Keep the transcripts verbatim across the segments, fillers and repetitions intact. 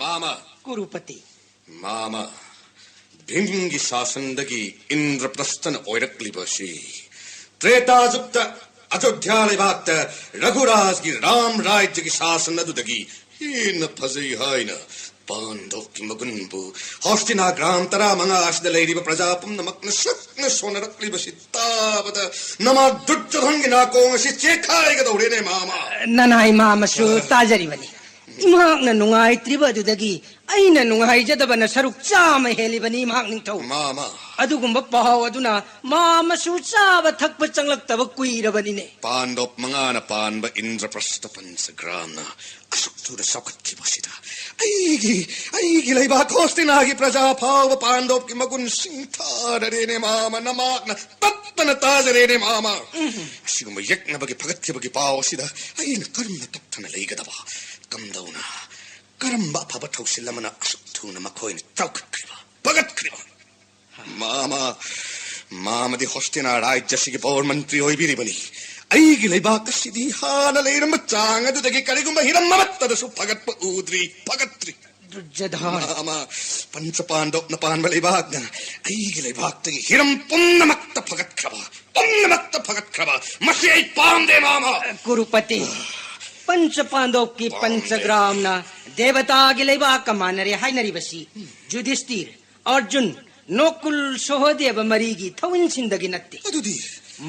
ꯃꯥꯃ꯫ ꯀꯨꯔꯨꯄꯇꯤ꯫ ꯃꯥꯃ, ꯚꯤꯝꯒꯤ ꯁꯥꯁꯟꯗꯒꯤ ꯏꯟꯗ꯭ꯔꯄ꯭ꯔꯁꯊꯅ ꯑꯣꯏꯔꯛꯂꯤꯕ ꯑꯁꯤ ꯇ꯭ꯔꯦꯇꯥ ꯖꯨꯛꯇ ꯑꯌꯣꯙ꯭ꯌꯥ ꯂꯩꯕꯥꯛꯇ ꯔꯘꯨꯔꯥꯖꯒꯤ ꯔꯥꯝ ꯔꯥꯖ꯭ꯌꯒꯤ ꯁꯥꯁꯟ ꯑꯗꯨꯗꯒꯤ ꯍꯦꯟꯅ ꯐꯖꯩ ꯍꯥꯏꯅ ꯄꯥꯟꯗꯣꯞꯀꯤ ꯃꯒꯨꯟꯕꯨ ꯍꯣꯁꯇꯤꯅꯥ ꯒ꯭ꯔꯥꯝ ꯇꯔꯥꯃꯉꯥ ꯑꯁꯤꯗ ꯂꯩꯔꯤꯕ ꯄ꯭ꯔꯖꯥ ꯄꯨꯝꯅꯃꯛꯅ ꯁꯛꯅ ꯁꯣꯟꯅꯔꯛꯂꯤꯕꯁꯤ ꯇꯥꯕꯗ ꯅꯃꯥ ꯗꯨꯔꯖꯣꯙꯟꯒꯤ ꯅꯥꯀꯣꯡ ꯑꯁꯤ ꯆꯦꯛꯈꯥꯏꯒꯗꯧꯔꯦꯅꯦ, ꯃꯥꯃ꯫ ꯅꯅꯥꯏ ꯃꯥꯃꯁꯨ ꯇꯥꯖꯔꯤꯕꯅꯤ꯫ ꯏꯃꯥꯛꯅ ꯅꯨꯡꯉꯥꯏꯇ꯭ꯔꯤꯕ ꯑꯗꯨꯗꯒꯤ ꯑꯩꯅ ꯅꯨꯡꯉꯥꯏꯖꯗꯕꯅ ꯁꯔꯨꯛ ꯆꯥꯝꯃ ꯍꯦꯜꯂꯤꯕꯅꯤ, ꯏꯃꯥꯛ ꯅꯤꯡꯊꯧ꯫ ꯃꯥꯃ꯫ ꯑꯗꯨꯒꯨꯝꯕ ꯄꯥꯎ ꯑꯗꯨꯅ ꯃꯥꯃꯁꯨ ꯆꯥꯕ ꯊꯛꯄ ꯆꯪꯂꯛꯇꯕ ꯀꯨꯏꯔꯕꯅꯤꯅꯦ꯫ ꯄꯥꯟꯗꯣꯞ ꯃꯉꯥꯅ ꯄꯥꯟꯕ ꯏꯟꯗ꯭ꯔꯄ꯭ꯔꯁꯊ ꯄꯟꯆꯒ꯭ꯔꯥꯝꯅ ꯑꯁꯨꯛ ꯊꯨꯅ ꯆꯥꯎꯈꯠꯈꯤꯕꯁꯤꯗ ꯑꯩꯒꯤ, ꯑꯩꯒꯤ ꯂꯩꯕꯥꯛ ꯍꯣꯁꯇꯤꯅꯥꯒꯤ ꯄ꯭ꯔꯖꯥ ꯐꯥꯎꯕ ꯄꯥꯟꯗꯣꯞꯀꯤ ꯃꯒꯨꯟ ꯁꯤꯡꯊꯥꯔꯔꯦꯅꯦ, ꯃꯥꯃ, ꯅꯃꯥꯛꯅ ꯇꯠꯇꯅ ꯇꯥꯖꯔꯦꯅꯦ, ꯃꯥꯃ꯫ ꯑꯁꯤꯒꯨꯝꯕ ꯌꯦꯛꯅꯕꯒꯤ ꯐꯒꯠꯈꯤꯕꯒꯤ ꯄꯥꯎ ꯑꯁꯤꯗ ꯑꯩꯅ ꯀꯔꯝꯅ ꯇꯞꯊꯅ ꯂꯩꯒꯗꯕ? ꯀꯝꯗꯧꯅ, ꯀꯔꯝꯕ ꯑꯐꯕ ꯊꯧꯁꯤꯜ ꯑꯃꯅ ꯑꯁꯨꯛ ꯊꯨꯅ ꯃꯈꯣꯏꯅ ꯆꯥꯎꯈꯠꯈ꯭ꯔꯤꯕ, ꯐꯒꯠꯈ꯭ꯔꯤꯕ? ꯃꯥꯃ, ꯃꯥꯃꯗꯤ ꯍꯣꯁꯇꯤꯅꯥ ꯔꯥꯖ꯭ꯌꯁꯤꯒꯤ ꯄꯥꯋꯔ ꯃꯟꯇ꯭ꯔꯤ ꯑꯣꯏꯕꯤꯔꯤꯕꯅꯤ꯫ ꯑꯩꯒꯤ ꯂꯩꯕꯥꯛ ꯑꯁꯤꯗꯤ ꯍꯥꯟꯅ ꯂꯩꯔꯝꯕ ꯆꯥꯡ ꯑꯗꯨꯗꯒꯤ ꯀꯔꯤꯒꯨꯝꯕ ꯍꯤꯔꯝ ꯑꯃꯠꯇꯗꯁꯨ ꯐꯒꯠꯄ ꯎꯗ꯭ꯔꯤ, ꯐꯒꯠꯇ꯭ꯔꯤ꯫ ꯗꯨꯔꯖꯣꯙꯟ꯫ ꯃꯥꯃ, ꯄꯟꯆ ꯄꯥꯟꯗꯣꯞꯅ ꯄꯥꯟꯕ ꯂꯩꯕꯥꯛꯅ ꯑꯩꯒꯤ ꯂꯩꯕꯥꯛꯇꯒꯤ ꯍꯤꯔꯝ ꯄꯨꯝꯅꯃꯛꯇ ꯐꯒꯠꯈ꯭ꯔꯕ, ꯄꯨꯝꯅꯃꯛꯇ ꯐꯒꯠꯈ꯭ꯔꯕ꯫ ꯃꯁꯤ ꯑꯩ ꯄꯥꯝꯗꯦ, ꯃꯥꯃ꯫ ꯀꯨꯔꯨꯄꯇꯤ, ꯄꯟꯆ ꯄꯥꯟꯗꯣꯞꯀꯤ ꯄꯥꯝꯗꯦ꯫ ꯄꯟꯆꯒ꯭ꯔꯥꯝꯅ ꯗꯦꯕꯇꯥꯒꯤ ꯂꯩꯕꯥꯛꯀ ꯃꯥꯟꯅꯔꯦ ꯍꯥꯏꯅꯔꯤꯕꯁꯤ ꯖꯨꯙꯤꯁꯇꯤꯔ, ꯑꯔꯖꯨꯟ, ꯅꯣꯀꯨꯜ, ꯁꯣꯍꯗꯦꯕ ꯃꯔꯤꯒꯤ ꯊꯧꯏꯟꯁꯤꯟꯗꯒꯤ ꯅꯠꯇꯦ꯫ ꯑꯗꯨꯗꯤ?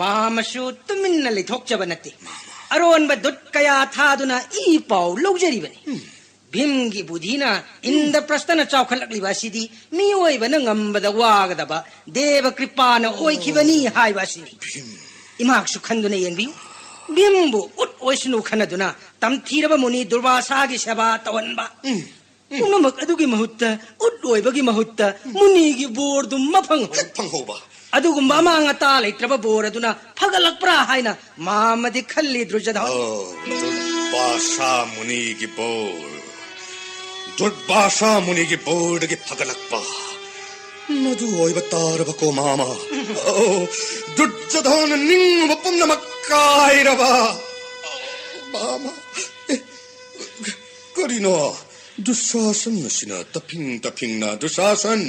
ꯃꯥꯃꯁꯨ ꯇꯨꯃꯤꯟꯅ ꯂꯩꯊꯣꯛꯆꯕ ꯅꯠꯇꯦ꯫ ꯃꯥꯃ꯫ ꯑꯔꯣꯟꯕ ꯗꯨꯠ ꯀꯌꯥ ꯊꯥꯗꯨꯅ ꯏ ꯄꯥꯎ ꯂꯧꯖꯔꯤꯕꯅꯤ꯫ ꯎꯝ꯫ ꯚꯤꯝꯒꯤ ꯕꯨꯙꯤꯅ ꯏꯟꯗ꯭ꯔꯄ꯭ꯔꯁꯊꯅ ꯆꯥꯎꯈꯠꯂꯛꯂꯤꯕ ꯑꯁꯤꯗꯤ ꯃꯤꯑꯣꯏꯕꯅ ꯉꯝꯕꯗ ꯋꯥꯒꯗꯕ ꯗꯦꯕ ꯀ꯭ꯔꯤꯄꯥꯅ ꯑꯣꯏꯈꯤꯕꯅꯤ ꯍꯥꯏꯕ ꯑꯁꯤꯅꯤ꯫ ꯚꯤꯝ꯫ ꯏꯃꯥꯛꯁꯨ ꯈꯟꯗꯨꯅ ꯌꯦꯡꯕꯤꯌꯨ꯫ ꯚꯤꯝꯕꯨ ꯎꯠ ꯑꯣꯏꯁꯅꯨ ꯈꯟꯅꯗꯨꯅ ꯇꯝꯊꯤꯔꯕ ꯃꯨꯅꯤ ꯗꯨꯔꯕꯥꯁꯥꯒꯤ ꯁꯦꯕꯥ ꯇꯧꯍꯟꯕ꯫ ꯎꯝ꯫ ꯎꯝ꯫ ꯄꯨꯝꯅꯃꯛ ꯑꯗꯨꯒꯤ ꯃꯍꯨꯠꯇ, ꯎꯠ ꯑꯣꯏꯕꯒꯤ ꯃꯍꯨꯠꯇ ꯃꯨꯅꯤꯒꯤ ꯕꯣꯔꯗꯨ ꯃꯐꯪ ꯍꯦꯛ ꯐꯪꯍꯧꯕ꯫ ꯑꯗꯨꯒꯨꯝꯕ ꯑꯃꯥꯡ ꯑꯇꯥ ꯂꯩꯇ꯭ꯔꯕ ꯕꯣꯔ ꯑꯗꯨꯅ ꯐꯒꯠꯂꯛꯄ꯭ꯔꯥ ꯍꯥꯏꯅ ꯃꯥꯃꯗꯤ ꯈꯜꯂꯤ, ꯗꯨꯔꯖꯣꯙꯟ꯫ ꯑꯣ, ꯗꯨꯔꯕꯥꯁꯥ ꯃꯨꯅꯤꯒꯤ ꯕꯣꯔ꯫ ꯗꯨꯔꯕꯥꯁꯥ ꯃꯨꯅꯤꯒꯤ ꯕꯣꯔꯗꯒꯤ ꯐꯒꯠꯂꯛꯄ꯫ ꯃꯗꯨ ꯑꯣꯏꯕ ꯇꯥꯔꯕꯀꯣ, ꯃꯥꯃ꯫ ꯑꯣ, ꯗꯨꯔꯖꯣꯙꯟꯅ ꯅꯤꯡꯉꯨꯕ ꯄꯨꯝꯅꯃꯛ ꯀꯥꯏꯔꯕ꯫ ꯃꯥꯃ, ꯑꯦ, ꯀꯔꯤꯅꯣ? ꯗꯨꯁꯥꯁꯟ ꯑꯁꯤꯅ ꯇꯞꯐꯤꯡ ꯇꯞꯐꯤꯡꯅ, ꯗꯨꯁꯥꯁꯟ!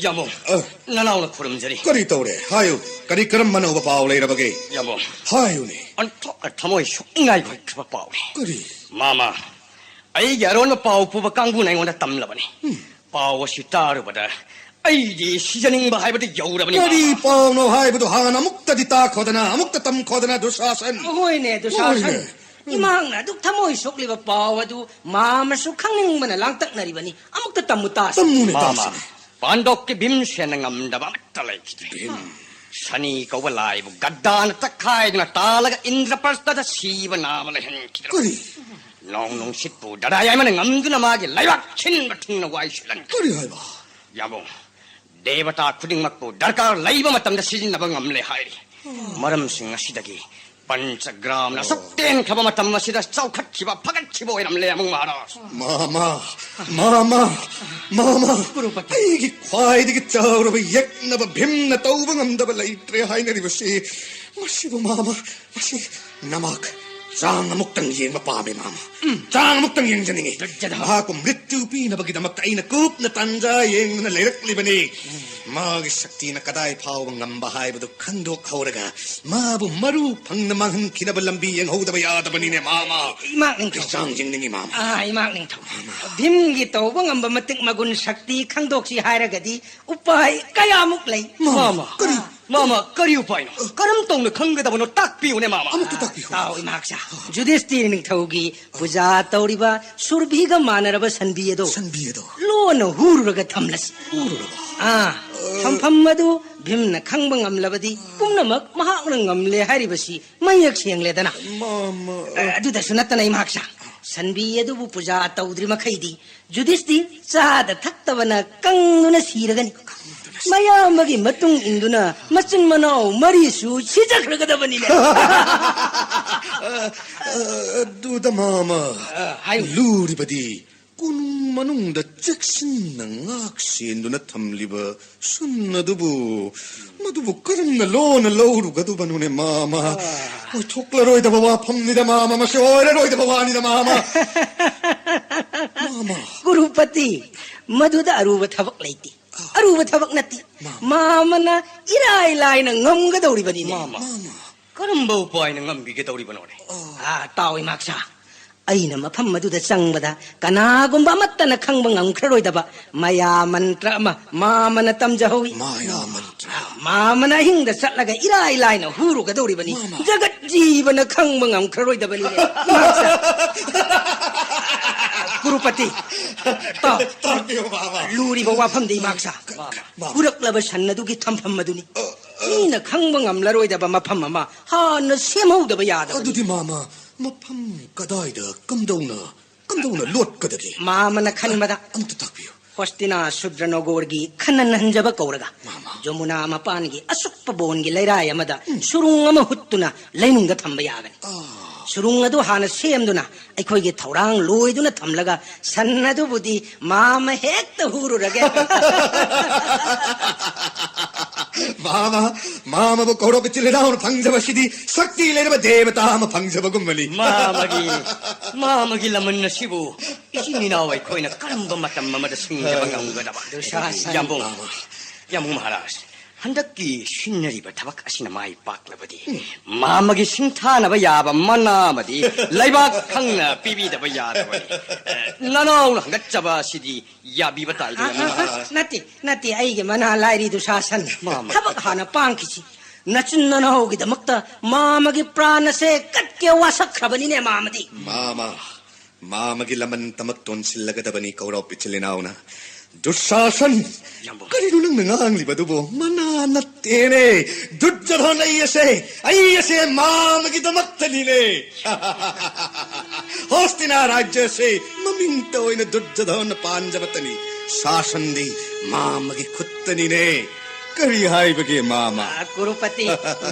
ꯌꯥꯝꯕꯨꯡ, ꯑ꯫ ꯅꯅꯥꯎꯅ ꯈꯨꯔꯨꯝꯖꯔꯤ꯫ ꯀꯔꯤ ꯇꯧꯔꯦ? ꯍꯥꯏꯌꯨ꯫ ꯀꯔꯤ ꯀꯔꯝꯕ ꯑꯅꯧꯕ ꯄꯥꯎ ꯂꯩꯔꯕꯒꯦ? ꯌꯥꯝꯕꯨꯡ꯫ ꯍꯥꯏꯌꯨꯅꯦ꯫ ꯑꯣꯟꯊꯣꯛꯅ ꯊꯃꯣꯏ ꯁꯣꯛꯅꯤꯡꯉꯥꯏ ꯑꯣꯏꯈ꯭ꯔꯕ ꯄꯥꯎꯅꯤ꯫ ꯀꯔꯤ? ꯃꯥꯃ, ꯑꯩꯒꯤ ꯑꯔꯣꯟꯕ ꯄꯥꯎ ꯄꯨꯕ ꯀꯥꯡꯕꯨꯅ ꯑꯩꯉꯣꯟꯗ ꯇꯝꯂꯕꯅꯤ꯫ ꯎꯝ꯫ ꯄꯥꯎ ꯑꯁꯤ ꯇꯥꯔꯨꯕꯗ ꯑꯩꯗꯤ ꯁꯤꯖꯅꯤꯡꯕ ꯍꯥꯏꯕꯗꯨ ꯌꯧꯔꯕꯅꯤ, ꯀꯔꯤ ꯃꯥꯃ꯫ ꯄꯥꯎꯅꯣ ꯍꯥꯏꯕꯗꯨ ꯍꯥꯟꯅ ꯑꯃꯨꯛꯇꯗꯤ ꯇꯥꯈꯣꯗꯅ, ꯑꯃꯨꯛꯇ ꯇꯝꯈꯣꯗꯅ, ꯗꯨꯁꯥꯁꯟ꯫ ꯍꯣꯏꯅꯦ, ꯗꯨꯁꯥꯁꯟ꯫ ꯍꯣꯏꯅꯦ꯫ ꯏꯃꯥꯅ ꯑꯗꯨꯛ ꯊꯃꯣꯏ ꯁꯣꯛꯂꯤꯕ ꯄꯥꯎ ꯑꯗꯨ ꯃꯥꯃꯁꯨ ꯈꯪꯅꯤꯡꯕꯅ ꯂꯥꯡꯇꯛꯅꯔꯤꯕꯅꯤ꯫ ꯑꯃꯨꯛꯇ ꯇꯝꯃꯨ ꯇꯥꯁꯤ꯫ ꯇꯝꯃꯨꯅꯦ, ꯃꯥꯃ, ꯇꯥꯁꯤꯅꯦ꯫ ꯄꯥꯟꯗꯣꯞꯀꯤ ꯚꯤꯝꯁꯦꯟꯅ ꯉꯝꯗꯕ ꯑꯃꯠꯇ ꯂꯩꯈꯤꯗ꯭ꯔꯦ꯫ ꯚꯤꯝ꯫ ꯁꯅꯤ ꯀꯧꯕ ꯂꯥꯏꯕꯨ ꯒꯗꯥꯅ ꯇꯛꯈꯥꯏꯗꯨꯅ ꯇꯥꯜꯂꯒ ꯏꯟꯗ꯭ꯔꯄ꯭ꯔꯁꯊꯗ ꯁꯤꯕ ꯅꯥꯕ ꯂꯩꯍꯟꯈꯤꯗ꯭ꯔꯦ꯫ ꯀꯔꯤ? ꯅꯣꯡ ꯅꯨꯡꯁꯤꯠꯄꯨ ꯗꯔꯥ ꯌꯥꯏꯃꯅ ꯉꯝꯗꯨꯅ ꯃꯥꯒꯤ ꯂꯩꯕꯥꯛ ꯁꯤꯟꯕ ꯊꯨꯡꯅ ꯋꯥꯏ ꯁꯤꯜꯍꯟꯈ꯭ꯔꯦ꯫ ꯀꯔꯤ ꯍꯥꯏꯕ? ꯌꯥꯝꯕꯨꯡ, ꯗꯦꯕꯇꯥ ꯈꯨꯗꯤꯡꯃꯛꯄꯨ ꯗꯔꯀꯥꯔ ꯂꯩꯕ ꯃꯇꯝꯗ ꯁꯤꯖꯤꯟꯅꯕ ꯉꯝꯂꯦ ꯍꯥꯏꯔꯤ꯫ ꯃꯔꯝꯁꯤꯡ ꯑꯁꯤꯗꯒꯤ ꯄꯟꯆꯒ꯭ꯔꯥꯝꯅ ꯑꯁꯨꯛ ꯇꯦꯟꯈ꯭ꯔꯕ ꯃꯇꯝ ꯑꯁꯤꯗ ꯆꯥꯎꯈꯠꯈꯤꯕ, ꯐꯒꯠꯈꯤꯕ ꯑꯣꯏꯔꯝꯂꯦ, ꯑꯃꯨꯛ ꯃꯍꯥꯔꯥꯖ꯫ ꯃꯥꯃ, ꯃꯥꯃ, ꯃꯥꯃ, ꯀ꯭ꯔꯨꯄꯇꯤ꯫ ꯑꯩꯒꯤ ꯈ꯭ꯋꯥꯏꯗꯒꯤ ꯆꯥꯎꯔꯕ ꯌꯦꯛꯅꯕ ꯚꯤꯝꯅ ꯇꯧꯕ ꯉꯝꯗꯕ ꯂꯩꯇ꯭ꯔꯦ ꯍꯥꯏꯅꯔꯤꯕꯁꯤ꯫ ꯃꯁꯤꯕꯨ ꯃꯥꯃ, ꯃꯁꯤ ꯅꯃꯥꯛ ꯆꯥꯡ ꯑꯃꯨꯛꯇꯪ ꯌꯦꯡꯕ ꯄꯥꯝꯃꯦ, ꯃꯥꯃ꯫ ꯎꯝ꯫ ꯆꯥꯡ ꯑꯃꯨꯛꯇꯪ ꯌꯦꯡꯖꯅꯤꯡꯉꯤ꯫ ꯗꯨꯔꯖꯣꯙꯅ꯫ ꯃꯍꯥꯛꯄꯨ ꯃ꯭ꯔꯤꯇ꯭ꯌꯨ ꯄꯤꯅꯕꯒꯤꯗꯃꯛꯇ ꯑꯩꯅ ꯀꯨꯞꯅ ꯇꯥꯟꯖꯥ ꯌꯦꯡꯗꯨꯅ ꯂꯩꯔꯛꯂꯤꯕꯅꯤ꯫ ꯎꯝ꯫ ꯃꯥꯒꯤ ꯁꯛꯇꯤꯅ ꯀꯗꯥꯏ ꯐꯥꯎꯕ ꯉꯝꯕ ꯍꯥꯏꯕꯗꯨ ꯈꯪꯗꯣꯛꯍꯧꯔꯒ ꯃꯥꯕꯨ ꯃꯔꯨ ꯐꯪꯅ ꯃꯥꯡꯍꯟꯈꯤꯅꯕ ꯂꯝꯕꯤ ꯌꯦꯡꯍꯧꯗꯕ ꯌꯥꯗꯕꯅꯤꯅꯦ, ꯃꯥꯃ꯫ ꯏꯃꯥꯛ ꯅꯤꯡꯊꯧ꯫ ꯑꯩ ꯆꯥꯡ ꯌꯦꯡꯅꯤꯡꯉꯤ, ꯃꯥꯃ꯫ ꯑꯥ, ꯏꯃꯥꯛ ꯅꯤꯡꯊꯧ꯫ ꯃꯥꯃ꯫ ꯚꯤꯝꯒꯤ ꯇꯧꯕ ꯉꯝꯕ ꯃꯇꯤꯛ ꯃꯒꯨꯟ ꯁꯛꯇꯤ ꯈꯪꯗꯣꯛꯁꯤ ꯍꯥꯏꯔꯒꯗꯤ ꯎꯄꯥꯏ ꯀꯌꯥꯃꯨꯛ ꯂꯩ꯫ ꯃꯥꯃ, ꯃꯥꯃ꯫ ꯀꯔꯤ? ꯃꯥꯃ, ꯀꯔꯤ ꯎꯄꯥꯏꯅꯣ? ꯀꯔꯝ ꯇꯧꯅ ꯈꯪꯒꯗꯕꯅꯣ? ꯇꯥꯛꯄꯤꯌꯨꯅꯦ, ꯃꯥꯃ꯫ ꯑꯃꯨꯛꯇ ꯇꯥꯛꯄꯤꯌꯨ꯫ ꯇꯥꯎ, ꯏꯃꯥꯛꯁꯥ꯫ ꯌꯨꯙꯤꯁꯇꯤꯔ ꯅꯤꯡꯊꯧꯒꯤ ꯄꯨꯖꯥ ꯇꯧꯔꯤꯕ ꯁꯨꯔꯚꯤꯒ ꯃꯥꯟꯅꯔꯕ ꯁꯟꯕꯤ ꯑꯗꯣ ꯁꯟꯕꯤ ꯑꯗꯣ꯫ ꯂꯣꯟꯅ ꯍꯨꯔꯨꯔꯒ ꯊꯝꯂꯁꯤ꯫ ꯍꯨꯔꯨꯔꯕ? ꯑꯥ, ꯑ꯫ ꯊꯝꯐꯝ ꯑꯗꯨ ꯚꯤꯝꯅ ꯈꯪꯕ ꯉꯝꯂꯕꯗꯤ ꯄꯨꯝꯅꯃꯛ ꯃꯍꯥꯛꯅ ꯉꯝꯂꯦ ꯍꯥꯏꯔꯤꯕꯁꯤ ꯃꯌꯦꯛ ꯁꯦꯡꯂꯦꯗꯅ꯫ ꯃꯥꯃ꯫ ꯑ, ꯑꯗꯨꯗꯁꯨ ꯅꯠꯇꯅ, ꯏꯃꯥꯛꯁꯥ, ꯁꯟꯕꯤ ꯑꯗꯨꯕꯨ ꯄꯨꯖꯥ ꯇꯧꯗ꯭ꯔꯤ ꯃꯈꯩꯗꯤ ꯌꯨꯙꯤꯁꯇꯤꯔ ꯆꯥꯗ ꯊꯛꯇꯕꯅ ꯀꯪꯗꯨꯅ ꯁꯤꯔꯒꯅꯤ꯫ ꯃꯌꯥꯝꯕꯒꯤ ꯃꯇꯨꯡ ꯏꯟꯗꯨꯅ ꯃꯆꯤꯟ ꯃꯅꯥꯎ ꯃꯔꯤꯁꯨ ꯁꯤꯖꯈ꯭ꯔꯒꯗꯕꯅꯤꯅꯦ꯫ ꯑ, ꯑ, ꯑꯗꯨꯗ, ꯃꯥꯃ, ꯑ, ꯍꯥꯏꯌꯨ꯫ ꯂꯨꯔꯤꯕꯗꯤ ꯀꯣꯅꯨꯡ ꯃꯅꯨꯡꯗ ꯆꯦꯛꯁꯤꯟꯅ ꯉꯥꯛ ꯁꯦꯟꯗꯨꯅ ꯊꯝꯂꯤꯕ ꯁꯟ ꯑꯗꯨꯕꯨ, ꯃꯗꯨꯕꯨ ꯀꯔꯝꯅ ꯂꯣꯟꯅ ꯂꯧꯔꯨꯒꯗꯕꯅꯣꯅꯦ, ꯃꯥꯃ? ꯑ꯫ ꯑꯣꯏꯊꯣꯛꯂꯔꯣꯏꯗꯕ ꯋꯥꯐꯝꯅꯤꯗ, ꯃꯥꯃ, ꯃꯁꯤ ꯑꯣꯏꯔꯔꯣꯏꯗꯕ ꯋꯥꯅꯤꯗ, ꯃꯥꯃ꯫ ꯃꯥꯃ꯫ ꯀꯨꯔꯨꯄꯇꯤ, ꯃꯗꯨꯗ ꯑꯔꯨꯕ ꯊꯕꯛ ꯂꯩꯇꯦ꯫ ꯑꯔꯨꯕ ꯊꯕꯛ ꯅꯠꯇꯦ꯫ ꯃꯥꯃ꯫ ꯃꯥꯃꯅ ꯏꯔꯥꯏ ꯂꯥꯏꯅ ꯉꯝꯒꯗꯧꯔꯤꯕꯅꯤꯅꯦ꯫ ꯃꯥꯃ꯫ ꯃꯥꯃ꯫ ꯀꯔꯝꯕ ꯎꯄꯥꯏꯅ ꯉꯝꯕꯤꯒꯗꯧꯔꯤꯕꯅꯣꯅꯦ? ꯑꯣ꯫ ꯑꯥ, ꯇꯥꯎ, ꯏꯃꯥꯛꯁꯥ꯫ ꯑꯩꯅ ꯃꯐꯝ ꯑꯗꯨꯗ ꯆꯪꯕꯗ ꯀꯅꯥꯒꯨꯝꯕ ꯑꯃꯠꯇꯅ ꯈꯪꯕ ꯉꯝꯈ꯭ꯔꯔꯣꯏꯗꯕ ꯃꯌꯥ ꯃꯟꯇ꯭ꯔ ꯑꯃ ꯃꯥꯃꯅ ꯇꯝꯖꯍꯧꯏ꯫ ꯃꯥꯌꯥ ꯃꯟꯇ꯭ꯔ꯫ ꯃꯥꯃꯅ ꯑꯍꯤꯡꯗ ꯆꯠꯂꯒ ꯏꯔꯥꯏ ꯂꯥꯏꯅ ꯍꯨꯔꯨꯒꯗꯧꯔꯤꯕꯅꯤ꯫ ꯃꯥꯃ꯫ ꯖꯒꯠ ꯖꯤꯕꯅ ꯈꯪꯕ ꯉꯝꯈ꯭ꯔꯔꯣꯏꯗꯕꯅꯤꯅꯦ꯫ ꯏꯃꯥꯛꯁꯥ꯫ ꯀꯨꯔꯨꯄꯇꯤ, ꯇꯥꯎ꯫ ꯇꯥꯛꯄꯤꯌꯨ, ꯃꯥꯃ꯫ ꯂꯨꯔꯤꯕ ꯋꯥꯐꯝꯗꯤ, ꯏꯃꯥꯛꯁꯥ꯫ ꯃꯥꯃ꯫ ꯄꯨꯔꯛꯂꯕ ꯁꯟ ꯑꯗꯨꯒꯤ ꯊꯝꯐꯝ ꯑꯗꯨꯅꯤ꯫ ꯃꯤꯅ ꯈꯪꯕ ꯉꯝꯂꯔꯣꯏꯗꯕ ꯃꯐꯝ ꯑꯃ ꯍꯥꯟꯅ ꯁꯦꯝꯍꯧꯗꯕ ꯌꯥꯗꯕꯅꯤ꯫ ꯑꯗꯨꯗꯤ ꯃꯥꯃ, ꯃꯐꯝ ꯀꯗꯥꯏꯗ ꯀꯝꯗꯧꯅ, ꯀꯝꯗꯧꯅ ꯂꯣꯠꯀꯗꯒꯦ? ꯃꯥꯃꯅ ꯈꯟꯕꯗ ꯑꯝꯇ ꯇꯥꯛꯄꯤꯌꯨ꯫ ꯍꯣꯁꯇꯤꯅꯥ ꯁꯨꯗ꯭ꯔꯅꯣꯒꯣꯔꯒꯤ ꯈꯟꯅꯟ ꯍꯟꯖꯕ ꯀꯧꯔꯒ ꯃꯥꯃ꯫ ꯖꯃꯨꯅꯥ ꯃꯄꯥꯟꯒꯤ ꯑꯁꯨꯛꯄ ꯕꯣꯟꯒꯤ ꯂꯩꯔꯥꯏ ꯑꯃꯗ ꯎꯝ꯫ ꯁꯨꯔꯨꯡ ꯑꯃ ꯍꯨꯠꯇꯨꯅ ꯂꯩꯅꯨꯡꯗ ꯊꯝꯕ ꯌꯥꯒꯅꯤ꯫ ꯑꯥ꯫ ꯁꯨꯔꯨꯡ ꯑꯗꯨ ꯍꯥꯟꯅ ꯁꯦꯝꯗꯨꯅ ꯑꯩꯈꯣꯏꯒꯤ ꯊꯧꯔꯥꯡ ꯂꯣꯏꯗꯨꯅ ꯊꯝꯂꯒ ꯁꯟ ꯑꯗꯨꯕꯨꯗꯤ ꯃꯥꯃ ꯍꯦꯛꯇ ꯍꯨꯔꯨꯔꯒꯦ꯫ ꯃꯥꯃ, ꯃꯥꯃꯕꯨ ꯀꯧꯔꯕ ꯏꯆꯤꯜ ꯏꯅꯥꯎꯅ ꯐꯪꯖꯕꯁꯤꯗꯤ ꯁꯛꯇꯤ ꯂꯩꯔꯕ ꯗꯦꯕꯇꯥ ꯑꯃ ꯐꯪꯖꯕꯒꯨꯝꯕꯅꯤ꯫ ꯃꯥꯃꯒꯤ, ꯃꯥꯃꯒꯤ ꯂꯃꯟ ꯑꯁꯤꯕꯨ ꯏꯆꯤꯟ ꯏꯅꯥꯎ ꯑꯩꯈꯣꯏꯅ ꯀꯔꯝꯕ ꯃꯇꯝ ꯑꯃꯗ ꯁꯤꯡꯖꯕ ꯉꯝꯒꯗꯕ? ꯗꯨꯁꯥꯁꯟ꯫ ꯌꯥꯝꯕꯨꯡ, ꯃꯥꯃ꯫ ꯌꯥꯝꯕꯨꯡ ꯃꯍꯥꯔꯥꯖ, ꯍꯟꯗꯛꯀꯤ ꯁꯤꯟꯅꯔꯤꯕ ꯊꯕꯛ ꯑꯁꯤꯅ ꯃꯥꯏ ꯄꯥꯛꯂꯕꯗꯤ, ꯎꯝ꯫ ꯃꯥꯃꯒꯤ ꯁꯤꯡꯊꯥꯅꯕ ꯌꯥꯕ ꯃꯅꯥ ꯑꯃꯗꯤ ꯂꯩꯕꯥꯛ ꯈꯪꯅ ꯄꯤꯕꯤꯗꯕ ꯌꯥꯗꯕꯅꯤ꯫ ꯑꯦ, ꯅꯅꯥꯎꯅ ꯍꯪꯒꯠꯆꯕ ꯑꯁꯤꯗꯤ ꯌꯥꯕꯤꯕ ꯇꯥꯏꯗꯅ, ꯑ, ꯑ, ꯑ, ꯃꯍꯥꯔꯥꯖ꯫ ꯅꯠꯇꯦ, ꯅꯠꯇꯦ, ꯑꯩꯒꯤ ꯃꯅꯥ ꯂꯥꯏꯔꯤ ꯗꯨꯁꯥꯁꯟ꯫ ꯃꯥꯃ꯫ ꯊꯕꯛ ꯍꯥꯟꯅ ꯄꯥꯡꯈꯤꯁꯤ꯫ ꯅꯆꯤꯟ ꯅꯅꯥꯎꯒꯤꯗꯃꯛꯇ ꯃꯥꯃꯒꯤ ꯄ꯭ꯔꯥꯟ ꯑꯁꯦ ꯀꯠꯀꯦ ꯋꯥꯁꯛꯈ꯭ꯔꯕꯅꯤꯅꯦ, ꯃꯥꯃꯗꯤ꯫ ꯃꯥꯃ, ꯃꯥꯃꯒꯤ ꯂꯃꯟ ꯇꯃꯛ ꯇꯣꯟꯁꯤꯜꯂꯒꯗꯕꯅꯤ ꯀꯧꯔꯣꯞ ꯏꯆꯤꯜ ꯏꯅꯥꯎꯅ꯫ ꯗꯨꯁꯥꯁꯟ! ꯌꯥꯝꯕꯨꯡ꯫ ꯀꯔꯤꯅꯣ ꯅꯪꯅ ꯉꯥꯡꯂꯤꯕꯗꯨꯕꯨ? ꯃꯅꯥ ꯅꯠꯇꯦꯅꯦ꯫ ꯗꯨꯔꯖꯣꯙꯟ ꯑꯩ ꯑꯁꯦ, ꯑꯩ ꯑꯁꯦ ꯃꯥꯃꯒꯤꯗꯃꯛꯇꯅꯤꯅꯦ꯫ ꯍꯣꯁꯇꯤꯅꯥ ꯔꯥꯖ꯭ꯌ ꯑꯁꯦ ꯃꯃꯤꯡꯇ ꯑꯣꯏꯅ ꯗꯨꯔꯖꯣꯙꯟꯅ ꯄꯥꯟꯖꯕꯇꯅꯤ꯫ ꯁꯥꯁꯟꯗꯤ ꯃꯥꯃꯒꯤ ꯈꯨꯠꯇꯅꯤꯅꯦ꯫ ꯀꯔꯤ ꯍꯥꯏꯕꯒꯦ, ꯃꯥꯃ? ꯑ, ꯀꯨꯔꯨꯄꯇꯤ,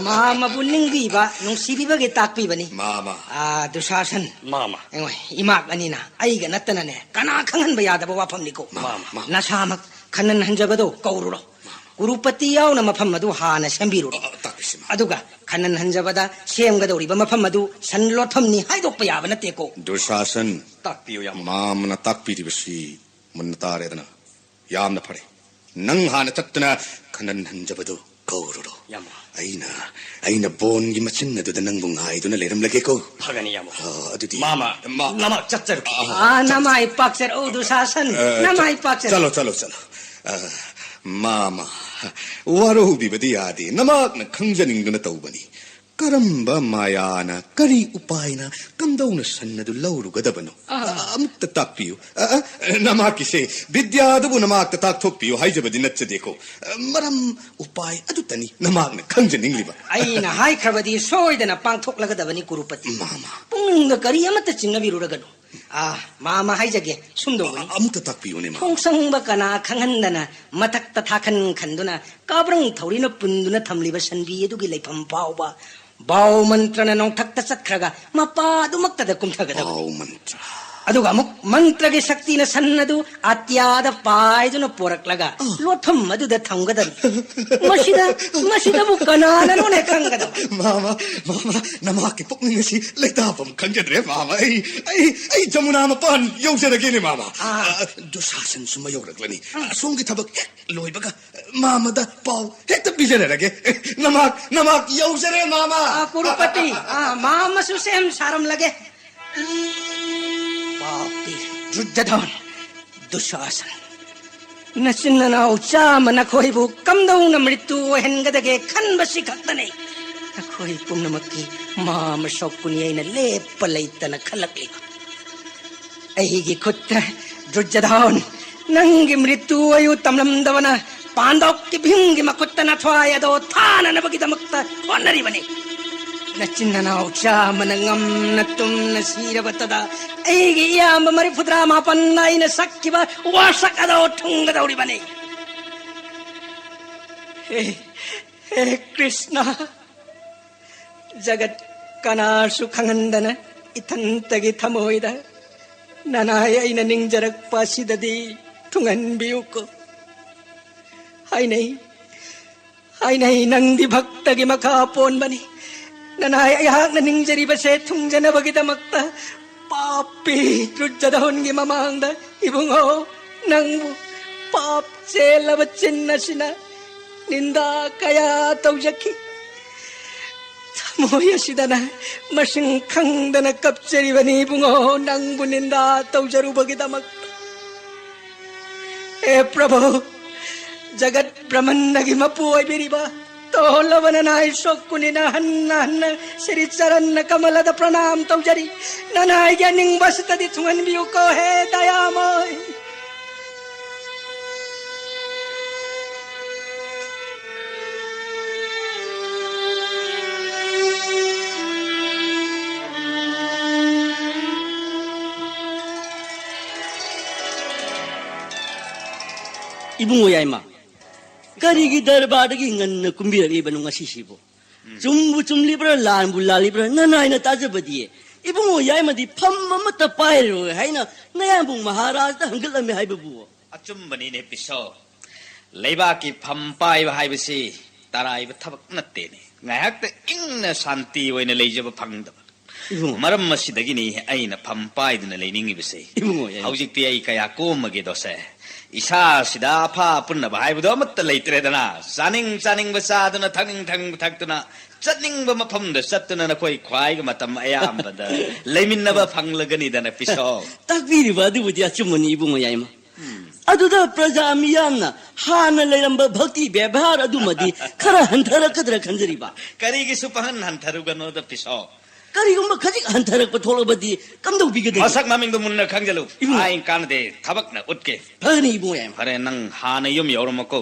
ꯃꯥꯃꯕꯨ ꯅꯤꯡꯕꯤꯕ, ꯅꯨꯡꯁꯤꯕꯤꯕꯒꯤ ꯇꯥꯛꯄꯤꯕꯅꯤ꯫ ꯃꯥꯃ꯫ ꯑ, ꯗꯨꯁꯥꯁꯟ꯫ ꯃꯥꯃ꯫ ꯌꯦꯡꯉꯣ, ꯏꯃꯥꯛ ꯑꯅꯤꯅ ꯑꯩꯒ ꯅꯠꯇꯅꯅꯦ, ꯀꯅꯥ ꯈꯪꯍꯟꯕ ꯌꯥꯗꯕ ꯋꯥꯐꯝꯅꯤꯀꯣ꯫ ꯃꯥꯃ, ꯃꯥꯃ꯫ ꯅꯁꯥꯃꯛ ꯈꯟꯅꯟ ꯍꯟꯖꯕꯗꯣ ꯀꯧꯔꯨꯔꯣ꯫ ꯃꯥꯃ꯫ ꯀꯨꯔꯨꯄꯇꯤ ꯌꯥꯎꯅ ꯃꯐꯝ ꯑꯗꯨ ꯍꯥꯟꯅ ꯁꯦꯝꯕꯤꯔꯨꯔꯣ꯫ ꯑ, ꯑ, ꯇꯥꯛꯄꯤꯁꯤ, ꯃꯥꯃ꯫ ꯑꯗꯨꯒ ꯈꯟꯍꯟ ꯍꯟꯖꯕꯗ ꯁꯦꯝꯒꯗꯧꯔꯤꯕ ꯃꯐꯝ ꯑꯗꯨ ꯁꯟ ꯂꯣꯠꯐꯝꯅꯤ ꯍꯥꯏꯗꯣꯛꯄ ꯌꯥꯕ ꯅꯠꯇꯦꯀꯣ꯫ ꯗꯨꯁꯥꯁꯟ, ꯇꯥꯛꯄꯤꯌꯨ, ꯌꯥꯝ꯫ ꯃꯥꯃꯅ ꯇꯥꯛꯄꯤꯔꯤꯕꯁꯤ ꯃꯨꯟꯅ ꯇꯥꯔꯦꯗꯅ꯫ ꯌꯥꯝꯅ ꯐꯔꯦ꯫ ꯅꯪ ꯍꯥꯟꯅ ꯆꯠꯇꯨꯅ ꯈꯟꯍꯟ ꯍꯟꯖꯕꯗꯨ ꯀꯧꯔꯨꯔꯣ꯫ ꯌꯥꯝ꯫ ꯑꯩꯅ, ꯑꯩꯅ ꯕꯣꯟꯒꯤ ꯃꯆꯤꯟ ꯑꯗꯨꯗ ꯅꯪꯕꯨ ꯉꯥꯏꯗꯨꯅ ꯂꯩꯔꯝꯂꯒꯦꯀꯣ꯫ ꯐꯒꯅꯤ, ꯌꯥꯝ꯫ ꯑ, ꯑꯗꯨꯗꯤ ꯃꯥꯃ, ꯃꯥ-, ꯅꯃꯥꯛ ꯆꯠꯆꯔꯨꯈꯤ꯫ ꯑ, ꯑꯥ, ꯆꯠ-, ꯅꯃꯥꯏ ꯄꯥꯛꯆꯔ, ꯑꯣ, ꯗꯨꯁꯥꯁꯟ, ꯑ, ꯅꯃꯥꯏ ꯆꯠ-, ꯄꯥꯛꯆꯔ꯫ ꯆꯠꯂꯣ, ꯆꯠꯂꯣ, ꯆꯠꯂꯣ꯫ ꯑ, ꯃꯥꯃ, ꯋꯥꯔꯧꯕꯤꯕꯗꯤ ꯌꯥꯗꯦ꯫ ꯅꯃꯥꯛꯅ ꯈꯪꯖꯅꯤꯡꯗꯨꯅ ꯇꯧꯕꯅꯤ꯫ ꯀꯔꯝꯕ ꯃꯥꯌꯥꯅ, ꯀꯔꯤ ꯎꯄꯥꯏꯅ ꯀꯝꯗꯧꯅ ꯁꯟ ꯑꯗꯨ ꯂꯧꯔꯨꯒꯗꯕꯅꯣ? ꯑꯥ꯫ ꯑ, ꯑꯃꯨꯛꯇ ꯇꯥꯛꯄꯤꯌꯨ꯫ ꯑ, ꯑ, ꯅꯃꯥꯛꯀꯤꯁꯦ ꯕꯤꯗ꯭ꯌꯥꯗꯨꯕꯨ ꯅꯃꯥꯛꯇ ꯇꯥꯛꯊꯣꯛꯄꯤꯌꯨ ꯍꯥꯏꯖꯕꯗꯤ ꯅꯠꯆꯗꯦꯀꯣ꯫ ꯑ, ꯃꯔꯝ ꯎꯄꯥꯏ ꯑꯗꯨꯇꯅꯤ ꯅꯃꯥꯛꯅ ꯈꯪꯖꯅꯤꯡꯂꯤꯕ꯫ ꯑꯩꯅ ꯍꯥꯏꯈ꯭ꯔꯕꯗꯤ ꯁꯣꯏꯗꯅ ꯄꯥꯡꯊꯣꯛꯂꯒꯗꯕꯅꯤ, ꯀꯨꯔꯨꯄꯇꯤ꯫ ꯃꯥꯃ꯫ ꯄꯨꯛꯅꯤꯡꯗ ꯀꯔꯤ ꯑꯃꯠꯇ ꯆꯤꯡꯅꯕꯤꯔꯨꯔꯒꯅꯨ꯫ ꯑꯥ, ꯃꯥꯃ ꯍꯥꯏꯖꯒꯦ, ꯁꯨꯝꯗꯧꯕꯅꯤ꯫ ꯑ-, ꯑꯃꯨꯛꯇ ꯇꯥꯛꯄꯤꯌꯨꯅꯦ, ꯃꯥꯃ꯫ ꯈꯣꯡꯁꯪꯕ ꯀꯅꯥ ꯈꯪꯍꯟꯗꯅ ꯃꯊꯛꯇ ꯊꯥꯈꯟ ꯈꯟꯗꯨꯅ ꯀꯥꯕ꯭ꯔꯪ ꯊꯧꯔꯤꯅ ꯄꯨꯟꯗꯨꯅ ꯊꯝꯂꯤꯕ ꯁꯟꯕꯤ ꯑꯗꯨꯒꯤ ꯂꯩꯐꯝ ꯐꯥꯎꯕ ꯕꯥꯎ ꯃꯟꯇ꯭ꯔꯅ ꯅꯣꯡꯊꯛꯇ ꯆꯠꯈ꯭ꯔꯒ ꯃꯄꯥ ꯑꯗꯨꯃꯛꯇꯗ ꯀꯨꯝꯊꯒꯗꯕꯅꯤ꯫ ꯕꯥꯎ ꯃꯟꯇ꯭ꯔ꯫ ꯑꯗꯨꯒ ꯑꯃꯨꯛ ꯃꯟꯇ꯭ꯔꯒꯤ ꯁꯛꯇꯤꯅ ꯁꯟ ꯑꯗꯨ ꯑꯇꯤꯌꯥꯗ ꯄꯥꯏꯗꯨꯅ ꯄꯣꯔꯛꯂꯒ ꯑ꯫ ꯂꯣꯠꯐꯝ ꯑꯗꯨꯗ ꯊꯝꯒꯗꯕꯅꯤ꯫ ꯃꯁꯤꯗ, ꯃꯁꯤꯗꯕꯨ ꯀꯅꯥꯅꯅꯣꯅꯦ ꯈꯪꯒꯗꯕ? ꯃꯥꯃ, ꯃꯥꯃ, ꯅꯃꯥꯛꯀꯤ ꯄꯨꯛꯅꯤꯡ ꯑꯁꯤ ꯂꯩꯇꯥꯐꯝ ꯈꯪꯖꯗ꯭ꯔꯦ, ꯃꯥꯃ꯫ ꯑꯩ, ꯑꯩ, ꯑꯩ ꯖꯃꯨꯅꯥ ꯃꯄꯥꯟ ꯌꯧꯖꯔꯒꯦꯅꯦ, ꯃꯥꯃ꯫ ꯑꯥ꯫ ꯑ, ꯗꯨꯁꯥꯁꯟꯁꯨ ꯃꯌꯧꯔꯛꯂꯅꯤ꯫ ꯎꯝ꯫ ꯑꯁꯣꯝꯒꯤ ꯊꯕꯛ ꯍꯦꯛ ꯂꯣꯏꯕꯒ ꯃꯥꯃꯗ ꯄꯥꯎ ꯍꯦꯛꯇ ꯄꯤꯖꯔꯛꯑꯒꯦ꯫ ꯅꯃꯥꯛ, ꯅꯃꯥꯛ ꯌꯧꯖꯔꯦ, ꯃꯥꯃ꯫ ꯑꯥ, ꯀꯨꯔꯨꯄꯇꯤ, ꯑꯥ, ꯃꯥꯃꯁꯨ ꯁꯦꯝ ꯁꯥꯔꯝꯂꯒꯦ꯫ ꯄꯥꯄꯤ ꯗꯨꯔꯖꯣꯙꯟ, ꯗꯨꯁꯥꯁꯟ, ꯅꯆꯤꯟ ꯅꯅꯥꯎ ꯆꯥꯝꯃ ꯅꯈꯣꯏꯕꯨ ꯀꯝꯗꯧꯅ ꯃ꯭ꯔꯤꯇꯨ ꯑꯣꯏꯍꯟꯒꯗꯒꯦ ꯈꯟꯕꯁꯤ ꯈꯛꯇꯅꯤ ꯅꯈꯣꯏ ꯄꯨꯝꯅꯃꯛꯀꯤ ꯃꯥꯃ ꯁꯣꯛꯄꯅꯤ ꯑꯩꯅ ꯂꯦꯞꯄ ꯂꯩꯇꯅ ꯈꯜꯂꯛꯂꯤꯕ꯫ ꯑꯩꯒꯤ ꯈꯨꯠꯇ ꯗꯨꯔꯖꯣꯙꯟ, ꯅꯪꯒꯤ ꯃ꯭ꯔꯤꯇꯨ ꯑꯌꯨ ꯇꯝꯂꯝꯗꯕꯅ ꯄꯥꯟꯗꯧꯀꯤ ꯚꯤꯝꯒꯤ ꯃꯈꯨꯠꯇ ꯅꯊ꯭ꯋꯥꯏ ꯑꯗꯣ ꯊꯥꯅꯅꯕꯒꯤꯗꯃꯛꯇ ꯍꯣꯠꯅꯔꯤꯕꯅꯤ꯫ ꯅꯆꯤꯟ ꯅꯅꯥꯎ ꯆꯥꯝꯃꯅ ꯉꯝꯅ ꯇꯨꯝꯅ ꯁꯤꯔꯕꯇꯗ ꯑꯩꯒꯤ ꯏꯌꯥꯝꯕ ꯃꯔꯤꯐꯨꯇꯔꯥ ꯃꯥꯄꯟꯅ ꯑꯩꯅ ꯁꯛꯈꯤꯕ ꯋꯥꯁꯛ ꯑꯗꯣ ꯊꯨꯡꯒꯗꯧꯔꯤꯕꯅꯤ꯫ ꯍꯦ, ꯍꯦ ꯀ꯭ꯔꯤꯁꯅ, ꯖꯒꯠ ꯀꯅꯥꯁꯨ ꯈꯪꯍꯟꯗꯅ ꯏꯊꯟꯇꯒꯤ ꯊꯃꯣꯏꯗ ꯅꯅꯥꯏ ꯑꯩꯅ ꯅꯤꯡꯖꯔꯛꯄ ꯑꯁꯤꯗꯗꯤ ꯊꯨꯡꯍꯟꯕꯤꯌꯨꯀꯣ꯫ ꯍꯥꯏꯅꯩ, ꯍꯥꯏꯅꯩ, ꯅꯪꯗꯤ ꯚꯛꯇꯒꯤ ꯃꯈꯥ ꯄꯣꯟꯕꯅꯤ꯫ ꯅꯅꯥꯏ ꯑꯩꯍꯥꯛꯅ ꯅꯤꯡꯖꯔꯤꯕꯁꯦ ꯊꯨꯡꯖꯅꯕꯒꯤꯗꯃꯛꯇ ꯄꯥꯄꯤ ꯗꯨꯔꯖꯣꯙꯟꯒꯤ ꯃꯃꯥꯡꯗ ꯏꯕꯨꯡꯉꯣ, ꯅꯪꯕꯨ ꯄꯥꯞ ꯆꯦꯜꯂꯕ ꯆꯤꯟ ꯑꯁꯤꯅ ꯅꯤꯟꯗꯥ ꯀꯌꯥ ꯇꯧꯖꯈꯤ꯫ ꯊꯃꯣꯏ ꯑꯁꯤꯗꯅ ꯃꯁꯤꯡ ꯈꯪꯗꯅ ꯀꯞꯆꯔꯤꯕꯅꯤ ꯏꯕꯨꯡꯉꯣ, ꯅꯪꯕꯨ ꯅꯤꯟꯗꯥ ꯇꯧꯖꯔꯨꯕꯒꯤꯗꯃꯛ꯫ ꯍꯦ ꯄ꯭ꯔꯚꯨ, ꯖꯒꯠ ꯕ꯭ꯔꯍꯃꯟꯗꯒꯤ ꯃꯄꯨ ꯑꯣꯏꯕꯤꯔꯤꯕ ꯇꯣꯜꯂꯕ ꯅꯅꯥꯏ ꯁꯣꯛꯀꯨꯅꯤꯅ ꯍꯟꯅ ꯍꯟꯅ ꯁꯤꯔꯤ ꯆꯔꯟꯅ ꯀꯃꯂꯗ ꯄ꯭ꯔꯅꯥꯝ ꯇꯧꯖꯔꯤ꯫ ꯅꯅꯥꯏꯒꯤ ꯑꯅꯤꯡꯕꯁꯤꯗꯗꯤ ꯊꯨꯡꯍꯟꯕꯤꯌꯨꯀꯣ ꯍꯦ ꯗꯌꯥꯃꯣꯏ꯫ ꯏꯕꯨꯡꯉꯣ ꯌꯥꯏꯃ, ꯀꯔꯤꯒꯤ ꯗꯔꯕꯥꯔꯗꯒꯤ ꯉꯟꯅ ꯀꯨꯝꯕꯤꯔꯛꯂꯤꯕꯅꯣ ꯉꯁꯤꯁꯤꯕꯨ? ꯎꯝ꯫ ꯆꯨꯝꯕꯨ ꯆꯨꯝꯂꯤꯕ꯭ꯔꯥ, ꯂꯥꯟꯕꯨ ꯂꯥꯜꯂꯤꯕ꯭ꯔꯥ, ꯅꯅꯥꯏꯅ ꯇꯥꯖꯕꯗꯤ ꯏꯕꯨꯡꯉꯣ ꯌꯥꯏꯃꯗꯤ ꯐꯝ ꯑꯃꯠꯇ ꯄꯥꯏꯔꯔꯣꯏ ꯍꯥꯏꯅ ꯅꯌꯥꯝꯕꯨꯡ ꯃꯍꯥꯔꯥꯖꯗ ꯍꯪꯒꯠꯂꯝꯃꯤ ꯍꯥꯏꯕꯕꯨ? ꯑꯆꯨꯝꯕꯅꯤꯅꯦ ꯄꯤꯁꯣ꯫ ꯂꯩꯕꯥꯛꯀꯤ ꯐꯝ ꯄꯥꯏꯕ ꯍꯥꯏꯕꯁꯤ ꯇꯔꯥꯏꯕ ꯊꯕꯛ ꯅꯠꯇꯦꯅꯦ꯫ ꯉꯥꯏꯍꯥꯛꯇ ꯏꯪꯅ ꯁꯥꯟꯇꯤ ꯑꯣꯏꯅ ꯂꯩꯖꯕ ꯐꯪꯗꯕ꯫ ꯏꯕꯨꯡꯉꯣ꯫ ꯃꯔꯝ ꯑꯁꯤꯗꯒꯤꯅꯤ ꯑꯩꯅ ꯐꯝ ꯄꯥꯏꯗꯨꯅ ꯂꯩꯅꯤꯡꯉꯤꯕꯁꯦ꯫ ꯏꯕꯨꯡꯉꯣ, ꯌꯥꯏ꯫ ꯍꯧꯖꯤꯛꯇꯤ ꯑꯩ ꯀꯌꯥ ꯀꯣꯝꯃꯒꯦꯗꯣꯁꯦ꯫ ꯏꯁꯥꯁꯤꯗ ꯑꯐ ꯑꯄꯨꯟꯅꯕ ꯍꯥꯏꯕꯗꯣ ꯑꯃꯠꯇ ꯂꯩꯇ꯭ꯔꯦꯗꯅ꯫ ꯆꯥꯅꯤꯡ ꯆꯥꯅꯤꯡꯕ ꯆꯥꯗꯨꯅ, ꯊꯛꯅꯤꯡ ꯊꯛꯅꯤꯡꯕ ꯊꯛꯇꯨꯅ, ꯆꯠꯅꯤꯡꯕ ꯃꯐꯝꯗ ꯆꯠꯇꯨꯅ ꯅꯈꯣꯏ ꯈ꯭ꯋꯥꯏꯒ ꯃꯇꯝ ꯑꯌꯥꯝꯕꯗ ꯂꯩꯃꯤꯟꯅꯕ ꯐꯪꯂꯒꯅꯤꯗꯅ ꯄꯤꯁꯣ꯫ ꯇꯥꯛꯄꯤꯔꯤꯕ ꯑꯗꯨꯕꯨꯗꯤ ꯑꯆꯨꯝꯕꯅꯤ ꯏꯕꯨꯡꯉꯣ ꯌꯥꯏꯃ꯫ ꯎꯝ꯫ ꯑꯗꯨꯗ ꯄ꯭ꯔꯖꯥ ꯃꯤꯌꯥꯝꯅ ꯍꯥꯟꯅ ꯂꯩꯔꯝꯕ ꯚꯛꯇꯤ ꯕꯦꯕꯥꯔ ꯑꯗꯨꯃꯗꯤ ꯈꯔ ꯍꯟꯊꯔꯛꯀꯗ꯭ꯔꯥ ꯈꯟꯖꯔꯤꯕ꯫ ꯀꯔꯤꯒꯤꯁꯨ ꯄꯥꯡꯍꯟ ꯍꯟꯊꯔꯨꯒꯅꯣꯗ ꯄꯤꯁꯣ꯫ ꯀꯔꯤꯒꯨꯝꯕ ꯈꯖꯤꯛ ꯍꯟꯊꯔꯛꯄ ꯊꯣꯛꯂꯕꯗꯤ ꯀꯝꯗꯧꯕꯤꯒꯗꯒꯦ? ꯃꯁꯛ ꯃꯃꯤꯡꯗꯣ ꯃꯨꯟꯅ ꯈꯪꯖꯜꯂꯨ꯫ ꯏꯕꯨꯡꯉꯣ꯫ ꯑꯩ ꯀꯥꯟꯅꯗꯦ, ꯊꯕꯛꯅ ꯎꯠꯀꯦ꯫ ꯐꯒꯅꯤ ꯏꯕꯨꯡꯉꯣ ꯌꯥꯏꯃ꯫ ꯐꯔꯦ, ꯅꯪ ꯍꯥꯟꯅ ꯌꯨꯝ ꯌꯧꯔꯝꯃꯀꯣ꯫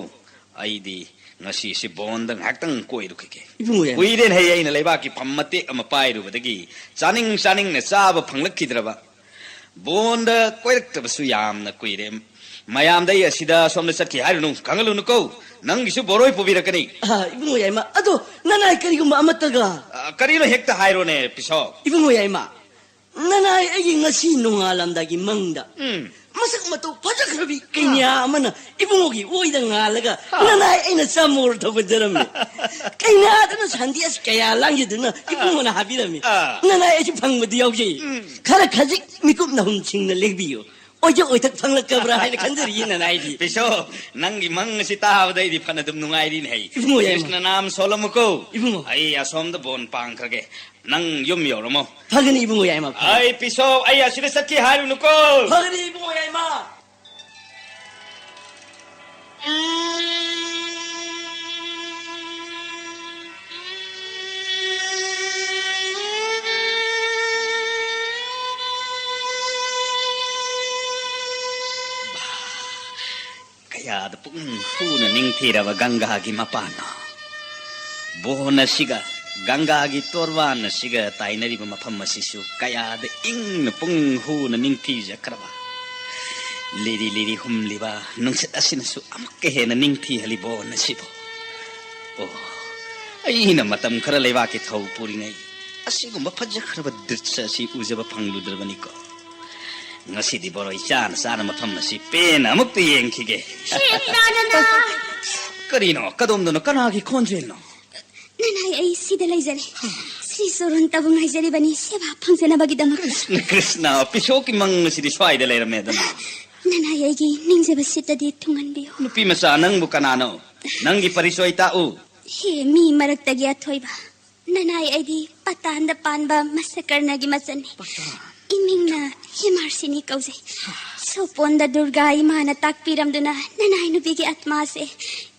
ꯑꯩꯗꯤ ꯉꯁꯤꯁꯤ ꯕꯣꯟꯗ ꯉꯥꯏꯍꯥꯛꯇꯪ ꯀꯣꯏꯔꯨꯈꯤꯒꯦ꯫ ꯏꯕꯨꯡꯉꯣ ꯌꯥꯏꯃ꯫ ꯀꯨꯏꯔꯦꯅꯦ ꯍꯦ, ꯑꯩꯅ ꯂꯩꯕꯥꯛꯀꯤ ꯐꯝ ꯃꯇꯦꯛ ꯑꯃ ꯄꯥꯏꯔꯨꯕꯗꯒꯤ ꯆꯥꯅꯤꯡ ꯆꯥꯅꯤꯡꯅ ꯆꯥꯕ ꯐꯪꯂꯛꯈꯤꯗ꯭ꯔꯕ꯫ ꯕꯣꯟꯗ ꯀꯣꯏꯔꯛꯇꯕꯁꯨ ꯌꯥꯝꯅ ꯀꯨꯏꯔꯦ꯫ ꯃꯌꯥꯝꯗ ꯑꯩ ꯑꯁꯤꯗ ꯁꯣꯝꯗ ꯆꯠꯈꯤ ꯍꯥꯏꯔꯨꯅꯨ, ꯈꯪꯍꯜꯂꯨꯅꯨꯀꯣ꯫ ꯅꯪꯒꯤꯁꯨ ꯕꯣꯔꯣꯏ ꯄꯨꯕꯤꯔꯛꯀꯅꯤ꯫ ꯑꯥ, ꯏꯕꯨꯡꯉꯣ ꯌꯥꯏꯃ, ꯑꯗꯣ ꯅꯅꯥꯏ ꯀꯔꯤꯒꯨꯝꯕ ꯑꯃꯠꯇꯒ? ꯑ, ꯀꯔꯤꯅꯣ ꯍꯦꯛꯇ ꯍꯥꯏꯔꯣꯅꯦ, ꯄꯤꯁꯣ꯫ ꯏꯕꯨꯡꯉꯣ ꯌꯥꯏꯃ, ꯅꯅꯥꯏ ꯑꯩꯒꯤ ꯉꯁꯤ ꯅꯣꯡꯉꯥꯜꯂꯝꯗꯥꯏꯒꯤ ꯃꯪꯗ ꯎꯝ꯫ ꯃꯁꯛ ꯃꯇꯧ ꯐꯖꯈ꯭ꯔꯕꯤ ꯀꯩꯅ꯭ꯌꯥ ꯑꯃꯅ ꯏꯕꯨꯡꯉꯣꯒꯤ ꯑꯣꯏꯗ ꯉꯥꯜꯂꯒ ꯅꯅꯥꯏ ꯑꯩꯅ ꯆꯥꯃꯣꯔ ꯊꯧꯒꯠꯆꯔꯝꯃꯤ꯫ ꯀꯩꯅ꯭ꯌꯥꯗꯨꯅ ꯁꯟꯗꯦꯁ ꯀꯌꯥ ꯂꯥꯡꯖꯗꯨꯅ ꯏꯕꯨꯡꯉꯣꯅ ꯍꯥꯕꯤꯔꯝꯃꯤ꯫ ꯑꯥ꯫ ꯅꯅꯥꯏ ꯑꯩꯁꯨ ꯐꯪꯕꯗꯤ ꯌꯥꯎꯖꯩ꯫ ꯎꯝ꯫ ꯈꯔ ꯈꯖꯤꯛ ꯃꯤꯀꯨꯞ ꯅꯍꯨꯝ ꯁꯤꯡꯅ ꯂꯦꯡꯕꯤꯌꯨ꯫ ꯑꯣꯏꯖ ꯑꯣꯏꯊꯛ ꯐꯪꯂꯛꯀꯕ꯭ꯔꯥ ꯍꯥꯏꯅ ꯈꯟꯖꯔꯤꯌꯦ ꯅꯅꯥꯏꯗꯤ꯫ ꯄꯤꯁꯣ, ꯅꯪꯒꯤ ꯃꯪ ꯑꯁꯤ ꯇꯥꯕꯗ ꯑꯩꯗꯤ ꯐꯅ ꯑꯗꯨꯝ ꯅꯨꯡꯉꯥꯏꯔꯤꯅꯦ ꯍꯩ꯫ ꯏꯕꯨꯡꯉꯣ ꯌꯥꯏꯃ꯫ ꯀ꯭ꯔꯤꯁꯅ ꯅꯥꯝ ꯁꯣꯜꯂꯝꯃꯨꯀꯣ꯫ ꯏꯕꯨꯡꯉꯣ꯫ ꯑꯩ ꯑꯁꯣꯝꯗ ꯕꯣꯟ ꯄꯥꯡꯈ꯭ꯔꯒꯦ꯫ ꯅꯪ ꯌꯨꯝ ꯌꯧꯔꯝꯃꯣ꯫ ꯐꯒꯅꯤ ꯏꯕꯨꯡꯉꯣ ꯌꯥꯏꯃ, ꯐꯒꯅꯤ꯫ ꯑꯩ ꯄꯤꯁꯣ, ꯑꯩ ꯑꯁꯤꯗ ꯆꯠꯈꯤ ꯍꯥꯏꯔꯨꯅꯨꯀꯣ꯫ ꯐꯒꯅꯤ ꯏꯕꯨꯡꯉꯣ ꯌꯥꯏꯃ꯫ ꯀꯌꯥꯗ ꯄꯨꯛꯅꯤꯡ ꯍꯨꯅ ꯅꯤꯡꯊꯤꯔꯕ ꯒꯪꯒꯥꯒꯤ ꯃꯄꯥꯟꯅꯣ! ꯕꯣꯟ ꯑꯁꯤꯒ ꯒꯪꯒꯥꯒꯤ ꯇꯣꯔꯕꯥꯟ ꯑꯁꯤꯒ ꯇꯥꯏꯅꯔꯤꯕ ꯃꯐꯝ ꯑꯁꯤꯁꯨ ꯀꯌꯥꯗ ꯏꯪꯅ ꯄꯨꯛꯅꯤꯡ ꯍꯨꯅ ꯅꯤꯡꯊꯤꯖꯈ꯭ꯔꯕ! ꯂꯤꯔꯤ ꯂꯤꯔꯤ ꯍꯨꯝꯂꯤꯕ ꯅꯨꯡꯁꯤꯠ ꯑꯁꯤꯅꯁꯨ ꯑꯃꯨꯛꯀ ꯍꯦꯟꯅ ꯅꯤꯡꯊꯤꯍꯜꯂꯤ ꯕꯣꯟ ꯑꯁꯤꯕꯨ꯫ ꯑꯣ, ꯑꯩꯅ ꯃꯇꯝ ꯈꯔ ꯂꯩꯕꯥꯛꯀꯤ ꯊꯧ ꯄꯨꯔꯤꯉꯩ ꯑꯁꯤꯒꯨꯝꯕ ꯐꯖꯈ꯭ꯔꯕ ꯗ꯭ꯔꯤꯁ꯭ꯌ ꯑꯁꯤ ꯎꯖꯕ ꯐꯪꯂꯨꯗ꯭ꯔꯕꯅꯤꯀꯣ꯫ ꯉꯁꯤꯗꯤ ꯕꯣꯔꯣꯏ ꯆꯥꯅ ꯆꯥꯅ ꯃꯐꯝ ꯑꯁꯤ ꯄꯦꯟꯅ ꯑꯃꯨꯛꯇ ꯌꯦꯡꯈꯤꯒꯦ꯫ ꯍꯦ, ꯅꯅꯥ, ꯅꯅꯥ! ꯀꯔꯤꯅꯣ? ꯀꯗꯣꯝꯗꯅꯣ? ꯀꯅꯥꯒꯤ ꯈꯣꯟꯖꯦꯜꯅꯣ? ꯅꯅꯥꯏ, ꯑꯩ ꯁꯤꯗ ꯂꯩꯖꯔꯦ꯫ ꯁ꯭ꯔꯤ ꯁꯣꯔꯣꯟꯇꯕꯨ ꯉꯥꯏꯖꯔꯤꯕꯅꯤ, ꯁꯦꯕꯥ ꯐꯪꯖꯅꯕꯒꯤꯗꯃꯛ꯫ ꯀ꯭ꯔꯤꯁꯅ, ꯀ꯭ꯔꯤꯁꯅ, ꯄꯤꯁꯣꯛꯀꯤ ꯃꯪ ꯑꯁꯤꯗꯤ ꯁ꯭ꯋꯥꯏꯗ ꯂꯩꯔꯝꯃꯦꯗꯅ꯫ ꯅꯅꯥꯏ, ꯑꯩꯒꯤ ꯅꯤꯡꯖꯕ ꯁꯤꯠꯇꯗꯤ ꯊꯨꯡꯍꯟꯕꯤꯌꯨ꯫ ꯅꯨꯄꯤ ꯃꯆꯥ, ꯅꯪꯕꯨ ꯀꯅꯥꯅꯣ? ꯅꯪꯒꯤ ꯄꯔꯤꯆꯣꯏ ꯇꯥꯛꯎ꯫ ꯍꯦ, ꯃꯤ ꯃꯔꯛꯇꯒꯤ ꯑꯊꯣꯏꯕ꯫ ꯅꯅꯥꯏ, ꯑꯩꯗꯤ ꯄꯇꯥꯟꯗ ꯄꯥꯟꯕ ꯃꯁꯀꯔꯅꯒꯤ ꯃꯆꯟꯅꯤ꯫ ꯄꯇꯥꯟ꯫ ꯏꯃꯤꯡꯅ ꯍꯦꯃꯥꯔꯁꯤꯅꯤ ꯀꯧꯖꯩ꯫ ꯁꯣꯄꯣꯟꯗ ꯗꯨꯔꯒꯥ ꯏꯃꯥꯅ ꯇꯥꯛꯄꯤꯔꯝꯗꯨꯅ ꯅꯅꯥꯏ ꯅꯨꯄꯤꯒꯤ ꯑꯥꯠꯃꯥꯁꯦ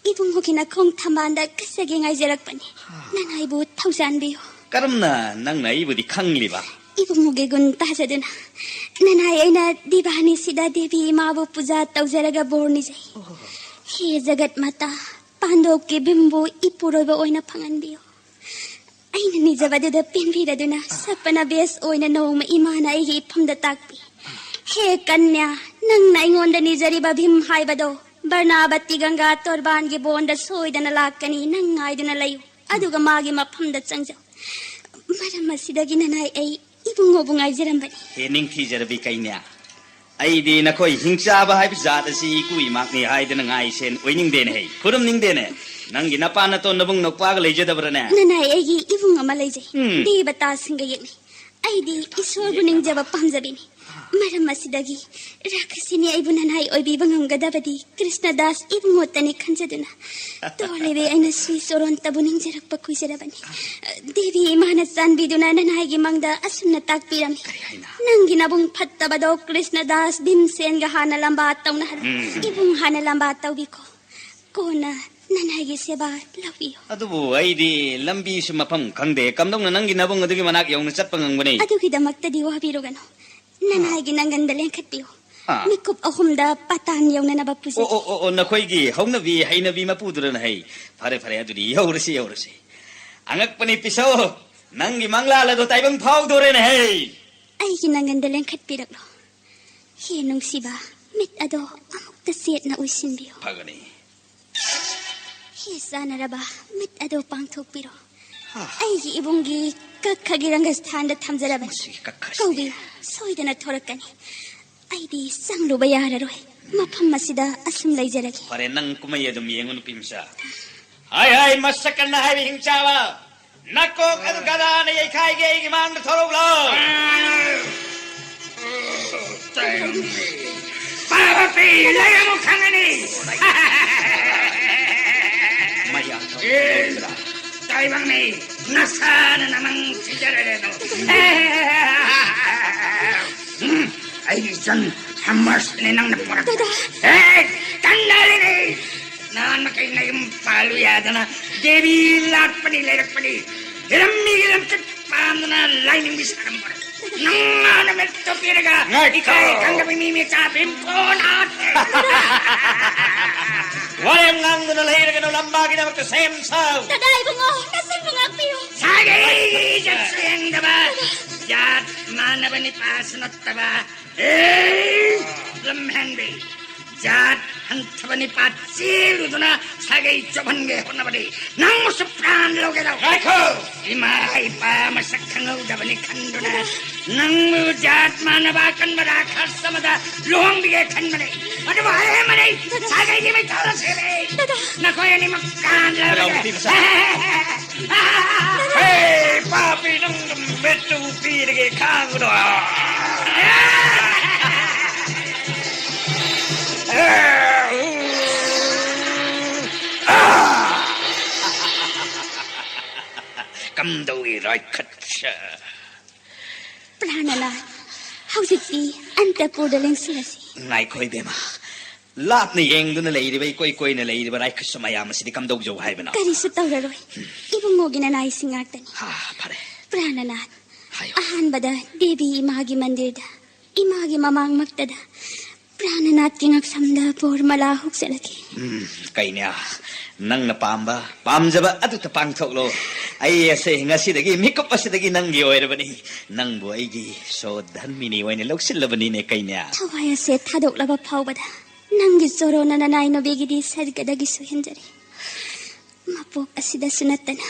ꯏꯕꯨꯡꯉꯣꯒꯤ ꯅꯈꯣꯡ ꯊꯝꯕꯥꯜꯗ ꯀꯠꯆꯒꯦ ꯉꯥꯏꯖꯔꯛꯄꯅꯤ꯫ ꯅꯅꯥꯏꯕꯨ ꯊꯧꯖꯥꯟꯕꯤꯌꯨ꯫ ꯀꯔꯝꯅ ꯅꯪꯅ ꯑꯩꯕꯨꯗꯤ ꯈꯪꯂꯤꯕ? ꯏꯕꯨꯡꯉꯣꯒꯤ ꯒꯨꯟ ꯇꯥꯖꯗꯨꯅ ꯅꯅꯥꯏ ꯑꯩꯅ ꯗꯤꯕꯥꯅꯤꯁꯤꯗ ꯗꯦꯕꯤ ꯏꯃꯥꯕꯨ ꯄꯨꯖꯥ ꯇꯧꯖꯔꯒ ꯕꯣꯔ ꯅꯤꯖꯩ꯫ ꯍꯦ ꯖꯒꯠ ꯃꯥꯇꯥ, ꯄꯥꯟꯗꯣꯞꯀꯤ ꯚꯤꯝꯕꯨ ꯏꯄꯨꯔꯣꯏꯕ ꯑꯣꯏꯅ ꯐꯪꯍꯟꯕꯤꯌꯨ꯫ ꯑꯩꯅ ꯅꯤꯖꯕꯗꯨꯗ ꯄꯦꯟꯕꯤꯔꯗꯨꯅ ꯁꯄꯅ ꯕꯦꯁ ꯑꯣꯏꯅ ꯅꯣꯡꯃ ꯏꯃꯥꯅ ꯑꯩꯒꯤ ꯏꯐꯝꯗ ꯇꯥꯛꯄꯤ꯫ ꯍꯦ ꯀꯟꯌꯥ, ꯅꯪꯅ ꯑꯩꯉꯣꯟꯗ ꯅꯤꯖꯔꯤꯕ ꯚꯤꯝ ꯍꯥꯏꯕꯗꯣ ꯕꯔꯅꯥꯕꯇꯤ ꯒꯪꯒꯥ ꯇꯣꯔꯕꯥꯟꯒꯤ ꯕꯣꯟꯗ ꯁꯣꯏꯗꯅ ꯂꯥꯛꯀꯅꯤ, ꯅꯪ ꯉꯥꯏꯗꯨꯅ ꯂꯩꯌꯨ꯫ ꯑꯗꯨꯒ ꯃꯥꯒꯤ ꯃꯐꯝꯗ ꯆꯪꯖꯧ꯫ ꯃꯔꯝ ꯑꯁꯤꯗꯒꯤ ꯅꯅꯥꯏ ꯑꯩ ꯏꯕꯨꯡꯉꯣꯕꯨ ꯉꯥꯏꯖꯔꯝꯕꯅꯤ꯫ ꯍꯦ ꯅꯤꯡꯊꯤꯖꯔꯕꯤ ꯀꯩꯅ꯭ꯌꯥ, ꯑꯩꯗꯤ ꯅꯈꯣꯏ ꯍꯤꯡꯆꯥꯕ ꯍꯥꯏꯕ ꯖꯥꯠ ꯑꯁꯤ ꯏꯀꯨ ꯏꯃꯥꯛꯅꯤ ꯍꯥꯏꯗꯅ ꯉꯥꯏꯁꯦꯟ ꯑꯣꯏꯅꯤꯡꯗꯦꯅꯦ ꯍꯩ꯫ ꯈꯨꯔꯨꯝꯅꯤꯡꯗꯦꯅꯦ꯫ ꯅꯪꯒꯤ ꯅꯄꯥ ꯅꯇꯣꯟ ꯅꯕꯨꯡ ꯅꯧꯄꯥꯒ ꯂꯩꯖꯗꯕ꯭ꯔꯅꯦ? ꯅꯅꯥꯏ, ꯑꯩꯒꯤ ꯏꯕꯨꯡ ꯑꯃ ꯂꯩꯖꯩ꯫ ꯎꯝ꯫ ꯗꯦꯕꯇꯥꯁꯤꯡꯒ ꯌꯦꯛꯅꯩ꯫ ꯑꯩꯗꯤ ꯏꯁꯣꯔꯕꯨ ꯅꯤꯡꯖꯕ ꯄꯥꯝꯖꯕꯤꯅꯤ꯫ ꯃꯔꯝ ꯑꯁꯤꯗꯒꯤ ꯔꯥꯈꯁꯤꯅꯤ ꯑꯩꯕꯨ ꯅꯅꯥꯏ ꯑꯣꯏꯕꯤꯕ ꯉꯝꯒꯗꯕꯗꯤ ꯀ꯭ꯔꯤꯁꯅꯗꯥꯁ ꯏꯕꯨꯡꯉꯣꯇꯅꯤ ꯈꯟꯖꯗꯨꯅ ꯇꯣꯜꯂꯤꯕꯤ ꯑꯩꯅ ꯁ꯭ꯔꯤ ꯆꯣꯔꯣꯟꯇꯕꯨ ꯅꯤꯡꯖꯔꯛꯄ ꯀꯨꯏꯖꯔꯕꯅꯤ꯫ ꯗꯦꯕꯤ ꯏꯃꯥꯅ ꯆꯥꯟꯕꯤꯗꯨꯅ ꯅꯅꯥꯏꯒꯤ ꯃꯪꯗ ꯑꯁꯨꯝꯅ ꯇꯥꯛꯄꯤꯔꯝꯃꯤ꯫ ꯀꯔꯤ ꯍꯥꯏꯅ? ꯅꯪꯒꯤ ꯅꯕꯨꯡ ꯐꯠꯇꯕꯗꯣ ꯀ꯭ꯔꯤꯁꯅꯗꯥꯁ ꯚꯤꯝꯁꯦꯟꯒ ꯍꯥꯟꯅ ꯂꯝꯕꯥ ꯇꯧꯅꯍꯜꯂꯨ꯫ ꯎꯝ꯫ ꯏꯕꯨꯡ ꯍꯥꯟꯅ ꯂꯝꯕꯥ ꯇꯧꯕꯤꯈꯣ꯫ ꯀꯣꯟꯅ ꯅꯅꯥꯏꯒꯤ ꯁꯦꯕꯥ ꯂꯧꯕꯤꯌꯨ꯫ ꯑꯗꯨꯕꯨ ꯑꯩꯗꯤ ꯂꯝꯕꯤꯁꯨ ꯃꯐꯝ ꯈꯪꯗꯦ꯫ ꯀꯝꯗꯧꯅ ꯅꯪꯒꯤ ꯅꯕꯨꯡ ꯑꯗꯨꯒꯤ ꯃꯅꯥꯛ ꯌꯧꯅ ꯆꯠꯄ ꯉꯝꯒꯅꯤ? ꯑꯗꯨꯒꯤꯗꯃꯛꯇꯗꯤ ꯋꯥꯕꯤꯔꯨꯒꯅꯨ꯫ ꯅꯅꯥꯏꯒꯤ ꯅꯪꯒꯟꯗ ꯂꯦꯡꯈꯠꯄꯤꯌꯨ꯫ ꯑꯥ꯫ ꯃꯤꯀꯨꯞ ꯑꯍꯨꯝꯗ ꯄꯥꯇꯥꯟ ꯌꯧꯅꯅꯕ ꯄꯨꯖꯒꯦ꯫ ꯑꯣ, ꯑꯣ, ꯑꯣ, ꯑꯣ, ꯅꯈꯣꯏꯒꯤ ꯍꯧꯅꯕꯤ ꯍꯩꯅꯕꯤ ꯃꯄꯨꯗꯨꯔꯅ ꯍꯩ꯫ ꯐꯔꯦ, ꯐꯔꯦ, ꯑꯗꯨꯗꯤ ꯌꯧꯔꯁꯤ, ꯌꯧꯔꯁꯤ꯫ ꯑꯉꯛꯄꯅꯤ ꯄꯤꯁꯧ, ꯅꯪꯒꯤ ꯃꯪꯂꯥꯜ ꯑꯗꯣ ꯇꯥꯏꯕꯪ ꯐꯥꯎꯗꯣꯔꯦꯅ ꯍꯩ꯫ ꯑꯩꯒꯤ ꯅꯪꯒꯟꯗ ꯂꯦꯡꯈꯠꯄꯤꯔꯛꯂꯣ꯫ ꯍꯦ ꯅꯨꯡꯁꯤꯕ, ꯃꯤꯠ ꯑꯗꯣ ꯑꯃꯨꯛꯇ ꯆꯦꯠꯅ ꯎꯏꯁꯤꯟꯕꯤꯌꯨ꯫ ꯐꯒꯅꯤ꯫ ꯍꯦ ꯆꯥꯟꯅꯔꯕ, ꯃꯤꯠ ꯑꯗꯣ ꯄꯥꯡꯊꯣꯛꯄꯤꯔꯣ꯫ ꯍꯥ꯫ ꯑꯩꯒꯤ ꯏꯕꯨꯡꯒꯤ ꯀꯛꯈꯒꯤ ꯔꯪꯒꯁꯊꯥꯟꯗ ꯊꯝꯖꯔꯕꯅꯤ꯫ ꯃꯁꯤꯒꯤ ꯀꯛꯈꯁꯤ꯫ ꯀꯧꯕꯤꯌꯨ, ꯁꯣꯏꯗꯅ ꯊꯣꯔꯛꯀꯅꯤ꯫ ꯑꯩꯗꯤ ꯆꯪꯂꯨꯕ ꯌꯥꯔꯔꯣꯏ꯫ ꯃꯐꯝ ꯑꯁꯤꯗ ꯑꯁꯨꯝ ꯂꯩꯖꯔꯒꯦ꯫ ꯐꯔꯦ, ꯅꯪ ꯀꯨꯝꯍꯩ ꯑꯗꯨꯝ ꯌꯦꯡꯉꯨ, ꯅꯨꯄꯤ ꯃꯆꯥ꯫ ꯍꯥꯏ, ꯍꯥꯏ, ꯃꯁꯛ ꯀꯟꯅ ꯍꯥꯏꯕ ꯍꯤꯡꯆꯥꯕ꯫ ꯅꯀꯣꯛ ꯑꯗꯨ ꯒꯗꯥꯅ ꯌꯩꯈꯥꯏꯒꯦ ꯑꯩꯒꯤ ꯃꯥꯡꯗ ꯊꯣꯔꯛꯂꯣ꯫ ꯇꯥꯏꯕꯪ ꯂꯩꯔꯝꯃꯨ ꯈꯪꯒꯅꯤ꯫ ꯃꯌꯥ ꯊꯣꯛ-, ꯑꯦ, ꯇꯥꯏꯕꯪꯅꯤ, ꯅꯁꯥꯅ ꯅꯃꯪ ꯊꯤꯖꯔꯦꯗꯣ꯫ ꯎꯝ, ꯑꯩꯒꯤ ꯏꯆꯟ ꯍꯝꯃꯔꯁꯅꯦ ꯅꯪꯅ ꯄꯨꯔꯛꯄ꯫ ꯗꯗꯥ꯫ ꯑꯦ, ꯀꯟꯅꯔꯤꯅꯤ꯫ ꯅꯍꯥꯟ ꯃꯈꯩ ꯅꯌꯨꯝ ꯄꯥꯜꯂꯨ ꯌꯥꯗꯅ ꯗꯦꯕꯤ ꯂꯥꯛꯄꯅꯤ ꯂꯩꯔꯛꯄꯅꯤ꯫ ꯍꯤꯔꯝ ꯃꯤꯒꯤ ꯂꯝꯆꯠ ꯄꯥꯝꯗꯅ ꯂꯥꯏꯅꯤꯡꯕꯤ ꯁꯥꯔꯝꯕ꯭ꯔꯣ? ꯅꯪꯅ ꯅꯨꯃꯤꯠꯇꯣ ꯄꯤꯔꯒ ꯉꯥꯏꯈꯣ꯫ ꯏꯀꯥꯏ ꯈꯪꯗꯕ ꯃꯤ ꯃꯆꯥ ꯕꯤꯝꯐꯣꯟ ꯍꯥꯠ꯫ ꯋꯥꯔꯦꯝ ꯉꯥꯡꯗꯨꯅ ꯂꯩꯔꯒꯅꯨ, ꯂꯝꯕꯥꯒꯤꯗꯃꯛꯇ ꯁꯦꯝ ꯁꯥꯎ꯫ ꯗꯗꯥ ꯏꯕꯨꯡꯉꯣ, ꯅꯆꯟꯕꯨ ꯉꯥꯛꯄꯤꯌꯨ꯫ ꯁꯥꯒꯩꯒꯤ ꯏꯖꯠ ꯁꯦꯡꯗꯕ, ꯖꯥꯠ ꯃꯥꯟꯅꯕ ꯅꯤꯄꯥꯁꯨ ꯅꯠꯇꯕ, ꯑꯦ, ꯂꯝꯍꯦꯟꯕꯤ, ꯖꯥꯠ ꯍꯟꯊꯕ ꯅꯤꯄꯥ ꯆꯦꯜꯂꯨꯗꯨꯅ ꯁꯥꯒꯩ ꯆꯣꯞꯍꯟꯒꯦ ꯍꯣꯠꯅꯕꯗꯤ ꯅꯪꯕꯨꯁꯨ ꯄ꯭ꯔꯥꯟ ꯂꯧꯒꯦ ꯇꯧ꯫ ꯉꯥꯏꯈꯣ! ꯏꯃꯥ ꯏꯄꯥ ꯃꯁꯛ ꯈꯪꯍꯧꯗꯕꯅꯤ ꯈꯟꯗꯨꯅ ꯅꯪꯕꯨ ꯖꯥꯠ ꯃꯥꯟꯅꯕ ꯑꯀꯟꯕ ꯔꯥꯈꯁ ꯑꯃꯗ ꯂꯨꯍꯣꯡꯕꯤꯒꯦ ꯈꯟꯕꯅꯤ꯫ ꯑꯗꯨꯕꯨ ꯑꯍꯦꯟꯕꯅꯤ, ꯁꯥꯒꯩꯗꯤ ꯃꯩꯇꯥꯜ ꯑꯁꯤꯅꯤ꯫ ꯅꯈꯣꯏ ꯑꯅꯤꯃꯛ ꯄ꯭ꯔꯥꯟ ꯂꯧꯔꯒꯦ꯫ ꯅꯨꯄꯤ ꯃꯆꯥ꯫ ꯍꯦ, ꯄꯥꯄꯤ, ꯅꯪ ꯃꯤꯠꯇꯨ ꯄꯤꯔꯒꯦ ꯈꯥꯡꯕꯗꯣ꯫ ꯀꯝꯗꯧꯏ, ꯔꯥꯏꯈꯠꯁ? ꯄ꯭ꯔꯥꯅꯅꯥꯊ, ꯍꯧꯖꯤꯛꯇꯤ ꯑꯟꯇꯄꯨꯔꯗ ꯂꯦꯡꯁꯤꯜꯂꯁꯤ꯫ ꯉꯥꯏꯈꯣ, ꯏꯕꯦꯝꯃ꯫ ꯂꯥꯞꯅ ꯌꯦꯡꯗꯨꯅ ꯂꯩꯔꯤꯕ, ꯏꯀꯣꯏ ꯀꯣꯏꯅ ꯂꯩꯔꯤꯕ ꯔꯥꯏꯈꯠꯁ ꯃꯌꯥꯝ ꯑꯁꯤꯗꯤ ꯀꯝꯗꯧꯖꯧ ꯍꯥꯏꯕꯅꯣ? ꯀꯔꯤꯁꯨ ꯇꯧꯔꯔꯣꯏ꯫ ꯏꯕꯨꯡꯉꯣꯒꯤ ꯅꯅꯥꯏꯁꯤꯡ ꯉꯥꯛꯇꯅꯤ꯫ ꯍꯥ, ꯐꯔꯦ꯫ ꯄ꯭ꯔꯥꯅꯅꯥꯊ, ꯍꯥꯏꯌꯨ꯫ ꯑꯍꯥꯟꯕꯗ ꯗꯦꯕꯤ ꯏꯃꯥꯒꯤ ꯃꯟꯗꯤꯔꯗ, ꯏꯃꯥꯒꯤ ꯃꯃꯥꯡꯃꯛꯇꯗ ꯄ꯭ꯔꯥꯅꯅꯥꯊꯀꯤ ꯉꯛꯁꯝꯗ ꯕꯣꯔ ꯃꯂꯥ ꯍꯨꯛꯆꯠꯂꯒꯦ꯫ ꯎꯝ, ꯀꯩꯅꯦ, ꯅꯪꯅ ꯄꯥꯝꯕ, ꯄꯥꯝꯖꯕ ꯑꯗꯨꯇ ꯄꯥꯡꯊꯣꯛꯂꯣ꯫ ꯑꯩ ꯑꯁꯦ ꯉꯁꯤꯗꯒꯤ, ꯃꯤꯀꯨꯞ ꯑꯁꯤꯗꯒꯤ ꯅꯪꯒꯤ ꯑꯣꯏꯔꯕꯅꯤ꯫ ꯅꯪꯕꯨ ꯑꯩꯒꯤ ꯁꯣ ꯙꯔꯃꯤꯅꯤ ꯑꯣꯏꯅ ꯂꯧꯁꯤꯜꯂꯕꯅꯤꯅꯦ, ꯀꯩꯅꯦ꯫ ꯊꯋꯥꯏ ꯑꯁꯦ ꯊꯥꯗꯣꯛꯂꯕ ꯐꯥꯎꯕꯗ ꯅꯪꯒꯤ ꯆꯣꯔꯣꯅ ꯅꯅꯥꯏ ꯅꯨꯕꯤꯒꯤꯗꯤ ꯁꯔꯒꯗꯒꯤꯁꯨ ꯍꯦꯟꯖꯔꯤ꯫ ꯃꯄꯣꯛ ꯑꯁꯤꯗꯁꯨ ꯅꯠꯇꯅ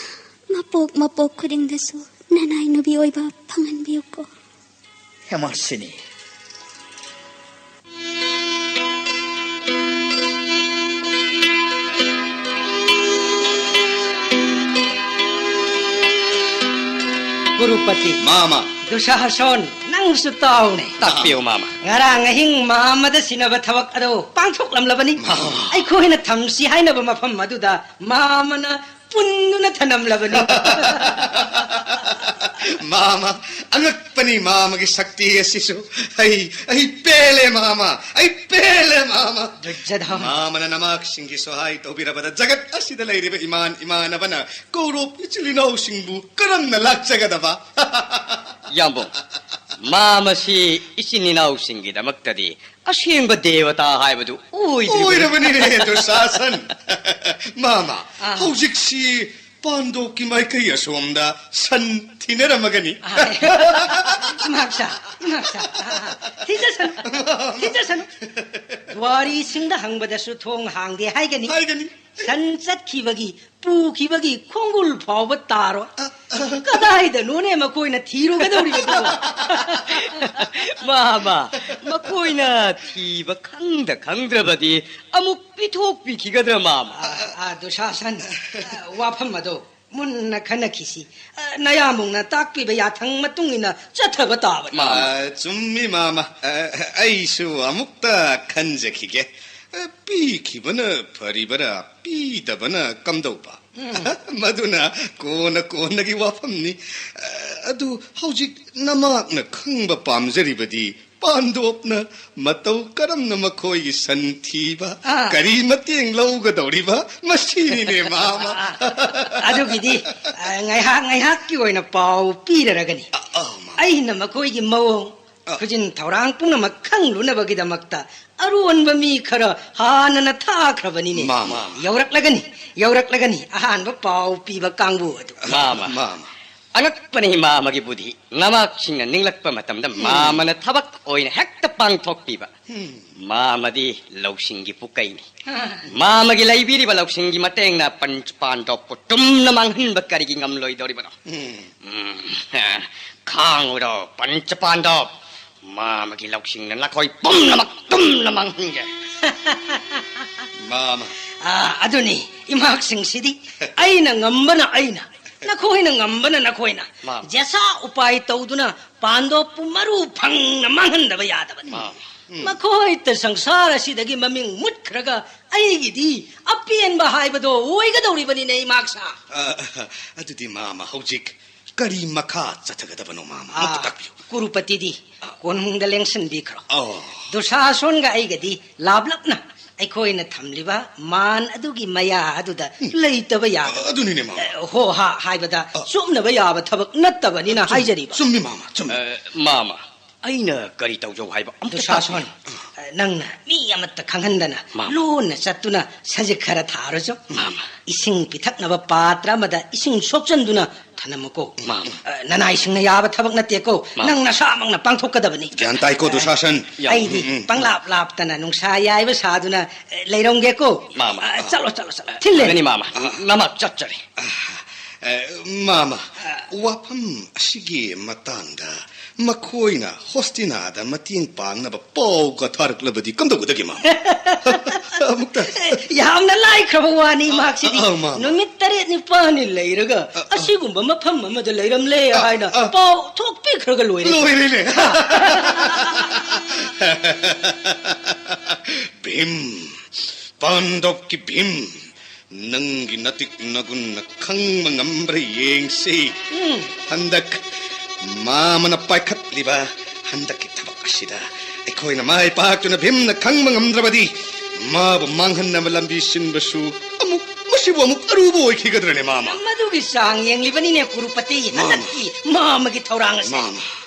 ꯃꯄꯣꯛ ꯃꯄꯣꯛ ꯈꯨꯗꯤꯡꯗꯁꯨ ꯅꯅꯥꯏ ꯅꯨꯕꯤ ꯑꯣꯏꯕ ꯐꯪꯍꯟꯕꯤꯌꯨꯀꯣ꯫ ꯍꯦꯃꯥꯁꯤꯅꯤ꯫ ꯀꯨꯔꯨꯄꯇꯤ꯫ ꯃꯥꯃ꯫ ꯗꯨꯁꯥꯁꯣꯟ, ꯅꯪꯁꯨ ꯇꯥꯎꯅꯦ꯫ ꯇꯥꯛꯄꯤꯌꯨ, ꯃꯥꯃ꯫ ꯉꯔꯥꯡ ꯑꯍꯤꯡ ꯃꯥꯃꯗ ꯁꯤꯟꯅꯕ ꯊꯕꯛ ꯑꯗꯣ ꯄꯥꯡꯊꯣꯛꯂꯝꯂꯕꯅꯤ꯫ ꯃꯥꯃ꯫ ꯑꯩꯈꯣꯏꯅ ꯊꯝꯁꯤ ꯍꯥꯏꯅꯕ ꯃꯐꯝ ꯑꯗꯨꯗ ꯃꯥꯃꯅ ꯄꯨꯟꯗꯨꯅ ꯊꯅꯝꯂꯕꯅꯤ꯫ ꯃꯥꯃ, ꯑꯉꯛꯄꯅꯤ ꯃꯥꯃꯒꯤ ꯁꯛꯇꯤ ꯑꯁꯤꯁꯨ꯫ ꯑꯩ, ꯑꯩ ꯄꯦꯜꯂꯦ ꯃꯥꯃ, ꯑꯩ ꯄꯦꯜꯂꯦ ꯃꯥꯃ꯫ ꯗꯨꯖꯥꯙꯟ꯫ ꯃꯥꯃꯅ ꯅꯃꯥꯛꯁꯤꯡꯒꯤ ꯁꯍꯥꯏ ꯇꯧꯕꯤꯔꯕꯗ ꯖꯒꯠ ꯑꯁꯤꯗ ꯂꯩꯔꯤꯕ ꯏꯃꯥꯟ ꯏꯃꯥꯟꯅꯕꯅ ꯀꯧꯔꯣꯞ ꯏꯆꯤꯜ ꯏꯅꯥꯎꯁꯤꯡꯕꯨ ꯀꯔꯝꯅ ꯂꯥꯛꯆꯒꯗꯕ? ꯌꯥꯝꯕꯨꯡ, ꯃꯥꯃꯁꯤ ꯏꯆꯤꯟ ꯏꯅꯥꯎꯁꯤꯡꯒꯤꯗꯃꯛꯇꯗꯤ ꯑꯁꯦꯡꯕ ꯗꯦꯕꯇꯥ ꯍꯥꯏꯕꯗꯨ ꯑꯣꯏꯗ꯭ꯔꯤꯕꯅꯤ꯫ ꯑꯣꯏꯔꯕꯅꯤꯅꯦ, ꯗꯨꯁꯥꯁꯟ꯫ ꯃꯥꯃ, ꯑꯥ꯫ ꯍꯧꯖꯤꯛꯁꯤ ꯄꯥꯟꯗꯣꯞꯀꯤ ꯃꯥꯏꯀꯩ ꯑꯁꯣꯝꯗ ꯁꯟ ꯊꯤꯅꯔꯝꯃꯒꯅꯤ꯫ ꯑꯥ, ꯏꯃꯥꯝꯆꯥ, ꯏꯃꯥꯝꯆꯥ, ꯑꯥ, ꯑꯥ, ꯊꯤꯖꯁꯅꯨ, ꯊꯤꯖꯁꯅꯨ꯫ ꯋꯥꯔꯤꯁꯤꯡꯗ ꯍꯪꯕꯗꯁꯨ ꯊꯣꯡ ꯍꯥꯡꯗꯦ ꯍꯥꯏꯒꯅꯤ꯫ ꯍꯥꯏꯒꯅꯤ꯫ ꯁꯟ ꯆꯠꯈꯤꯕꯒꯤ, ꯄꯨꯈꯤꯕꯒꯤ ꯈꯣꯡꯒꯨꯜ ꯐꯥꯎꯕ ꯇꯥꯔꯣꯏ꯫ ꯑ, ꯑ꯫ ꯀꯗꯥꯏꯗꯅꯣꯅꯦ ꯃꯈꯣꯏꯅ ꯊꯤꯔꯨꯒꯗꯧꯔꯤꯕꯗꯨꯕꯣ? ꯃꯥꯃ, ꯃꯈꯣꯏꯅ ꯊꯤꯕ ꯈꯪꯗ ꯈꯪꯗ꯭ꯔꯕꯗꯤ ꯑꯃꯨꯛ ꯄꯤꯊꯣꯛꯄꯤꯈꯤꯒꯗ꯭ꯔꯥ, ꯃꯥꯃ? ꯑ, ꯑ, ꯗꯨꯁꯥꯁꯟ, ꯑ, ꯋꯥꯐꯝ ꯑꯗꯣ ꯃꯨꯟꯅ ꯈꯟꯅꯈꯤꯁꯤ꯫ ꯑ, ꯅꯌꯥꯝꯕꯨꯡꯅ ꯇꯥꯛꯄꯤꯕ ꯌꯥꯊꯪ ꯃꯇꯨꯡ ꯏꯟꯅ ꯆꯠꯊꯕ ꯇꯥꯕꯅꯤ꯫ ꯃꯥꯃ꯫ ꯑ, ꯆꯨꯝꯃꯤ, ꯃꯥꯃ꯫ ꯑ, ꯑꯩꯁꯨ ꯑꯃꯨꯛꯇ ꯈꯟꯖꯈꯤꯒꯦ꯫ ꯑ, ꯄꯤꯈꯤꯕꯅ ꯐꯔꯤꯕꯔꯥ, ꯄꯤꯗꯕꯅ ꯀꯝꯗꯧꯕ? ꯎꯝ꯫ ꯃꯗꯨꯅ ꯀꯣꯟꯅ ꯀꯣꯟꯅꯒꯤ ꯋꯥꯐꯝꯅꯤ꯫ ꯑ, ꯑꯗꯨ ꯍꯧꯖꯤꯛ ꯅꯃꯥꯛꯅ ꯈꯪꯕ ꯄꯥꯝꯖꯔꯤꯕꯗꯤ ꯄꯥꯟꯗꯣꯞꯅ ꯃꯇꯧ ꯀꯔꯝꯅ ꯃꯈꯣꯏꯒꯤ ꯁꯟ ꯊꯤꯕ, ꯑꯥ꯫ ꯀꯔꯤ ꯃꯇꯦꯡ ꯂꯧꯒꯗꯧꯔꯤꯕ, ꯃꯁꯤꯅꯤꯅꯦ, ꯃꯥꯃ꯫ ꯑꯗꯨꯒꯤꯗꯤ, ꯑ, ꯉꯥꯏꯍꯥꯛ ꯉꯥꯏꯍꯥꯛꯀꯤ ꯑꯣꯏꯅ ꯄꯥꯎ ꯄꯤꯔꯔꯒꯅꯤ꯫ ꯑ, ꯑ, ꯃꯥꯃ꯫ ꯑꯩꯅ ꯃꯈꯣꯏꯒꯤ ꯃꯑꯣꯡ, ꯑ꯫ ꯈꯨꯖꯤꯟ ꯊꯧꯔꯥꯡ ꯄꯨꯝꯅꯃꯛ ꯈꯪꯂꯨꯅꯕꯒꯤꯗꯃꯛꯇ ꯑꯔꯣꯟꯕ ꯃꯤ ꯈꯔ ꯍꯥꯟꯅꯅ ꯊꯥꯈ꯭ꯔꯕꯅꯤꯅꯦ꯫ ꯃꯥꯃ꯫ ꯌꯧꯔꯛꯂꯒꯅꯤ, ꯌꯧꯔꯛꯂꯒꯅꯤ ꯑꯍꯥꯟꯕ ꯄꯥꯎ ꯄꯤꯕ ꯀꯥꯡꯕꯨ ꯑꯗꯨ꯫ ꯃꯥꯃ꯫ ꯃꯥꯃ꯫ ꯑꯉꯛꯄꯅꯤ ꯃꯥꯃꯒꯤ ꯕꯨꯙꯤ꯫ ꯅꯃꯥꯛꯁꯤꯡꯅ ꯅꯤꯡꯂꯛꯄ ꯃꯇꯝꯗ ꯎꯝ꯫ ꯃꯥꯃꯅ ꯊꯕꯛ ꯑꯣꯏꯅ ꯍꯦꯛꯇ ꯄꯥꯡꯊꯣꯛꯄꯤꯕ꯫ ꯎꯝ꯫ ꯃꯥꯃꯗꯤ ꯂꯧꯁꯤꯡꯒꯤ ꯄꯨꯀꯩꯅꯤ꯫ ꯑꯥ꯫ ꯃꯥꯃꯒꯤ ꯂꯩꯕꯤꯔꯤꯕ ꯂꯧꯁꯤꯡꯒꯤ ꯃꯇꯦꯡꯅ ꯄꯟꯆ ꯄꯥꯟꯗꯣꯞꯄꯨ ꯇꯨꯝꯅ ꯃꯥꯡꯍꯟꯕ ꯀꯔꯤꯒꯤ ꯉꯝꯂꯣꯏꯗꯧꯔꯤꯕꯅꯣ? ꯎꯝ꯫ ꯎꯝ, ꯈꯥꯡꯉꯨꯔꯣ, ꯄꯟꯆ ꯄꯥꯟꯗꯣꯞ꯫ ꯃꯥꯃꯒꯤ ꯂꯧꯁꯤꯡꯅ ꯅꯈꯣꯏ ꯄꯨꯝꯅꯃꯛ ꯇꯨꯝꯅ ꯃꯥꯡꯍꯟꯒꯦ꯫ ꯃꯥꯃ꯫ ꯑꯥ, ꯑꯗꯨꯅꯤ, ꯏꯃꯥꯛꯁꯤꯡꯁꯤꯗꯤ ꯑꯩꯅ ꯉꯝꯕꯅ ꯑꯩꯅ, ꯅꯈꯣꯏꯅ ꯉꯝꯕꯅ ꯅꯈꯣꯏꯅ꯫ ꯃꯥꯃ꯫ ꯖꯦꯁꯥ ꯎꯄꯥꯏ ꯇꯧꯗꯨꯅ ꯄꯥꯟꯗꯣꯞꯄꯨ ꯃꯔꯨ ꯐꯪꯅ ꯃꯥꯡꯍꯟꯗꯕ ꯌꯥꯗꯕꯅꯤ꯫ ꯃꯥꯃ꯫ ꯎꯝ꯫ ꯃꯈꯣꯏꯇ ꯁꯪꯁꯥꯔ ꯑꯁꯤꯗꯒꯤ ꯃꯃꯤꯡ ꯃꯨꯠꯈ꯭ꯔꯒ ꯑꯩꯒꯤꯗꯤ ꯑꯄꯦꯟꯕ ꯍꯥꯏꯕꯗꯣ ꯑꯣꯏꯒꯗꯧꯔꯤꯕꯅꯤꯅꯦ, ꯏꯃꯥꯛꯁꯥ꯫ ꯑ, ꯑꯗꯨꯗꯤ ꯃꯥꯃ ꯍꯧꯖꯤꯛ ꯀꯔꯤ ꯃꯈꯥ ꯆꯠꯊꯒꯗꯕꯅꯣ, ꯃꯥꯃ? ꯑꯃꯨꯛꯇ ꯑꯥ, ꯇꯥꯛꯄꯤꯌꯨ꯫ ꯀꯨꯔꯨꯄꯇꯤꯗꯤ ꯑꯥ꯫ ꯀꯣꯅꯨꯡꯗ ꯂꯦꯡꯁꯤꯟꯕꯤꯈ꯭ꯔꯣ꯫ ꯑꯣ꯫ ꯗꯨꯁꯥꯁꯣꯟꯒ ꯑꯩꯒꯗꯤ ꯂꯥꯞꯂꯞꯅ ꯑꯩꯈꯣꯏꯅ ꯊꯝꯂꯤꯕ ꯃꯥꯟ ꯑꯗꯨꯒꯤ ꯃꯌꯥ ꯑꯗꯨꯗ ꯎꯝ꯫ ꯂꯩꯇꯕ ꯌꯥꯗꯕ꯫ ꯑ-, ꯑꯗꯨꯅꯤꯅꯦ, ꯃꯥꯃ꯫ ꯑꯦ, ꯍꯣ ꯍꯥ ꯍꯥꯏꯕꯗ ꯑ꯫ ꯆꯨꯞꯅꯕ ꯌꯥꯕ ꯊꯕꯛ ꯅꯠꯇꯕꯅꯤꯅ ꯆꯨꯝ-, ꯍꯥꯏꯖꯔꯤꯕ꯫ ꯆꯨꯝꯃꯤ, ꯃꯥꯃ, ꯆꯨꯝꯃꯤ꯫ ꯑ, ꯃꯥꯃ, ꯑꯩꯅ ꯀꯔꯤ ꯇꯧꯖꯧ ꯍꯥꯏꯕ ꯑꯝꯇ ꯗꯨꯁꯥꯁꯣꯟ, ꯇꯥꯛꯄꯤꯌꯨ꯫ ꯑ, ꯅꯪꯅ ꯃꯤ ꯑꯃꯠꯇ ꯈꯪꯍꯟꯗꯅ ꯃꯥꯃ꯫ ꯂꯣꯟꯅ ꯆꯠꯇꯨꯅ ꯁꯖꯤꯛ ꯈꯔ ꯊꯥꯔꯨꯆꯣ꯫ ꯃꯥꯃ꯫ ꯏꯁꯤꯡ ꯄꯤꯊꯛꯅꯕ ꯄꯥꯇ꯭ꯔ ꯑꯃꯗ ꯏꯁꯤꯡ ꯁꯣꯛꯆꯟꯗꯨꯅ ꯊꯅꯝꯃꯨꯀꯣ꯫ ꯃꯥꯃ꯫ ꯑ, ꯅꯅꯥꯏꯁꯤꯡꯅ ꯌꯥꯕ ꯊꯕꯛ ꯅꯠꯇꯦꯀꯣ꯫ ꯃꯥꯃ꯫ ꯅꯪ ꯅꯁꯥꯃꯛꯅ ꯄꯥꯡꯊꯣꯛꯀꯗꯕꯅꯤ꯫ ꯒ꯭ꯌꯥꯟ ꯇꯥꯏꯀꯣ, ꯗꯨꯁꯥꯁꯟ? ꯌꯥꯝ ꯎꯝ, ꯎꯝ꯫ ꯄꯪꯂꯥꯞ ꯂꯥꯞꯇꯅ ꯅꯨꯡꯁꯥ ꯌꯥꯏꯕ ꯁꯥꯗꯨꯅ, ꯑ, ꯂꯩꯔꯝꯒꯦꯀꯣ꯫ ꯃꯥꯃ꯫ ꯑ, ꯆꯠꯂꯣ, ꯆꯠꯂꯣ, ꯆꯠꯂꯣ꯫ ꯊꯤꯜꯂꯦ꯫ ꯐꯒꯅꯤ ꯃꯥꯃ꯫ ꯅꯃꯥꯛ ꯆꯠꯆꯔꯤ꯫ ꯑꯦ, ꯃꯥꯃ, ꯋꯥꯐꯝ ꯑꯁꯤꯒꯤ ꯃꯇꯥꯡꯗ ꯃꯈꯣꯏꯅ ꯍꯣꯁꯇꯤꯅꯥꯗ ꯃꯇꯦꯡ ꯄꯥꯡꯅꯕ ꯄꯥꯎꯒ ꯊꯥꯔꯛꯂꯕꯗꯤ ꯀꯝꯗꯧꯒꯗꯒꯦ, ꯃꯥꯃ? ꯑꯃꯨꯛꯇ ꯌꯥꯝꯅ ꯂꯥꯏꯈ꯭ꯔꯕ ꯋꯥꯅꯤ꯫ ꯃꯍꯥꯛꯁꯤꯗꯤ ꯑ, ꯃꯥꯃ꯫ ꯅꯨꯃꯤꯠ ꯇꯔꯦꯠ ꯅꯤꯄꯥꯜꯅꯤ ꯂꯩꯔꯒ ꯑ, ꯑ꯫ ꯑꯁꯤꯒꯨꯝꯕ ꯃꯐꯝ ꯑꯃꯗ ꯂꯩꯔꯝꯂꯦ ꯑ, ꯍꯥꯏꯅ ꯑ꯫ ꯄꯥꯎ ꯊꯣꯛꯄꯤꯈ꯭ꯔꯒ ꯂꯣꯏꯔꯦ꯫ ꯂꯣꯏꯔꯦꯅꯦ꯫ ꯚꯤꯝ, ꯄꯥꯟꯗꯣꯞꯀꯤ ꯚꯤꯝ, ꯅꯪꯒꯤ ꯅꯇꯤꯛ ꯅꯒꯨꯟꯅ ꯈꯪꯕ ꯉꯝꯕ꯭ꯔꯥ ꯌꯦꯡꯁꯤ꯫ ꯎꯝ꯫ ꯍꯟꯗꯛ ꯃꯥꯃꯅ ꯄꯥꯏꯈꯠꯂꯤꯕ ꯍꯟꯗꯛꯀꯤ ꯊꯕꯛ ꯑꯁꯤꯗ ꯑꯩꯈꯣꯏꯅ ꯃꯥꯏ ꯄꯥꯛꯇꯨꯅ ꯚꯤꯝꯅ ꯈꯪꯕ ꯉꯝꯗ꯭ꯔꯕꯗꯤ ꯃꯥꯕꯨ ꯃꯥꯡꯍꯟꯅꯕ ꯂꯝꯕꯤ ꯁꯤꯟꯕꯁꯨ ꯑꯃꯨꯛ, ꯃꯁꯤꯕꯨ ꯑꯃꯨꯛ ꯑꯔꯨꯕ ꯑꯣꯏꯈꯤꯒꯗ꯭ꯔꯅꯦ, ꯃꯥꯃ? ꯃꯗꯨꯒꯤ ꯆꯥꯡ ꯌꯦꯡꯂꯤꯕꯅꯤꯅꯦ ꯀꯨꯔꯨꯄꯇꯤ꯫ ꯃꯥꯃ꯫ ꯍꯟꯗꯛꯀꯤ ꯃꯥꯃꯒꯤ ꯊꯧꯔꯥꯡ ꯑꯁꯦ꯫ ꯃꯥꯃ꯫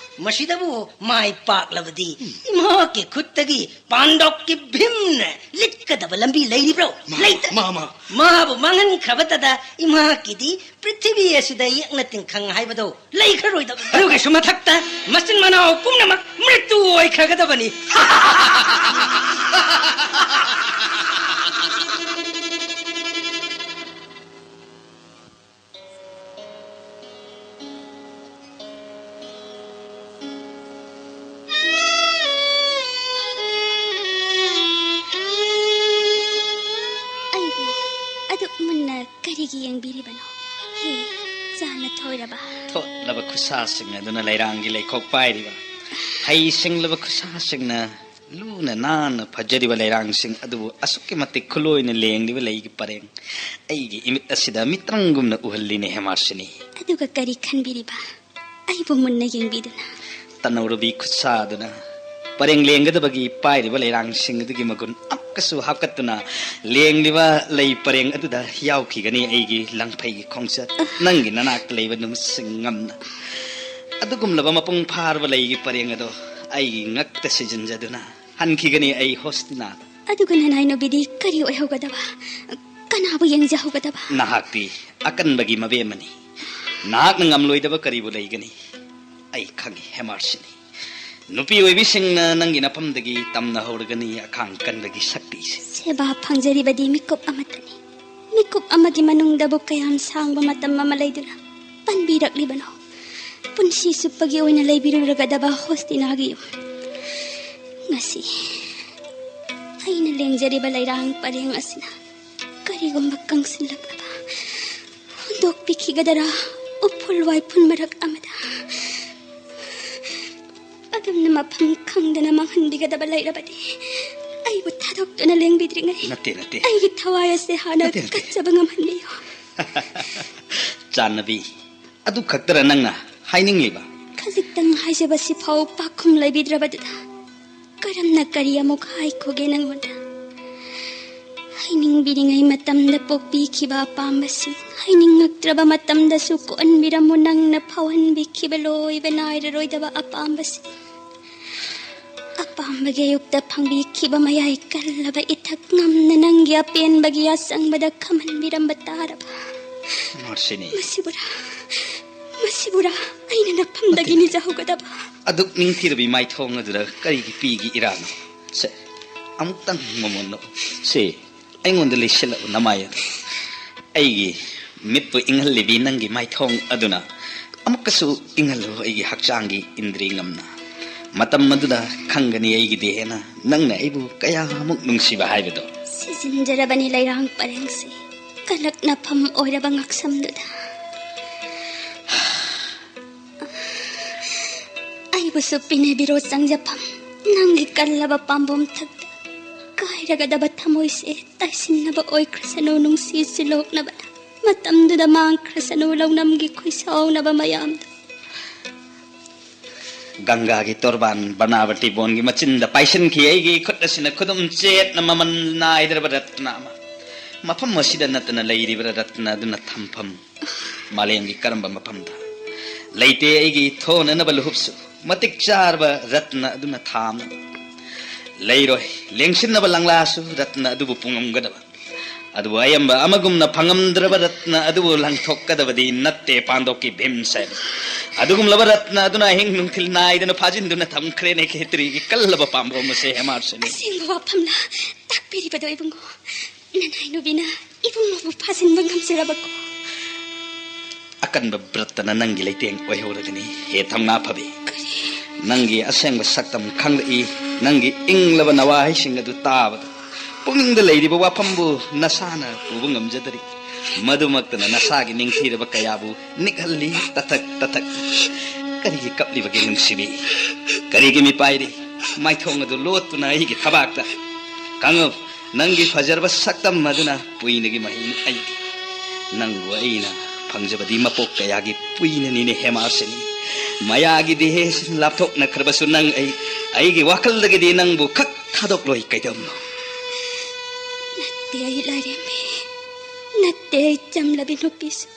ꯃꯁꯤꯗꯕꯨ ꯃꯥꯏ ꯄꯥꯛꯂꯕꯗꯤ ꯏꯃꯥꯀꯤ ꯈꯨꯠꯇꯒꯤ ꯄꯥꯟꯗꯣꯞꯀꯤ ꯚꯤꯝꯅ ꯂꯤꯠꯀꯗꯕ ꯂꯝꯕꯤ ꯂꯩꯔꯤꯕ꯭ꯔꯣ? ꯃꯥꯃ, ꯂꯩꯇ꯭ꯔꯦ꯫ ꯃꯥꯃ꯫ ꯃꯥꯕꯨ ꯃꯥꯡꯍꯟꯈ꯭ꯔꯕꯇꯗ ꯏꯃꯥꯀꯤꯗꯤ ꯄ꯭ꯔꯤꯊꯤꯕꯤ ꯑꯁꯤꯗ ꯌꯦꯛꯅ ꯇꯤꯟꯈꯪ ꯍꯥꯏꯕꯗꯣ ꯂꯩꯈ꯭ꯔꯔꯣꯏꯗꯕꯅꯤ꯫ ꯑꯗꯨꯒꯤꯁꯨ ꯃꯊꯛꯇ ꯃꯆꯤꯟ ꯃꯅꯥꯎ ꯄꯨꯝꯅꯃꯛ ꯃ꯭ꯔꯤꯇꯨ ꯑꯣꯏꯈ꯭ꯔꯒꯗꯕꯅꯤ꯫ ꯑꯩꯕꯨ ꯑꯗꯨꯛ ꯃꯨꯟꯅ ꯀꯔꯤꯒꯤ ꯌꯦꯡꯕꯤꯔꯤꯕꯅꯣ? ꯍꯦ, ꯆꯥꯅ ꯊꯣꯏꯔꯕ꯫ ꯊꯣꯠꯂꯕ ꯈꯨꯠꯁꯥꯁꯤꯡ ꯑꯗꯨꯅ ꯂꯩꯔꯥꯡꯒꯤ ꯂꯩꯈꯣꯛ ꯄꯥꯏꯔꯤꯕ, ꯍꯩ ꯁꯤꯡꯂꯕ ꯈꯨꯠꯁꯥꯁꯤꯡꯅ ꯂꯨꯅ ꯅꯥꯟꯅ ꯐꯖꯔꯤꯕ ꯂꯩꯔꯥꯡꯁꯤꯡ ꯑꯗꯨꯕꯨ ꯑꯁꯨꯛꯀꯤ ꯃꯇꯤꯛ ꯈꯨꯂꯣꯏꯅ ꯂꯦꯡꯂꯤꯕ ꯂꯩꯒꯤ ꯄꯔꯦꯡ ꯑꯩꯒꯤ ꯏꯃꯤꯠ ꯑꯁꯤꯗ ꯃꯤꯇ꯭ꯔꯪꯒꯨꯝꯅ ꯎꯍꯜꯂꯤꯅꯦ ꯍꯦꯃꯥꯁꯤꯅꯤ꯫ ꯑꯗꯨꯒ ꯀꯔꯤ ꯈꯟꯕꯤꯔꯤꯕ? ꯑꯩꯕꯨ ꯃꯨꯟꯅ ꯌꯦꯡꯕꯤꯗꯨꯅ꯫ ꯇꯅꯧꯔꯕꯤ ꯈꯨꯠꯁꯥ ꯑꯗꯨꯅ ꯄꯔꯦꯡ ꯂꯦꯡꯒꯗꯕꯒꯤ ꯄꯥꯏꯔꯤꯕ ꯂꯩꯔꯥꯡꯁꯤꯡ ꯑꯗꯨꯒꯤ ꯃꯒꯨꯟ ꯑꯃꯨꯛꯀꯁꯨ ꯍꯥꯞꯀꯠꯇꯨꯅ ꯂꯦꯡꯂꯤꯕ ꯂꯩ ꯄꯔꯦꯡ ꯑꯗꯨꯗ ꯌꯥꯎꯈꯤꯒꯅꯤ ꯑꯩꯒꯤ ꯂꯪꯐꯩꯒꯤ ꯈꯣꯡꯆꯠ꯫ ꯅꯪꯒꯤ ꯅꯅꯥꯛꯇ ꯂꯩꯕ ꯅꯨꯃꯤꯠꯁꯤꯡ ꯉꯝꯅ ꯑꯗꯨꯒꯨꯝꯂꯕ ꯃꯄꯨꯡ ꯐꯥꯔꯕ ꯂꯩꯒꯤ ꯄꯔꯦꯡ ꯑꯗꯣ ꯑꯩꯒꯤ ꯉꯛꯇ ꯁꯤꯖꯤꯟꯖꯗꯨꯅ ꯍꯟꯈꯤꯒꯅꯤ ꯑꯩ ꯍꯣꯁꯇꯤꯅꯥꯗ꯫ ꯑꯗꯨꯒ ꯅꯅꯥꯏꯅꯨꯕꯤꯗꯤ ꯀꯔꯤ ꯑꯣꯏꯍꯧꯒꯗꯕ? ꯀꯅꯥꯕꯨ ꯌꯦꯡꯖꯍꯧꯒꯗꯕ? ꯅꯍꯥꯛꯇꯤ ꯑꯀꯟꯕꯒꯤ ꯃꯕꯦꯝꯃꯅꯤ꯫ ꯅꯍꯥꯛꯅ ꯉꯝꯂꯣꯏꯗꯕ ꯀꯔꯤꯕꯨ ꯂꯩꯒꯅꯤ? ꯑꯩ ꯈꯪꯏ, ꯍꯦꯃꯥꯔꯁꯤꯅꯤ꯫ ꯅꯨꯄꯤ ꯑꯣꯏꯕꯤꯁꯤꯡꯅ ꯅꯪꯒꯤ ꯅꯐꯝꯗꯒꯤ ꯇꯝꯅꯍꯧꯔꯒꯅꯤ ꯑꯈꯥꯡ ꯀꯟꯕꯒꯤ ꯁꯛꯇꯤꯁꯦ꯫ ꯁꯦꯕꯥ ꯐꯪꯖꯔꯤꯕꯗꯤ ꯃꯤꯀꯨꯞ ꯑꯃꯠꯇꯅꯤ꯫ ꯃꯤꯀꯨꯞ ꯑꯃꯒꯤ ꯃꯅꯨꯡꯗꯕꯨ ꯀꯌꯥꯝ ꯁꯥꯡꯕ ꯃꯇꯝ ꯑꯃ ꯂꯩꯗꯨꯅ ꯄꯟꯕꯤꯔꯛꯂꯤꯕꯅꯣ? ꯄꯨꯟꯁꯤ ꯆꯨꯞꯄꯒꯤ ꯑꯣꯏꯅ ꯂꯩꯕꯤꯔꯨꯔꯒꯗꯕ ꯍꯣꯁꯇꯤꯅꯥꯒꯤ ꯌꯨꯝ꯫ ꯉꯁꯤ ꯑꯩꯅ ꯂꯦꯡꯖꯔꯤꯕ ꯂꯩꯔꯥꯡ ꯄꯔꯦꯡ ꯑꯁꯤꯅ ꯀꯔꯤꯒꯨꯝꯕ ꯀꯪꯁꯤꯜꯂꯛꯂꯕ ꯍꯨꯟꯗꯣꯛꯄꯤꯈꯤꯒꯗꯔꯥ? ꯎꯐꯨꯜ ꯋꯥꯏꯐꯨꯜ ꯃꯔꯛ ꯑꯃꯗ ꯑꯗꯨꯝꯅ ꯃꯐꯝ ꯈꯪꯗꯅ ꯃꯥꯡꯍꯟꯕꯤꯒꯗꯕ ꯂꯩꯔꯕꯗꯤ, ꯑꯩꯕꯨ ꯊꯥꯗꯣꯛꯇꯨꯅ ꯂꯦꯡꯕꯤꯗ꯭ꯔꯤꯉꯩ ꯅꯠꯇꯦ, ꯅꯠꯇꯦ꯫ ꯑꯩꯒꯤ ꯊꯋꯥꯏ ꯑꯁꯦ ꯍꯥꯟꯅ ꯅꯠꯇꯦ, ꯅꯠꯇꯦ꯫ ꯀꯠꯆꯕ ꯉꯝꯍꯟꯕꯤꯌꯨ꯫ ꯆꯥꯟꯅꯕꯤ, ꯑꯗꯨ ꯈꯛꯇꯔ ꯅꯪꯅ ꯍꯥꯏꯅꯤꯡꯂꯤꯕ? ꯈꯖꯤꯛꯇꯪ ꯍꯥꯏꯖꯕꯁꯤ ꯐꯥꯎ ꯄꯥꯈꯨꯝ ꯂꯩꯕꯤꯗ꯭ꯔꯕꯗꯨꯗ ꯀꯔꯝꯅ ꯀꯔꯤ ꯑꯃꯨꯛ ꯍꯥꯏꯈꯣꯒꯦ ꯅꯪꯉꯣꯟꯗ? ꯍꯥꯏꯅꯤꯡꯕꯤꯔꯤꯉꯩ ꯃꯇꯝꯗ ꯄꯣꯛꯄꯤꯈꯤꯕ ꯑꯄꯥꯝꯕꯁꯤꯡ, ꯍꯥꯏꯅꯤꯡꯉꯛꯇ꯭ꯔꯕ ꯃꯇꯝꯗꯁꯨ ꯀꯣꯛꯍꯟꯕꯤꯔꯝꯃꯨ ꯅꯪꯅ ꯐꯥꯎꯍꯟꯕꯤꯈꯤꯕ ꯂꯣꯏꯕ ꯅꯥꯏꯔꯔꯣꯏꯗꯕ ꯑꯄꯥꯝꯕꯁꯤꯡ꯫ ꯑꯄꯥꯝꯕꯒꯤ ꯑꯌꯨꯛꯇ ꯐꯪꯕꯤꯈꯤꯕ ꯃꯌꯥꯏ ꯀꯜꯂꯕ ꯏꯊꯛ ꯉꯝꯅ ꯅꯪꯒꯤ ꯑꯄꯦꯟꯕꯒꯤ ꯑꯁꯪꯕꯗ ꯈꯝꯍꯟꯕꯤꯔꯝꯕ ꯇꯥꯔꯕ꯫ ꯃꯥꯔꯁꯤꯅꯤ꯫ ꯃꯁꯤꯕꯨꯔꯥ, ꯃꯁꯤꯕꯨꯔꯥ ꯑꯩꯅ ꯅꯐꯝꯗꯒꯤ ꯅꯤꯖꯍꯧꯒꯗꯕ? ꯑꯗꯨꯛ ꯅꯤꯡꯊꯤꯔꯕꯤ ꯃꯥꯏꯊꯣꯡ ꯑꯗꯨꯗ ꯀꯔꯤꯒꯤ ꯄꯤꯒꯤ ꯏꯔꯥꯅꯣ? ꯁꯦ, ꯑꯃꯨꯛꯇꯪ ꯃꯃꯣꯟ ꯅꯣꯛꯎ꯫ ꯁꯦ, ꯑꯩꯉꯣꯟꯗ ꯂꯩꯁꯤꯜꯂꯛꯎ ꯅꯃꯥꯏ ꯑꯗꯨ꯫ ꯑꯩꯒꯤ ꯃꯤꯠꯄꯨ ꯏꯪꯍꯜꯂꯤꯕꯤ ꯅꯪꯒꯤ ꯃꯥꯏꯊꯣꯡ ꯑꯗꯨꯅ ꯑꯃꯨꯛꯀꯁꯨ ꯏꯪꯍꯜꯂꯨ ꯑꯩꯒꯤ ꯍꯛꯆꯥꯡꯒꯤ ꯏꯟꯗ꯭ꯔꯤ ꯉꯝꯅ꯫ ꯃꯇꯝ ꯑꯗꯨꯗ ꯈꯪꯒꯅꯤ ꯑꯩꯒꯤ ꯗꯦꯍꯅ ꯅꯪꯅ ꯑꯩꯕꯨ ꯀꯌꯥꯃꯨꯛ ꯅꯨꯡꯁꯤꯕ ꯍꯥꯏꯕꯗꯣ꯫ ꯁꯤꯖꯤꯟꯖꯔꯕꯅꯤ ꯂꯩꯔꯥꯡ ꯄꯔꯦꯡꯁꯤ ꯀꯂꯛꯅꯐꯝ ꯑꯣꯏꯔꯕ ꯉꯛꯁꯝꯗꯨꯗ꯫ ꯑꯩꯕꯨꯁꯨ ꯄꯤꯅꯕꯤꯔꯣ ꯆꯪꯖꯐꯝ꯫ ꯅꯪꯒꯤ ꯀꯜꯂꯕ ꯄꯥꯝꯕꯣꯝ ꯊꯛꯇ ꯀꯥꯏꯔꯒꯗꯕ ꯊꯃꯣꯏꯁꯦ ꯇꯥꯏꯁꯤꯟꯅꯕ ꯑꯣꯏꯈ꯭ꯔꯁꯅꯨ, ꯅꯨꯡꯁꯤ ꯁꯤꯜꯂꯣꯛꯅꯕ ꯃꯇꯝꯗꯨꯗ ꯃꯥꯡꯈ꯭ꯔꯁꯅꯨ ꯂꯧꯅꯝꯒꯤ ꯈꯨꯏꯁꯥꯎꯅꯕ ꯃꯌꯥꯝꯗꯨ꯫ ꯒꯪꯒꯥꯒꯤ ꯇꯣꯔꯕꯥꯟ ꯕꯅꯥꯕꯇꯤ ꯕꯣꯟꯒꯤ ꯃꯆꯤꯟꯗ ꯄꯥꯏꯁꯤꯟꯈꯤ ꯑꯩꯒꯤ ꯈꯨꯠ ꯑꯁꯤꯅ ꯈꯨꯗꯨꯝ ꯆꯦꯠꯅ ꯃꯃꯜ ꯅꯥꯏꯗ꯭ꯔꯕ ꯔꯠꯅ ꯑꯃ꯫ ꯃꯐꯝ ꯑꯁꯤꯗ ꯅꯠꯇꯅ ꯂꯩꯔꯤꯕ꯭ꯔꯥ ꯔꯠꯅ ꯑꯗꯨꯅ ꯊꯝꯐꯝ? ꯃꯥꯂꯦꯝꯒꯤ ꯀꯔꯝꯕ ꯃꯐꯝꯗ? ꯂꯩꯇꯦ ꯑꯩꯒꯤ ꯊꯣꯟꯅꯅꯕ ꯂꯨꯍꯨꯞꯁꯨ, ꯃꯇꯤꯛ ꯆꯥꯔꯕ ꯔꯠꯅ ꯑꯗꯨꯅ ꯊꯥꯝꯅ꯫ ꯂꯩꯔꯣꯏ꯫ ꯂꯦꯡꯁꯤꯟꯅꯕ ꯂꯪꯂꯥꯁꯨ ꯔꯠꯅ ꯑꯗꯨꯕꯨ ꯄꯨꯉꯝꯒꯗꯕ꯫ ꯑꯗꯨꯕꯨ ꯑꯌꯥꯝꯕ ꯑꯃꯒꯨꯝꯅ ꯐꯪꯉꯝꯗ꯭ꯔꯕ ꯔꯠꯅ ꯑꯗꯨꯕꯨ ꯂꯪꯊꯣꯛꯀꯗꯕꯗꯤ ꯅꯠꯇꯦ ꯄꯥꯟꯗꯣꯞꯀꯤ ꯚꯤꯝꯁꯦꯟ꯫ ꯑꯗꯨꯒꯨꯝꯂꯕ ꯔꯠꯅ ꯑꯗꯨꯅ ꯑꯍꯤꯡ ꯅꯨꯡꯊꯤꯜ ꯅꯥꯏꯗꯅ ꯐꯥꯖꯤꯟꯗꯨꯅ ꯊꯝꯈ꯭ꯔꯦꯅꯦ ꯈꯦꯇ꯭ꯔꯤꯒꯤ ꯀꯜꯂꯕ ꯄꯥꯝꯕꯣꯝ ꯑꯁꯦ ꯍꯦꯃꯥꯔꯁꯤꯅꯤ꯫ ꯑꯁꯦꯡꯕ ꯋꯥꯐꯝꯂ ꯇꯥꯛꯄꯤꯔꯤꯕꯗꯣ ꯏꯕꯨꯡꯉꯣ? ꯅꯅꯥꯏ ꯅꯨꯕꯤꯅ ꯏꯕꯨꯡꯉꯣꯕꯨ ꯐꯥꯖꯤꯟꯕ ꯉꯝꯖꯔꯕꯀꯣ? ꯑꯀꯟꯕ ꯕ꯭ꯔꯠꯇꯅ ꯅꯪꯒꯤ ꯂꯩꯇꯦꯡ ꯑꯣꯏꯍꯧꯔꯒꯅꯤ, ꯍꯦ ꯊꯧꯅꯥ ꯐꯕꯤ꯫ ꯀꯔꯤ? ꯅꯪꯒꯤ ꯑꯁꯦꯡꯕ ꯁꯛꯇꯝ ꯈꯪꯂꯛꯏ, ꯅꯪꯒꯤ ꯏꯪꯂꯕ ꯅꯋꯥꯍꯩꯁꯤꯡ ꯑꯗꯨ ꯇꯥꯕꯗ ꯄꯨꯛꯅꯤꯡꯗ ꯂꯩꯔꯤꯕ ꯋꯥꯐꯝꯕꯨ ꯅꯁꯥꯅ ꯄꯨꯕ ꯉꯝꯖꯗꯔꯤ꯫ ꯃꯗꯨꯃꯛꯇꯅ ꯅꯁꯥꯒꯤ ꯅꯤꯡꯊꯤꯔꯕ ꯀꯌꯥꯕꯨ ꯅꯤꯛꯍꯜꯂꯤ, ꯇꯊꯛ ꯇꯊꯛ꯫ ꯀꯔꯤꯒꯤ ꯀꯞꯂꯤꯕꯒꯦ ꯅꯨꯡꯁꯤꯕꯤ? ꯀꯔꯤꯒꯤ ꯃꯤꯄꯥꯏꯔꯤ? ꯃꯥꯏꯊꯣꯡ ꯑꯗꯨ ꯂꯣꯠꯇꯨꯅ ꯑꯩꯒꯤ ꯊꯕꯥꯛꯇ꯫ ꯈꯪꯉꯨ, ꯅꯪꯒꯤ ꯐꯖꯔꯕ ꯁꯛꯇꯝ ꯑꯗꯨꯅ ꯄꯨꯏꯅꯒꯤ ꯃꯍꯩꯅꯤ ꯑꯩꯒꯤ꯫ ꯅꯪꯕꯨ ꯑꯩꯅ ꯐꯪꯖꯕꯗꯤ ꯃꯄꯣꯛ ꯀꯌꯥꯒꯤ ꯄꯨꯏꯅꯅꯤꯅꯦ ꯍꯦꯃꯥꯁꯤꯅꯤ꯫ ꯃꯌꯥꯒꯤ ꯗꯦꯍꯦꯁꯤ ꯂꯥꯞꯊꯣꯛꯅꯈ꯭ꯔꯕꯁꯨ ꯅꯪ ꯑꯩ, ꯑꯩꯒꯤ ꯋꯥꯈꯜꯗꯒꯤꯗꯤ ꯅꯪꯕꯨ ꯈꯛ ꯊꯥꯗꯣꯛꯂꯣꯏ ꯀꯩꯗꯧꯅꯣ? ꯅꯠꯇꯦ ꯑꯩ ꯂꯥꯏꯔꯦꯝꯕꯤ, ꯅꯠꯇꯦ ꯑꯩ ꯆꯝꯂꯕꯤ ꯅꯨꯄꯤꯁꯨ꯫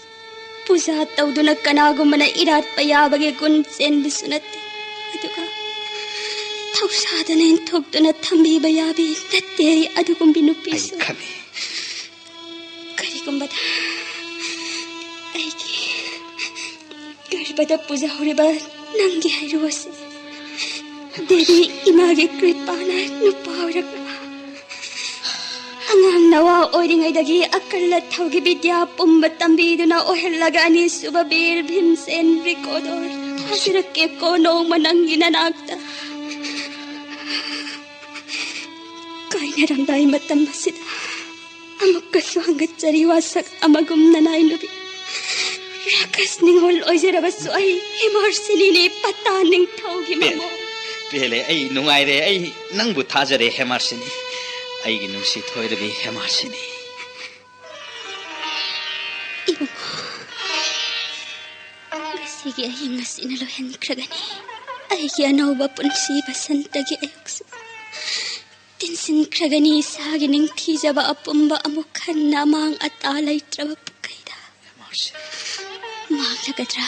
ꯄꯨꯖꯥ ꯇꯧꯗꯨꯅ ꯀꯅꯥꯒꯨꯝꯕꯅ ꯏꯔꯥꯠꯄ ꯌꯥꯕꯒꯤ ꯒꯨꯟ ꯆꯦꯟꯕꯁꯨ ꯅꯠꯇꯦ꯫ ꯑꯗꯨꯒ ꯊꯧꯁꯥꯗꯅ ꯏꯟꯊꯣꯛꯇꯨꯅ ꯊꯝꯕꯤꯕ ꯌꯥꯕꯤ ꯅꯠꯇꯦ ꯑꯩ ꯑꯗꯨꯒꯨꯝꯕꯤ ꯑꯩ ꯅꯨꯄꯤꯁꯨ꯫ ꯈꯪꯉꯤ꯫ ꯀꯔꯤꯒꯨꯝꯕꯗ ꯑꯩꯒꯤ ꯒꯔꯚꯗ ꯄꯨꯖꯍꯧꯔꯤꯕ ꯅꯪꯒꯤ ꯍꯩꯔꯨ ꯑꯁꯤ ꯗꯦꯕꯤ ꯏꯃꯥꯒꯤ ꯀ꯭ꯔꯤꯄꯥꯅ ꯅꯨꯄꯥ ꯑꯣꯏꯔꯛꯄ꯫ ꯑꯉꯥꯡ ꯅꯋꯥ ꯑꯣꯏꯔꯤꯉꯩꯗꯒꯤ ꯑꯀꯜ ꯑꯊꯧꯒꯤ ꯕꯤꯗ꯭ꯌꯥ ꯄꯨꯝꯕ ꯇꯝꯕꯤꯗꯨꯅ ꯑꯣꯏꯍꯜꯂꯒ ꯑꯅꯤꯁꯨꯕ ꯕꯤꯔ ꯚꯤꯝꯁꯦꯟ ꯔꯤꯀꯣꯗꯣꯔ ꯊꯥꯖꯔꯛꯀꯦꯀꯣ ꯅꯣꯡꯃ ꯅꯪꯒꯤ ꯅꯅꯥꯛꯇ꯫ ꯀꯥꯏꯅꯔꯝꯗꯥꯏ ꯃꯇꯝ ꯑꯁꯤꯗ ꯑꯃꯨꯛꯀꯁꯨ ꯍꯪꯒꯠꯆꯔꯤ ꯋꯥꯁꯛ ꯑꯃꯒꯨꯝ ꯅꯅꯥꯏ ꯅꯨꯕꯤ꯫ ꯔꯥꯀꯁ ꯅꯤꯡꯉꯣꯜ ꯑꯣꯏꯖꯔꯕꯁꯨ ꯑꯩ ꯍꯦꯃꯥꯔꯁꯤꯅꯤꯅꯦ ꯄꯇꯥ ꯅꯤꯡꯊꯧꯒꯤ ꯄꯦꯜꯂꯦ, ꯃꯃꯧ꯫ ꯄꯦꯜꯂꯦ, ꯑꯩ ꯅꯨꯡꯉꯥꯏꯔꯦ, ꯑꯩ ꯅꯪꯕꯨ ꯊꯥꯖꯔꯦ ꯍꯦꯃꯥꯔꯁꯤꯅꯤ, ꯑꯩꯒꯤ ꯅꯨꯡꯁꯤ ꯊꯣꯏꯔꯕꯤ ꯍꯦꯃꯥꯔꯁꯤꯅꯤ꯫ ꯏꯕꯨꯡꯉꯣ, ꯉꯁꯤꯒꯤ ꯑꯍꯤꯡ ꯑꯁꯤꯅ ꯂꯣꯏꯍꯟꯈ꯭ꯔꯒꯅꯤ ꯑꯩꯒꯤ ꯑꯅꯧꯕ ꯄꯨꯟꯁꯤ ꯕꯁꯟꯇꯒꯤ ꯑꯌꯨꯛꯁꯨ꯫ ꯇꯤꯟꯁꯤꯟꯈ꯭ꯔꯒꯅꯤ ꯏꯁꯥꯒꯤ ꯅꯤꯡꯊꯤꯖꯕ ꯑꯄꯨꯝꯕ ꯑꯃꯨꯛ ꯍꯟꯅ ꯑꯃꯥꯡ ꯑꯇꯥ ꯂꯩꯇ꯭ꯔꯕ ꯄꯨꯀꯩꯗ꯫ ꯃꯥꯡꯂꯒꯗ꯭ꯔꯥ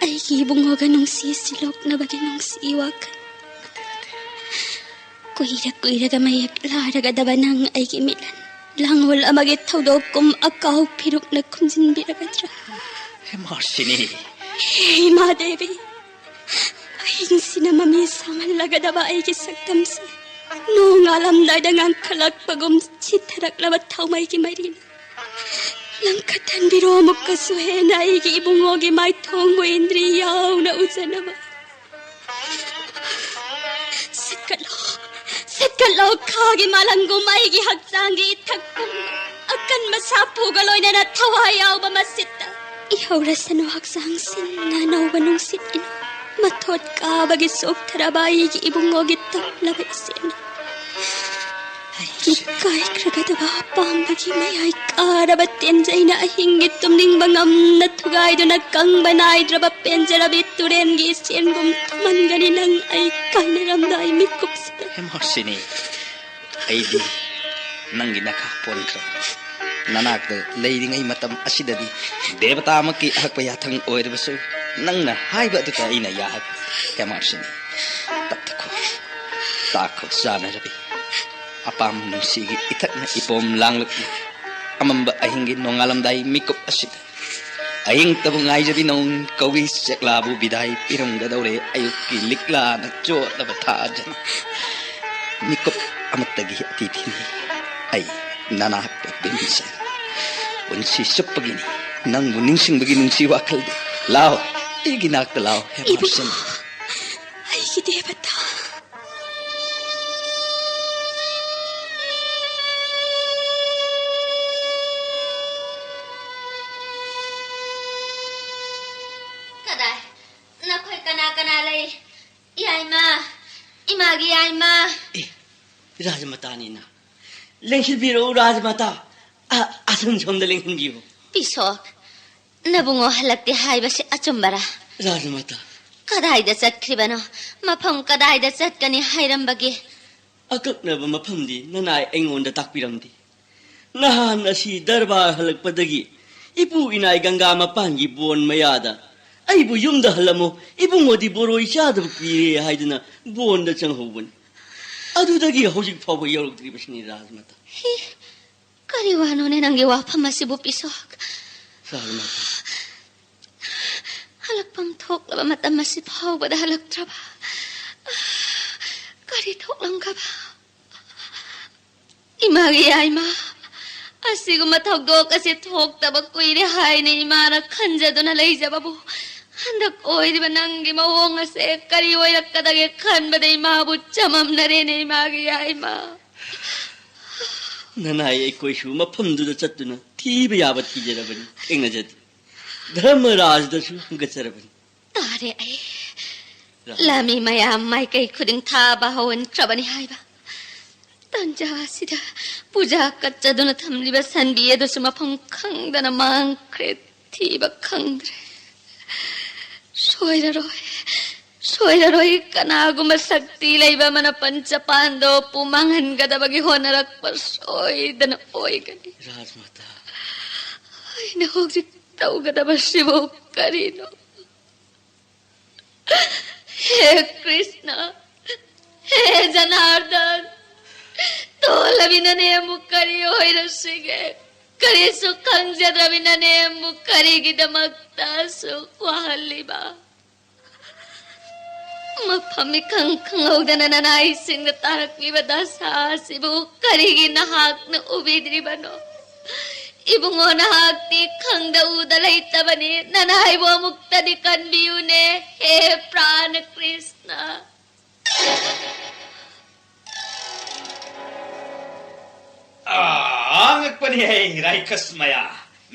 ꯑꯩꯒꯤ ꯏꯕꯨꯡꯉꯣꯒ ꯅꯨꯡꯁꯤ ꯁꯤꯂꯣꯛꯅꯕꯒꯤ ꯅꯨꯡꯁꯤ ꯋꯥꯈꯜ? ꯀꯨꯏꯔ ꯀꯨꯏꯔꯒ ꯃꯌꯦꯛ ꯂꯥꯔꯒꯗꯕ ꯅꯪ ꯑꯩꯒꯤ ꯃꯤꯠꯂꯟ ꯂꯥꯡꯑꯣꯜ ꯑꯃꯒꯤ ꯊꯧꯗꯣꯛ ꯀꯨꯝ ꯑꯀꯥꯎ ꯐꯤꯔꯨꯛꯅ ꯈꯨꯝꯖꯤꯟꯕꯤꯔꯒꯗ꯭ꯔꯥ? ꯍꯦ ꯃꯥꯔꯁꯤꯅꯤ! ꯍꯦ ꯏꯃꯥ ꯗꯦꯕꯤ, ꯑꯍꯤꯡꯁꯤꯅ ꯃꯃꯤ ꯁꯥꯝꯍꯜꯂꯒꯗꯕ ꯑꯩꯒꯤ ꯁꯛꯇꯝꯁꯦ ꯅꯣꯡꯉꯥꯜꯂꯝꯗꯥꯏꯗ ꯉꯥꯡꯈꯠꯂꯛꯄꯒꯨꯝ ꯆꯤꯊꯔꯛꯂꯕ ꯊꯥꯎꯃꯩꯒꯤ ꯃꯩꯔꯤꯅ ꯂꯪꯈꯠꯍꯟꯕꯤꯔꯣ꯫ ꯑꯃꯨꯛꯀꯁꯨ ꯍꯦꯟꯅ ꯑꯩꯒꯤ ꯏꯕꯨꯡꯉꯣꯒꯤ ꯃꯥꯏꯊꯣꯡꯕꯨ ꯏꯟꯗ꯭ꯔꯤ ꯌꯥꯎꯅ ꯎꯖꯅꯕ꯫ ꯁꯤꯠꯀꯠꯂꯣ, ꯁꯤꯠꯀꯠꯂꯣ, ꯈꯥꯒꯤ ꯃꯥꯂꯪꯒꯨꯝ ꯑꯩꯒꯤ ꯍꯛꯆꯥꯡꯒꯤ ꯏꯊꯛ ꯄꯨꯝꯅ ꯑꯀꯟꯕ ꯁꯥꯐꯨꯒ ꯂꯣꯏꯅꯅ ꯊꯋꯥꯏ ꯌꯥꯎꯕ ꯃꯁꯤꯠꯇ ꯏꯍꯧꯔꯁꯅꯨ꯫ ꯍꯛꯆꯥꯡ ꯁꯤꯟꯅ ꯑꯅꯧꯕ ꯅꯨꯡꯁꯤꯠ ꯏꯅꯧ ꯃꯊꯣꯠ ꯀꯥꯕꯒꯤ ꯆꯣꯛꯊꯔꯕ ꯑꯩꯒꯤ ꯏꯕꯨꯡꯉꯣꯒꯤ ꯇꯞꯂꯕ ꯏꯆꯦꯅ ꯏꯀꯥꯏꯈ꯭ꯔꯒꯗꯕ ꯑꯄꯥꯝꯕꯒꯤ ꯃꯌꯥꯏ ꯀꯥꯔꯕ ꯇꯦꯟꯖꯩꯅ ꯑꯍꯤꯡꯒꯤ ꯇꯨꯝꯅꯤꯡꯕ ꯉꯝꯅ ꯊꯨꯒꯥꯏꯗꯨꯅ ꯀꯪꯕ ꯅꯥꯏꯗ꯭ꯔꯕ ꯄꯦꯟꯖꯔꯕꯤ ꯇꯨꯔꯦꯟꯒꯤ ꯏꯆꯦꯟꯒꯨꯝ ꯊꯨꯝꯍꯟꯒꯅꯤ ꯅꯪ ꯑꯩ ꯀꯥꯏꯅꯔꯝꯗꯥꯏ ꯃꯤꯀꯨꯞꯁꯤꯗ꯫ ꯍꯦ ꯃꯥꯔꯁꯤꯅꯤ, ꯑꯩꯗꯤ ꯅꯪꯒꯤ ꯅꯈꯥ ꯄꯣꯟꯈ꯭ꯔꯕꯅꯤ꯫ ꯅꯅꯥꯛꯇ ꯂꯩꯔꯤꯉꯩ ꯃꯇꯝ ꯑꯁꯤꯗꯗꯤ ꯗꯦꯕꯇꯥꯃꯛꯀꯤ ꯑꯍꯛꯄ ꯌꯥꯊꯪ ꯑꯣꯏꯔꯕꯁꯨ, ꯅꯪꯅ ꯍꯥꯏꯕ ꯑꯗꯨꯗ ꯑꯩꯅ ꯌꯥꯒꯅꯤ꯫ ꯍꯦ ꯃꯥꯔꯁꯤꯅꯤ, ꯇꯞꯊꯈꯣ, ꯇꯥꯈꯣ ꯆꯥꯟꯅꯔꯕꯤ꯫ ꯑꯄꯥꯝ ꯅꯨꯡꯁꯤꯒꯤ ꯏꯊꯛꯅ ꯏꯄꯣꯝ ꯂꯥꯡꯂꯛꯂꯤ꯫ ꯑꯃꯝꯕ ꯑꯍꯤꯡꯒꯤ ꯅꯣꯡꯉꯥꯜꯂꯝꯗꯥꯏ ꯃꯤꯀꯨꯞ ꯑꯁꯤꯗ ꯑꯍꯤꯡꯇꯕꯨ ꯉꯥꯏꯖꯕꯤ ꯅꯣꯡ ꯀꯧꯏ ꯆꯦꯛꯂꯥꯕꯨ ꯕꯤꯗꯥꯏ ꯄꯤꯔꯝꯒꯗꯧꯔꯦ꯫ ꯑꯌꯨꯛꯀꯤ ꯂꯤꯛꯂꯥꯅ ꯆꯣꯠꯂꯕ ꯊꯥꯖꯅ ꯃꯤꯀꯨꯞ ꯑꯃꯠꯇꯒꯤ ꯑꯇꯤꯊꯤꯅꯤ꯫ ꯑꯩ ꯅꯅꯥꯛꯇ ꯄꯦꯟꯖꯩ꯫ ꯄꯨꯟꯁꯤ ꯆꯨꯞꯄꯒꯤꯅꯤ ꯅꯪꯕꯨ ꯅꯤꯡꯁꯤꯡꯕꯒꯤ ꯅꯨꯡꯁꯤ ꯋꯥꯈꯜꯗꯤ꯫ ꯂꯥꯎ, ꯑꯩꯒꯤ ꯅꯥꯛꯇ ꯂꯥꯎ, ꯍꯦ ꯏꯕꯨꯡ, ꯃꯥꯔꯁꯤꯅꯤ꯫ ꯑꯩꯒꯤ ꯗꯦꯕꯇꯥ꯫ ꯀꯗꯥꯏ? ꯅꯈꯣꯏ ꯀꯅꯥ ꯀꯅꯥ ꯂꯩ? ꯌꯥꯏꯃ, ꯏꯃꯥꯒꯤ ꯌꯥꯏꯃ꯫ ꯑꯦ, ꯔꯥꯖꯃꯇꯥꯅꯤꯅ꯫ ꯂꯦꯡꯁꯤꯟꯕꯤꯔꯛꯎ, ꯔꯥꯖꯃꯇꯥ꯫ ꯑ, ꯑꯁꯨꯝ ꯁꯣꯝꯗ ꯂꯦꯡꯁꯤꯟꯕꯤꯌꯨ꯫ ꯄꯤꯁꯣꯛ, ꯅꯕꯨꯡꯉꯣ ꯍꯜꯂꯛꯇꯦ ꯍꯥꯏꯕꯁꯤ ꯑꯆꯨꯝꯕꯔꯥ? ꯔꯥꯖꯃꯇꯥ꯫ ꯀꯗꯥꯏꯗ ꯆꯠꯈ꯭ꯔꯤꯕꯅꯣ? ꯃꯐꯝ ꯀꯗꯥꯏꯗ ꯆꯠꯀꯅꯤ ꯍꯥꯏꯔꯝꯕꯒꯦ? ꯑꯀꯛꯅꯕ ꯃꯐꯝꯗꯤ ꯅꯅꯥꯏ ꯑꯩꯉꯣꯟꯗ ꯇꯥꯛꯄꯤꯔꯝꯗꯦ꯫ ꯅꯍꯥꯟ ꯑꯁꯤ ꯗꯔꯕꯥꯔ ꯍꯜꯂꯛꯄꯗꯒꯤ ꯏꯄꯨ ꯏꯅꯥꯏ ꯒꯪꯒꯥ ꯃꯄꯥꯟꯒꯤ ꯕꯣꯟ ꯃꯌꯥꯗ ꯑꯩꯕꯨ ꯌꯨꯝꯗ ꯍꯜꯂꯝꯃꯨ, ꯏꯕꯨꯡꯉꯣꯗꯤ ꯕꯣꯔꯣꯏ ꯆꯥꯗꯕ ꯀꯨꯏꯔꯦ ꯍꯥꯏꯗꯨꯅ ꯕꯣꯟꯗ ꯆꯪꯍꯧꯕꯅꯤ꯫ ꯑꯗꯨꯗꯒꯤ ꯍꯧꯖꯤꯛ ꯐꯥꯎꯕ ꯌꯧꯔꯛꯇ꯭ꯔꯤꯕꯁꯤꯅꯤ, ꯔꯥꯖꯃꯥꯇꯥ꯫ ꯍꯤ, ꯀꯔꯤ ꯋꯥꯅꯣꯅꯦ ꯅꯪꯒꯤ ꯋꯥꯐꯝ ꯑꯁꯤꯕꯨ, ꯄꯤꯁꯣꯛ? ꯔꯥꯖꯃꯥꯇꯥ꯫ ꯍꯜꯂꯛꯐꯝ ꯊꯣꯛꯂꯕ ꯃꯇꯝ ꯑꯁꯤ ꯐꯥꯎꯕꯗ ꯍꯜꯂꯛꯇ꯭ꯔꯕ? ꯀꯔꯤ ꯊꯣꯛꯂꯝꯒꯕ? ꯏꯃꯥꯒꯤ ꯌꯥꯏꯃ, ꯑꯁꯤꯒꯨꯝꯕ ꯊꯧꯗꯣꯛ ꯑꯁꯤ ꯊꯣꯛꯇꯕ ꯀꯨꯏꯔꯦ ꯍꯥꯏꯅ ꯏꯃꯥꯅ ꯈꯟꯖꯗꯨꯅ ꯂꯩꯖꯕꯕꯨ, ꯍꯟꯗꯛ ꯑꯣꯏꯔꯤꯕ ꯅꯪꯒꯤ ꯃꯑꯣꯡ ꯑꯁꯦ ꯀꯔꯤ ꯑꯣꯏꯔꯛꯀꯗꯒꯦ ꯈꯟꯕꯗ ꯏꯃꯥꯕꯨ ꯆꯃꯝꯅꯔꯦꯅꯦ, ꯏꯃꯥꯒꯤ ꯌꯥꯏꯃ꯫ ꯅꯅꯥꯏ ꯑꯩꯈꯣꯏꯁꯨ ꯃꯐꯝꯗꯨꯗ ꯆꯠꯇꯨꯅ ꯊꯤꯕ ꯌꯥꯕ ꯊꯤꯖꯔꯕꯅꯤ, ꯊꯦꯡꯅꯖꯗꯦ꯫ ꯙꯔꯃꯔꯥꯖꯗꯁꯨ ꯍꯪꯒꯠꯆꯔꯕꯅꯤ꯫ ꯇꯥꯔꯦ ꯑꯩ꯫ ꯔꯥ- ꯂꯥꯃꯤ ꯃꯌꯥꯝ ꯃꯥꯏꯀꯩ ꯈꯨꯗꯤꯡ ꯊꯥꯕ ꯍꯧꯍꯟꯈ꯭ꯔꯕꯅꯤ ꯍꯥꯏꯕ꯫ ꯇꯟꯖꯥ ꯑꯁꯤꯗ ꯄꯨꯖꯥ ꯀꯠꯆꯗꯨꯅ ꯊꯝꯂꯤꯕ ꯁꯟꯕꯤ ꯑꯗꯨꯁꯨ ꯃꯐꯝ ꯈꯪꯗꯅ ꯃꯥꯡꯈ꯭ꯔꯦ, ꯊꯤꯕ ꯈꯪꯗ꯭ꯔꯦ꯫ ꯁꯣꯏꯔꯔꯣꯏ, ꯁꯣꯏꯔꯔꯣꯏ, ꯀꯅꯥꯒꯨꯝꯕ ꯁꯛꯇꯤ ꯂꯩꯕ ꯑꯃꯅ ꯄꯟꯆꯄꯥꯟꯗꯣꯞꯄꯨ ꯃꯥꯡꯍꯟꯒꯗꯕꯒꯤ ꯍꯣꯠꯅꯔꯛꯄ ꯁꯣꯏꯗꯅ ꯑꯣꯏꯒꯅꯤ꯫ ꯔꯥꯖꯃꯥꯇꯥ꯫ ꯑꯩꯅ ꯍꯧꯖꯤꯛ ꯇꯧꯒꯗꯕꯁꯤꯕꯨ ꯀꯔꯤꯅꯣ? ꯍꯦ ꯀ꯭ꯔꯤꯁꯅ, ꯍꯦ ꯖꯅꯥꯔꯗꯟ, ꯇꯣꯜꯂꯕꯤ ꯅꯅꯦꯝꯕꯨ ꯀꯔꯤ ꯑꯣꯏꯔꯁꯤꯒꯦ? ꯀꯔꯤꯁꯨ ꯈꯪꯖꯗ꯭ꯔꯕꯤ ꯅꯅꯦꯝꯕꯨ ꯀꯔꯤꯒꯤꯗꯃꯛꯇ ꯑꯁꯨꯛ ꯋꯥꯍꯜꯂꯤꯕ? ꯃꯐꯝ ꯏꯈꯪ ꯈꯪꯍꯧꯗꯅ ꯅꯅꯥꯏꯁꯤꯡꯗ ꯇꯥꯔꯛꯂꯤꯕ ꯗꯁꯥ ꯑꯁꯤꯕꯨ ꯀꯔꯤꯒꯤ ꯅꯍꯥꯛꯅ ꯎꯕꯤꯗ꯭ꯔꯤꯕꯅꯣ? ꯏꯕꯨꯡꯉꯣ, ꯅꯍꯥꯛꯇꯤ ꯈꯪꯗ ꯎꯗ ꯂꯩꯇꯕꯅꯤ꯫ ꯅꯅꯥꯏꯕꯨ ꯑꯃꯨꯛꯇꯗꯤ ꯀꯟꯕꯤꯌꯨꯅꯦ, ꯍꯦ ꯄ꯭ꯔꯥꯅ ꯀ꯭ꯔꯤꯁꯅ꯫ ꯑꯥ, ꯑꯉꯛꯄꯅꯤ ꯍꯦ, ꯔꯥꯏꯈꯁ ꯃꯌꯥ꯫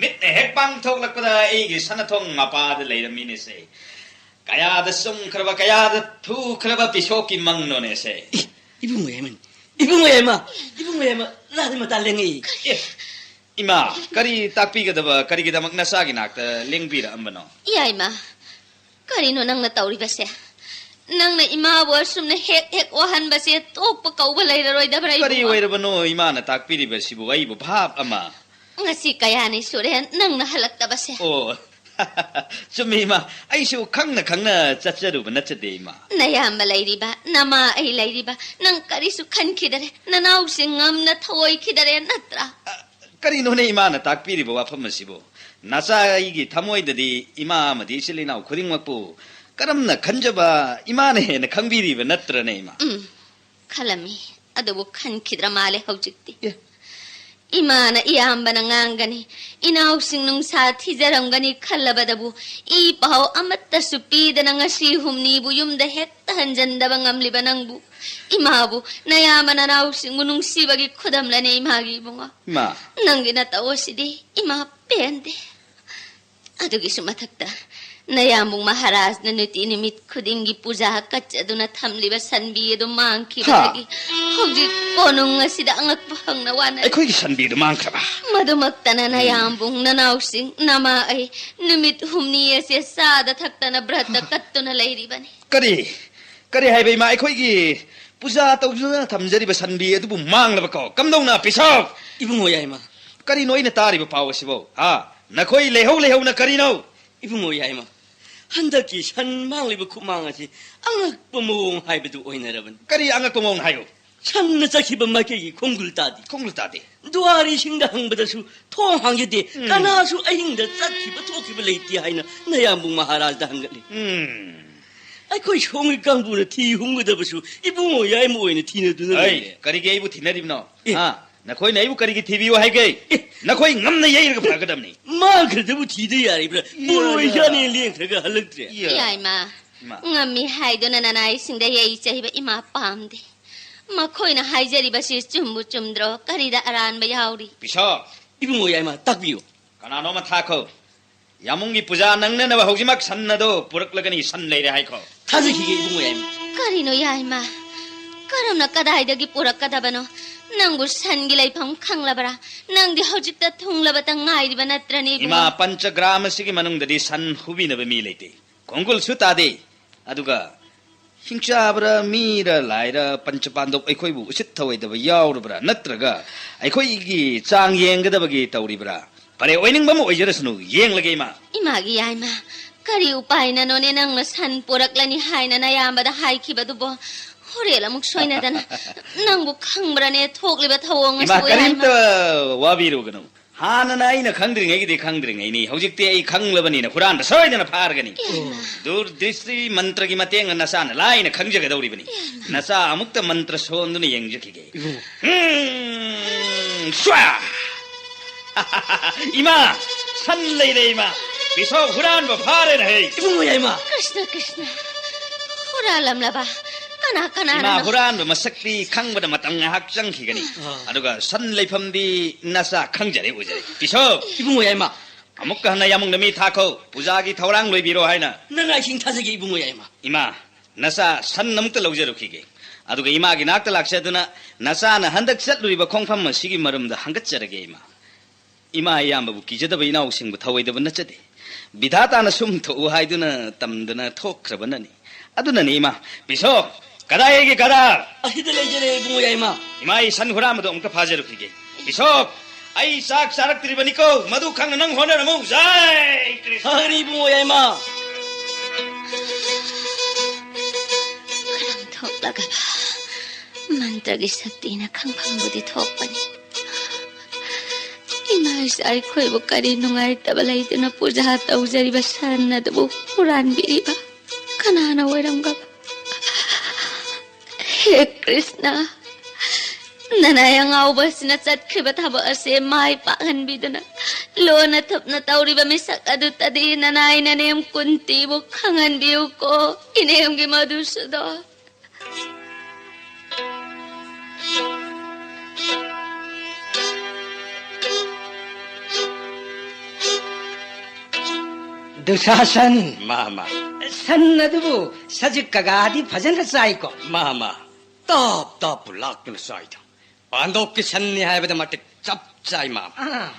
ꯃꯤꯠꯅ ꯍꯦꯛ ꯄꯥꯡꯊꯣꯛꯂꯛꯄꯗ ꯑꯩꯒꯤ ꯁꯅꯥꯊꯣꯡ ꯃꯄꯥꯗ ꯂꯩꯔꯝꯃꯤꯅꯦꯁꯦ꯫ ꯀꯌꯥꯗ ꯆꯨꯝꯈ꯭ꯔꯕ, ꯀꯌꯥꯗ ꯊꯨꯈ꯭ꯔꯕ ꯄꯤꯁꯣꯛꯀꯤ ꯃꯪꯅꯣꯅꯦꯁꯦ꯫ ꯏ-, ꯏꯕꯨꯡꯉꯣ ꯌꯥꯏꯃꯅꯤ, ꯏꯕꯨꯡꯉꯣ ꯌꯥꯏꯃ, ꯏꯕꯨꯡꯉꯣ ꯌꯥꯏꯃ, ꯂꯥꯛꯂꯤ ꯃꯇꯥ ꯂꯦꯡꯉꯛꯏ꯫ ꯑꯦ, ꯏꯃꯥ, ꯀꯔꯤ ꯇꯥꯛꯄꯤꯒꯗꯕ, ꯀꯔꯤꯒꯤꯗꯃꯛ ꯅꯆꯥꯒꯤ ꯅꯥꯛꯇ ꯂꯦꯡꯕꯤꯔꯛꯑꯝꯕꯅꯣ? ꯌꯥꯏꯃ, ꯀꯔꯤꯅꯣ ꯅꯪꯅ ꯇꯧꯔꯤꯕꯁꯦ? ꯅꯪꯅ ꯏꯃꯥꯕꯨ ꯑꯁꯨꯝꯅ ꯍꯦꯛ ꯍꯦꯛ ꯋꯥꯍꯟꯕꯁꯦ ꯇꯣꯛꯄ ꯀꯧꯕ ꯂꯩꯔꯔꯣꯏꯗꯕ꯭ꯔꯥ, ꯀꯔꯤ ꯏꯕꯨꯡꯉꯣ? ꯑꯣꯏꯔꯕꯅꯣ ꯏꯃꯥꯅ ꯇꯥꯛꯄꯤꯔꯤꯕꯁꯤꯕꯨ? ꯑꯩꯕꯨ ꯚꯥꯞ ꯑꯃ꯫ ꯉꯁꯤ ꯀꯌꯥꯅꯤ ꯁꯨꯔꯦ ꯅꯪꯅ ꯍꯜꯂꯛꯇꯕꯁꯦ? ꯑꯣ, ꯆꯨꯝꯃꯤ, ꯏꯃꯥ꯫ ꯑꯩꯁꯨ ꯈꯪꯅ ꯈꯪꯅ ꯆꯠꯆꯔꯨꯕ ꯅꯠꯆꯗꯦ, ꯏꯃꯥ꯫ ꯅꯌꯥꯝꯕ ꯂꯩꯔꯤꯕ, ꯅꯃꯥ ꯑꯩ ꯂꯩꯔꯤꯕ, ꯅꯪ ꯀꯔꯤꯁꯨ ꯈꯟꯈꯤꯗꯔꯦ꯫ ꯅꯅꯥꯎꯁꯤꯡ ꯉꯝꯅ ꯊꯧꯑꯣꯏꯈꯤꯗꯔꯦ ꯅꯠꯇ꯭ꯔꯥ? ꯑ, ꯀꯔꯤꯅꯣꯅꯦ ꯏꯃꯥꯅ ꯇꯥꯛꯄꯤꯔꯤꯕ ꯋꯥꯐꯝ ꯑꯁꯤꯕꯨ? ꯅꯆꯥ ꯑꯩꯒꯤ ꯊꯃꯣꯏꯗꯗꯤ ꯏꯃꯥ ꯑꯃꯗꯤ ꯏꯆꯤꯜ ꯏꯅꯥꯎ ꯈꯨꯗꯤꯡꯃꯛꯄꯨ ꯀꯔꯝꯅ ꯈꯟꯖꯕ ꯏꯃꯥꯅ ꯍꯦꯟꯅ ꯈꯪꯕꯤꯔꯤꯕ ꯅꯠꯇ꯭ꯔꯅꯦ, ꯏꯃꯥ? ꯎꯝ, ꯈꯜꯂꯝꯃꯤ꯫ ꯑꯗꯨꯕꯨ ꯈꯟꯈꯤꯗ꯭ꯔ ꯃꯥꯜꯂꯦ ꯍꯧꯖꯤꯛꯇꯤ꯫ ꯑꯦ꯫ ꯏꯃꯥꯅ ꯏꯌꯥꯝꯕꯅ ꯉꯥꯡꯒꯅꯤ, ꯏꯅꯥꯎꯁꯤꯡ ꯅꯨꯡꯁꯥ ꯊꯤꯖꯔꯝꯒꯅꯤ ꯈꯜꯂꯕꯗꯕꯨ ꯏ ꯄꯥꯎ ꯑꯃꯠꯇꯁꯨ ꯄꯤꯗꯅ ꯉꯁꯤ ꯍꯨꯝꯅꯤꯕꯨ ꯌꯨꯝꯗ ꯍꯦꯛꯇ ꯍꯟꯖꯟꯗꯕ ꯉꯝꯂꯤꯕ ꯅꯪꯕꯨ, ꯏꯃꯥꯕꯨ, ꯅꯌꯥꯝꯕ ꯅꯅꯥꯎꯁꯤꯡꯕꯨ ꯅꯨꯡꯁꯤꯕꯒꯤ ꯈꯨꯗꯝꯂꯅꯦ ꯏꯃꯥꯒꯤ ꯏꯕꯨꯡꯉꯣ꯫ ꯏꯃꯥ꯫ ꯅꯪꯒꯤ ꯅꯇꯧ ꯑꯁꯤꯗꯤ ꯏꯃꯥ ꯄꯦꯟꯗꯦ꯫ ꯑꯗꯨꯒꯤꯁꯨ ꯃꯊꯛꯇ ꯅꯌꯥꯝꯕꯨꯡ ꯃꯍꯥꯔꯥꯖꯅ ꯅꯨꯡꯇꯤ ꯅꯨꯃꯤꯠ ꯈꯨꯗꯤꯡꯒꯤ ꯄꯨꯖꯥ ꯀꯠꯆꯗꯨꯅ ꯊꯝꯂꯤꯕ ꯁꯟꯕꯤ ꯑꯗꯨ ꯃꯥꯡꯈꯤꯕꯗꯒꯤ ꯍꯥ? ꯍꯧꯖꯤꯛ ꯀꯣꯅꯨꯡ ꯑꯁꯤꯗ ꯑꯉꯛꯄ ꯍꯪꯅ ꯋꯥꯅꯔꯤ꯫ ꯑꯩꯈꯣꯏꯒꯤ ꯁꯟꯕꯤꯗꯨ ꯃꯥꯡꯈ꯭ꯔꯕ? ꯃꯗꯨꯃꯛꯇꯅ ꯎꯝ꯫ ꯅꯌꯥꯝꯕꯨꯡ, ꯅꯅꯥꯎꯁꯤꯡ, ꯅꯃꯥ ꯑꯩ ꯅꯨꯃꯤꯠ ꯍꯨꯝꯅꯤ ꯑꯁꯦ ꯆꯥꯗ ꯊꯛꯇꯅ ꯕ꯭ꯔꯠꯇ ꯀꯠꯇꯨꯅ ꯂꯩꯔꯤꯕꯅꯤ꯫ ꯀꯔꯤ? ꯀꯔꯤ ꯍꯥꯏꯕ, ꯏꯃꯥ? ꯑꯩꯈꯣꯏꯒꯤ ꯄꯨꯖꯥ ꯇꯧꯗꯨꯅ ꯊꯝꯖꯔꯤꯕ ꯁꯟꯕꯤ ꯑꯗꯨꯕꯨ ꯃꯥꯡꯂꯕꯀꯣ? ꯀꯝꯗꯧꯅ, ꯄꯤꯁꯥꯎ? ꯏꯕꯨꯡꯉꯣ ꯌꯥꯏꯃ꯫ ꯀꯔꯤꯅꯣ ꯑꯩꯅ ꯇꯥꯔꯤꯕ ꯄꯥꯎ ꯑꯁꯤꯕꯣ? ꯍꯥ? ꯅꯈꯣꯏ ꯂꯩꯍꯧ ꯂꯩꯍꯧꯅ ꯀꯔꯤꯅꯣ? ꯏꯕꯨꯡꯉꯣ ꯌꯥꯏꯃ, ꯍꯟꯗꯛꯀꯤ ꯁꯟ ꯃꯥꯡꯂꯤꯕ ꯈꯨꯃꯥꯡ ꯑꯁꯤ ꯑꯉꯛꯄ ꯃꯑꯣꯡ ꯍꯥꯏꯕꯗꯨ ꯑꯣꯏꯅꯔꯕꯅꯤ꯫ ꯀꯔꯤ ꯑꯉꯛꯄ ꯃꯑꯣꯡ ꯍꯥꯏꯌꯨ? ꯁꯟꯅ ꯆꯠꯈꯤꯕ ꯃꯥꯏꯀꯩꯒꯤ ꯈꯣꯡꯒꯨꯜ ꯇꯥꯗꯦ꯫ ꯈꯣꯡꯒꯨꯜ ꯇꯥꯗꯦ꯫ ꯗꯨꯋꯥꯔꯤꯁꯤꯡꯗ ꯍꯪꯕꯗꯁꯨ ꯊꯣꯡ ꯍꯥꯡꯖꯗꯦ꯫ ꯎꯝ꯫ ꯀꯅꯥꯁꯨ ꯑꯍꯤꯡꯗ ꯆꯠꯈꯤꯕ ꯊꯣꯛꯈꯤꯕ ꯂꯩꯇꯦ ꯍꯥꯏꯅ ꯅꯌꯥꯝꯕꯨꯡ ꯃꯍꯥꯔꯥꯖꯗ ꯍꯪꯒꯠꯂꯤ꯫ ꯎꯝ꯫ ꯑꯩꯈꯣꯏ ꯁꯣꯝꯒꯤ ꯀꯥꯡꯕꯨꯅ ꯊꯤ ꯍꯨꯝꯒꯗꯕꯁꯨ ꯏꯕꯨꯡꯉꯣ ꯌꯥꯏꯃ ꯑꯣꯏꯅ ꯊꯤꯅꯗꯨꯅ ꯑꯩ ꯂꯩꯔꯦ꯫ ꯀꯔꯤꯒꯤ ꯑꯩꯕꯨ ꯊꯤꯅꯔꯤꯕꯅꯣ? ꯑꯦ꯫ ꯍꯥ? ꯅꯈꯣꯏꯅ ꯑꯩꯕꯨ ꯀꯔꯤꯒꯤ ꯊꯤꯕꯤꯌꯨ ꯍꯥꯏꯒꯦ? ꯑꯦ꯫ ꯅꯈꯣꯏ ꯉꯝꯅ ꯌꯩꯔꯒ ꯐꯒꯗꯕꯅꯤ꯫ ꯃꯥꯡꯈ꯭ꯔꯗꯕꯨ ꯊꯤꯗ ꯌꯥꯔꯤꯕ꯭ꯔꯥ? ꯏꯌꯥ, ꯄꯣꯔꯣꯏ ꯏꯌꯥ꯫ ꯌꯥꯅꯤ ꯂꯦꯡꯈ꯭ꯔꯒ ꯍꯜꯂꯛꯇ꯭ꯔꯦ꯫ ꯏꯌꯥ꯫ ꯏꯌꯥ ꯏꯃꯥ, ꯏꯃꯥ꯫ ꯉꯝꯃꯤ ꯍꯥꯏꯗꯨꯅ ꯅꯅꯥꯏꯁꯤꯡꯗ ꯌꯩ ꯆꯩꯕ ꯏꯃꯥ ꯄꯥꯝꯗꯦ꯫ ꯃꯈꯣꯏꯅ ꯍꯥꯏꯖꯔꯤꯕꯁꯤ ꯆꯨꯝꯕꯨ ꯆꯨꯝꯗ꯭ꯔꯣ? ꯀꯔꯤꯗ ꯑꯔꯥꯟꯕ ꯌꯥꯎꯔꯤ? ꯄꯤꯁꯥ꯫ ꯏꯕꯨꯡꯉꯣ ꯌꯥꯏꯃ, ꯇꯥꯛꯄꯤꯌꯨ꯫ ꯀꯅꯥꯅꯣꯝꯃ ꯊꯥꯈꯣ꯫ ꯌꯥꯃꯨꯡꯒꯤ ꯄꯨꯖꯥ ꯅꯪꯅꯅꯕ ꯍꯧꯖꯤꯛꯃꯛ ꯁꯟ ꯑꯗꯣ ꯄꯨꯔꯛꯂꯒꯅꯤ, ꯁꯟ ꯂꯩꯔꯦ ꯍꯥꯏꯈꯣ꯫ ꯊꯥꯖꯈꯤꯒꯦ ꯏꯕꯨꯡꯉꯣ ꯌꯥꯏꯃ꯫ ꯀꯔꯤꯅꯣ ꯌꯥꯏꯃ? ꯀꯔꯝꯅ ꯀꯗꯥꯏꯗꯒꯤ ꯄꯨꯔꯛꯀꯗꯕꯅꯣ? ꯅꯪꯕꯨ ꯁꯟꯒꯤ ꯂꯩꯐꯝ ꯈꯪꯂꯕ꯭ꯔꯥ? ꯅꯪꯗꯤ ꯍꯧꯖꯤꯛꯇ ꯊꯨꯡꯂꯕꯇ ꯉꯥꯏꯔꯤꯕ ꯅꯠꯇ꯭ꯔꯅꯦ ꯏꯕꯨꯡꯉꯣ? ꯏꯃꯥ, ꯄꯟꯆꯒ꯭ꯔꯥꯝ ꯑꯁꯤꯒꯤ ꯃꯅꯨꯡꯗꯗꯤ ꯁꯟ ꯍꯨꯕꯤꯅꯕ ꯃꯤ ꯂꯩꯇꯦ꯫ ꯈꯣꯡꯒꯨꯜꯁꯨ ꯇꯥꯗꯦ꯫ ꯑꯗꯨꯒ ꯍꯤꯡꯆꯥꯕ꯭ꯔꯥ, ꯃꯤꯔ, ꯂꯥꯏꯔ, ꯄꯟꯆ ꯄꯥꯟꯗꯣꯞ ꯑꯩꯈꯣꯏꯕꯨ ꯎꯁꯤꯠ ꯊꯑꯣꯏꯗꯕ ꯌꯥꯎꯔꯕ꯭ꯔꯥ? ꯅꯠꯇ꯭ꯔꯒ ꯑꯩꯈꯣꯏꯒꯤ ꯆꯥꯡ ꯌꯦꯡꯒꯗꯕꯒꯤ ꯇꯧꯔꯤꯕ꯭ꯔꯥ? ꯐꯔꯦ, ꯑꯣꯏꯅꯤꯡꯕ ꯑꯃ ꯑꯣꯏꯖꯔꯁꯅꯨ, ꯌꯦꯡꯂꯒꯦ, ꯏꯃꯥ꯫ ꯏꯃꯥꯒꯤ ꯌꯥꯏꯃ, ꯀꯔꯤ ꯎꯄꯥꯏꯅꯅꯣꯅꯦ ꯅꯪꯅ ꯁꯟ ꯄꯨꯔꯛꯂꯅꯤ ꯍꯥꯏꯅ ꯅꯌꯥꯝꯕꯗ ꯍꯥꯏꯈꯤꯕꯗꯨꯕꯣ? ꯍꯣꯔꯦꯟ ꯑꯃꯨꯛ ꯁꯣꯏꯅꯗꯅ ꯅꯪꯕꯨ ꯈꯪꯕ꯭ꯔꯅꯦ ꯊꯣꯛꯂꯤꯕ ꯊꯧꯑꯣꯡ ꯏꯃꯥ, ꯑꯁꯤꯕꯨ, ꯌꯥꯏꯃ? ꯀꯔꯤꯝꯇ ꯋꯥꯕꯤꯔꯨꯒꯅꯨ꯫ ꯍꯥꯟꯅꯅ ꯑꯩꯅ ꯈꯪꯗ꯭ꯔꯤꯉꯩꯒꯤꯗꯤ ꯈꯪꯗ꯭ꯔꯤꯉꯩꯅꯤ, ꯍꯧꯖꯤꯛꯇꯤ ꯑꯩ ꯈꯪꯂꯕꯅꯤꯅ ꯍꯨꯔꯥꯟꯕ ꯁꯣꯏꯗꯅ ꯐꯥꯔꯒꯅꯤ꯫ ꯏꯃꯥ꯫ ꯗꯨꯔꯗ꯭ꯔꯤꯁꯇꯤ ꯃꯟꯇ꯭ꯔꯒꯤ ꯃꯇꯦꯡꯅ ꯅꯆꯥꯅ ꯂꯥꯏꯅ ꯈꯪꯖꯒꯗꯧꯔꯤꯕꯅꯤ꯫ ꯏꯃꯥ꯫ ꯅꯆꯥ ꯑꯃꯨꯛꯇ ꯃꯟꯇ꯭ꯔ ꯁꯣꯟꯗꯨꯅ ꯌꯦꯡꯖꯈꯤꯒꯦ꯫ ꯏꯕꯨꯡꯉꯣ꯫ ꯎꯝ, ꯁ꯭ꯋꯥ! ꯏꯃꯥ, ꯁꯟ ꯂꯩꯔꯦ, ꯏꯃꯥ꯫ ꯕꯤꯁꯣꯞ ꯍꯨꯔꯥꯟꯕ ꯐꯥꯔꯦꯅ ꯍꯦ꯫ ꯏꯕꯨꯡꯉꯣ ꯌꯥꯏꯃ꯫ ꯀ꯭ꯔꯤꯁꯅ, ꯀ꯭ꯔꯤꯁꯅ꯫ ꯍꯨꯔꯥꯜꯂꯝꯂꯕ? ꯀꯅꯥ, ꯀꯅꯥꯅꯅꯣ? ꯏꯃꯥ, ꯍꯨꯔꯥꯟꯕ ꯃꯁꯛꯇꯤ ꯈꯪꯕꯗ ꯃꯇꯝ ꯉꯥꯏꯍꯥꯛ ꯆꯪꯈꯤꯒꯅꯤ꯫ ꯑꯥ꯫ ꯑꯗꯨꯒ ꯁꯟ ꯂꯩꯐꯝꯗꯤ ꯅꯆꯥ ꯈꯪꯖꯔꯦ, ꯎꯖꯔꯦ꯫ ꯕꯤꯁꯣꯞ! ꯏꯕꯨꯡꯉꯣ ꯌꯥꯏꯃ꯫ ꯑꯃꯨꯛꯀ ꯍꯟꯅ ꯌꯥꯝꯕꯨꯡꯗ ꯃꯤ ꯊꯥꯈꯣ, ꯄꯨꯖꯥꯒꯤ ꯊꯧꯔꯥꯡ ꯂꯣꯏꯕꯤꯔꯣ ꯍꯥꯏꯅ꯫ ꯅꯅꯥꯏ ꯁꯤꯡ ꯊꯥꯖꯒꯦ ꯏꯕꯨꯡꯉꯣ ꯌꯥꯏꯃ꯫ ꯏꯃꯥ, ꯅꯆꯥ ꯁꯟ ꯑꯃꯨꯛꯇ ꯂꯧꯖꯔꯨꯈꯤꯒꯦ꯫ ꯑꯗꯨꯒ ꯏꯃꯥꯒꯤ ꯅꯥꯛꯇ ꯂꯥꯛꯆꯗꯨꯅ ꯅꯆꯥꯅ ꯍꯟꯗꯛ ꯆꯠꯂꯨꯔꯤꯕ ꯈꯣꯡꯐꯝ ꯑꯁꯤꯒꯤ ꯃꯔꯝꯗ ꯍꯪꯒꯠꯆꯔꯒꯦ, ꯏꯃꯥ꯫ ꯏꯃꯥ ꯏꯌꯥꯝꯕꯕꯨ ꯀꯤꯖꯗꯕ ꯏꯅꯥꯎꯁꯤꯡꯕꯨ ꯊꯧꯑꯣꯏꯗꯕ ꯅꯠꯆꯗꯦ꯫ ꯕꯤꯙꯥꯇꯥꯅ ꯁꯨꯝ ꯊꯣꯛꯎ ꯍꯥꯏꯗꯨꯅ ꯇꯝꯗꯅ ꯊꯣꯛꯈ꯭ꯔꯕꯅꯅꯤ꯫ ꯑꯗꯨꯅꯅꯤ, ꯏꯃꯥ꯫ ꯕꯤꯁꯣꯞ, ꯀꯗꯥꯏ ꯂꯩꯒꯦ, ꯀꯗꯥ? ꯑꯁꯤꯗ ꯂꯩꯖꯔꯦ ꯏꯕꯨꯡꯉꯣ ꯌꯥꯏꯃ꯫ ꯏꯃꯥ, ꯑꯩ ꯁꯟ ꯍꯨꯔꯥꯟꯕꯗꯣ ꯑꯃꯨꯛꯇ ꯐꯥꯖꯔꯨꯈꯤꯒꯦ꯫ ꯕꯤꯁꯣꯞ, ꯑꯩ ꯆꯥꯛ ꯆꯥꯔꯛꯇ꯭ꯔꯤꯕꯅꯤꯀꯣ, ꯃꯗꯨ ꯈꯪꯅ ꯅꯪ ꯍꯣꯠꯅꯔꯝꯃꯨ꯫ ꯖꯥꯏ ꯀ꯭ꯔꯤꯁꯅ꯫ ꯐꯒꯅꯤ ꯏꯕꯨꯡꯉꯣ ꯌꯥꯏꯃ꯫ ꯀꯔꯝ ꯊꯣꯛꯂꯒꯕ ꯃꯟꯇ꯭ꯔꯒꯤ ꯁꯛꯇꯤꯅ ꯈꯪꯐꯝꯕꯨꯗꯤ ꯊꯣꯛꯄꯅꯤ꯫ ꯏꯃꯥ ꯏꯆꯥ ꯑꯩꯈꯣꯏꯕꯨ ꯀꯔꯤ ꯅꯨꯡꯉꯥꯏꯇꯕ ꯂꯩꯗꯨꯅ ꯄꯨꯖꯥ ꯇꯧꯖꯔꯤꯕ ꯁꯟ ꯑꯗꯨꯕꯨ ꯍꯨꯔꯥꯟꯕꯤꯔꯤꯕ ꯀꯅꯥꯅ ꯑꯣꯏꯔꯝꯒꯕ? ꯍꯦ ꯀ꯭ꯔꯤꯁꯅ, ꯅꯅꯥꯏ ꯑꯉꯥꯎꯕ ꯑꯁꯤꯅ ꯆꯠꯈ꯭ꯔꯤꯕ ꯊꯕꯛ ꯑꯁꯤ ꯃꯥꯏ ꯄꯥꯛꯍꯟꯕꯤꯗꯨꯅ ꯂꯣꯟꯅ ꯊꯨꯞꯅ ꯇꯧꯔꯤꯕ ꯃꯤꯁꯛ ꯑꯗꯨꯇꯗꯤ ꯅꯅꯥꯏ ꯅꯅꯦꯝ ꯀꯨꯟꯇꯤꯕꯨ ꯈꯪꯍꯟꯕꯤꯌꯨꯀꯣ, ꯏꯅꯦꯝꯒꯤ ꯃꯗꯨꯁꯨꯗꯣ꯫ ꯗꯨꯁꯥꯁꯟ꯫ ꯃꯥ, ꯃꯥ꯫ ꯁꯟ ꯑꯗꯨꯕꯨ ꯁꯖꯤꯛ ꯀꯒꯥꯗꯤ ꯐꯖꯅ ꯆꯥꯏꯀꯣ? ꯃꯥ, ꯃꯥ꯫ ꯇꯥꯞ ꯇꯥꯞꯄꯨ ꯂꯥꯛꯇꯨꯅ ꯆꯥꯏꯗ꯫ ꯄꯥꯟꯗꯣꯞꯀꯤ ꯁꯟꯅꯤ ꯍꯥꯏꯕꯗ ꯃꯇꯤꯛ ꯆꯞ ꯆꯥꯏ, ꯃꯥꯃ꯫ ꯑꯥ꯫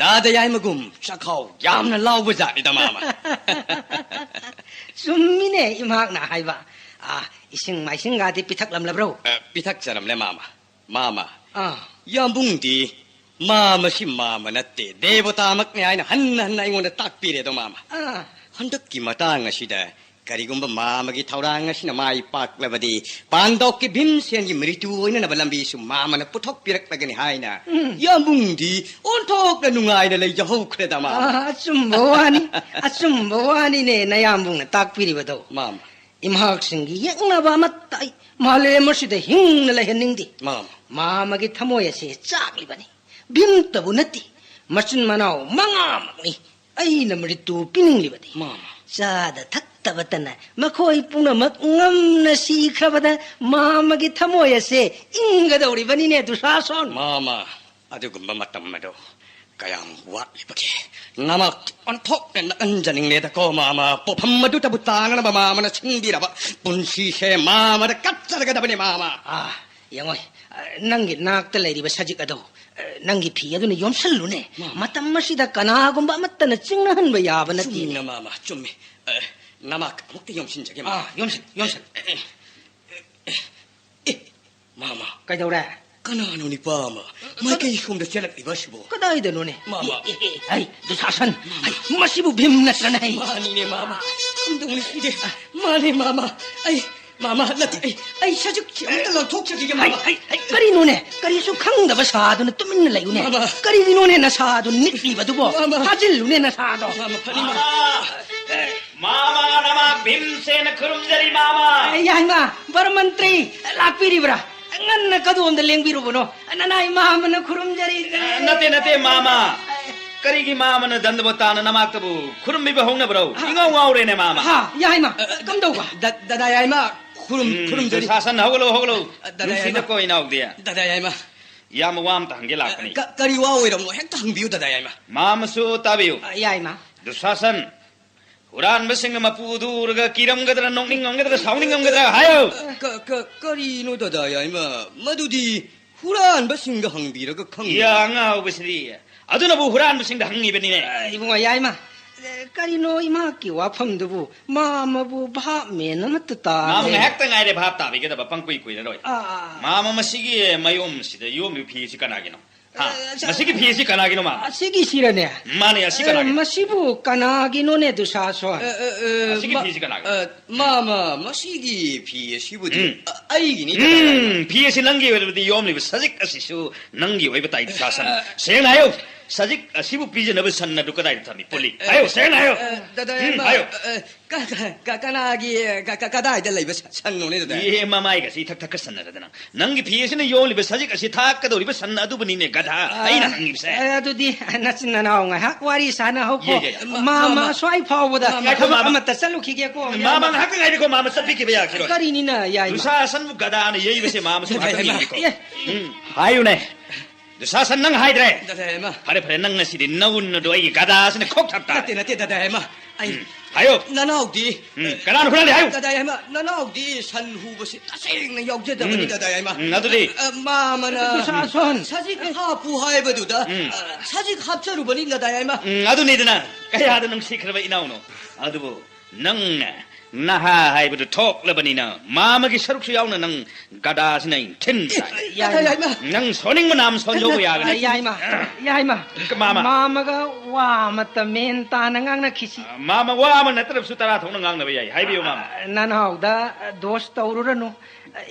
ꯗꯥꯗ ꯌꯥꯏꯃꯒꯨꯝ ꯆꯥꯛꯈꯥꯎ ꯌꯥꯝꯅ ꯂꯥꯎꯕ ꯖꯥꯠꯅꯤꯗ, ꯃꯥꯃ꯫ ꯆꯨꯝꯃꯤꯅꯦ ꯏꯃꯥꯛꯅ ꯍꯥꯏꯕ꯫ ꯑꯥ, ꯏꯁꯤꯡ ꯃꯥꯏꯁꯤꯡꯒꯗꯤ ꯄꯤꯊꯛꯂꯝꯂꯕ꯭ꯔꯣ? ꯑ, ꯄꯤꯊꯛꯆꯔꯝꯂꯦ, ꯃꯥꯃ꯫ ꯃꯥꯃ, ꯑꯥ꯫ ꯌꯥꯝꯕꯨꯡꯗꯤ ꯃꯥꯃꯁꯤ ꯃꯥꯃ ꯅꯠꯇꯦ, ꯗꯦꯕꯇꯥꯃꯛꯅꯤ ꯍꯥꯏꯅ ꯍꯟꯅ ꯍꯟꯅ ꯑꯩꯉꯣꯟꯗ ꯇꯥꯛꯄꯤꯔꯦ ꯑꯗꯣ, ꯃꯥꯃ꯫ ꯑꯥ꯫ ꯍꯟꯗꯛꯀꯤ ꯃꯇꯥꯡ ꯑꯁꯤꯗ ꯀꯔꯤꯒꯨꯝꯕ ꯃꯥꯃꯒꯤ ꯊꯧꯔꯥꯡ ꯑꯁꯤꯅ ꯃꯥꯏ ꯄꯥꯛꯂꯕꯗꯤ, ꯄꯥꯟꯗꯧꯀꯤ ꯚꯤꯝꯁꯦꯟꯒꯤ ꯃ꯭ꯔꯤꯇꯨ ꯑꯣꯏꯅꯅꯕ ꯂꯝꯕꯤꯁꯨ ꯃꯥꯃꯅ ꯄꯨꯊꯣꯛꯄꯤꯔꯛꯂꯒꯅꯤ ꯍꯥꯏꯅ ꯎꯝ꯫ ꯌꯥꯝꯕꯨꯡꯗꯤ ꯑꯣꯟꯊꯣꯛꯅ ꯅꯨꯡꯉꯥꯏꯅ ꯂꯩꯖꯍꯧꯈ꯭ꯔꯦꯗ, ꯃꯥꯃ꯫ ꯑꯥ, ꯑꯆꯨꯝꯕ ꯋꯥꯅꯤ, ꯑꯆꯨꯝꯕ ꯋꯥꯅꯤꯅꯦ ꯅꯌꯥꯝꯕꯨꯡꯅ ꯇꯥꯛꯄꯤꯔꯤꯕꯗꯣ꯫ ꯃꯥꯃ꯫ ꯏꯃꯍꯥꯛꯁꯤꯡꯒꯤ ꯌꯦꯛꯅꯕ ꯑꯃꯠꯇ ꯑꯩ ꯃꯥꯂꯦꯝ ꯑꯁꯤꯗ ꯍꯤꯡꯅ ꯂꯩꯍꯟꯅꯤꯡꯗꯦ꯫ ꯃꯥꯃ꯫ ꯃꯥꯃꯒꯤ ꯊꯃꯣꯏ ꯑꯁꯦ ꯆꯥꯛꯂꯤꯕꯅꯤ꯫ ꯚꯤꯝꯇꯕꯨ ꯅꯠꯇꯦ, ꯃꯆꯤꯟ ꯃꯅꯥꯎ ꯃꯉꯥꯃꯛꯅꯤ ꯑꯩꯅ ꯃ꯭ꯔꯤꯇꯨ ꯄꯤꯅꯤꯡꯂꯤꯕꯗꯤ꯫ ꯃꯥꯃ꯫ ꯆꯥꯗ ꯊꯛꯇꯕꯇꯅ ꯃꯈꯣꯏ ꯄꯨꯝꯅꯃꯛ ꯉꯝꯅ ꯁꯤꯈ꯭ꯔꯕꯗ ꯃꯥꯃꯒꯤ ꯊꯃꯣꯏ ꯑꯁꯦ ꯏꯪꯒꯗꯧꯔꯤꯕꯅꯤꯅꯦ, ꯗꯨꯁꯥꯁꯣꯟ꯫ ꯃꯥꯃ, ꯑꯗꯨꯒꯨꯝꯕ ꯃꯇꯝ ꯑꯗꯨ ꯀꯌꯥꯝ ꯋꯥꯠꯂꯤꯕꯒꯦ? ꯅꯃꯛ ꯑꯣꯟꯊꯣꯛꯅ ꯅꯛꯍꯟꯖꯅꯤꯡꯂꯦꯗꯀꯣ, ꯃꯥꯃ꯫ ꯄꯣꯠꯐꯝ ꯑꯗꯨꯇꯕꯨ ꯇꯥꯅꯅꯕ ꯃꯥꯃꯅ ꯁꯤꯟꯕꯤꯔꯕ ꯄꯨꯟꯁꯤꯁꯦ ꯃꯥꯃꯗ ꯀꯠꯆꯔꯒꯗꯕꯅꯦ, ꯃꯥꯃ꯫ ꯑꯥ, ꯌꯦꯡꯉꯣ, ꯑ, ꯅꯪꯒꯤ ꯅꯥꯛꯇ ꯂꯩꯔꯤꯕ ꯁꯖꯤꯛ ꯑꯗꯣ, ꯑ, ꯅꯪꯒꯤ ꯐꯤ ꯑꯗꯨꯅ ꯌꯣꯝꯁꯜꯂꯨꯅꯦ꯫ ꯃꯥꯃ꯫ ꯃꯇꯝ ꯑꯁꯤꯗ ꯀꯅꯥꯒꯨꯝꯕ ꯑꯃꯠꯇꯅ ꯆꯤꯡꯅꯍꯟꯕ ꯌꯥꯕ ꯅꯠꯇꯦꯅꯦ꯫ ꯆꯨꯝꯅ, ꯃꯥꯃ, ꯆꯨꯝꯃꯤ꯫ ꯑ, ꯅꯃꯥꯛ ꯑꯃꯨꯛꯇ ꯌꯣꯝꯁꯤꯟꯖꯒꯦ, ꯃꯥꯃ꯫ ꯑꯥ, ꯌꯣꯝꯁꯜ, ꯌꯣꯝꯁꯜ꯫ ꯑꯦ, ꯑꯦ, ꯑꯦ, ꯑꯦ, ꯃꯥꯃ꯫ ꯀꯩꯗꯧꯔꯦ? ꯀꯅꯥꯅꯣ ꯅꯤꯄꯥ ꯑꯃ ꯀꯗꯥ- ꯃꯥꯏꯀꯩ ꯁꯣꯝꯗ ꯆꯦꯜꯂꯛꯂꯤꯕ ꯑꯁꯤꯕꯣ? ꯀꯗꯥꯏꯗꯅꯣꯅꯦ? ꯃꯥꯃ꯫ ꯑꯦ, ꯑꯦ, ꯑꯦ, ꯑꯩ, ꯗꯨꯁꯥꯁꯟ, ꯃꯥꯃ꯫ ꯑꯩ, ꯃꯁꯤꯕꯨ ꯚꯤꯝ ꯅꯠꯇ꯭ꯔꯅꯦ? ꯃꯥꯅꯤꯅꯦ, ꯃꯥꯃ꯫ ꯀꯝꯗꯧꯅꯤ ꯁꯤꯗꯤ? ꯃꯥꯅꯦ, ꯃꯥꯃ꯫ ꯑꯩ, ꯃꯥꯃ, ꯅꯠꯇꯦ, ꯑꯩ, ꯑꯩ ꯁꯖꯤꯛꯁꯤ ꯑꯃꯨꯛꯇ ꯂꯧꯊꯣꯛꯆꯈꯤꯒꯦ, ꯑꯩ, ꯃꯥꯃ꯫ ꯑꯩ, ꯑꯩ, ꯀꯔꯤꯅꯣꯅꯦ? ꯀꯔꯤꯁꯨ ꯈꯪꯗꯕ ꯁꯥꯗꯨꯅ ꯇꯨꯃꯤꯟꯅ ꯂꯩꯌꯨꯅꯦ꯫ ꯃꯥꯃ꯫ ꯀꯔꯤꯒꯤꯅꯣꯅꯦ ꯅꯁꯥꯗꯨ ꯅꯤꯛꯂꯤꯕꯗꯨꯕꯣ? ꯃꯥꯃ꯫ ꯐꯥꯖꯤꯜꯂꯨꯅꯦ ꯅꯁꯥꯗꯣ꯫ ꯃꯥꯃ, ꯐꯅꯤ, ꯃꯥꯃ꯫ ꯃꯥꯃ, ꯅꯃꯥ ꯚꯤꯝꯁꯦꯅ ꯈꯨꯔꯨꯝꯖꯔꯤ, ꯃꯥꯃ꯫ ꯑꯦ, ꯌꯥꯏꯃ, ꯕꯔꯃꯟꯇ꯭ꯔꯤ, ꯂꯥꯛꯄꯤꯔꯤꯕ꯭ꯔꯥ? ꯉꯟꯅ ꯀꯗꯣꯝꯗ ꯂꯦꯡꯕꯤꯔꯨꯕꯅꯣ? ꯅꯅꯥꯏ ꯃꯥꯃꯅ ꯈꯨꯔꯨꯝꯖꯔꯤ꯫ ꯑꯦ, ꯅꯠꯇꯦ, ꯅꯠꯇꯦ, ꯃꯥꯃ꯫ ꯀꯔꯤꯒꯤ ꯃꯥꯃꯅ ꯗꯟꯗꯕꯇꯥꯅ ꯅꯃꯥꯛꯇꯕꯨ ꯈꯨꯔꯨꯝꯕꯤꯕ ꯍꯧꯅꯕ꯭ꯔꯣ? ꯍꯥ? ꯏꯉꯥꯎ ꯉꯥꯎꯔꯦꯅꯦ, ꯃꯥꯃ꯫ ꯍꯥ, ꯌꯥꯏꯃ, ꯀꯝꯗꯧꯕ? ꯗ-, ꯗꯗꯥ ꯌꯥꯏꯃ, ꯈꯨꯔꯨꯝ-, ꯎꯝ, ꯈꯨꯔꯨꯝꯖꯔꯤ꯫ ꯗꯨꯁꯥꯁꯟ, ꯍꯧꯒꯠꯂꯣ, ꯍꯧꯒꯠꯂꯣ꯫ ꯗꯗꯥ ꯌꯥꯏꯃ꯫ ꯅꯨꯡꯁꯤꯗꯀꯣ, ꯏꯅꯥꯎꯗꯤ꯫ ꯗꯗꯥ ꯌꯥꯏꯃ꯫ ꯌꯥꯝ ꯋꯥ ꯑꯃꯇ ꯍꯪꯒꯦ ꯂꯥꯛꯄꯅꯤ꯫ ꯀ-, ꯀꯔꯤ ꯋꯥ ꯑꯣꯏꯔꯕꯅꯣ? ꯍꯦꯛꯇ ꯍꯪꯕꯤꯌꯨ, ꯗꯗꯥ ꯌꯥꯏꯃ꯫ ꯃꯥꯃꯁꯨ ꯇꯥꯕꯤꯌꯨ꯫ ꯑ, ꯌꯥꯏꯃ꯫ ꯗꯨꯁꯥꯁꯟ, ꯍꯨꯔꯥꯟꯕꯁꯤꯡꯅ ꯃꯄꯨ ꯑꯗꯨ ꯎꯔꯒ ꯀꯤꯔꯝꯒꯗ꯭ꯔꯥ, ꯅꯣꯛꯅꯤꯡꯉꯝꯒꯗ꯭ꯔꯥ, ꯁꯥꯎꯅꯤꯡꯉꯝꯒꯗ꯭ꯔꯥ? ꯍꯥꯏꯌꯨ꯫ ꯀ-, ꯀ-, ꯀꯔꯤꯅꯣ, ꯗꯗꯥ ꯌꯥꯏꯃ? ꯃꯗꯨꯗꯤ ꯍꯨꯔꯥꯟꯕꯁꯤꯡꯗ ꯍꯪꯕꯤꯔꯒ ꯈꯪꯒꯅꯤ꯫ ꯌꯥ, ꯑꯉꯥꯎꯕꯁꯤꯗꯤ꯫ ꯑꯗꯨꯅꯕꯨ ꯍꯨꯔꯥꯟꯕꯁꯤꯡꯗ ꯍꯪꯉꯤꯕꯅꯤꯅꯦ꯫ ꯑ, ꯏꯕꯨꯡꯉꯣ ꯌꯥꯏꯃ, ꯑ, ꯀꯔꯤꯅꯣ ꯏꯃꯥꯀꯤ ꯋꯥꯐꯝꯗꯨꯕꯨ? ꯃꯥꯃꯕꯨ ꯚꯥꯞ ꯃꯦꯟ ꯑꯃꯠꯇ ꯇꯥꯗꯦ꯫ ꯃꯥꯃ ꯉꯥꯏꯍꯥꯛꯇ ꯉꯥꯏꯔꯦ ꯚꯥꯞ ꯇꯥꯕꯤꯒꯗꯕ, ꯄꯪꯀꯨꯏ ꯀꯨꯏꯔꯔꯣꯏ꯫ ꯑꯥ, ꯑꯥ, ꯑꯥ꯫ ꯃꯥꯃ, ꯃꯁꯤꯒꯤ ꯃꯌꯣꯝꯁꯤꯗ ꯌꯣꯝꯂꯤꯕ ꯐꯤꯁꯤ ꯀꯅꯥꯒꯤꯅꯣ? ꯍꯥ? ꯑ, ꯁ-, ꯃꯁꯤꯒꯤ ꯐꯤ ꯑꯁꯤ ꯀꯅꯥꯒꯤꯅꯣ, ꯃꯥ? ꯑꯁꯤꯒꯤꯁꯤꯔꯅꯦ? ꯃꯥꯅꯦ, ꯑꯁꯤ ꯑ, ꯀꯅꯥꯒꯤꯅꯣ? ꯃꯁꯤꯕꯨ ꯀꯅꯥꯒꯤꯅꯣꯅꯦ, ꯗꯨꯁꯥꯁꯣꯟ? ꯑ, ꯑ, ꯑ, ꯃꯁꯤꯒꯤ ꯃ-, ꯐꯤꯁꯤ ꯀꯅꯥꯒꯤꯅꯣ? ꯑ, ꯃꯥ, ꯃꯥ, ꯃꯁꯤꯒꯤ ꯐꯤ ꯑꯁꯤꯕꯨꯗꯤ, ꯎꯝ꯫ ꯑ, ꯑꯩꯒꯤꯅꯤ, ꯎꯝ, ꯀꯗꯥꯏ? ꯐꯤ ꯑꯁꯤ ꯅꯪꯒꯤ ꯑꯣꯏꯔꯕꯗꯤ ꯌꯣꯝꯂꯤꯕ ꯁꯖꯤꯛ ꯑꯁꯤꯁꯨ ꯅꯪꯒꯤ ꯑꯣꯏꯕ ꯇꯥꯏ, ꯗꯨꯁꯥꯁꯟ꯫ ꯑ, ꯁꯦꯡꯅ ꯍꯥꯏꯌꯨ, ꯁꯖꯤꯛ ꯑꯁꯤꯕꯨ ꯄꯤꯖꯅꯕ ꯁꯟ ꯑꯗꯨ ꯀꯗꯥꯏꯗ ꯊꯝꯃꯤ? ꯄꯨꯜꯂꯤ꯫ ꯑ, ꯍꯥꯏꯌꯨ, ꯁꯦꯡꯅ ꯍꯥꯏꯌꯨ꯫ ꯑ, ꯗꯗꯥ ꯎꯝ, ꯌꯥꯏꯃ, ꯍꯥꯏꯌꯨ꯫ ꯑ, ꯀ-, ꯀ-, ꯀ-, ꯀꯅꯥꯒꯤ, ꯀ-, ꯀ-, ꯀꯗꯥꯏꯗ ꯂꯩꯕ ꯁ-, ꯁꯟꯅꯣꯅꯦ, ꯗꯗꯥ? ꯑꯦ, ꯃꯃꯥꯏꯒꯁꯤ ꯏꯊꯛ ꯊꯛꯀ ꯁꯟꯅꯔꯗꯅ꯫ ꯅꯪꯒꯤ ꯐꯤ ꯑꯁꯤꯅ ꯌꯣꯜꯂꯤꯕ ꯁꯖꯤꯛ ꯑꯁꯤ ꯊꯥꯛꯀꯗꯧꯔꯤꯕ ꯁꯟ ꯑꯗꯨꯕꯨꯅꯤꯅꯦ, ꯒꯙꯥ꯫ ꯑ, ꯑꯩꯅ ꯍꯪꯉꯤꯕꯁꯦ꯫ ꯑ, ꯑꯗꯨꯗꯤ ꯅꯆꯤꯟ ꯅꯅꯥꯎ ꯉꯥꯏꯍꯥꯛ ꯋꯥꯔꯤ ꯁꯥꯟꯅꯍꯧꯀꯣ꯫ ꯌꯦ, ꯌꯦ, ꯌꯦ꯫ ꯃꯥ-, ꯃꯥ-, ꯃꯥ-, ꯃꯥ-, ꯁ꯭ꯋꯥꯏ ꯐꯥꯎꯕꯗ ꯃꯥ-, ꯊꯕꯛ ꯃꯥ-, ꯑꯃꯠꯇ ꯆꯠꯂꯨꯈꯤꯒꯦꯀꯣ, ꯃꯥ-, ꯌꯥꯏꯃ꯫ ꯃꯥ ꯉꯥꯏꯍꯥꯛꯇ ꯉꯥꯏꯔꯦꯀꯣ, ꯃꯥ, ꯃꯥ ꯆꯠꯄꯤꯈꯤꯕ ꯌꯥꯈꯤꯔꯣꯏ꯫ ꯀꯔꯤꯅꯤꯅ, ꯌꯥꯏꯃ? ꯗꯨꯁꯥꯁꯟꯕꯨ ꯒꯙꯥꯅ ꯌꯩꯕꯁꯦ ꯃꯥ ꯃꯁꯛ ꯌꯥꯏꯃ, ꯉꯥꯛꯇꯪ ꯌꯦꯡꯒꯦꯀꯣ꯫ ꯑꯦ꯫ ꯎꯝ, ꯍꯥꯏꯌꯨꯅꯦ꯫ ꯗꯨꯁꯥꯁꯟ, ꯅꯪ ꯍꯥꯏꯗ꯭ꯔꯦ꯫ ꯗꯗꯥ ꯌꯥꯏꯃ꯫ ꯐꯔꯦ, ꯐꯔꯦ, ꯅꯪ ꯉꯁꯤꯗꯤ ꯅꯒꯨꯟ ꯑꯗꯣ ꯑꯩꯒꯤ ꯒꯙꯥꯁꯤꯅ ꯈꯣꯛ ꯊꯛ ꯇꯥꯔꯦ꯫ ꯅꯠꯇꯦ, ꯅꯠꯇꯦ, ꯗꯗꯥ ꯌꯥꯏꯃ꯫ ꯑꯩ ꯎꯝ, ꯍꯥꯏꯌꯣ꯫ ꯅꯅꯥꯎꯗꯤ, ꯎꯝ, ꯀꯅꯥꯅ ꯍꯨꯔꯥꯜꯂꯤ ꯍꯥꯏꯌꯨ꯫ ꯗꯗꯥ ꯌꯥꯏꯃ, ꯅꯅꯥꯎꯗꯤ ꯁꯟ ꯍꯨꯕꯁꯤ ꯇꯁꯦꯡꯅ ꯌꯥꯎꯖꯗꯕꯅꯤ, ꯎꯝ꯫ ꯗꯗꯥ ꯌꯥꯏꯃ꯫ ꯎꯝ, ꯑꯗꯨꯗꯤ? ꯑ, ꯃꯥ ꯑꯃꯅ ꯗꯨꯁꯥꯁꯟ꯫ ꯁꯖꯤꯛ ꯍꯥꯞꯄꯨ ꯍꯥꯏꯕꯗꯨꯗ, ꯎꯝ꯫ ꯑ, ꯁꯖꯤꯛ ꯍꯥꯞꯆꯔꯨꯕꯅꯤ, ꯗꯗꯥ ꯌꯥꯏꯃ꯫ ꯎꯝ, ꯑꯗꯨꯅꯤꯗꯅ, ꯀꯌꯥꯗ ꯅꯨꯡꯁꯤꯈ꯭ꯔꯕ ꯏꯅꯥꯎꯅꯣ꯫ ꯑꯗꯨꯕꯨ ꯅꯪꯅ ꯅꯍꯥ ꯍꯥꯏꯕꯗꯨ ꯊꯣꯛꯂꯕꯅꯤꯅ, ꯃꯥꯃꯒꯤ ꯁꯔꯨꯛꯁꯨ ꯌꯥꯎꯅ ꯅꯪ ꯒꯗꯥꯁꯤꯅ ꯑꯩ ꯊꯤꯟꯕ ꯇꯥꯏ꯫ ꯌꯥꯏꯃ꯫ ꯌꯥꯏꯃ꯫ ꯅꯪ ꯁꯣꯟꯅꯤꯡꯕ ꯅꯥꯝ ꯁꯣꯟꯖꯧꯕ ꯌꯥꯒꯅꯤ꯫ ꯌꯥꯏꯃ, ꯌꯥꯏꯃ꯫ ꯃꯥꯃ꯫ ꯃꯥꯃꯒ ꯋꯥ ꯑꯃꯠꯇ ꯃꯦꯟ ꯇꯥꯅ ꯉꯥꯡꯅꯈꯤꯁꯤ꯫ ꯃꯥꯃ, ꯋꯥ ꯑꯃ ꯅꯠꯇ꯭ꯔꯕꯁꯨ ꯇꯔꯥ ꯊꯣꯛꯅ ꯉꯥꯡꯅꯕ ꯌꯥꯏ꯫ ꯍꯥꯏꯕꯤꯌꯨ, ꯃꯥꯃ꯫ ꯅꯅꯥꯎꯗ ꯗꯣꯁ ꯇꯧꯔꯨꯔꯅꯨ꯫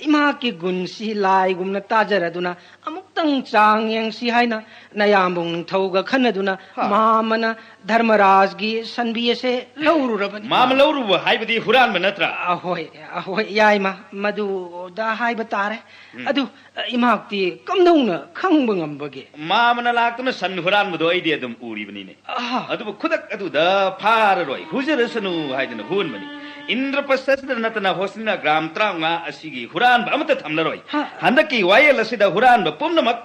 ꯏꯃꯥꯀꯤ ꯒꯨꯟꯁꯤ ꯂꯥꯏꯒꯨꯝꯅ ꯇꯥꯖꯔꯗꯨꯅ ꯑꯃꯨꯛꯇꯪ ꯆꯥꯡ ꯌꯦꯡꯁꯤ ꯍꯥꯏꯅ ꯅꯌꯥꯝꯕ ꯅꯤꯡꯊꯧꯒ ꯈꯟꯅꯗꯨꯅ ꯍꯥ꯫ ꯃꯥꯃꯅ ꯙꯔꯃꯔꯥꯖꯒꯤ ꯁꯟꯕꯤ ꯑꯁꯦ ꯂꯧꯔꯨꯔꯕꯅꯤ꯫ ꯃꯥꯃ ꯂꯧꯔꯨꯕ ꯍꯥꯏꯕꯗꯤ ꯍꯨꯔꯥꯟꯕ ꯅꯠꯇ꯭ꯔꯥ? ꯑꯍꯣꯏ, ꯑꯍꯣꯏ, ꯌꯥꯏꯃ, ꯃꯗꯨꯗ ꯍꯥꯏꯕ ꯇꯥꯔꯦ꯫ ꯎꯝ꯫ ꯑꯗꯨ, ꯏꯃꯥꯛꯇꯤ ꯀꯝꯗꯧꯅ ꯈꯪꯕ ꯉꯝꯕꯒꯦ? ꯃꯥꯃꯅ ꯂꯥꯛꯇꯨꯅ ꯁꯟ ꯍꯨꯔꯥꯟꯕꯗꯣ ꯑꯩꯗꯤ ꯑꯗꯨꯝ ꯎꯔꯤꯕꯅꯤꯅꯦ꯫ ꯑꯍꯥ꯫ ꯑꯗꯨꯕꯨ ꯈꯨꯗꯛ ꯑꯗꯨꯗ ꯐꯥꯔꯔꯣꯏ, ꯍꯨꯖꯔꯁꯅꯨ ꯍꯥꯏꯗꯨꯅ ꯍꯨꯍꯟꯕꯅꯤ꯫ ꯏꯟꯗ꯭ꯔꯄ꯭ꯔꯁꯊꯗ ꯅꯠꯇꯅ ꯍꯣꯁꯅꯤꯅ ꯒ꯭ꯔꯥꯝ ꯇꯔꯥꯃꯉꯥ ꯑꯁꯤꯒꯤ ꯍꯨꯔꯥꯟꯕ ꯑꯃꯠꯇ ꯊꯝꯂꯔꯣꯏ꯫ ꯍꯥ꯫ ꯍꯟꯗꯛꯀꯤ ꯋꯥꯌꯦꯜ ꯑꯁꯤꯗ ꯍꯨꯔꯥꯟꯕ ꯄꯨꯝꯅꯃꯛ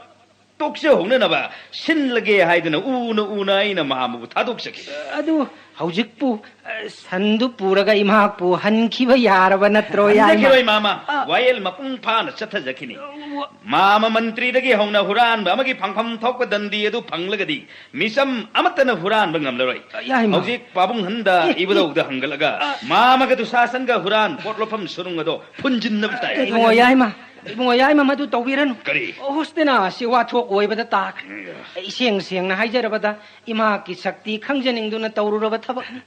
ꯇꯣꯛꯆꯍꯧꯅꯅꯕ ꯁꯤꯜꯂꯒꯦ ꯍꯥꯏꯗꯨꯅ ꯎꯅ ꯎꯅ ꯑꯩꯅ ꯃꯥꯃꯕꯨ ꯊꯥꯗꯣꯛꯆꯈꯤ꯫ ꯑꯗꯨ ꯍꯧꯖꯤꯛꯄꯨ, ꯑ, ꯁꯟꯗꯨ ꯄꯨꯔꯒ ꯏꯃꯥꯛꯄꯨ ꯍꯟꯈꯤꯕ ꯌꯥꯔꯕ ꯅꯠꯇ꯭ꯔꯣ, ꯌꯥꯏꯃ? ꯍꯟꯖꯈꯤꯔꯣꯏ, ꯃꯥꯃ꯫ ꯑ꯫ ꯋꯥꯌꯦꯜ ꯃꯄꯨꯡ ꯐꯥꯅ ꯆꯠꯊꯖꯈꯤꯅꯤ꯫ ꯑ, ꯋꯥ- ꯃꯥꯃ ꯃꯟꯇ꯭ꯔꯤꯗꯒꯤ ꯍꯧꯅ ꯍꯨꯔꯥꯟꯕ ꯑꯃꯒꯤ ꯐꯪꯐꯝ ꯊꯣꯛꯄ ꯗꯟꯗꯤ ꯑꯗꯨ ꯐꯪꯂꯒꯗꯤ ꯃꯤꯆꯝ ꯑꯃꯠꯇꯅ ꯍꯨꯔꯥꯟꯕ ꯉꯝꯂꯔꯣꯏ꯫ ꯑ, ꯌꯥꯏꯃ꯫ ꯍꯧꯖꯤꯛ ꯄꯥꯕꯨꯡꯍꯟꯗ ꯑꯦ, ꯑꯦ꯫ ꯏꯕꯨꯙꯧꯗ ꯍꯪꯒꯠꯂꯒ ꯑ꯫ ꯃꯥꯃꯒ ꯗꯨꯁꯥꯁꯟꯒ ꯍꯨꯔꯥꯟ ꯄꯣꯠ ꯂꯧꯐꯝ ꯁꯨꯔꯨꯡ ꯑꯗꯣ ꯐꯨꯟꯖꯤꯟꯅꯕ ꯇꯥꯏ꯫ ꯏꯕꯨꯡꯉꯣ, ꯌꯥꯏꯃ꯫ ꯏꯕꯨꯡꯉꯣ ꯌꯥꯏꯃ, ꯃꯗꯨ ꯇꯧꯕꯤꯔꯅꯨ꯫ ꯀꯔꯤ? ꯍꯣꯁꯇꯤꯅꯥ ꯑꯁꯤ ꯋꯥꯊꯣꯛ ꯑꯣꯏꯕꯗ ꯇꯥꯈ꯭ꯔꯦ꯫ ꯎꯝ꯫ ꯏꯁꯦꯡ ꯁꯦꯡꯅ ꯍꯥꯏꯖꯔꯕꯗ, ꯏꯃꯥꯀꯤ ꯁꯛꯇꯤ ꯈꯪꯖꯅꯤꯡꯗꯨꯅ ꯇꯧꯔꯨꯔꯕ ꯊꯕꯛꯅꯤ꯫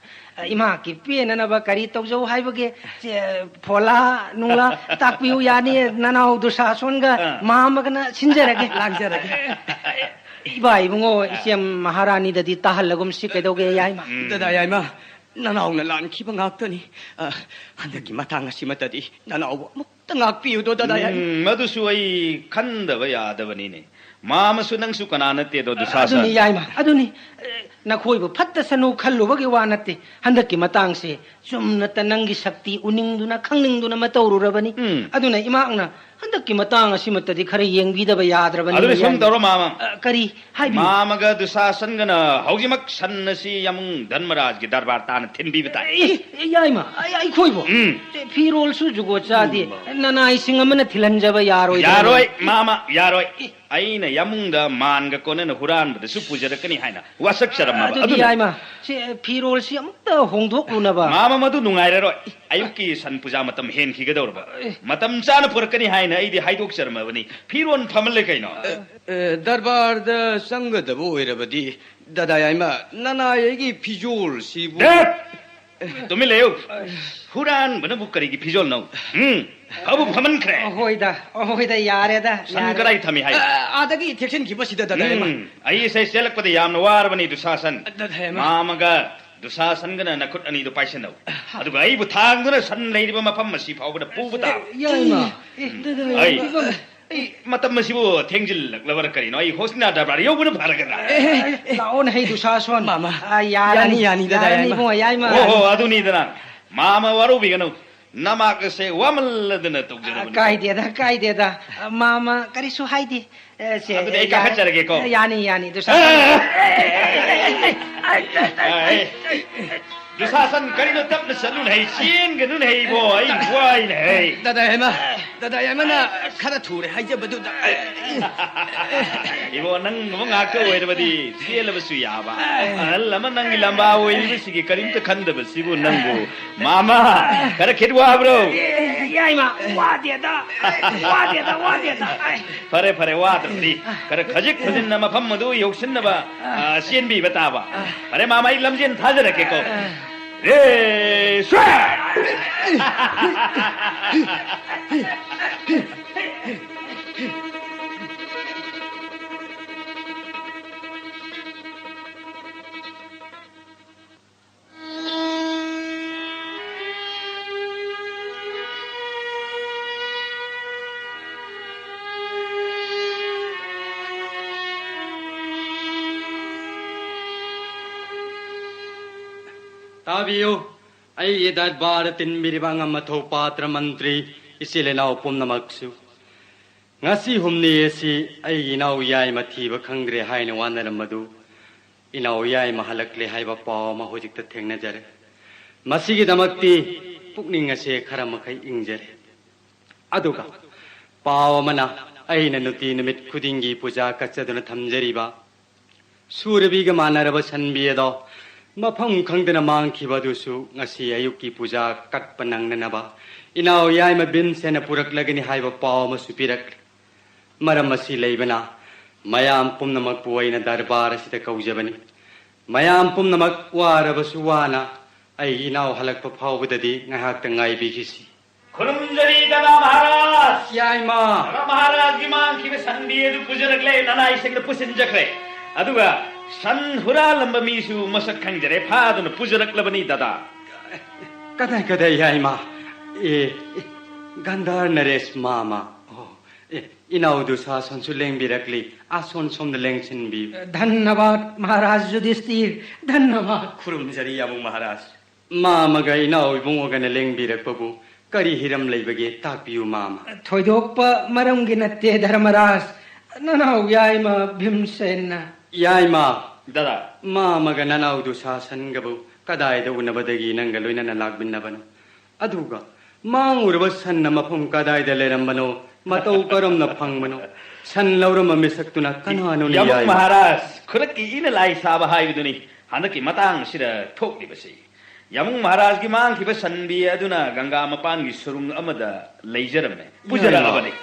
ꯏꯃꯥꯀꯤ ꯄꯦꯟꯅꯅꯕ ꯀꯔꯤ ꯇꯧꯖꯧ ꯍꯥꯏꯕꯒꯦ? ꯆꯦ, ꯐꯣꯂꯥ ꯅꯨꯡꯂꯥ ꯇꯥꯛꯄꯤꯌꯨ ꯌꯥꯅꯤꯌꯦ, ꯅꯅꯥꯎ ꯗꯨꯁꯥꯁꯣꯟꯒ ꯑꯥ꯫ ꯃꯥꯃꯒꯅ ꯁꯤꯟꯖꯔꯒꯦ꯫ ꯂꯥꯡꯖꯔꯒꯦ꯫ ꯏꯕꯥ ꯏꯕꯨꯡꯉꯣ, ꯏꯆꯦ ꯃꯍꯥꯔꯥꯅꯤꯗꯗꯤ ꯇꯥꯍꯜꯂꯒꯨꯝꯁꯤ, ꯀꯩꯗꯧꯒꯦ ꯌꯥꯏꯃ? ꯎꯝ꯫ ꯗꯗꯥ ꯌꯥꯏꯃ, ꯅꯅꯥꯎꯅ ꯂꯥꯟꯈꯤꯕ ꯉꯥꯛꯇꯅꯤ꯫ ꯑ, ꯍꯟꯗꯛꯀꯤ ꯃꯇꯥꯡ ꯑꯁꯤꯃꯠꯇꯗꯤ ꯅꯅꯥꯎꯕꯨ ꯑꯃꯨꯛꯇ ꯉꯥꯛꯄꯤꯌꯨꯗꯣ, ꯗꯗꯥ ꯌꯥꯏꯃ꯫ ꯎꯝ, ꯃꯗꯨꯁꯨ ꯑꯩ ꯈꯟꯗꯕ ꯌꯥꯗꯕꯅꯤꯅꯦ꯫ ꯃꯥꯃꯁꯨ ꯅꯪꯁꯨ ꯀꯅꯥ ꯅꯠꯇꯦꯗꯣ, ꯗꯨꯁꯥꯁꯟ꯫ ꯑꯗꯨꯅꯤ ꯌꯥꯏꯃ, ꯑꯗꯨꯅꯤ꯫ ꯑꯦ, ꯅꯈꯣꯏꯕꯨ ꯐꯠꯇꯁꯅꯨ ꯈꯜꯂꯨꯕꯒꯤ ꯋꯥ ꯅꯠꯇꯦ꯫ ꯍꯟꯗꯛꯀꯤ ꯃꯇꯥꯡꯁꯦ ꯆꯨꯝꯅꯇ ꯅꯪꯒꯤ ꯁꯛꯇꯤ ꯎꯅꯤꯡꯗꯨꯅ ꯈꯪꯅꯤꯡꯗꯨꯅ ꯑꯃ ꯇꯧꯔꯨꯔꯕꯅꯤ꯫ ꯎꯝ꯫ ꯑꯗꯨꯅ ꯏꯃꯥꯛꯅ ꯍꯟꯗꯛꯀꯤ ꯃꯇꯥꯡ ꯑꯁꯤꯃꯠꯇꯗꯤ ꯈꯔ ꯌꯦꯡꯕꯤꯗꯕ ꯌꯥꯗ꯭ꯔꯕꯅꯤ, ꯑꯗꯨꯗꯤ ꯁꯨꯝ ꯌꯥꯏꯃ꯫ ꯇꯧꯔꯣ, ꯃꯥꯃ꯫ ꯑ, ꯀꯔꯤ? ꯍꯥꯏꯕꯤꯌꯨ꯫ ꯃꯥꯃꯒ ꯗꯨꯁꯥꯁꯟꯒꯅ ꯍꯧꯖꯤꯛꯃꯛ ꯁꯟ ꯑꯁꯤ ꯌꯥꯃꯨꯡ ꯙꯔꯃꯔꯥꯖꯒꯤ ꯗꯔꯕꯥꯔ ꯇꯥꯅ ꯊꯤꯟꯕꯤꯕ ꯇꯥꯏ꯫ ꯑꯦ, ꯑꯦ, ꯌꯥꯏꯃ, ꯑꯩ, ꯑꯩꯈꯣꯏꯕꯨ? ꯎꯝ꯫ ꯑꯦ, ꯐꯤꯔꯣꯜꯁꯨ ꯖꯨꯒꯣꯠ ꯆꯥꯗꯦ꯫ ꯅꯅꯥꯏꯁꯤꯡ ꯑꯃꯅ ꯊꯤꯜꯍꯟꯖꯕ ꯌꯥꯔꯣꯏꯗ꯭ꯔꯥ? ꯌꯥꯔꯣꯏ, ꯃꯥꯃ, ꯌꯥꯔꯣꯏ꯫ ꯑꯩꯅ ꯌꯥꯃꯨꯡꯗ ꯃꯥꯟꯒ ꯀꯣꯟꯅꯅ ꯍꯨꯔꯥꯟꯕꯗꯁꯨ ꯄꯨꯖꯔꯛꯀꯅꯤ ꯍꯥꯏꯅ ꯋꯥꯁꯛꯆꯔꯝꯃꯕ꯫ ꯑꯗꯨꯗꯤ ꯑꯗꯨꯅ ꯌꯥꯏꯃ, ꯁꯤ, ꯑꯦ, ꯐꯤꯔꯣꯜꯁꯤ ꯑꯃꯨꯛꯇ ꯍꯣꯡꯗꯣꯛꯂꯨꯅꯕ꯫ ꯃꯥꯃ, ꯃꯗꯨ ꯅꯨꯡꯉꯥꯏꯔꯔꯣꯏ꯫ ꯑꯌꯨꯛꯀꯤ ꯁꯟ ꯄꯨꯖꯥ ꯃꯇꯝ ꯍꯦꯟꯈꯤꯒꯗꯧꯔꯕ꯫ ꯃꯇꯝ ꯆꯥꯅ ꯄꯨꯔꯛꯀꯅꯤ ꯍꯥꯏꯅ ꯑꯩꯗꯤ ꯍꯥꯏꯗꯣꯛꯆꯔꯝꯃꯕꯅꯤ꯫ ꯐꯤꯔꯣꯜ ꯐꯃꯜꯂꯦ ꯀꯩꯅꯣ꯫ ꯑꯦ, ꯗꯔꯕꯥꯔꯗ ꯆꯪꯒꯗꯕ ꯑꯣꯏꯔꯕꯗꯤ, ꯗꯗꯥ ꯌꯥꯏꯃ, ꯅꯅꯥꯏ ꯑꯩꯒꯤ ꯐꯤꯖꯣꯜꯁꯤꯕꯨ ꯗꯦꯠ! ꯇꯨꯃꯤꯟ ꯂꯩꯌꯨ꯫ ꯍꯨꯔꯥꯟꯕꯅꯕꯨ ꯀꯔꯤꯒꯤ ꯐꯤꯖꯣꯜꯅꯣ? ꯎꯝ, ꯐꯕꯨ ꯐꯃꯟꯈ꯭ꯔꯦ꯫ ꯑ, ꯍꯣꯏꯗ, ꯑ, ꯍꯣꯏꯗ, ꯌꯥꯔꯦꯗ, ꯁꯟ ꯌꯥꯔꯦ꯫ ꯀꯗꯥꯏ ꯊꯝꯃꯤ ꯍꯥꯏ? ꯑ, ꯑꯥꯗꯒꯤ ꯊꯦꯛꯆꯤꯟꯈꯤꯕꯁꯤꯗ, ꯗꯗꯥ ꯌꯥꯏꯃ꯫ ꯎꯝ, ꯑꯩ ꯏꯁꯩ ꯆꯦꯜꯂꯛꯄꯗ ꯌꯥꯝꯅ ꯋꯥꯔꯕꯅꯤ, ꯗꯨꯁꯥꯁꯟ꯫ ꯗꯗꯥ ꯌꯥꯏꯃ꯫ ꯃꯥꯃꯒ ꯗꯨꯁꯥꯁꯟꯒꯅ ꯅꯈꯨꯠ ꯑꯅꯤꯗꯨ ꯄꯥꯏꯁꯤꯟꯅꯧ꯫ ꯑꯗꯨꯒ ꯑꯩꯕꯨ ꯊꯥꯡꯗꯨꯅ ꯁꯟ ꯂꯩꯔꯤꯕ ꯃꯐꯝ ꯑꯁꯤ ꯐꯥꯎꯕꯗ ꯄꯨꯕ ꯇꯥꯕ꯫ ꯌꯥꯏꯃ, ꯎꯝ. ꯗꯗꯥ ꯑꯩ, ꯌꯥꯏꯃ꯫ ꯑꯩ ꯃꯇꯝ ꯑꯁꯤꯕꯨ ꯊꯦꯡꯖꯤꯜꯂꯛꯂꯕꯔꯥ ꯀꯔꯤꯅꯣ? ꯑꯩ ꯍꯣꯁꯅꯥ ꯗꯔꯕꯥꯔ ꯌꯧꯕꯅ ꯐꯔꯒꯗ꯭ꯔꯥ? ꯂꯥꯛꯑꯣꯅꯦ, ꯍꯩ ꯗꯨꯁꯥꯁꯣꯟ꯫ ꯃꯥꯃ, ꯑ, ꯌꯥꯔꯅꯤ꯫ ꯌꯥꯅꯤ, ꯌꯥꯅꯤ, ꯗꯗꯥ ꯌꯥꯔꯅꯤ, ꯌꯥꯏꯃ꯫ ꯏꯕꯨꯡꯉꯣ, ꯌꯥꯏꯃ꯫ ꯍꯣ, ꯍꯣ, ꯑꯗꯨꯅꯤꯗꯅ꯫ ꯃꯥꯃ ꯋꯥꯔꯧꯕꯤꯒꯅꯨ꯫ ꯅꯃꯥꯛ ꯑꯁꯦ ꯋꯥꯃꯜꯂꯗꯅ ꯑ, ꯇꯧꯖꯔꯕꯅꯤ꯫ ꯀꯥꯏꯗꯦꯗ, ꯀꯥꯏꯗꯦꯗ꯫ ꯑ, ꯃꯥꯃ ꯀꯔꯤꯁꯨ ꯍꯥꯏꯗꯦ꯫ ꯑ, ꯁꯦ, ꯑꯗꯨꯗꯤ ꯑꯩ ꯌꯥꯔꯦ꯫ ꯀꯥꯈꯠꯆꯔꯒꯦꯀꯣ꯫ ꯌꯥꯅꯤ, ꯌꯥꯅꯤ, ꯑ, ꯗꯨꯁꯥꯁꯣꯟ꯫ ꯑ, ꯑ, ꯗꯨꯁꯥꯁꯟ, ꯀꯔꯤꯅꯣ ꯇꯞꯅ ꯆꯠꯂꯨꯅꯦ ꯍꯩ, ꯆꯦꯟꯒꯅꯨꯅꯦ ꯍꯩ, ꯏꯕꯣ, ꯑꯩ ꯋꯥꯏꯅꯦ ꯍꯩ꯫ ꯗꯗꯥ ꯌꯥꯏꯃ, ꯗꯥꯗꯥ ꯌꯥꯏꯃꯅ ꯈꯔ ꯊꯨꯔꯦ ꯍꯥꯏꯖꯕꯗꯨꯗ꯫ ꯏꯕꯣ, ꯅꯪꯒꯨꯝꯕ ꯉꯥꯛꯇ ꯑꯣꯏꯔꯕꯗꯤ ꯆꯦꯜꯂꯕꯁꯨ ꯌꯥꯕ꯫ ꯑꯍꯜ ꯑꯃ ꯅꯪꯒꯤ ꯂꯝꯕꯥ ꯑꯣꯏꯔꯤꯕꯁꯤꯒꯤ ꯀꯔꯤꯝꯇ ꯈꯟꯗꯕꯁꯤꯕꯨ ꯅꯪꯕꯨ꯫ ꯃꯥꯃ, ꯈꯔ ꯈꯤꯠ ꯋꯥꯕ꯭ꯔꯣ? ꯌꯥꯏꯃ, ꯋꯥꯗꯦꯗ꯫ ꯋꯥꯗꯦꯗ, ꯋꯥꯗꯦꯗ꯫ ꯐꯔꯦ, ꯐꯔꯦ, ꯋꯥꯗ꯭ꯔꯕꯗꯤ ꯈꯔ ꯈꯖꯤꯛ ꯐꯖꯤꯟꯅ ꯃꯐꯝ ꯑꯗꯨ ꯌꯧꯁꯤꯟꯅꯕ, ꯑ, ꯆꯦꯟꯕꯤꯕ ꯇꯥꯕ꯫ ꯐꯔꯦ, ꯃꯥꯃ, ꯑꯩ ꯂꯝꯖꯦꯟ ꯊꯥꯖꯔꯛꯀꯦꯀꯣ꯫ ꯔꯦ, ꯁ꯭ꯋꯥ! ꯇꯥꯕꯤꯌꯨ, ꯑꯩꯒꯤ ꯗꯔꯕꯥꯔꯗ ꯇꯤꯟꯕꯤꯔꯤꯕ ꯑꯉꯝ ꯑꯊꯧ ꯄꯥꯇ꯭ꯔ ꯃꯟꯇ꯭ꯔꯤ, ꯏꯆꯤꯜ ꯏꯅꯥꯎ ꯄꯨꯝꯅꯃꯛꯁꯨ꯫ ꯉꯁꯤ ꯍꯨꯝꯅꯤ ꯑꯁꯤ ꯑꯩꯒꯤ ꯏꯅꯥꯎ ꯌꯥꯏꯃ ꯊꯤꯕ ꯈꯪꯗ꯭ꯔꯦ ꯍꯥꯏꯅ ꯋꯥꯅꯔꯝꯕꯗꯨ, ꯏꯅꯥꯎ ꯌꯥꯏꯃ ꯍꯜꯂꯛꯂꯦ ꯍꯥꯏꯕ ꯄꯥꯎ ꯑꯃ ꯍꯧꯖꯤꯛꯇ ꯊꯦꯡꯅꯖꯔꯦ꯫ ꯃꯁꯤꯒꯤꯗꯃꯛꯇꯤ ꯄꯨꯛꯅꯤꯡ ꯑꯁꯦ ꯈꯔ ꯃꯈꯩ ꯏꯪꯖꯔꯦ꯫ ꯑꯗꯨꯒ ꯄꯥꯎ ꯑꯃꯅ, ꯑꯩꯅ ꯅꯨꯡꯇꯤ ꯅꯨꯃꯤꯠ ꯈꯨꯗꯤꯡꯒꯤ ꯄꯨꯖꯥ ꯀꯠꯆꯗꯨꯅ ꯊꯝꯖꯔꯤꯕ ꯁꯨꯔꯕꯤꯒ ꯃꯥꯟꯅꯔꯕ ꯁꯟꯕꯤ ꯑꯗꯣ ꯃꯐꯝ ꯈꯪꯗꯅ ꯃꯥꯡꯈꯤꯕ ꯑꯗꯨꯁꯨ ꯉꯁꯤ ꯑꯌꯨꯛꯀꯤ ꯄꯨꯖꯥ ꯀꯠꯄ ꯅꯪꯅꯅꯕ ꯏꯅꯥꯎ ꯌꯥꯏꯃ ꯚꯤꯝꯁꯦꯟꯅ ꯄꯨꯔꯛꯂꯒꯅꯤ ꯍꯥꯏꯕ ꯄꯥꯎ ꯑꯃꯁꯨ ꯄꯤꯔꯛꯂꯤ꯫ ꯃꯔꯝ ꯑꯁꯤ ꯂꯩꯕꯅ ꯃꯌꯥꯝ ꯄꯨꯝꯅꯃꯛꯄꯨ ꯑꯩꯅ ꯗꯔꯕꯥꯔ ꯑꯁꯤꯗ ꯀꯧꯖꯕꯅꯤ꯫ ꯃꯌꯥꯝ ꯄꯨꯝꯅꯃꯛ ꯋꯥꯔꯕꯁꯨ ꯋꯥꯅ ꯑꯩꯒꯤ ꯏꯅꯥꯎ ꯍꯜꯂꯛꯄ ꯐꯥꯎꯕꯗꯗꯤ ꯉꯥꯏꯍꯥꯛꯇ ꯉꯥꯏꯕꯤꯈꯤꯁꯤ꯫ ꯈꯨꯔꯨꯝꯖꯔꯤ ꯗꯥꯗꯥ ꯃꯍꯥꯔꯥꯖ꯫ ꯌꯥꯏꯃ꯫ ꯗꯥꯗꯥ ꯃꯍꯥꯔꯥꯖꯒꯤ ꯃꯥꯡꯈꯤꯕ ꯁꯟꯕꯤ ꯑꯗꯨ ꯄꯨꯖꯔꯛꯂꯦ, ꯅꯅꯥꯏꯁꯤꯡꯗ ꯄꯨꯁꯤꯟꯖꯈ꯭ꯔꯦ꯫ ꯑꯗꯨꯒ ꯁꯟ ꯍꯨꯔꯥꯜꯂꯝꯕ ꯃꯤꯁꯨ ꯃꯁꯛ ꯈꯪꯖꯔꯦ, ꯐꯥꯗꯨꯅ ꯄꯨꯖꯔꯛꯂꯕꯅꯤ ꯗꯥꯗꯥ꯫ ꯀꯗꯥꯏ, ꯀꯗꯥꯏ, ꯌꯥꯏꯃ? ꯑꯦ, ꯑꯦ, ꯒꯟꯙꯥꯔ ꯅꯔꯦꯁ ꯃꯥꯃ꯫ ꯑꯣ, ꯑꯦ, ꯏꯅꯥꯎ ꯗꯨꯁꯥꯁꯟꯁꯨ ꯂꯦꯡꯕꯤꯔꯛꯂꯤ꯫ ꯑꯁꯣꯟ ꯁꯣꯝꯗ ꯂꯦꯡꯁꯤꯟꯕꯤꯌꯨ꯫ ꯙꯟꯅꯕꯥꯗ ꯃꯍꯥꯔꯥꯖ ꯌꯨꯙꯤꯁꯇꯤꯔ, ꯙꯟꯅꯕꯥꯗ꯫ ꯈꯨꯔꯨꯝꯖꯔꯤ ꯌꯥꯕꯨꯡ ꯃꯍꯥꯔꯥꯖ꯫ ꯃꯥꯃꯒ ꯏꯅꯥꯎ ꯏꯕꯨꯡꯉꯣꯒꯅ ꯂꯦꯡꯕꯤꯔꯛꯄꯕꯨ ꯀꯔꯤ ꯍꯤꯔꯝ ꯂꯩꯕꯒꯦ? ꯇꯥꯛꯄꯤꯌꯨ ꯃꯥꯃ꯫ ꯊꯣꯏꯗꯣꯛꯄ ꯃꯔꯝꯒꯤ ꯅꯠꯇꯦ ꯙꯔꯃꯔꯥꯖ, ꯅꯅꯥꯎ ꯌꯥꯏꯃ ꯚꯤꯝꯁꯦꯟꯅ꯫ ꯌꯥꯏꯃ! ꯗꯥꯗꯥ꯫ ꯃꯥꯃꯒ ꯅꯅꯥꯎ ꯗꯨꯁꯥꯁꯟꯒꯕꯨ ꯀꯗꯥꯏꯗ ꯎꯅꯕꯗꯒꯤ ꯅꯪꯒ ꯂꯣꯏꯅꯅ ꯂꯥꯛꯃꯤꯟꯅꯕꯅꯣ? ꯑꯗꯨꯒ ꯃꯥꯡꯉꯨꯔꯕ ꯁꯟꯅ ꯃꯐꯝ ꯀꯗꯥꯏꯗ ꯂꯩꯔꯝꯕꯅꯣ? ꯃꯇꯧ ꯀꯔꯝꯅ ꯐꯪꯕꯅꯣ? ꯁꯟ ꯂꯧꯔꯝꯕ ꯃꯤꯁꯛꯇꯨꯅ ꯀꯅꯥꯅꯣꯅꯦ, ꯌꯥꯃꯨꯡ ꯌꯥꯏꯃ? ꯃꯍꯥꯔꯥꯖ, ꯈꯨꯗꯛꯀꯤ ꯏꯅ ꯂꯥꯏ ꯁꯥꯕ ꯍꯥꯏꯕꯗꯨꯅꯤ ꯍꯟꯗꯛꯀꯤ ꯃꯇꯥꯡ ꯑꯁꯤꯗ ꯊꯣꯛꯂꯤꯕꯁꯤ꯫ ꯌꯥꯃꯨꯡ ꯃꯍꯥꯔꯥꯖꯒꯤ ꯃꯥꯡꯈꯤꯕ ꯁꯟꯕꯤ ꯑꯗꯨꯅ ꯒꯪꯒꯥ ꯃꯄꯥꯟꯒꯤ ꯁꯨꯔꯨꯡ ꯑꯃꯗ ꯂꯩꯖꯔꯝꯃꯦ, ꯄꯨꯖꯔꯛꯂꯕꯅꯤ꯫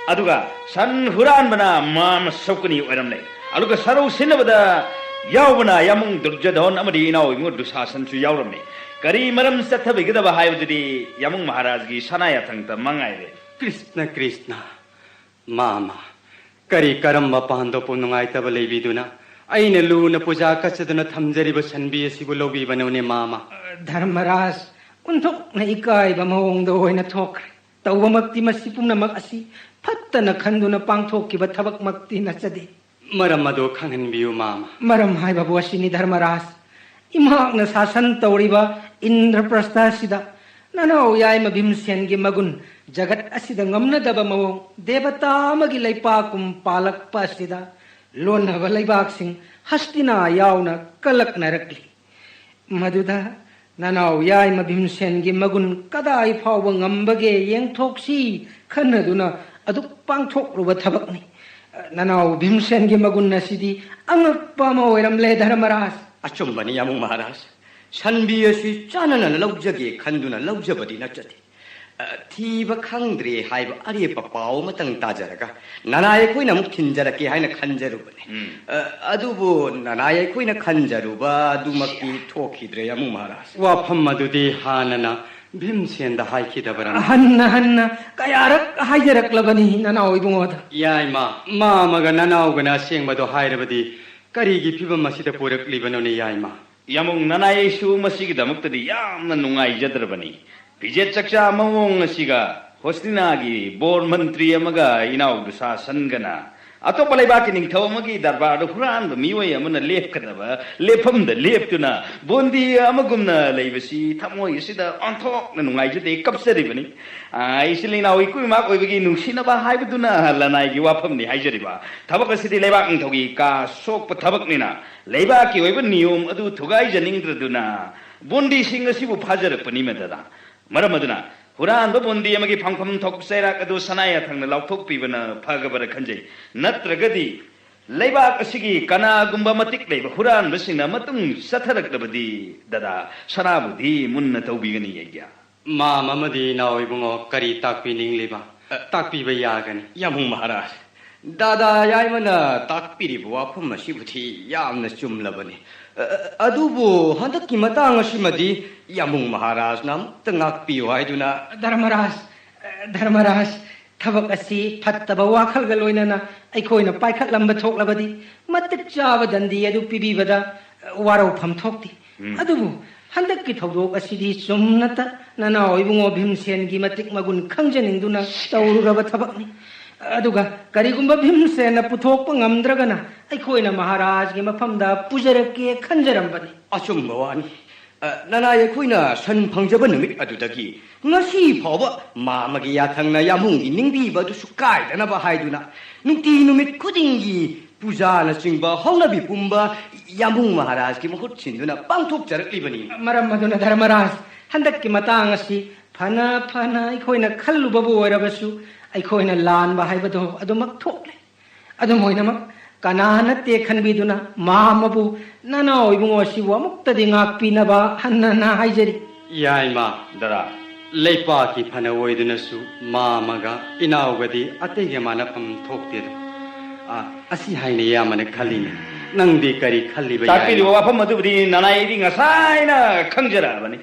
ꯑꯗꯨꯒ ꯁꯟ ꯍꯨꯔꯥꯟꯕꯅ ꯃꯥꯃ ꯁꯧꯀꯅꯤ ꯑꯣꯏꯔꯝꯂꯦ꯫ ꯑꯗꯨꯒ ꯁꯔꯧ ꯁꯤꯟꯅꯕꯗ ꯌꯥꯎꯕꯅ ꯌꯥꯃꯨꯡ ꯗꯨꯔꯖꯣꯙꯟ ꯑꯃꯗꯤ ꯏꯅꯥꯎ ꯏꯕꯨꯡꯉꯣ ꯗꯨꯁꯥꯁꯟꯁꯨ ꯌꯥꯎꯔꯝꯃꯤ꯫ ꯀꯔꯤ ꯃꯔꯝ ꯆꯠꯊꯕꯤꯒꯗꯕ ꯍꯥꯏꯕꯗꯨꯗꯤ ꯌꯥꯃꯨꯡ ꯃꯍꯥꯔꯥꯖꯒꯤ ꯁꯅꯥ ꯌꯥꯊꯪꯗ ꯃꯉꯥꯏꯔꯦ꯫ ꯀ꯭ꯔꯤꯁꯅ, ꯀ꯭ꯔꯤꯁꯅ, ꯃꯥꯃ, ꯀꯔꯤ ꯀꯔꯝꯕ ꯄꯥꯟꯗꯣꯞꯄꯨ ꯅꯨꯡꯉꯥꯏꯇꯕ ꯂꯩꯕꯤꯗꯨꯅ ꯑꯩꯅ ꯂꯨꯅ ꯄꯨꯖꯥ ꯀꯠꯆꯗꯨꯅ ꯊꯝꯖꯔꯤꯕ ꯁꯟꯕꯤ ꯑꯁꯤꯕꯨ ꯂꯧꯕꯤꯕꯅꯣꯅꯦ, ꯃꯥꯃ? ꯙꯔꯃꯔꯥꯖ, ꯑꯣꯟꯊꯣꯛꯅ ꯏꯀꯥꯏꯕ ꯃꯑꯣꯡꯗ ꯑꯣꯏꯅ ꯊꯣꯛꯈ꯭ꯔꯦ꯫ ꯇꯧꯕꯃꯛꯇꯤ ꯃꯁꯤ ꯄꯨꯝꯅꯃꯛ ꯑꯁꯤ ꯐꯠꯇꯅ ꯈꯟꯗꯨꯅ ꯄꯥꯡꯊꯣꯛꯈꯤꯕ ꯊꯕꯛꯃꯛꯇꯤ ꯅꯠꯆꯗꯦ꯫ ꯃꯔꯝ ꯑꯗꯨ ꯈꯪꯍꯟꯕꯤꯌꯨ, ꯃꯥꯃ꯫ ꯃꯔꯝ ꯍꯥꯏꯕꯕꯨ ꯑꯁꯤꯅꯤ, ꯙꯔꯃꯔꯥꯖ꯫ ꯏꯃꯥꯛꯅ ꯁꯥꯁꯟ ꯇꯧꯔꯤꯕ ꯏꯟꯗ꯭ꯔꯄ꯭ꯔꯁꯊ ꯑꯁꯤꯗ ꯅꯅꯥꯎ ꯌꯥꯏꯃ ꯚꯤꯝꯁꯦꯟꯒꯤ ꯃꯒꯨꯟ ꯖꯒꯠ ꯑꯁꯤꯗ ꯉꯝꯅꯗꯕ ꯃꯑꯣꯡ ꯗꯦꯕꯇꯥ ꯑꯃꯒꯤ ꯂꯩꯄꯥꯛꯀꯨꯝ ꯄꯥꯜꯂꯛꯄ ꯑꯁꯤꯗ ꯂꯣꯟꯅꯕ ꯂꯩꯕꯥꯛꯁꯤꯡ ꯍꯁꯇꯤꯅꯥ ꯌꯥꯎꯅ ꯀꯜꯂꯛꯅꯔꯛꯂꯤ꯫ ꯃꯗꯨꯗ ꯅꯅꯥꯎ ꯌꯥꯏꯃ ꯚꯤꯝꯁꯦꯟꯒꯤ ꯃꯒꯨꯟ ꯀꯗꯥꯏ ꯐꯥꯎꯕ ꯉꯝꯕꯒꯦ ꯌꯦꯡꯊꯣꯛꯁꯤ ꯈꯟꯅꯗꯨꯅ ꯑꯗꯨꯛ ꯄꯥꯡꯊꯣꯛꯂꯨꯕ ꯊꯕꯛꯅꯤ꯫ ꯅꯅꯥꯎ ꯚꯤꯝꯁꯦꯟꯒꯤ ꯃꯒꯨꯟ ꯑꯁꯤꯗꯤ ꯑꯉꯛꯄ ꯑꯃ ꯑꯣꯏꯔꯝꯂꯦ, ꯙꯔꯃꯔꯥꯖ꯫ ꯑꯆꯨꯝꯕꯅꯤ, ꯌꯥꯃꯨꯡ ꯃꯍꯥꯔꯥꯖ꯫ ꯁꯟꯕꯤ ꯑꯁꯤ ꯆꯥꯅꯅ ꯂꯧꯖꯒꯦ ꯈꯟꯗꯨꯅ ꯂꯧꯖꯕꯗꯤ ꯅꯠꯆꯗꯦ꯫ ꯑ, ꯊꯤꯕ ꯈꯪꯗ꯭ꯔꯦ ꯍꯥꯏꯕ ꯑꯔꯦꯞꯄ ꯄꯥꯎ ꯑꯃꯇꯪ ꯇꯥꯖꯔꯒ ꯅꯅꯥꯏ ꯑꯩꯈꯣꯏꯅ ꯑꯃꯨꯛ ꯊꯤꯟꯖꯔꯛꯀꯦ ꯍꯥꯏꯅ ꯈꯟꯖꯔꯨꯕꯅꯤ꯫ ꯎꯝ꯫ ꯑ, ꯑꯗꯨꯕꯨ ꯅꯅꯥꯏ ꯑꯩꯈꯣꯏꯅ ꯈꯟꯖꯔꯨꯕ ꯑꯗꯨꯃꯛꯇꯤ ꯊꯣꯛꯈꯤꯗ꯭ꯔꯦ, ꯌꯥꯃꯨꯡ ꯃꯍꯥꯔꯥꯖ꯫ ꯋꯥꯐꯝ ꯑꯗꯨꯗꯤ ꯍꯥꯟꯅꯅ ꯚꯤꯝꯁꯦꯟꯗ ꯍꯥꯏꯈꯤꯗꯕꯔꯅꯦ? ꯍꯟꯅ ꯍꯟꯅ ꯀꯌꯥꯔꯛ ꯍꯥꯏꯖꯔꯛꯂꯕꯅꯤ, ꯅꯅꯥꯎ ꯏꯕꯨꯡꯉꯣꯗ꯫ ꯌꯥꯏꯃ, ꯃꯥꯃꯒ ꯅꯅꯥꯎꯒꯅ ꯑꯁꯦꯡꯕꯗꯣ ꯍꯥꯏꯔꯕꯗꯤ ꯀꯔꯤꯒꯤ ꯐꯤꯕꯝ ꯑꯁꯤꯗ ꯄꯨꯔꯛꯂꯤꯕꯅꯣꯅꯦ, ꯌꯥꯏꯃ? ꯌꯥꯃꯨꯡ, ꯅꯅꯥꯏ ꯑꯩꯁꯨ ꯃꯁꯤꯒꯤꯗꯃꯛꯇꯗꯤ ꯌꯥꯝꯅ ꯅꯨꯡꯉꯥꯏꯖꯗ꯭ꯔꯕꯅꯤ꯫ ꯐꯤꯖꯦꯠ ꯆꯛꯆꯥ ꯃꯑꯣꯡ ꯑꯁꯤꯒ ꯍꯣꯁꯇꯤꯅꯥꯒꯤ ꯕꯣꯔ ꯃꯟꯇ꯭ꯔꯤ ꯑꯃꯒ ꯏꯅꯥꯎ ꯗꯨꯁꯥꯁꯟꯒꯅ ꯑꯇꯣꯞꯄ ꯂꯩꯕꯥꯛꯀꯤ ꯅꯤꯡꯊꯧ ꯑꯃꯒꯤ ꯗꯔꯕꯥꯔꯗ ꯍꯨꯔꯥꯟꯕ ꯃꯤꯑꯣꯏ ꯑꯃꯅ ꯂꯦꯞꯀꯗꯕ ꯂꯦꯞꯐꯝꯗ ꯂꯦꯞꯇꯨꯅ ꯕꯣꯟꯗꯤ ꯑꯃꯒꯨꯝꯅ ꯂꯩꯕꯁꯤ ꯊꯃꯣꯏ ꯑꯁꯤꯗ ꯑꯣꯟꯊꯣꯛꯅ ꯅꯨꯡꯉꯥꯏꯖꯗꯦ, ꯀꯞꯆꯔꯤꯕꯅꯤ꯫ ꯑꯥ, ꯏꯆꯤꯜ ꯏꯅꯥꯎ ꯏꯀꯨꯏ ꯏꯃꯥ ꯑꯣꯏꯕꯒꯤ ꯅꯨꯡꯁꯤꯅꯕ ꯍꯥꯏꯕꯗꯨꯅ ꯂꯅꯥꯏꯒꯤ ꯋꯥꯐꯝꯅꯤ ꯍꯥꯏꯖꯔꯤꯕ꯫ ꯊꯕꯛ ꯑꯁꯤꯗꯤ ꯂꯩꯕꯥꯛ ꯅꯤꯡꯊꯧꯒꯤ ꯀꯥ ꯁꯣꯛꯄ ꯊꯕꯛꯅꯤꯅ ꯂꯩꯕꯥꯛꯀꯤ ꯑꯣꯏꯕ ꯅꯤꯌꯣꯝ ꯑꯗꯨ ꯊꯨꯒꯥꯏꯖꯅꯤꯡꯗ꯭ꯔꯗꯨꯅ ꯕꯣꯟꯗꯤꯁꯤꯡ ꯑꯁꯤꯕꯨ ꯐꯥꯖꯔꯛꯄꯅꯤ, ꯃꯗꯨꯗ꯫ ꯃꯔꯝ ꯑꯗꯨꯅ ꯍꯨꯔꯥꯟꯕ ꯕꯣꯟꯗꯤ ꯑꯃꯒꯤ ꯐꯪꯐꯝ ꯊꯣꯛꯄ ꯆꯩꯔꯥꯛ ꯑꯗꯨ ꯁꯅꯥ ꯌꯥꯊꯪꯅ ꯂꯥꯎꯊꯣꯛꯄꯤꯕꯅ ꯐꯒꯕꯔ ꯈꯟꯖꯩ꯫ ꯅꯠꯇ꯭ꯔꯒꯗꯤ ꯂꯩꯕꯥꯛ ꯑꯁꯤꯒꯤ ꯀꯅꯥꯒꯨꯝꯕ ꯃꯇꯤꯛ ꯂꯩꯕ ꯍꯨꯔꯥꯟꯕꯁꯤꯡꯅ ꯃꯇꯨꯡ ꯆꯠꯊꯔꯛꯂꯕꯗꯤ, ꯗꯗꯥ, ꯁꯅꯥꯕꯨꯗꯤ ꯃꯨꯟꯅ ꯇꯧꯕꯤꯒꯅꯤ, ꯌꯩꯒ꯭ꯌꯥ꯫ ꯃꯥꯝ ꯑꯃꯗꯤ ꯏꯅꯥꯎ ꯏꯕꯨꯡꯉꯣ ꯀꯔꯤ ꯇꯥꯛꯄꯤꯅꯤꯡꯂꯤꯕ? ꯑ, ꯇꯥꯛꯄꯤꯕ ꯌꯥꯒꯅꯤ꯫ ꯌꯥꯝꯕꯨꯡ ꯃꯍꯥꯔꯥꯖ, ꯗꯥꯗꯥ ꯌꯥꯏꯃꯅ ꯇꯥꯛꯄꯤꯔꯤꯕ ꯋꯥꯐꯝ ꯑꯁꯤꯕꯨꯗꯤ ꯌꯥꯝꯅ ꯆꯨꯝꯂꯕꯅꯤ꯫ ꯑ, ꯑꯗꯨꯕꯨ ꯍꯟꯗꯛꯀꯤ ꯃꯇꯥꯡ ꯑꯁꯤꯃꯗꯤ ꯌꯥꯝꯕꯨꯡ ꯃꯍꯥꯔꯥꯖꯅ ꯑꯃꯨꯛꯇ ꯉꯥꯛꯄꯤꯌꯨ ꯍꯥꯏꯗꯨꯅ꯫ ꯙꯔꯃꯔꯥꯖ, ꯙꯔꯃꯔꯥꯖ, ꯊꯕꯛ ꯑꯁꯤ ꯐꯠꯇꯕ ꯋꯥꯈꯜꯒ ꯂꯣꯏꯅꯅ ꯑꯩꯈꯣꯏꯅ ꯄꯥꯏꯈꯠꯂꯝꯕ ꯊꯣꯛꯂꯕꯗꯤ ꯃꯇꯤꯛ ꯆꯥꯕ ꯗꯟꯗꯤ ꯑꯗꯨ ꯄꯤꯕꯤꯕꯗ ꯋꯥꯔꯧꯐꯝ ꯊꯣꯛꯇꯦ꯫ ꯎꯝ꯫ ꯑꯗꯨꯕꯨ ꯍꯟꯗꯛꯀꯤ ꯊꯧꯗꯣꯛ ꯑꯁꯤꯗꯤ ꯆꯨꯝꯅꯇ ꯅꯅꯥꯎ ꯏꯕꯨꯡꯉꯣ ꯚꯤꯝꯁꯦꯟꯒꯤ ꯃꯇꯤꯛ ꯃꯒꯨꯟ ꯈꯪꯖꯅꯤꯡꯗꯨꯅ ꯇꯧꯔꯨꯔꯕ ꯊꯕꯛꯅꯤ꯫ ꯑꯗꯨꯒ ꯀꯔꯤꯒꯨꯝꯕ ꯚꯤꯝꯁꯦꯟꯅ ꯄꯨꯊꯣꯛꯄ ꯉꯝꯗ꯭ꯔꯒꯅ ꯑꯩꯈꯣꯏꯅ ꯃꯍꯥꯔꯥꯖꯒꯤ ꯃꯐꯝꯗ ꯄꯨꯖꯔꯛꯀꯦ ꯈꯟꯖꯔꯝꯕꯅꯤ꯫ ꯑꯆꯨꯝꯕ ꯋꯥꯅꯤ꯫ ꯑ, ꯅꯅꯥꯏ ꯑꯩꯈꯣꯏꯅ ꯁꯟ ꯐꯪꯖꯕ ꯅꯨꯃꯤꯠ ꯑꯗꯨꯗꯒꯤ ꯉꯁꯤ ꯐꯥꯎꯕ ꯃꯥꯝꯃꯒꯤ ꯌꯥꯊꯪꯅ ꯌꯥꯝꯕꯨꯡꯒꯤ ꯅꯤꯡꯕꯤꯕ ꯑꯗꯨꯁꯨ ꯀꯥꯏꯗꯅꯕ ꯍꯥꯏꯗꯨꯅ ꯅꯨꯡꯇꯤ ꯅꯨꯃꯤꯠ ꯈꯨꯗꯤꯡꯒꯤ ꯄꯨꯖꯥꯅꯆꯤꯡꯕ ꯍꯧꯅꯕꯤ ꯄꯨꯝꯕ ꯌꯥꯝꯕꯨꯡ ꯃꯍꯥꯔꯥꯖꯀꯤ ꯃꯍꯨꯠ ꯁꯤꯟꯗꯨꯅ ꯄꯥꯡꯊꯣꯛꯆꯔꯛꯂꯤꯕꯅꯤ꯫ ꯃꯔꯝ ꯑꯗꯨꯅ ꯙꯔꯃꯔꯥꯖ, ꯍꯟꯗꯛꯀꯤ ꯃꯇꯥꯡ ꯑꯁꯤ ꯐꯅ ꯐꯅ ꯑꯩꯈꯣꯏꯅ ꯈꯜꯂꯨꯕꯕꯨ ꯑꯣꯏꯔꯕꯁꯨ ꯑꯩꯈꯣꯏꯅ ꯂꯥꯟꯕ ꯍꯥꯏꯕꯗꯣ ꯑꯗꯨꯃꯛ ꯊꯣꯛꯂꯦ꯫ ꯑꯗꯨꯝ ꯑꯣꯏꯅꯃꯛ ꯀꯅꯥ ꯅꯠꯇꯦ ꯈꯟꯕꯤꯗꯨꯅ ꯃꯥꯝꯃꯕꯨ ꯅꯅꯥꯎ ꯏꯕꯨꯡꯉꯣ ꯑꯁꯤꯕꯨ ꯑꯃꯨꯛꯇꯗꯤ ꯉꯥꯛꯄꯤꯅꯕ ꯍꯟꯅ ꯍꯟꯅ ꯍꯥꯏꯖꯔꯤ꯫ ꯌꯥꯏꯃ, ꯗꯔꯥ, ꯂꯩꯄꯥꯛꯀꯤ ꯐꯅ ꯑꯣꯏꯗꯨꯅꯁꯨ ꯃꯥꯝꯃꯒ ꯏꯅꯥꯎꯒꯗꯤ ꯑꯇꯩꯒ ꯃꯥꯟꯅꯐꯝ ꯊꯣꯛꯇꯦꯗꯣ꯫ ꯑ, ꯑꯁꯤ ꯍꯥꯏꯅ ꯏꯌꯥꯝꯕꯅ ꯈꯜꯂꯤꯅꯦ꯫ ꯅꯪꯗꯤ ꯀꯔꯤ ꯈꯜꯂꯤꯕ, ꯇꯥꯛꯄꯤꯔꯤꯕ ꯌꯥꯏꯃ? ꯋꯥꯐꯝ ꯑꯗꯨꯕꯨꯗꯤ ꯅꯅꯥꯏ ꯑꯩꯗꯤ ꯉꯁꯥꯏꯅ ꯈꯪꯖꯔꯛꯑꯕꯅꯤ꯫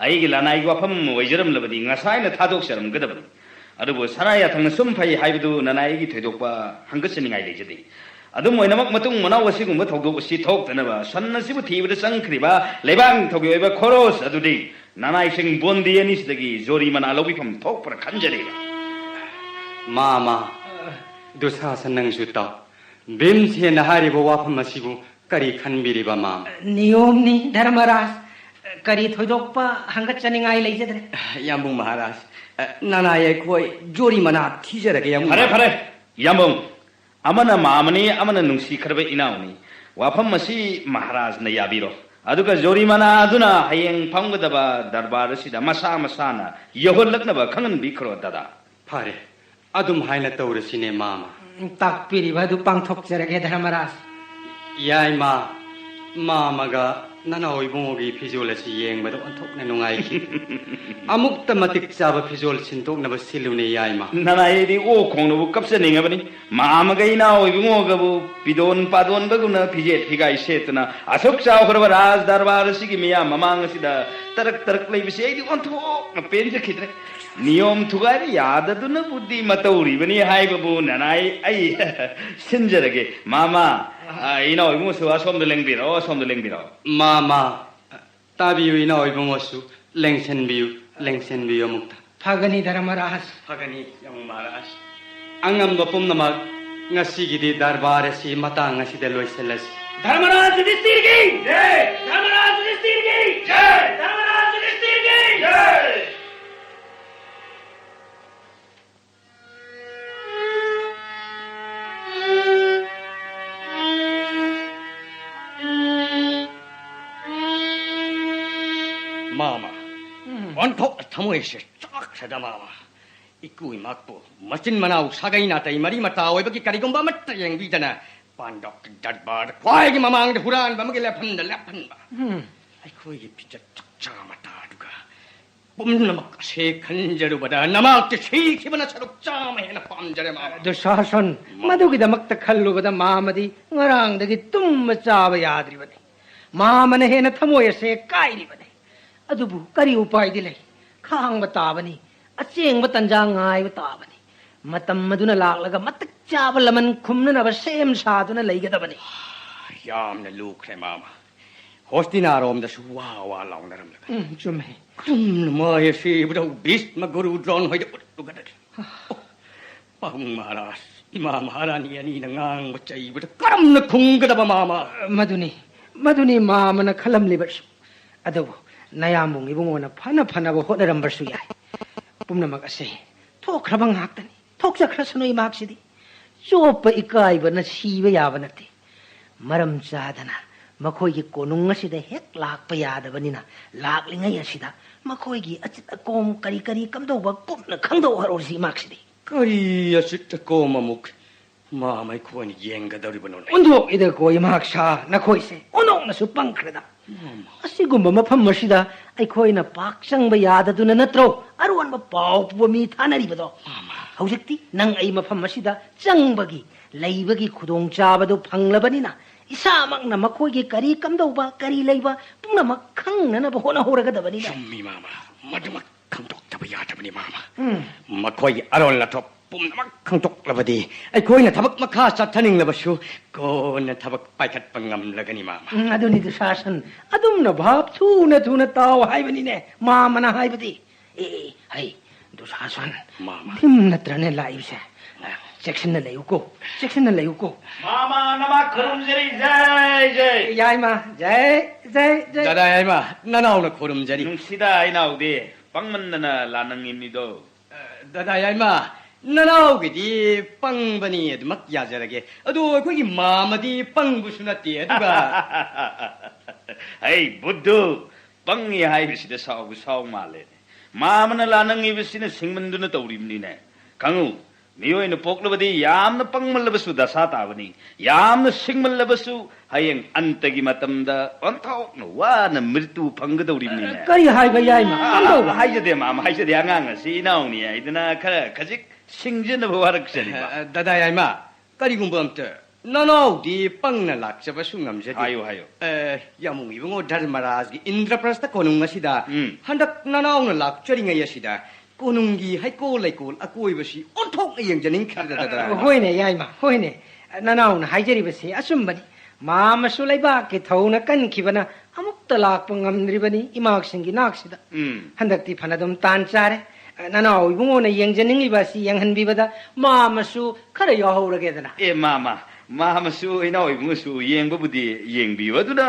ꯑꯩꯒꯤ ꯂꯅꯥꯏꯒꯤ ꯋꯥꯐꯝ ꯑꯣꯏꯖꯔꯝꯂꯕꯗꯤ ꯉꯁꯥꯏꯅ ꯊꯥꯗꯣꯛꯆꯔꯝꯒꯗꯕꯅꯤ꯫ ꯑꯗꯨꯕꯨ ꯁꯅꯥ ꯌꯥꯊꯪꯅ ꯁꯨꯝ ꯐꯩ ꯍꯥꯏꯕꯗꯨ ꯅꯅꯥꯏ ꯑꯩꯒꯤ ꯊꯣꯏꯗꯣꯛꯄ ꯍꯪꯒꯠꯆꯅꯤꯡꯉꯥꯏ ꯂꯩꯖꯗꯦ꯫ ꯑꯗꯨꯝ ꯑꯣꯏꯅꯃꯛ ꯃꯇꯨꯡ ꯃꯅꯥꯎ ꯑꯁꯤꯒꯨꯝꯕ ꯊꯧꯗꯣꯛ ꯑꯁꯤ ꯊꯣꯛꯇꯅꯕ ꯁꯟ ꯑꯁꯤꯕꯨ ꯊꯤꯕꯗ ꯆꯪꯈ꯭ꯔꯤꯕ ꯂꯩꯕꯥꯛ ꯅꯤꯡꯊꯧꯒꯤ ꯑꯣꯏꯕ ꯈꯣꯔꯣꯁ ꯑꯗꯨꯗꯤ ꯅꯅꯥꯏꯁꯤꯡ ꯕꯣꯟꯗꯤ ꯑꯅꯤꯁꯤꯗꯒꯤ ꯖꯣꯔꯤꯃꯅꯥ ꯂꯧꯕꯤꯐꯝ ꯊꯣꯛꯄ꯭ꯔꯥ ꯈꯟꯖꯔꯤꯕ꯫ ꯃꯥꯃ, ꯗꯨꯁꯥꯁꯟ, ꯅꯪꯁꯨ ꯇꯥꯎ꯫ ꯚꯤꯝꯁꯦꯟꯅ ꯍꯥꯏꯔꯤꯕ ꯋꯥꯐꯝ ꯑꯁꯤꯕꯨ ꯀꯔꯤ ꯈꯟꯕꯤꯔꯤꯕ, ꯃꯥꯃ? ꯅꯤꯌꯣꯝꯅꯤ, ꯙꯔꯃꯔꯥꯖ꯫ ꯀꯔꯤ ꯊꯣꯏꯗꯣꯛꯄ ꯍꯪꯒꯠꯆꯅꯤꯡꯉꯥꯏ ꯂꯩꯖꯗ꯭ꯔꯦ꯫ ꯌꯥꯝꯕꯨꯡ ꯃꯍꯥꯔꯥꯖ, ꯅꯅꯥꯏ ꯑꯩꯈꯣꯏ ꯖꯣꯔꯤꯃꯅꯥ ꯊꯤꯖꯔꯒꯦ, ꯌꯥꯝꯕꯨꯡ ꯐꯔꯦ, ꯃꯍꯥꯔꯥꯖ꯫ ꯐꯔꯦ, ꯌꯥꯝꯕꯨꯡ꯫ ꯑꯃꯅ ꯃꯥꯃꯅꯤ, ꯑꯃꯅ ꯅꯨꯡꯁꯤꯈ꯭ꯔꯕ ꯏꯅꯥꯎꯅꯤ꯫ ꯋꯥꯐꯝ ꯑꯁꯤ ꯃꯍꯥꯔꯥꯖꯅ ꯌꯥꯕꯤꯔꯣ꯫ ꯑꯗꯨꯒ ꯖꯣꯔꯤꯃꯥꯅꯥ ꯑꯗꯨꯅ ꯍꯌꯦꯡ ꯐꯝꯒꯗꯕ ꯗꯔꯕꯥꯔ ꯑꯁꯤꯗ ꯃꯁꯥ ꯃꯁꯥꯅ ꯌꯧꯍꯜꯂꯛꯅꯕ ꯈꯪꯍꯟꯕꯤꯈ꯭ꯔꯣ, ꯗꯥꯗꯥ꯫ ꯐꯔꯦ, ꯑꯗꯨꯝ ꯍꯥꯏꯅ ꯇꯧꯔꯁꯤꯅꯦ, ꯃꯥꯃ꯫ ꯎꯝ, ꯇꯥꯛꯄꯤꯔꯤꯕ ꯑꯗꯨ ꯄꯥꯡꯊꯣꯛꯆꯔꯒꯦ, ꯙꯔꯃꯔꯥꯖ꯫ ꯌꯥꯏꯃ, ꯃꯥꯃꯒ ꯅꯅꯥꯎ ꯏꯕꯨꯡꯉꯣꯒꯤ ꯐꯤꯖꯣꯜ ꯑꯁꯤ ꯌꯦꯡꯕꯗ ꯑꯣꯟꯊꯣꯛꯅ ꯅꯨꯡꯉꯥꯏꯈꯤ꯫ ꯑꯃꯨꯛꯇ ꯃꯇꯤꯛ ꯆꯥꯕ ꯐꯤꯖꯣꯜ ꯁꯤꯟꯗꯣꯛꯅꯕ ꯁꯤꯜꯂꯨꯅꯦ, ꯌꯥꯏꯃ꯫ ꯅꯅꯥꯏ, ꯑꯩꯗꯤ ꯑꯣꯛ ꯈꯣꯡꯅꯕꯨ ꯀꯞꯆꯅꯤꯡꯉꯕꯅꯤ꯫ ꯃꯥꯃꯒ ꯏꯅꯥꯎ ꯏꯕꯨꯡꯉꯣꯒꯕꯨ ꯐꯤꯗꯣꯟ ꯄꯥꯗꯣꯟꯕꯒꯨꯝꯅ ꯐꯤꯖꯦꯠ ꯐꯤꯒꯥꯏ ꯁꯦꯠꯇꯨꯅ ꯑꯁꯨꯛ ꯆꯥꯎꯈ꯭ꯔꯕ ꯔꯥꯖ ꯗꯔꯕꯥꯔ ꯑꯁꯤꯒꯤ ꯃꯤꯌꯥꯝ ꯃꯃꯥꯡ ꯑꯁꯤꯗ ꯇꯔꯛ ꯇꯔꯛ ꯂꯩꯕꯁꯤ ꯑꯩꯗꯤ ꯑꯣꯟꯊꯣꯛꯅ ꯄꯦꯟꯖꯈꯤꯗ꯭ꯔꯦ꯫ ꯅꯤꯌꯣꯝ ꯊꯨꯒꯥꯏꯕ ꯌꯥꯗꯗꯨꯅꯕꯨꯗꯤ ꯃꯇꯧꯔꯤꯕꯅꯤ ꯍꯥꯏꯕꯕꯨ ꯅꯅꯥꯏ ꯑꯩ ꯁꯤꯟꯖꯔꯒꯦ꯫ ꯃꯥꯃ, ꯑ, ꯏꯅꯥꯎ ꯏꯕꯨꯡꯉꯣꯁꯨ ꯑꯁꯣꯝꯗ ꯂꯦꯡꯕꯤꯔꯛꯑꯣ, ꯑꯁꯣꯝꯗ ꯂꯦꯡꯕꯤꯔꯛꯑꯣ꯫ ꯃꯥꯃ, ꯇꯥꯕꯤꯌꯨ, ꯏꯅꯥꯎ ꯏꯕꯨꯡꯉꯣꯁꯨ ꯂꯦꯡꯁꯤꯟꯕꯤꯌꯨ, ꯂꯦꯡꯁꯤꯟꯕꯤꯌꯨ ꯑꯃꯨꯛꯇ꯫ ꯐꯒꯅꯤ, ꯙꯔꯃꯔꯥꯖ꯫ ꯐꯒꯅꯤ, ꯌꯥꯝ ꯃꯍꯥꯔꯥꯖ꯫ ꯑꯉꯝꯕ ꯄꯨꯝꯅꯃꯛ, ꯉꯁꯤꯒꯤꯗꯤ ꯗꯔꯕꯥꯔ ꯑꯁꯤ ꯃꯇꯥꯡ ꯑꯁꯤꯗ ꯂꯣꯏꯁꯤꯜꯂꯁꯤ꯫ ꯙꯔꯃꯔꯥꯖ ꯌꯨꯙꯤꯁꯇꯤꯔꯒꯤ ꯖꯩ! ꯙꯔꯃꯔꯥꯖ ꯌꯨꯙꯤꯁꯇꯤꯔꯒꯤ ꯖꯩ! ꯙꯔꯃꯔꯥꯖ ꯌꯨꯙꯤꯁꯇꯤꯔꯒꯤ ꯖꯩ! ꯃꯥꯃ, ꯎꯝ꯫ ꯑꯣꯟꯊꯣꯛꯅ ꯊꯃꯣꯏꯁꯦ ꯆꯥꯛꯈ꯭ꯔꯦꯗ, ꯃꯥꯃ꯫ ꯏꯀꯨ ꯏꯃꯥꯄꯨ, ꯃꯆꯤꯟ ꯃꯅꯥꯎ ꯁꯥꯒꯩ ꯅꯥꯇꯩ ꯃꯔꯤ ꯃꯇꯥ ꯑꯣꯏꯕꯒꯤ ꯀꯔꯤꯒꯨꯝꯕ ꯑꯃꯠꯇ ꯌꯦꯡꯕꯤꯗꯅ ꯄꯥꯟꯗꯣꯞꯀꯤ ꯗꯔꯕꯥꯔꯗ ꯈ꯭ꯋꯥꯏꯒꯤ ꯃꯃꯥꯡꯗ ꯍꯨꯔꯥꯟꯕ ꯑꯃꯒꯤ ꯂꯦꯞꯐꯝꯗ ꯂꯦꯞꯍꯟꯕ꯫ ꯎꯝ꯫ ꯑꯩꯈꯣꯏꯒꯤ ꯐꯤꯖꯦꯠ ꯆꯛꯆꯥ ꯃꯇꯥꯗꯨꯒ ꯄꯨꯝꯅꯃꯛ ꯑꯁꯦ ꯈꯟꯖꯔꯨꯕꯗ ꯅꯃꯥꯛꯇꯤ ꯁꯤꯈꯤꯕꯅ ꯁꯔꯨꯛ ꯆꯥꯝꯃ ꯍꯦꯟꯅ ꯄꯥꯝꯖꯔꯦ, ꯃꯥꯃ꯫ ꯗꯨꯁꯥꯁꯟ, ꯃꯥꯃ꯫ ꯃꯗꯨꯒꯤꯗꯃꯛꯇ ꯈꯜꯂꯨꯕꯗ ꯃꯥꯃꯗꯤ ꯉꯔꯥꯡꯗꯒꯤ ꯇꯨꯝꯕ ꯆꯥꯕ ꯌꯥꯗ꯭ꯔꯤꯕꯅꯤ꯫ ꯃꯥꯃꯅ ꯍꯦꯟꯅ ꯊꯃꯣꯏ ꯑꯁꯦ ꯀꯥꯏꯔꯤꯕꯅꯤ꯫ ꯑꯗꯨꯕꯨ ꯀꯔꯤ ꯎꯄꯥꯏꯗꯤ ꯂꯩ? ꯈꯥꯡꯕ ꯇꯥꯕꯅꯤ꯫ ꯑꯆꯦꯡꯕ ꯇꯟꯖꯥ ꯉꯥꯏꯕ ꯇꯥꯕꯅꯤ꯫ ꯃꯇꯝ ꯑꯗꯨꯅ ꯂꯥꯛꯂꯒ ꯃꯇꯤꯛ ꯆꯥꯕ ꯂꯃꯟ ꯈꯨꯝꯅꯅꯕ ꯁꯦꯝ ꯁꯥꯗꯨꯅ ꯂꯩꯒꯗꯕꯅꯤ꯫ ꯌꯥꯝꯅ ꯂꯨꯈ꯭ꯔꯦ, ꯃꯥꯃ꯫ ꯍꯣꯁꯇꯤꯅꯥꯔꯣꯝꯗꯁꯨ ꯋꯥ ꯋꯥ ꯂꯥꯎꯅꯔꯝꯂꯒ꯫ ꯎꯝ, ꯆꯨꯝꯃꯦ꯫ ꯀꯔꯝꯅ ꯃꯥꯏ ꯑꯁꯤꯕꯨꯗ ꯚꯤꯁꯃ ꯒꯨꯔꯨ ꯗ꯭ꯔꯣꯟ ꯍꯣꯏꯗ ꯎꯠꯂꯨꯒꯗꯒꯦ? ꯑꯣ, ꯄꯥꯕꯨꯡ ꯃꯍꯥꯔꯥꯖ, ꯏꯃꯥ ꯃꯍꯥꯔꯥꯅꯤ ꯑꯅꯤꯅ ꯉꯥꯡꯕ ꯆꯩꯕꯗ ꯀꯔꯝꯅ ꯈꯨꯝꯒꯗꯕ, ꯃꯥꯃ? ꯃꯗꯨꯅꯤ, ꯃꯗꯨꯅꯤ ꯃꯥꯃꯅ ꯈꯜꯂꯝꯂꯤꯕꯁꯨ꯫ ꯑꯗꯨꯕꯨ ꯅꯌꯥꯝꯕꯨꯡ ꯏꯕꯨꯡꯉꯣꯅ ꯐꯅ ꯐꯅꯕ ꯍꯣꯠꯅꯔꯝꯕꯁꯨ ꯌꯥꯏ꯫ ꯄꯨꯝꯅꯃꯛ ꯑꯁꯦ ꯊꯣꯛꯈ꯭ꯔꯕ ꯉꯥꯛꯇꯅꯤ꯫ ꯊꯣꯛꯆꯈ꯭ꯔꯁꯅꯨ ꯏꯃꯥꯛꯁꯤꯗꯤ꯫ ꯆꯣꯞꯄ ꯏꯀꯥꯏꯕꯅ ꯁꯤꯕ ꯌꯥꯕ ꯅꯠꯇꯦ꯫ ꯃꯔꯝ ꯆꯥꯗꯅ ꯃꯈꯣꯏꯒꯤ ꯀꯣꯅꯨꯡ ꯑꯁꯤꯗ ꯍꯦꯛ ꯂꯥꯛꯄ ꯌꯥꯗꯕꯅꯤꯅ, ꯂꯥꯛꯂꯤꯉꯩ ꯑꯁꯤꯗ ꯃꯈꯣꯏꯒꯤ ꯑꯆꯤꯠ ꯑꯀꯣꯝ ꯀꯔꯤ ꯀꯔꯤ ꯀꯝꯗꯧꯕ ꯀꯨꯞꯅ ꯈꯪꯗꯣꯛꯍꯧꯔꯁꯤ ꯏꯃꯥꯛꯁꯤꯗꯤ꯫ ꯀꯔꯤ ꯑꯆꯤꯠ ꯑꯀꯣꯝ ꯑꯃꯨꯛ ꯃꯥꯝꯃ ꯑꯩꯈꯣꯏꯅ ꯌꯦꯡꯒꯗꯧꯔꯤꯕꯅꯣꯅꯦ? ꯑꯣꯟꯊꯣꯛꯏꯗꯀꯣ ꯏꯃꯥꯛꯁꯥ, ꯅꯈꯣꯏꯁꯦ ꯑꯣꯟꯊꯣꯛꯅꯁꯨ ꯄꯪꯈ꯭ꯔꯦꯗ꯫ ꯑꯁꯤꯒꯨꯝꯕ ꯃꯐꯝ ꯑꯁꯤꯗ ꯑꯩꯈꯣꯏꯅ ꯄꯥꯛ ꯆꯪꯕ ꯌꯥꯗꯗꯨꯅ ꯅꯠꯇ꯭ꯔꯣ ꯑꯔꯣꯟꯕ ꯄꯥꯎ ꯄꯨꯕ ꯃꯤ ꯊꯥꯅꯔꯤꯕꯗꯣ? ꯍꯧꯖꯤꯛꯇꯤ ꯅꯪ ꯑꯩ ꯃꯐꯝ ꯑꯁꯤꯗ ꯆꯪꯕꯒꯤ, ꯂꯩꯕꯒꯤ ꯈꯨꯗꯣꯡꯆꯥꯕꯗꯨ ꯐꯪꯂꯕꯅꯤꯅ, ꯏꯁꯥꯃꯛꯅ ꯃꯈꯣꯏꯒꯤ ꯀꯔꯤ ꯀꯝꯗꯧꯕ, ꯀꯔꯤ ꯂꯩꯕ ꯄꯨꯝꯅꯃꯛ ꯈꯪꯅꯅꯕ ꯍꯣꯠꯅꯍꯧꯔꯒꯗꯕꯅꯤꯅ꯫ ꯆꯨꯝꯃꯤ ꯃꯥꯝꯃ, ꯃꯗꯨꯃꯛ ꯈꯪꯗꯣꯛꯇꯕ ꯌꯥꯗꯕꯅꯤ ꯃꯥꯝꯃ꯫ ꯎꯝ꯫ ꯃꯈꯣꯏꯒꯤ ꯑꯔꯣꯟ ꯑꯊꯣꯛ ꯄꯨꯝꯅꯃꯛ ꯈꯪꯗꯣꯛꯂꯕꯗꯤ ꯑꯩꯈꯣꯏꯅ ꯊꯕꯛ ꯃꯈꯥ ꯆꯠꯊꯅꯤꯡꯂꯕꯁꯨ ꯀꯣꯟꯅ ꯊꯕꯛ ꯄꯥꯏꯈꯠꯄ ꯉꯝꯂꯒꯅꯤ ꯃꯥꯝꯃ꯫ ꯎꯝ, ꯑꯗꯨꯅꯤ ꯗꯨꯁꯥꯁꯟ, ꯑꯗꯨꯝꯅ ꯚꯥꯞ ꯊꯨꯅ ꯊꯨꯅ ꯇꯥꯎ ꯍꯥꯏꯕꯅꯤꯅꯦ ꯃꯥꯝꯃꯅ ꯍꯥꯏꯕꯗꯤ꯫ ꯑꯦ, ꯑꯦ, ꯍꯩ, ꯗꯨꯁꯥꯁꯟ, ꯃꯥꯝꯃ꯫ ꯚꯤꯝ ꯅꯠꯇ꯭ꯔꯅꯦ ꯂꯥꯛꯏꯕꯁꯦ? ꯆꯦꯛꯁꯤꯟꯅ ꯂꯩꯌꯨꯀꯣ, ꯆꯦꯛꯁꯤꯟꯅ ꯂꯩꯌꯨꯀꯣ꯫ ꯃꯥꯝꯃ, ꯅꯃꯥ ꯈꯨꯔꯨꯝꯖꯔꯤ, ꯖꯩ ꯖꯩ꯫ ꯌꯥꯏꯃ, ꯖꯩ, ꯖꯩ, ꯖꯩ꯫ ꯗꯗꯥ ꯌꯥꯏꯃ, ꯅꯅꯥꯎꯅ ꯈꯨꯔꯨꯝꯖꯔꯤ꯫ ꯅꯨꯡꯁꯤꯗ ꯏꯅꯥꯎꯗꯤ ꯄꯪꯃꯟꯗꯅ ꯂꯥꯟꯅꯉꯤꯝꯅꯤꯗꯣ꯫ ꯗꯗꯥ ꯌꯥꯏꯃ, ꯅꯅꯥꯎꯒꯤꯗꯤ ꯄꯪꯕꯅꯤ, ꯑꯗꯨꯃꯛ ꯌꯥꯖꯔꯒꯦ꯫ ꯑꯗꯣ ꯑꯩꯈꯣꯏꯒꯤ ꯃꯥꯝꯃꯗꯤ ꯄꯪꯕꯁꯨ ꯅꯠꯇꯦ, ꯑꯗꯨꯒ ꯑꯩ ꯕꯨꯗꯨ, ꯄꯪꯉꯤ ꯍꯥꯏꯕꯁꯤꯗ ꯁꯥꯎꯕ ꯁꯥꯎ ꯃꯥꯜꯂꯦꯅꯦ꯫ ꯃꯥꯝꯃꯅ ꯂꯥꯟꯅꯉꯤꯕꯁꯤꯅ ꯁꯤꯡꯃꯟꯗꯨꯅ ꯇꯧꯔꯤꯕꯅꯤꯅꯦ꯫ ꯈꯪꯉꯨ, ꯃꯤꯑꯣꯏꯅ ꯄꯣꯛꯂꯕꯗꯤ ꯌꯥꯝꯅ ꯄꯪꯃꯜꯂꯕꯁꯨ ꯗꯁꯥ ꯇꯥꯕꯅꯤ, ꯌꯥꯝꯅ ꯁꯤꯡꯃꯜꯂꯕꯁꯨ ꯍꯌꯦꯡ ꯑꯟꯇꯒꯤ ꯃꯇꯝꯗ ꯑꯣꯟꯊꯣꯛꯅ ꯋꯥꯅ ꯃ꯭ꯔꯤꯇꯨ ꯐꯪꯒꯗꯧꯔꯤꯕꯅꯤꯅꯦ꯫ ꯀꯔꯤ ꯍꯥꯏꯕ ꯌꯥꯏꯃ? ꯑꯥ, ꯍꯥꯏꯖꯗꯦ ꯃꯥꯝꯃ, ꯍꯥꯏꯖꯗꯦ꯫ ꯑꯉꯥꯡ ꯑꯁꯤ ꯏꯅꯥꯎꯅꯤ ꯍꯥꯏꯗꯅ ꯈꯔ ꯈꯖꯤꯛ ꯁꯤꯡꯖꯅꯕ ꯋꯥꯔꯛꯆꯔꯤꯕ꯫ ꯑ, ꯗꯗꯥ ꯌꯥꯏꯃ, ꯀꯔꯤꯒꯨꯝꯕ ꯑꯝꯇ, ꯅꯅꯥꯎꯗꯤ ꯄꯪꯅ ꯂꯥꯛꯆꯕꯁꯨ ꯉꯝꯖꯗꯦ꯫ ꯍꯥꯏꯌꯨ, ꯍꯥꯏꯌꯨ꯫ ꯑ, ꯌꯥꯝꯕꯨꯡ ꯏꯕꯨꯡꯉꯣ ꯙꯔꯃꯔꯥꯖꯒꯤ ꯏꯟꯗ꯭ꯔꯄ꯭ꯔꯁꯊ ꯀꯣꯅꯨꯡ ꯑꯁꯤꯗ ꯎꯝ꯫ ꯍꯟꯗꯛ ꯅꯅꯥꯎꯅ ꯂꯥꯛꯆꯔꯤꯉꯩ ꯑꯁꯤꯗ ꯀꯣꯅꯨꯡꯒꯤ ꯍꯩꯀꯣꯜ ꯂꯩꯀꯣꯜ ꯑꯀꯣꯏꯕꯁꯤ ꯑꯣꯟꯊꯣꯛꯅ ꯌꯦꯡꯖꯅꯤꯡꯈꯤꯗ꯭ꯔꯦ ꯗꯗꯥ꯫ ꯍꯣꯏꯅꯦ ꯌꯥꯏꯃ, ꯍꯣꯏꯅꯦ꯫ ꯅꯅꯥꯎꯅ ꯍꯥꯏꯖꯔꯤꯕꯁꯤ ꯑꯆꯨꯝꯕꯅꯤ꯫ ꯃꯥꯝꯃꯁꯨ ꯂꯩꯕꯥꯛꯀꯤ ꯊꯧꯅ ꯀꯟꯈꯤꯕꯅ ꯑꯃꯨꯛꯇ ꯂꯥꯛꯄ ꯉꯝꯗ꯭ꯔꯤꯕꯅꯤ ꯏꯃꯥꯛꯁꯤꯡꯒꯤ ꯅꯥꯛꯁꯤꯗ꯫ ꯎꯝ꯫ ꯍꯟꯗꯛꯇꯤ ꯐꯅꯗꯨꯝ ꯇꯥꯟ ꯆꯥꯔꯦ꯫ ꯅꯅꯥꯎ ꯏꯕꯨꯡꯉꯣꯅ ꯌꯦꯡꯖꯅꯤꯡꯂꯤꯕ ꯑꯁꯤ ꯌꯦꯡꯍꯟꯕꯤꯕꯗ ꯃꯥꯝꯃꯁꯨ ꯈꯔ ꯌꯥꯎꯍꯧꯔꯒꯦꯗꯅ꯫ ꯑꯦ ꯃꯥꯝꯃ, ꯃꯥꯝꯃꯁꯨ ꯏꯅꯥꯎ ꯏꯕꯨꯡꯉꯣꯁꯨ ꯌꯦꯡꯕꯕꯨꯗꯤ ꯌꯦꯡꯕꯤꯌꯨ꯫ ꯑꯗꯨꯅ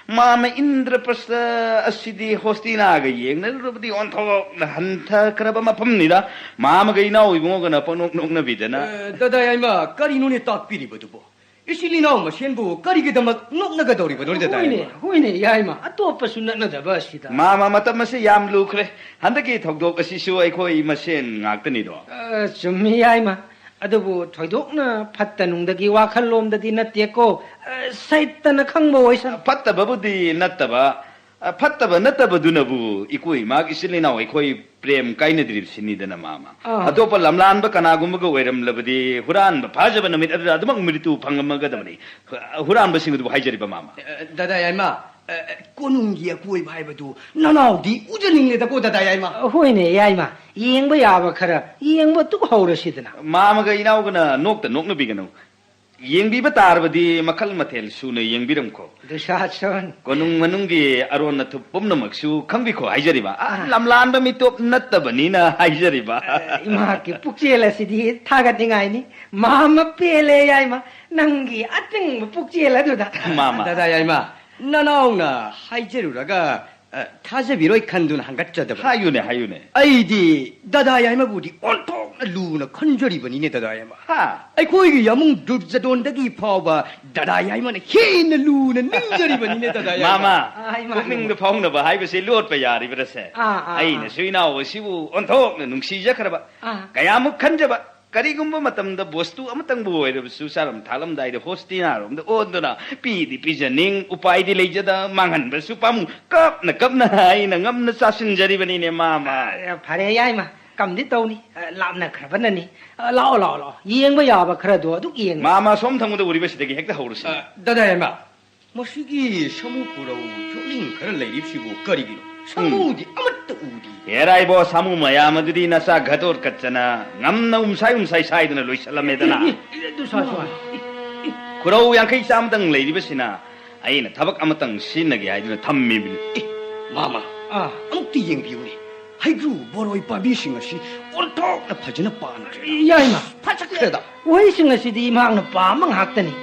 ꯃꯥꯝꯃ ꯏꯟꯗ꯭ꯔꯄ꯭ꯔꯁꯊ ꯑꯁꯤꯗꯤ ꯍꯣꯁꯇꯤꯅꯥꯒ ꯌꯦꯡꯅꯔꯨꯔꯕꯗꯤ ꯑꯣꯟꯊꯣꯛꯅ ꯍꯟꯊꯈ꯭ꯔꯕ ꯃꯐꯝꯅꯤꯗ꯫ ꯃꯥꯝꯃꯒ ꯏꯅꯥꯎ ꯏꯕꯨꯡꯉꯣꯒꯅ ꯄꯪꯅꯣꯛ ꯅꯣꯛꯅꯕꯤꯗꯅ꯫ ꯑ, ꯗꯗꯥ ꯌꯥꯏꯃ, ꯀꯔꯤꯅꯣꯅꯦ ꯇꯥꯛꯄꯤꯔꯤꯕꯗꯨꯕꯣ? ꯏꯆꯤꯜ ꯏꯅꯥꯎ ꯃꯁꯦꯟꯕꯨ ꯀꯔꯤꯒꯤꯗꯃꯛ ꯅꯣꯛꯅꯒꯗꯧꯔꯤꯕꯅꯣ, ꯗꯗꯥ ꯍꯣꯏꯅꯦ, ꯌꯥꯏꯃ? ꯍꯣꯏꯅꯦ, ꯌꯥꯏꯃ꯫ ꯑꯇꯣꯞꯄꯁꯨ ꯅꯠꯅꯗꯕ ꯑꯁꯤꯗ꯫ ꯃꯥꯃ, ꯃꯇꯝ ꯑꯁꯤ ꯌꯥꯝ ꯂꯨꯈ꯭ꯔꯦ꯫ ꯍꯟꯗꯛꯀꯤ ꯊꯧꯗꯣꯛ ꯑꯁꯤꯁꯨ ꯑꯩꯈꯣꯏ ꯃꯁꯦꯟ ꯉꯥꯛꯇꯅꯤꯗꯣ꯫ ꯑ, ꯆꯨꯝꯃꯤ, ꯌꯥꯏꯃ꯫ ꯑꯗꯨꯕꯨ ꯊꯣꯏꯗꯣꯛꯅ ꯐꯠꯇ ꯅꯨꯡꯗꯒꯤ ꯋꯥꯈꯜꯂꯣꯝꯗꯗꯤ ꯅꯠꯇꯦꯀꯣ꯫ ꯑ, ꯁꯩꯇꯅ ꯈꯪꯕ ꯑꯣꯏꯁꯅꯨ꯫ ꯐꯠꯇꯕꯕꯨꯗꯤ ꯅꯠꯇꯕ, ꯑ, ꯐꯠꯇꯕ ꯅꯠꯇꯕꯗꯨꯅꯕꯨ ꯏꯀꯣ ꯏꯃꯥꯒꯤ ꯏꯆꯤꯜ ꯏꯅꯥꯎ ꯑꯩꯈꯣꯏ ꯄ꯭ꯔꯦꯝ ꯀꯥꯏꯅꯗ꯭ꯔꯤꯕꯁꯤꯅꯤꯗꯅ, ꯃꯥꯃ꯫ ꯑꯥ꯫ ꯑꯇꯣꯞꯄ ꯂꯝꯂꯥꯟꯕ ꯀꯅꯥꯒꯨꯝꯕꯒ ꯑꯣꯏꯔꯝꯂꯕꯗꯤ ꯍꯨꯔꯥꯟꯕ ꯐꯥꯖꯕ ꯅꯨꯃꯤꯠ ꯑꯗꯨꯗ ꯑꯗꯨꯃꯛ ꯃ꯭ꯔꯤꯇꯨ ꯐꯪꯉꯝꯃꯒꯗꯕꯅꯤ꯫ ꯍꯨꯔꯥꯟꯕꯁꯤꯡ ꯑꯗꯨꯕꯨ ꯍꯥꯏꯖꯔꯤꯕ, ꯃꯥꯃ꯫ ꯑ, ꯗꯥꯗꯥ ꯌꯥꯏꯃ, ꯑ, ꯀꯣꯅꯨꯡꯒꯤ ꯑꯀꯣꯏꯕ ꯍꯥꯏꯕꯗꯨ ꯅꯅꯥꯎꯗꯤ ꯎꯖꯅꯤꯡꯂꯦꯗꯀꯣ, ꯗꯥꯗꯥ ꯌꯥꯏꯃ꯫ ꯑ, ꯍꯣꯏꯅꯦ, ꯌꯥꯏꯃ꯫ ꯌꯦꯡꯕ ꯌꯥꯕ ꯈꯔ ꯌꯦꯡꯕ ꯇꯨꯛ ꯍꯧꯔꯁꯤꯗꯅ꯫ ꯃꯥꯃꯒ ꯏꯅꯥꯎꯒꯅ ꯅꯣꯛꯇ ꯅꯣꯛꯅꯕꯤꯒꯅꯨ꯫ ꯌꯦꯡꯕꯤꯕ ꯇꯥꯔꯕꯗꯤ ꯃꯈꯜ ꯃꯊꯦꯜ ꯁꯨꯅ ꯌꯦꯡꯕꯤꯔꯝꯈꯣ꯫ ꯗꯨꯁꯥꯁꯟ꯫ ꯀꯣꯅꯨꯡ ꯃꯅꯨꯡꯒꯤ ꯑꯔꯣꯟ ꯑꯊꯨꯞ ꯄꯨꯝꯅꯃꯛꯁꯨ ꯈꯪꯕꯤꯈꯣ ꯍꯥꯏꯖꯔꯤꯕ꯫ ꯑ, ꯑ꯫ ꯂꯝꯂꯥꯟꯕ ꯃꯤꯇꯣꯞ ꯅꯠꯇꯕꯅꯤꯅ ꯍꯥꯏꯖꯔꯤꯕ꯫ ꯑ, ꯏꯃꯥꯒꯤ ꯄꯨꯛꯆꯦꯜ ꯑꯁꯤꯗꯤ ꯊꯥꯒꯠꯅꯤꯡꯉꯥꯏꯅꯤ꯫ ꯃꯥꯃ ꯄꯦꯜꯂꯦ, ꯌꯥꯏꯃ꯫ ꯅꯪꯒꯤ ꯑꯇꯤꯡꯕ ꯄꯨꯛꯆꯦꯜ ꯑꯗꯨꯗ꯫ ꯃꯥꯃ꯫ ꯗꯥꯗꯥ ꯌꯥꯏꯃ, ꯅꯅꯥꯎꯅ ꯍꯥꯏꯖꯔꯨꯔꯒ ꯑ, ꯊꯥꯖꯕꯤꯔꯣꯏ ꯈꯟꯗꯨꯅ ꯍꯪꯒꯠꯆꯗꯕ꯫ ꯍꯥꯏꯌꯨꯅꯦ, ꯍꯥꯏꯌꯨꯅꯦ꯫ ꯑꯩꯗꯤ ꯗꯥꯗꯥ ꯌꯥꯏꯃꯕꯨꯗꯤ ꯑꯣꯟꯊꯣꯛꯅ ꯂꯨꯅ ꯈꯟꯖꯔꯤꯕꯅꯤꯅꯦ, ꯗꯥꯗꯥ ꯌꯥꯏꯃ꯫ ꯍꯥ? ꯑꯩꯈꯣꯏꯒꯤ ꯌꯥꯃꯨꯡ ꯗꯨꯔꯖꯗꯣꯟꯗꯒꯤ ꯐꯥꯎꯕ ꯗꯥꯗꯥ ꯌꯥꯏꯃꯅ ꯍꯦꯟꯅ ꯂꯨꯅ ꯅꯤꯡꯖꯔꯤꯕꯅꯤꯅꯦ, ꯗꯥꯗꯥ ꯌꯥꯏꯃ꯫ ꯃꯥꯃ, ꯑ, ꯏꯃꯥ, ꯄꯨꯛꯅꯤꯡꯗ ꯐꯥꯎꯅꯕ ꯍꯥꯏꯕꯁꯤ ꯂꯣꯠꯄ ꯌꯥꯔꯤꯕ꯭ꯔꯁꯦ? ꯑꯥ, ꯑꯥ, ꯑꯩꯅꯁꯨ ꯏꯅꯥꯎ ꯑꯁꯤꯕꯨ ꯑꯣꯟꯊꯣꯛꯅ ꯅꯨꯡꯁꯤꯖꯈ꯭ꯔꯕ꯫ ꯑꯥ꯫ ꯀꯌꯥꯃꯨꯛ ꯈꯟꯖꯕ꯫ ꯀꯔꯤꯒꯨꯝꯕ ꯃꯇꯝꯗ ꯕꯣꯁꯇꯨ ꯑꯃꯇꯪꯕꯨ ꯑꯣꯏꯔꯕꯁꯨ ꯆꯥꯔꯝ ꯊꯛꯂꯝꯗꯥꯏꯗ ꯍꯣꯁꯇꯤꯅꯥꯔꯣꯝꯗ ꯑꯣꯟꯗꯨꯅ ꯄꯤꯗꯤ ꯄꯤꯖꯅꯤꯡ, ꯎꯄꯥꯏꯗꯤ ꯂꯩꯖꯗ, ꯃꯥꯡꯍꯟꯕꯁꯨ ꯄꯥꯝꯃꯨ, ꯀꯞꯅ ꯀꯞꯅ ꯑꯩꯅ ꯉꯝꯅ ꯆꯥꯁꯤꯟꯖꯔꯤꯕꯅꯤꯅꯦ, ꯃꯥꯃ꯫ ꯑ, ꯐꯔꯦ, ꯌꯥꯏꯃ, ꯀꯝꯗꯤ ꯇꯧꯅꯤ, ꯑ, ꯂꯥꯞꯅꯈ꯭ꯔꯕꯅꯅꯤ꯫ ꯑ, ꯂꯥꯛꯑꯣ, ꯂꯥꯛꯑꯣ, ꯂꯥꯛꯑꯣ, ꯌꯦꯡꯕ ꯌꯥꯕ ꯈꯔꯗꯣ ꯑꯗꯨꯛ ꯌꯦꯡꯉꯣ꯫ ꯃꯥꯃ, ꯁꯣꯝ ꯊꯪꯕꯗ ꯎꯔꯤꯕꯁꯤꯗꯒꯤ ꯍꯦꯛꯇ ꯍꯧꯔꯁꯤ꯫ ꯑ, ꯗꯥꯗꯥ ꯌꯥꯏꯃ, ꯃꯁꯤꯒꯤ ꯁꯥꯃꯨ ꯈꯨꯔꯧ ꯌꯣꯛꯂꯤꯡ ꯈꯔ ꯂꯩꯔꯤꯕꯁꯤꯕꯨ ꯀꯔꯤꯒꯤꯅꯣ? ꯁꯥꯃꯨꯗꯤ ꯑꯃꯠꯇ ꯎꯗꯦ꯫ ꯍꯦꯔꯥ ꯏꯕꯣ, ꯁꯥꯃꯨ ꯃꯌꯥꯝ ꯑꯗꯨꯗꯤ ꯅꯆꯥ ꯘꯇꯣꯠꯀꯆꯅ ꯉꯝꯅ ꯎꯝꯁꯥꯏ ꯎꯝꯁꯥꯏ ꯁꯥꯏꯗꯨꯅ ꯂꯣꯏꯁꯤꯜꯂꯝꯃꯦꯗꯅ꯫ ꯑꯦ, ꯑꯦ, ꯑꯦ, ꯑꯗꯨ ꯁꯥ, ꯁꯥ꯫ ꯈꯨꯔꯧ ꯌꯥꯡꯈꯩ ꯆꯥꯝꯃꯗꯪ ꯂꯩꯔꯤꯕꯁꯤꯅ ꯑꯩꯅ ꯊꯕꯛ ꯑꯃꯇꯪ ꯁꯤꯖꯤꯟꯅꯒꯦ ꯍꯥꯏꯗꯨꯅ ꯊꯝꯃꯤꯕꯅꯤ꯫ ꯑꯦ, ꯃꯥꯃ, ꯑꯥ꯫ ꯑꯃꯨꯛꯇ ꯌꯦꯡꯕꯤꯌꯨꯅꯦ꯫ ꯍꯩꯒ꯭ꯔꯨ ꯕꯣꯔꯣꯏ ꯄꯥꯝꯕꯤꯁꯤꯡ ꯑꯁꯤ ꯑꯣꯟꯊꯣꯛꯅ ꯐꯖꯅ ꯄꯥꯟꯈ꯭ꯔꯦ꯫ ꯌꯥꯏꯃ꯫ ꯐꯖꯈ꯭ꯔꯦꯗ꯫ ꯎꯍꯩꯁꯤꯡ ꯑꯁꯤꯗꯤ ꯏꯃꯥꯅ ꯄꯥꯝꯕ ꯉꯥꯛꯇꯅꯤ꯫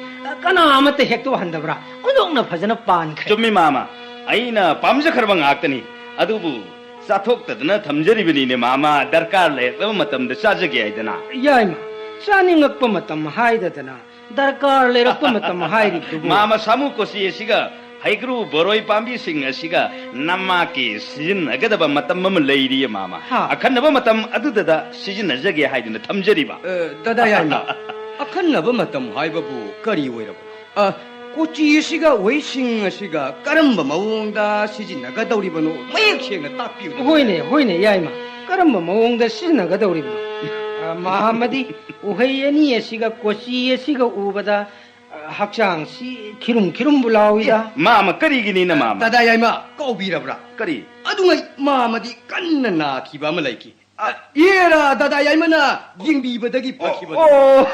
ꯀꯅꯥ ꯑꯃꯠꯇ ꯍꯦꯛꯇꯣꯛꯍꯟꯗꯕ꯭ꯔꯥ? ꯑꯣꯟꯊꯣꯛꯅ ꯐꯖꯅ ꯄꯥꯟꯈ꯭ꯔꯦ꯫ ꯆꯨꯝꯃꯤ, ꯃꯥꯃ꯫ ꯑꯩꯅ ꯄꯥꯝꯖꯈ꯭ꯔꯕ ꯉꯥꯛꯇꯅꯤ꯫ ꯑꯗꯨꯕꯨ ꯆꯥꯊꯣꯛꯇꯗꯅ ꯊꯝꯖꯔꯤꯕꯅꯤꯅꯦ, ꯃꯥꯃ꯫ ꯗꯔꯀꯥꯔ ꯂꯩꯔꯛꯂꯕ ꯃꯇꯝꯗ ꯆꯥꯖꯒꯦ ꯍꯥꯏꯗꯅ꯫ ꯌꯥꯏꯃ, ꯆꯥꯅꯤꯡꯉꯛꯄ ꯃꯇꯝ ꯍꯥꯏꯗꯗꯅ ꯗꯔꯀꯥꯔ ꯂꯩꯔꯛꯄ ꯃꯇꯝ ꯍꯥꯏꯔꯤꯕꯗꯨꯕꯨ? ꯃꯥꯃ, ꯁꯥꯃꯨ ꯀꯣꯆꯤ ꯑꯁꯤꯒ ꯍꯩꯀ꯭ꯔꯨ ꯕꯣꯔꯣꯏ ꯄꯥꯝꯕꯤꯁꯤꯡ ꯑꯁꯤꯒ ꯅꯃꯥꯛꯀꯤ ꯁꯤꯖꯤꯟꯅꯒꯗꯕ ꯃꯇꯝ ꯑꯃ ꯂꯩꯔꯤꯌꯦ, ꯃꯥꯃ꯫ ꯍꯥ꯫ ꯑꯈꯟꯅꯕ ꯃꯇꯝ ꯑꯗꯨꯗꯗ ꯁꯤꯖꯤꯟꯅꯖꯒꯦ ꯍꯥꯏꯗꯨꯅ ꯊꯝꯖꯔꯤꯕ꯫ ꯑ, ꯗꯥꯗꯥ ꯌꯥꯏꯃ, ꯑꯈꯟꯅꯕ ꯃꯇꯝ ꯍꯥꯏꯕꯕꯨ ꯀꯔꯤ ꯑꯣꯏꯔꯕꯅꯣ? ꯑ, ꯀꯣꯆꯤ ꯑꯁꯤꯒ ꯎꯍꯩꯁꯤꯡ ꯑꯁꯤꯒ ꯀꯔꯝꯕ ꯃꯑꯣꯡꯗ ꯁꯤꯖꯤꯟꯅꯒꯗꯧꯔꯤꯕꯅꯣ? ꯃꯌꯦꯛ ꯁꯦꯡꯅ ꯇꯥꯛꯄꯤꯌꯨ꯫ ꯍꯣꯏꯅꯦ, ꯍꯣꯏꯅꯦ, ꯌꯥꯏꯃ꯫ ꯀꯔꯝꯕ ꯃꯑꯣꯡꯗ ꯁꯤꯖꯤꯟꯅꯒꯗꯧꯔꯤꯕꯅꯣ? ꯑ, ꯃꯥꯃꯗꯤ ꯎꯍꯩ ꯑꯅꯤ ꯑꯁꯤꯒ ꯀꯣꯆꯤ ꯑꯁꯤꯒ ꯎꯕꯗ, ꯑ, ꯍꯛꯆꯥꯡꯁꯤ ꯈꯤꯔꯨꯝ ꯈꯤꯔꯨꯝꯕꯨ ꯂꯥꯎꯏꯗ꯫ ꯑꯦ, ꯃꯥꯃ, ꯀꯔꯤꯒꯤꯅꯤꯅ, ꯃꯥꯃ? ꯗꯥꯗꯥ ꯌꯥꯏꯃ, ꯀꯥꯎꯕꯤꯔꯕ꯭ꯔꯥ? ꯀꯔꯤ? ꯑꯗꯨꯉꯩ ꯃꯥꯃꯗꯤ ꯀꯟꯅ ꯅꯥꯈꯤꯕ ꯑꯃ ꯂꯩꯈꯤ꯫ ꯑ, ꯏꯍꯦꯔꯥ, ꯗꯥꯗꯥ ꯌꯥꯏꯃꯅ ꯌꯦꯡꯕꯤꯕꯗꯒꯤ ꯐꯈꯤꯕꯗꯨ꯫ ꯑꯣ,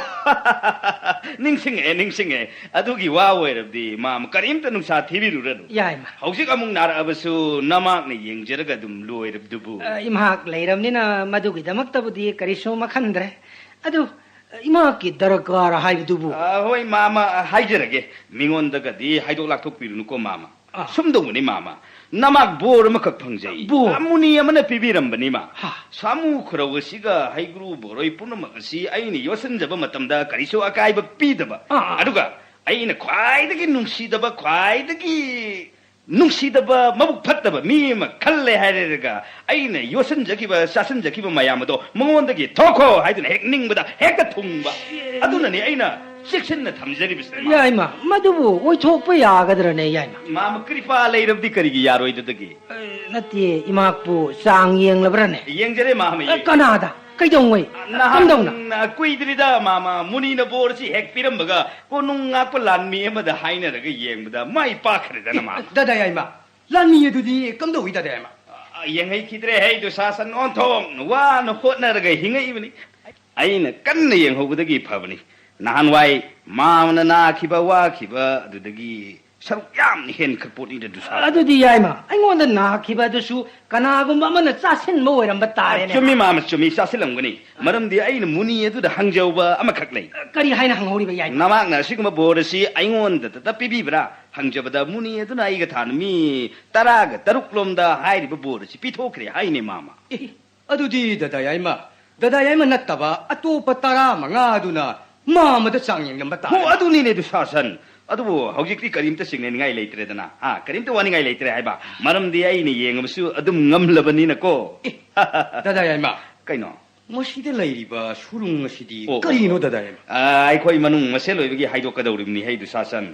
ꯅꯤꯡꯁꯤꯡꯉꯛꯑꯦ, ꯅꯤꯡꯁꯤꯡꯉꯛꯑꯦ꯫ ꯑꯗꯨꯒꯤ ꯋꯥ ꯑꯣꯏꯔꯕꯗꯤ ꯃꯥꯃ ꯀꯔꯤꯝꯇ ꯅꯨꯡꯁꯥ ꯊꯤꯕꯤꯔꯨꯔꯅꯨ꯫ ꯌꯥꯏꯃ꯫ ꯍꯧꯖꯤꯛ ꯑꯃꯨꯛ ꯅꯥꯔꯛꯑꯕꯁꯨ ꯅꯃꯥꯛꯅ ꯌꯦꯡꯖꯔꯒ ꯑꯗꯨꯝ ꯂꯣꯏꯔꯕꯗꯨꯕꯨ꯫ ꯑ, ꯏꯃꯥꯛ ꯂꯩꯔꯕꯅꯤꯅ ꯃꯗꯨꯒꯤꯗꯃꯛꯇꯕꯨꯗꯤ ꯀꯔꯤꯁꯨ ꯃꯈꯟꯗ꯭ꯔꯦ꯫ ꯑꯗꯨ, ꯑ, ꯏꯃꯥꯛꯀꯤ ꯗꯔꯀꯥꯔ ꯍꯥꯏꯕꯗꯨꯕꯨ? ꯑ, ꯍꯣꯏ, ꯃꯥꯃ, ꯍꯥꯏꯖꯔꯒꯦ꯫ ꯃꯤꯉꯣꯟꯗꯒꯗꯤ ꯍꯥꯏꯗꯣꯛ ꯂꯥꯛꯊꯣꯛꯄꯤꯔꯨꯅꯨꯀꯣ, ꯃꯥꯃ꯫ ꯑꯥ꯫ ꯁꯨꯝ ꯇꯧꯕꯅꯤ, ꯃꯥꯃ꯫ ꯅꯃꯥꯛ ꯕꯣꯔ ꯑꯃꯈꯛ ꯐꯪꯖꯩ꯫ ꯕꯣꯔ? ꯑ, ꯃꯨꯅꯤ ꯑꯃꯅ ꯄꯤꯕꯤꯔꯝꯕꯅꯤ, ꯃꯥ꯫ ꯍꯥ꯫ ꯁꯥꯃꯨ ꯈꯨꯔꯧ ꯑꯁꯤꯒ ꯍꯩꯒ꯭ꯔꯨ ꯕꯣꯔꯣꯏ ꯄꯨꯝꯅꯃꯛ ꯑꯁꯤ ꯑꯩꯅ ꯌꯣꯠꯁꯤꯟꯖꯕ ꯃꯇꯝꯗ ꯀꯔꯤꯁꯨ ꯑꯀꯥꯏꯕ ꯄꯤꯗꯕ꯫ ꯑꯥ, ꯑꯥ꯫ ꯑꯗꯨꯒ ꯑꯩꯅ ꯈ꯭ꯋꯥꯏꯗꯒꯤ ꯅꯨꯡꯁꯤꯗꯕ, ꯈ꯭ꯋꯥꯏꯗꯒꯤ ꯅꯨꯡꯁꯤꯗꯕ, ꯃꯕꯨꯛ ꯐꯠꯇꯕ ꯃꯤ ꯑꯃ ꯈꯜꯂꯦ ꯍꯥꯏꯔꯒ ꯑꯩꯅ ꯌꯣꯠꯁꯤꯟꯖꯈꯤꯕ, ꯆꯥꯁꯤꯟꯖꯈꯤꯕ ꯃꯌꯥꯝ ꯑꯗꯣ ꯃꯉꯣꯟꯗꯒꯤ ꯊꯣꯛꯈꯣ ꯍꯥꯏꯗꯨꯅ ꯍꯦꯛ ꯅꯤꯡꯕꯗ ꯍꯦꯛꯇ ꯊꯨꯡꯕ꯫ ꯑꯗꯨꯅꯅꯤ ꯑꯩꯅ ꯆꯦꯛꯁꯤꯟꯅ ꯊꯝꯖꯔꯤꯕꯁꯦ, ꯃꯥꯃ꯫ ꯌꯥꯏꯃ, ꯃꯗꯨꯕꯨ ꯑꯣꯏꯊꯣꯛꯄ ꯌꯥꯒꯗ꯭ꯔꯅꯦ, ꯌꯥꯏꯃ? ꯃꯥꯃ, ꯀ꯭ꯔꯤꯄꯥ ꯂꯩꯔꯕꯗꯤ ꯀꯔꯤꯒꯤ ꯌꯥꯔꯣꯏꯗꯗꯒꯦ? ꯑꯦ, ꯅꯠꯇꯦ, ꯏꯃꯥꯛꯄꯨ ꯆꯥꯡ ꯌꯦꯡꯂꯕ꯭ꯔꯅꯦ? ꯌꯦꯡꯖꯔꯦ, ꯃꯥꯃ, ꯑꯦ, ꯌꯦꯡ- ꯀꯅꯥꯗ? ꯀꯩꯗꯧꯉꯩ? ꯅꯍꯥꯟ, ꯀꯝꯗꯧꯅ? ꯑ, ꯀꯨꯏꯗ꯭ꯔꯤꯗ, ꯃꯥꯃ, ꯃꯨꯅꯤꯅ ꯕꯣꯔꯁꯤ ꯍꯦꯛ ꯄꯤꯔꯝꯕꯒ ꯀꯣꯅꯨꯡ ꯉꯥꯛꯄ ꯂꯥꯟꯃꯤ ꯑꯃꯗ ꯍꯥꯏꯅꯔꯒ ꯌꯦꯡꯕꯗ ꯃꯥꯏ ꯄꯥꯛꯈ꯭ꯔꯦꯗꯅ, ꯃꯥꯃ꯫ ꯗꯥꯗꯥ ꯌꯥꯏꯃ, ꯂꯥꯟꯃꯤ ꯑꯗꯨꯗꯤ ꯀꯝꯗꯧꯏ, ꯗꯥꯗꯥ ꯌꯥꯏꯃ? ꯑ, ꯌꯦꯡꯍꯩꯈꯤꯗ꯭ꯔꯦ ꯍꯦ, ꯗꯨꯁꯥꯁꯟ, ꯑꯣꯟꯊꯣꯛꯅ ꯋꯥꯅ ꯍꯣꯠꯅꯔꯒ ꯍꯤꯡꯉꯛꯏꯕꯅꯤ꯫ ꯑꯩꯅ ꯀꯟꯅ ꯌꯦꯡꯍꯧꯕꯗꯒꯤ ꯐꯕꯅꯤ꯫ ꯅꯍꯥꯟꯋꯥꯏ ꯃꯥꯃꯅ ꯅꯥꯈꯤꯕ, ꯋꯥꯈꯤꯕ ꯑꯗꯨꯗꯒꯤ ꯁꯔꯨꯛ ꯌꯥꯝꯅ ꯍꯦꯟꯈ꯭ꯔ ꯄꯣꯠꯅꯤꯗ, ꯗꯨꯁꯥꯁꯟ꯫ ꯑꯗꯨꯗꯤ ꯌꯥꯏꯃ, ꯑꯩꯉꯣꯟꯗ ꯅꯥꯈꯤꯕ ꯑꯗꯨꯁꯨ ꯀꯅꯥꯒꯨꯝꯕ ꯑꯃꯅ ꯆꯥꯁꯤꯟꯕ ꯑꯣꯏꯔꯝꯕ ꯇꯥꯔꯦꯅꯦ꯫ ꯆꯨꯝꯃꯤ, ꯃꯥꯃ, ꯆꯨꯝꯃꯤ, ꯆꯥꯁꯤꯜꯂꯝꯒꯅꯤ꯫ ꯃꯔꯝꯗꯤ ꯑꯩꯅ ꯃꯨꯅꯤ ꯑꯗꯨꯗ ꯍꯪꯖꯍꯧꯕ ꯑꯃꯈꯛ ꯂꯩ꯫ ꯀꯔꯤ ꯍꯥꯏꯅ ꯍꯪꯍꯧꯔꯤꯕ, ꯌꯥꯏꯃ? ꯅꯃꯥꯛꯅ ꯑꯁꯤꯒꯨꯝꯕ ꯕꯣꯔ ꯑꯁꯤ ꯑꯩꯉꯣꯟꯗꯇ ꯄꯤꯕꯤꯕ꯭ꯔꯥ ꯍꯪꯖꯕꯗ, ꯃꯨꯅꯤ ꯑꯗꯨꯅ ꯑꯩꯒ ꯊꯥꯅ ꯃꯤ ꯇꯔꯥꯒ ꯇꯔꯨꯛ ꯂꯣꯝꯗ ꯍꯥꯏꯔꯤꯕ ꯕꯣꯔ ꯑꯁꯤ ꯄꯤꯊꯣꯛꯈ꯭ꯔꯦ ꯍꯥꯏꯅꯦ, ꯃꯥꯃ꯫ ꯑꯦ, ꯑꯗꯨꯗꯤ ꯗꯥꯗꯥ ꯌꯥꯏꯃ, ꯗꯥꯗꯥ ꯌꯥꯏꯃ ꯅꯠꯇꯕ ꯑꯇꯣꯞꯄ ꯇꯔꯥꯃꯉꯥ ꯑꯗꯨꯅ ꯃꯥ ꯑꯃꯗ ꯆꯥꯡ ꯌꯦꯡꯂꯝꯕ ꯇꯥꯔꯦ꯫ ꯍꯣ, ꯑꯗꯨꯅꯤꯅꯦ, ꯗꯨꯁꯥꯁꯟ꯫ ꯑꯗꯨꯕꯨ ꯍꯧꯖꯤꯛꯇꯤ ꯀꯔꯤꯝꯇ ꯆꯤꯡꯅꯅꯤꯡꯉꯥꯏ ꯂꯩꯇ꯭ꯔꯦꯗꯅ꯫ ꯍꯥ, ꯀꯔꯤꯝꯇ ꯋꯥꯅꯤꯡꯉꯥꯏ ꯂꯩꯇ꯭ꯔꯦ ꯍꯥꯏꯕ꯫ ꯃꯔꯝꯗꯤ ꯑꯩꯅ ꯌꯦꯡꯉꯕꯁꯨ ꯑꯗꯨꯝ ꯉꯝꯂꯕꯅꯤꯅꯀꯣ꯫ ꯑꯦ, ꯗꯥꯗꯥ ꯌꯥꯏꯃ꯫ ꯀꯩꯅꯣ? ꯃꯁꯤꯗ ꯂꯩꯔꯤꯕ ꯁꯨꯔꯨꯡ ꯑꯁꯤꯗꯤ ꯑꯣ, ꯑꯣ꯫ ꯀꯔꯤꯅꯣ, ꯗꯥꯗꯥ ꯌꯥꯏꯃ? ꯑꯥ, ꯑꯩꯈꯣꯏ ꯃꯅꯨꯡ ꯃꯁꯦꯜ ꯑꯣꯏꯕꯒꯤ ꯍꯥꯏꯗꯣꯛꯀꯗꯧꯔꯤꯕꯅꯤ ꯍꯦ, ꯗꯨꯁꯥꯁꯟ꯫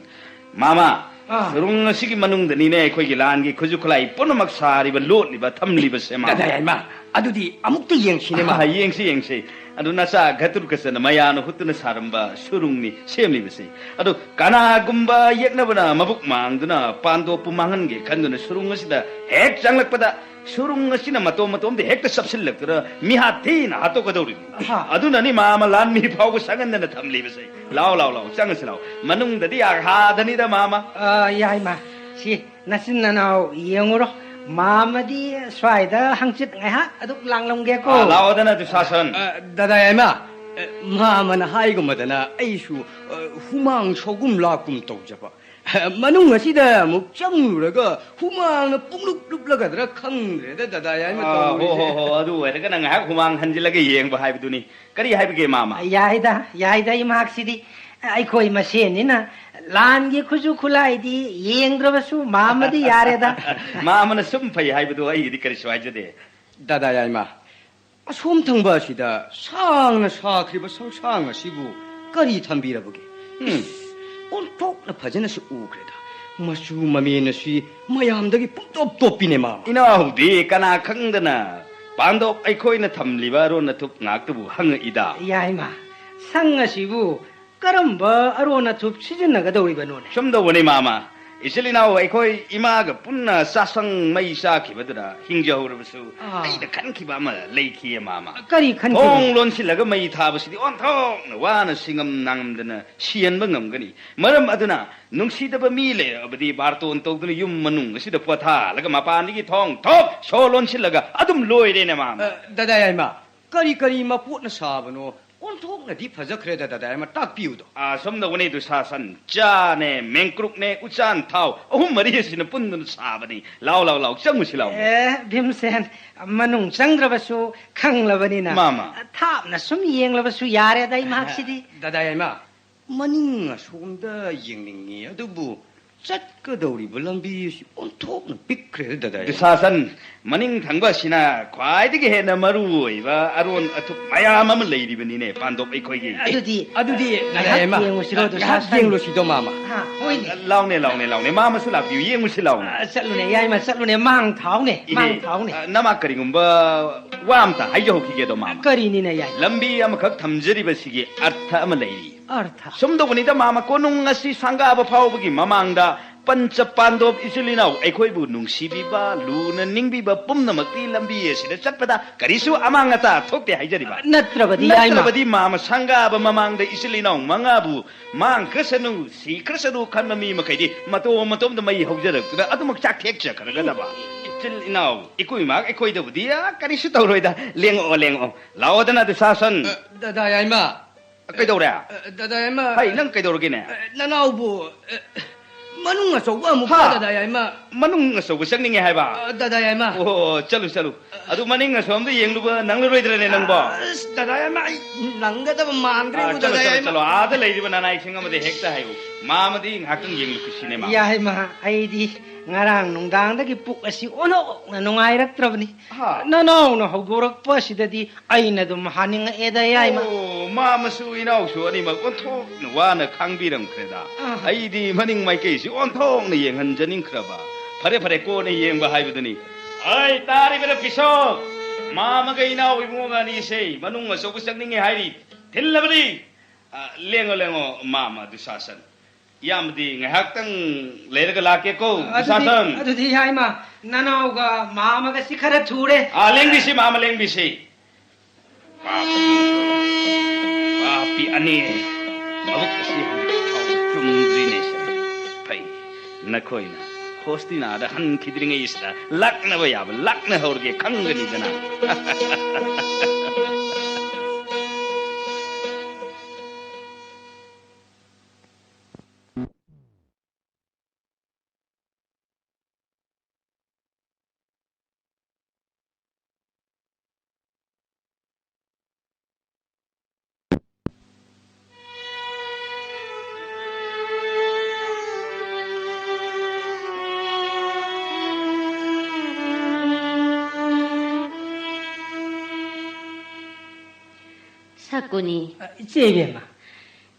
ꯃꯥꯃ, ꯑꯥ꯫ ꯁꯨꯔꯨꯡ ꯑꯁꯤꯒꯤ ꯃꯅꯨꯡꯗꯅꯤꯅꯦ ꯑꯩꯈꯣꯏꯒꯤ ꯂꯥꯟꯒꯤ ꯈꯨꯠꯁꯨ ꯈꯨꯠꯂꯥꯏ ꯄꯨꯝꯅꯃꯛ ꯁꯥꯔꯤꯕ, ꯂꯣꯠꯂꯤꯕ, ꯊꯝꯂꯤꯕꯁꯦ, ꯃꯥꯃ꯫ ꯗꯥꯗꯥ ꯌꯥꯏꯃ, ꯑꯗꯨꯗꯤ ꯑꯃꯨꯛꯇ ꯌꯦꯡꯁꯤꯅꯦ, ꯃꯥꯃ꯫ ꯑꯥ, ꯌꯦꯡꯁꯤ, ꯌꯦꯡꯁꯤ꯫ ꯑꯗꯨ ꯅꯆꯥ ꯘꯇꯨꯔꯀꯆꯅ ꯃꯌꯥꯅ ꯍꯨꯠꯇꯨꯅ ꯁꯥꯔꯝꯕ ꯁꯨꯔꯨꯡꯅꯤ ꯁꯦꯝꯂꯤꯕꯁꯤ꯫ ꯑꯗꯨ ꯀꯅꯥꯒꯨꯝꯕ ꯌꯦꯛꯅꯕꯅ ꯃꯕꯨꯛ ꯃꯥꯡꯗꯨꯅ ꯄꯥꯟꯗꯣꯞꯄꯨ ꯃꯥꯡꯍꯟꯒꯦ ꯈꯟꯗꯨꯅ ꯁꯨꯔꯨꯡ ꯑꯁꯤꯗ ꯍꯦꯛ ꯆꯪꯂꯛꯄꯗ ꯁꯨꯔꯨꯡ ꯑꯁꯤꯅ ꯃꯇꯣꯝ ꯃꯇꯣꯝꯗ ꯍꯦꯛꯇ ꯆꯞꯁꯤꯜꯂꯛꯇꯨꯅ ꯃꯤꯍꯥꯠ ꯊꯤꯅ ꯍꯥꯠꯇꯣꯛꯀꯗꯧꯔꯤꯕꯅꯤ꯫ ꯑꯍꯥ꯫ ꯑꯗꯨꯅꯅꯤ ꯃꯥꯃ ꯂꯥꯟꯃꯤ ꯐꯥꯎꯕ ꯁꯪꯍꯟꯗꯅ ꯊꯝꯂꯤꯕꯁꯦ꯫ ꯂꯥꯎ, ꯂꯥꯎ, ꯂꯥꯎ, ꯆꯪꯉꯁꯤ ꯂꯥꯎ꯫ ꯃꯅꯨꯡꯗꯗꯤ ꯑꯒꯥꯙꯅꯤꯗ, ꯃꯥꯃ꯫ ꯑ, ꯌꯥꯏꯃ, ꯁꯤ ꯅꯆꯤꯟ ꯅꯅꯥꯎ ꯌꯦꯡꯉꯨꯔꯣ꯫ ꯃꯥꯃꯗꯤ ꯁ꯭ꯋꯥꯏꯗ ꯍꯪꯆꯤꯠ ꯉꯥꯏꯍꯥꯛ ꯑꯗꯨꯝ ꯂꯥꯡꯂꯝꯒꯦꯀꯣ꯫ ꯑ, ꯂꯥꯛꯑꯣꯗꯅ, ꯗꯨꯁꯥꯁꯟ꯫ ꯑ, ꯗꯥꯗꯥ ꯌꯥꯏꯃ, ꯑ, ꯃꯥꯃꯅ ꯍꯥꯏꯒꯨꯝꯃꯗꯅ ꯑꯩꯁꯨ, ꯑ, ꯍꯨꯃꯥꯡ ꯁꯧꯒꯨꯝ ꯂꯥꯛꯀꯨꯝ ꯇꯧꯖꯕ꯫ ꯃꯅꯨꯡ ꯑꯁꯤꯗ ꯑꯃꯨꯛ ꯆꯪꯂꯨꯔꯒ ꯍꯨꯃꯥꯡꯅ ꯄꯨꯡꯂꯨꯞ ꯂꯨꯞꯂꯒꯗ꯭ꯔꯥ ꯈꯪꯗ꯭ꯔꯦꯗ, ꯗꯥꯗꯥ ꯌꯥꯏꯃ ꯑꯥ, ꯇꯧꯔꯤꯁꯦ꯫ ꯍꯣ, ꯍꯣ, ꯍꯣ, ꯑꯗꯨ ꯑꯣꯏꯔꯒꯅ ꯉꯥꯏꯍꯥꯛ ꯍꯨꯃꯥꯡ ꯍꯟꯖꯤꯜꯂꯒ ꯌꯦꯡꯕ ꯍꯥꯏꯕꯗꯨꯅꯤ꯫ ꯀꯔꯤ ꯍꯥꯏꯕꯒꯦ, ꯃꯥꯃ? ꯌꯥꯏꯗ, ꯌꯥꯏꯗ, ꯏꯃꯥꯛꯁꯤꯗꯤ꯫ ꯑꯩꯈꯣꯏ ꯃꯁꯦꯟꯅꯤꯅ ꯂꯥꯟꯒꯤ ꯈꯨꯠꯁꯨ ꯈꯨꯠꯂꯥꯏꯗꯤ ꯌꯦꯡꯗ꯭ꯔꯕꯁꯨ ꯃꯥꯃꯗꯤ ꯌꯥꯔꯦꯗ꯫ ꯃꯥꯃꯅ ꯁꯨꯝ ꯐꯩ ꯍꯥꯏꯕꯗꯨ ꯑꯩꯒꯤꯗꯤ ꯀꯔꯤꯁꯨ ꯍꯥꯏꯖꯗꯦ꯫ ꯗꯥꯗꯥ ꯌꯥꯏꯃ, ꯑꯁꯣꯝ ꯊꯪꯕ ꯑꯁꯤꯗ ꯁꯥꯡꯅ ꯁꯥꯈ꯭ꯔꯤꯕ ꯁꯪꯁꯥꯡ ꯑꯁꯤꯕꯨ ꯀꯔꯤ ꯊꯝꯕꯤꯔꯕꯒꯦ? ꯎꯝ꯫ ꯏꯁ, ꯑꯣꯟꯊꯣꯛꯅ ꯐꯖꯅꯁꯨ ꯎꯈ꯭ꯔꯦꯗ꯫ ꯃꯆꯨ ꯃꯃꯦꯟ ꯑꯁꯤ ꯃꯌꯥꯝꯗꯒꯤ ꯄꯨꯡꯇꯣꯞ ꯇꯣꯞꯄꯤꯅꯦ, ꯃꯥꯃ꯫ ꯏꯅꯥꯎꯗꯤ ꯀꯅꯥ ꯈꯪꯗꯅ ꯄꯥꯟꯗꯣꯞ ꯑꯩꯈꯣꯏꯅ ꯊꯝꯂꯤꯕ ꯑꯔꯣꯟ ꯑꯊꯨꯞ ꯉꯥꯛꯇꯕꯨ ꯍꯪꯉꯛꯏꯗ꯫ ꯌꯥꯏꯃ, ꯁꯪ ꯑꯁꯤꯕꯨ ꯀꯔꯝꯕ ꯑꯔꯣꯟ ꯑꯊꯨꯞ ꯁꯤꯖꯤꯟꯅꯒꯗꯧꯔꯤꯕꯅꯣꯅꯦ? ꯁꯨꯝ ꯇꯧꯕꯅꯤ, ꯃꯥꯃ꯫ ꯏꯆꯤꯜ ꯏꯅꯥꯎ ꯑꯩꯈꯣꯏ ꯏꯃꯥꯒ ꯄꯨꯟꯅ ꯆꯥꯁꯪ ꯃꯩ ꯆꯥꯈꯤꯕꯗꯨꯗ ꯍꯤꯡꯖꯍꯧꯔꯕꯁꯨ ꯑꯥ꯫ ꯑꯩꯅ ꯈꯟꯈꯤꯕ ꯑꯃ ꯂꯩꯈꯤꯌꯦ, ꯃꯥꯃ꯫ ꯀꯔꯤ ꯈꯟꯈꯤꯕꯅꯣ? ꯊꯣꯡ ꯂꯣꯟꯁꯤꯜꯂꯒ ꯃꯩ ꯊꯥꯕꯁꯤꯗꯤ ꯑꯣꯟꯊꯣꯛꯅ ꯋꯥꯅ ꯁꯤꯡꯉꯝ ꯅꯥꯉꯝꯗꯅ ꯁꯤꯍꯟꯕ ꯉꯝꯒꯅꯤ꯫ ꯃꯔꯝ ꯑꯗꯨꯅ ꯅꯨꯡꯁꯤꯗꯕ ꯃꯤ ꯂꯩꯔꯕꯗꯤ ꯕꯥꯔꯇꯣꯟ ꯇꯧꯗꯨꯅ ꯌꯨꯝ ꯃꯅꯨꯡ ꯑꯁꯤꯗ ꯄꯣꯊꯥꯍꯜꯂꯒ ꯃꯄꯥꯟꯗꯒꯤ ꯊꯣꯡ ꯊꯣꯛ ꯁꯣ ꯂꯣꯟꯁꯤꯜꯂꯒ ꯑꯗꯨꯝ ꯂꯣꯏꯔꯦꯅꯦ, ꯃꯥꯃ꯫ ꯑ, ꯗꯥꯗꯥ ꯌꯥꯏꯃ, ꯀꯔꯤ ꯀꯔꯤ ꯃꯄꯣꯠꯅ ꯁꯥꯕꯅꯣ? ꯑꯣꯟꯊꯣꯛ ꯅꯗꯤ ꯐꯖꯈ꯭ꯔꯦꯗ, ꯗꯗꯥ, ꯑꯃ ꯇꯥꯛꯄꯤꯌꯨꯗꯣ꯫ ꯑꯥ, ꯁꯣꯝꯗꯧꯕꯅꯤ, ꯗꯨꯁꯥꯁꯟ꯫ ꯆꯥꯅꯦ, ꯃꯦꯡꯀ꯭ꯔꯨꯛꯅꯦ, ꯎꯆꯥꯟ ꯊꯥꯎ, ꯑꯍꯨꯝ ꯃꯔꯤ ꯑꯁꯤꯅ ꯄꯨꯟꯗꯨꯅ ꯁꯥꯕꯅꯤ꯫ ꯂꯥꯎ, ꯂꯥꯎ, ꯂꯥꯎ, ꯆꯪꯉꯨꯁꯤ, ꯂꯥꯎ꯫ ꯑꯦ, ꯚꯤꯝꯁꯦꯟ, ꯃꯅꯨꯡ ꯆꯪꯗ꯭ꯔꯕꯁꯨ ꯈꯪꯂꯕꯅꯤꯅ, ꯃꯥꯃ꯫ ꯊꯥꯞꯅ ꯁꯨꯝ ꯌꯦꯡꯂꯕꯁꯨ ꯌꯥꯔꯦꯗ ꯑꯩ ꯃꯍꯥꯛꯁꯤꯗꯤ꯫ ꯗꯗꯥ ꯌꯥꯏꯃ, ꯃꯅꯤꯡ ꯑꯁꯣꯝꯗ ꯌꯦꯡꯅꯤꯡꯉꯤ, ꯑꯗꯨꯕꯨ ꯆꯠꯀꯗꯧꯔꯤꯕ ꯂꯝꯕꯤ ꯑꯁꯤ ꯑꯣꯟꯊꯣꯛꯅ ꯄꯤꯛꯈ꯭ꯔꯦꯗ, ꯗꯗꯥ ꯌꯥꯏꯃ꯫ ꯗꯨꯁꯥꯁꯟ, ꯃꯅꯤꯡ ꯊꯪꯕ ꯑꯁꯤꯅ ꯈ꯭ꯋꯥꯏꯗꯒꯤ ꯍꯦꯟꯅ ꯃꯔꯨ ꯑꯣꯏꯕ ꯑꯔꯣꯟ ꯑꯊꯨꯞ ꯃꯌꯥꯝ ꯑꯃ ꯂꯩꯔꯤꯕꯅꯤꯅꯦ, ꯄꯥꯟꯗꯣꯞ ꯑꯩꯈꯣꯏꯒꯤ꯫ ꯑꯗꯨꯗꯤ ꯑꯗꯨꯗꯤ, ꯉꯥꯏꯍꯥꯛ ꯗꯗꯥ ꯌꯥꯏꯃ, ꯌꯦꯡꯉꯨꯁꯤꯔꯣ, ꯉꯥꯏꯍꯥꯛ ꯗꯨꯁꯥꯁꯟ? ꯌꯦꯡꯂꯨꯁꯤꯗꯣ, ꯃꯥꯃ꯫ ꯍꯥ, ꯍꯣꯏꯅꯦ꯫ ꯂꯥꯎꯅꯦ, ꯂꯥꯎꯅꯦ, ꯂꯥꯎꯅꯦ, ꯃꯥꯃꯁꯨ ꯂꯥꯛꯄꯤꯌꯨ, ꯌꯦꯡꯉꯨꯁꯤ, ꯂꯥꯎꯅꯦ꯫ ꯑ, ꯆꯠꯂꯨꯅꯦ, ꯌꯥꯏꯃ, ꯆꯠꯂꯨꯅꯦ, ꯃꯥꯡ ꯊꯥꯎꯅꯦ, ꯏꯍꯦ, ꯃꯥꯡ ꯊꯥꯎꯅꯦ꯫ ꯑ, ꯅꯃꯥ, ꯀꯔꯤꯒꯨꯝꯕ ꯋꯥ ꯑꯝꯇ ꯍꯥꯏꯖꯍꯧꯈꯤꯒꯦꯗꯣ, ꯃꯥꯃ꯫ ꯀꯔꯤꯅꯤꯅꯦ, ꯌꯥꯏꯃ? ꯂꯝꯕꯤ ꯑꯃꯈꯛ ꯊꯝꯖꯔꯤꯕꯁꯤꯒꯤ ꯑꯔꯊ ꯑꯃ ꯂꯩꯔꯤ꯫ ꯑꯔꯊ? ꯁꯨꯝ ꯇꯧꯕꯅꯤꯗ, ꯃꯥꯃ, ꯀꯣꯅꯨꯡ ꯑꯁꯤ ꯁꯪꯒꯥꯕ ꯐꯥꯎꯕꯒꯤ ꯃꯃꯥꯡꯗ ꯄꯟꯆ ꯄꯥꯟꯗꯣꯞ ꯏꯆꯤꯜ ꯏꯅꯥꯎ ꯑꯩꯈꯣꯏꯕꯨ ꯅꯨꯡꯁꯤꯕꯤꯕ, ꯂꯨꯅ ꯅꯤꯡꯕꯤꯕ ꯄꯨꯝꯅꯃꯛꯇꯤ ꯂꯝꯕꯤ ꯑꯁꯤꯗ ꯆꯠꯄꯗ ꯀꯔꯤꯁꯨ ꯑꯃꯥꯡ ꯑꯇꯥ ꯊꯣꯛꯇꯦ ꯍꯥꯏꯖꯔꯤꯕ꯫ ꯅꯠꯇ꯭ꯔꯕꯗꯤ, ꯌꯥꯏꯃ꯫ ꯅꯠꯇ꯭ꯔꯕꯗꯤ, ꯃꯥꯃ, ꯁꯪꯒꯥꯕ ꯃꯃꯥꯡꯗ ꯏꯆꯤꯜ ꯏꯅꯥꯎ ꯃꯉꯥꯕꯨ ꯃꯥꯡꯈ꯭ꯔꯁꯅꯨ, ꯁꯤꯈ꯭ꯔꯁꯅꯨ ꯈꯟꯕ ꯃꯤ ꯃꯈꯩꯗꯤ ꯃꯇꯣꯝ ꯃꯇꯣꯝꯗ ꯃꯩ ꯍꯧꯖꯔꯛꯇꯨꯅ ꯑꯗꯨꯃꯛ ꯆꯥꯛꯊꯦꯛꯆꯈ꯭ꯔꯒꯗꯕ꯫ ꯏꯆꯤꯜ ꯏꯅꯥꯎ ꯏꯀꯨꯏ ꯏꯃꯥ ꯑꯩꯈꯣꯏꯗꯕꯨꯗꯤ, ꯑ, ꯀꯔꯤꯁꯨ ꯇꯧꯔꯣꯏꯗ꯫ ꯂꯦꯡꯉꯛꯑꯣ, ꯂꯦꯡꯉꯛꯑꯣ꯫ ꯂꯥꯛꯑꯣꯗꯅ, ꯗꯨꯁꯥꯁꯟ꯫ ꯑ, ꯗꯗꯥ ꯌꯥꯏꯃ꯫ ꯀꯩꯗꯧꯔꯦ? ꯑ, ꯗꯗꯥ ꯌꯥꯏꯃ꯫ ꯍꯩ, ꯅꯪ ꯀꯩꯗꯧꯔꯒꯦꯅꯦ? ꯑ, ꯅꯅꯥꯎꯕꯨ, ꯑ, ꯃꯅꯨꯡ ꯑꯆꯧꯕ ꯑꯃꯨꯛꯇ, ꯍꯥ? ꯗꯗꯥ ꯌꯥꯏꯃ꯫ ꯃꯅꯨꯡ ꯑꯆꯧꯕ ꯆꯪꯅꯤꯡꯉꯦ ꯍꯥꯏꯕ? ꯑ, ꯗꯗꯥ ꯌꯥꯏꯃ꯫ ꯑꯣ, ꯆꯠꯂꯨ, ꯆꯠꯂꯨ꯫ ꯑꯗꯨ ꯃꯅꯤꯡ ꯑꯁꯣꯝꯗ ꯌꯦꯡꯂꯨꯕ ꯅꯪꯂꯔꯣꯏꯗ꯭ꯔꯅꯦ ꯅꯪꯕꯣ? ꯑꯁ, ꯗꯗꯥ ꯌꯥꯏꯃ, ꯑꯩ ꯅꯪꯒꯗꯕ ꯃꯥꯟꯗ꯭ꯔꯦꯕꯨ, ꯑꯥ, ꯆꯠꯂꯣ, ꯗꯗꯥ ꯆꯠꯂꯣ, ꯌꯥꯏꯃ꯫ ꯆꯠꯂꯣ꯫ ꯑꯥꯗ ꯂꯩꯔꯤꯕ ꯅꯅꯥꯏꯁꯤꯡ ꯑꯃꯗ ꯍꯦꯛꯇ ꯍꯥꯏꯌꯨ꯫ ꯃꯥꯃꯗꯤ ꯉꯥꯏꯍꯥꯛꯇꯪ ꯌꯦꯡꯂꯨꯈꯤꯁꯤꯅꯦ, ꯃꯥꯃ꯫ ꯌꯥꯏꯃ, ꯑꯩꯗꯤ ꯉꯔꯥꯡ ꯅꯨꯡꯗꯥꯡꯗꯒꯤ ꯄꯨꯛ ꯑꯁꯤ ꯑꯣꯟꯊꯣꯛꯅ ꯅꯨꯡꯉꯥꯏꯔꯛꯇ꯭ꯔꯕꯅꯤ꯫ ꯍꯥ? ꯅꯅꯥꯎꯅ ꯍꯧꯗꯣꯔꯛꯄ ꯑꯁꯤꯗꯗꯤ ꯑꯩꯅ ꯑꯗꯨꯝ ꯍꯥꯅꯤꯡꯉꯛꯑꯦꯗ, ꯌꯥꯏꯃ꯫ ꯑꯣ, ꯃꯥꯃꯁꯨ ꯏꯅꯥꯎꯁꯨ ꯑꯅꯤꯃꯛ ꯑꯣꯟꯊꯣꯛꯅ ꯋꯥꯅ ꯈꯥꯡꯕꯤꯔꯝꯈ꯭ꯔꯦꯗ꯫ ꯑꯥ꯫ ꯑꯩꯗꯤ ꯃꯅꯤꯡ ꯃꯥꯏꯀꯩꯁꯤ ꯑꯣꯟꯊꯣꯛꯅ ꯌꯦꯡꯍꯟꯖꯅꯤꯡꯈ꯭ꯔꯕ꯫ ꯐꯔꯦ, ꯐꯔꯦ, ꯀꯣꯟꯅ ꯌꯦꯡꯕ ꯍꯥꯏꯕꯗꯨꯅꯤ꯫ ꯑꯩ, ꯇꯥꯔꯤꯕꯔ ꯄꯤꯁꯣꯛ? ꯃꯥꯃꯒ ꯏꯅꯥꯎ ꯏꯕꯨꯡꯉꯣꯒ ꯑꯅꯤꯁꯦ ꯃꯅꯨꯡ ꯑꯆꯧꯕ ꯆꯪꯅꯤꯡꯉꯦ ꯍꯥꯏꯔꯤ꯫ ꯊꯤꯜꯂꯕꯅꯤ꯫ ꯑ, ꯂꯦꯡꯉꯣ, ꯂꯦꯡꯉꯣ, ꯃꯥꯃ ꯗꯨꯁꯥꯁꯟ꯫ ꯏꯌꯥꯝꯕꯗꯤ ꯉꯥꯏꯍꯥꯛꯇꯪ ꯂꯩꯔꯒ ꯂꯥꯛꯀꯦꯀꯣ, ꯑꯗꯨꯗꯤ, ꯗꯨꯁꯥꯁꯟ꯫ ꯑꯗꯨꯗꯤ ꯏꯌꯥꯏꯃ, ꯅꯅꯥꯎꯒ ꯃꯥꯃꯒꯁꯤ ꯈꯔ ꯊꯨꯔꯦ꯫ ꯑꯥ, ꯂꯦꯡꯕꯤꯁꯤ, ꯃꯥꯃ, ꯂꯦꯡꯕꯤꯁꯤ꯫ ꯄꯥꯄꯤ, ꯄꯥꯄꯤ ꯑꯅꯤ, ꯃꯕꯨꯛ ꯑꯁꯤ ꯍꯧꯖꯤꯛ ꯐꯥꯎ ꯆꯨꯝꯗ꯭ꯔꯤꯅꯦ꯫ ꯐꯩ, ꯅꯈꯣꯏꯅ ꯍꯣꯁꯇꯤꯅꯥꯗ ꯍꯟꯈꯤꯗ꯭ꯔꯤꯉꯩꯁꯤꯗ ꯂꯥꯛꯅꯕ ꯌꯥꯕ ꯂꯥꯛꯅꯍꯧꯔꯒꯦ ꯈꯪꯒꯅꯤꯗꯅ꯫ ꯀꯨꯅꯤ꯫ ꯑ, ꯏꯆꯦ ꯏꯕꯦꯝꯃ꯫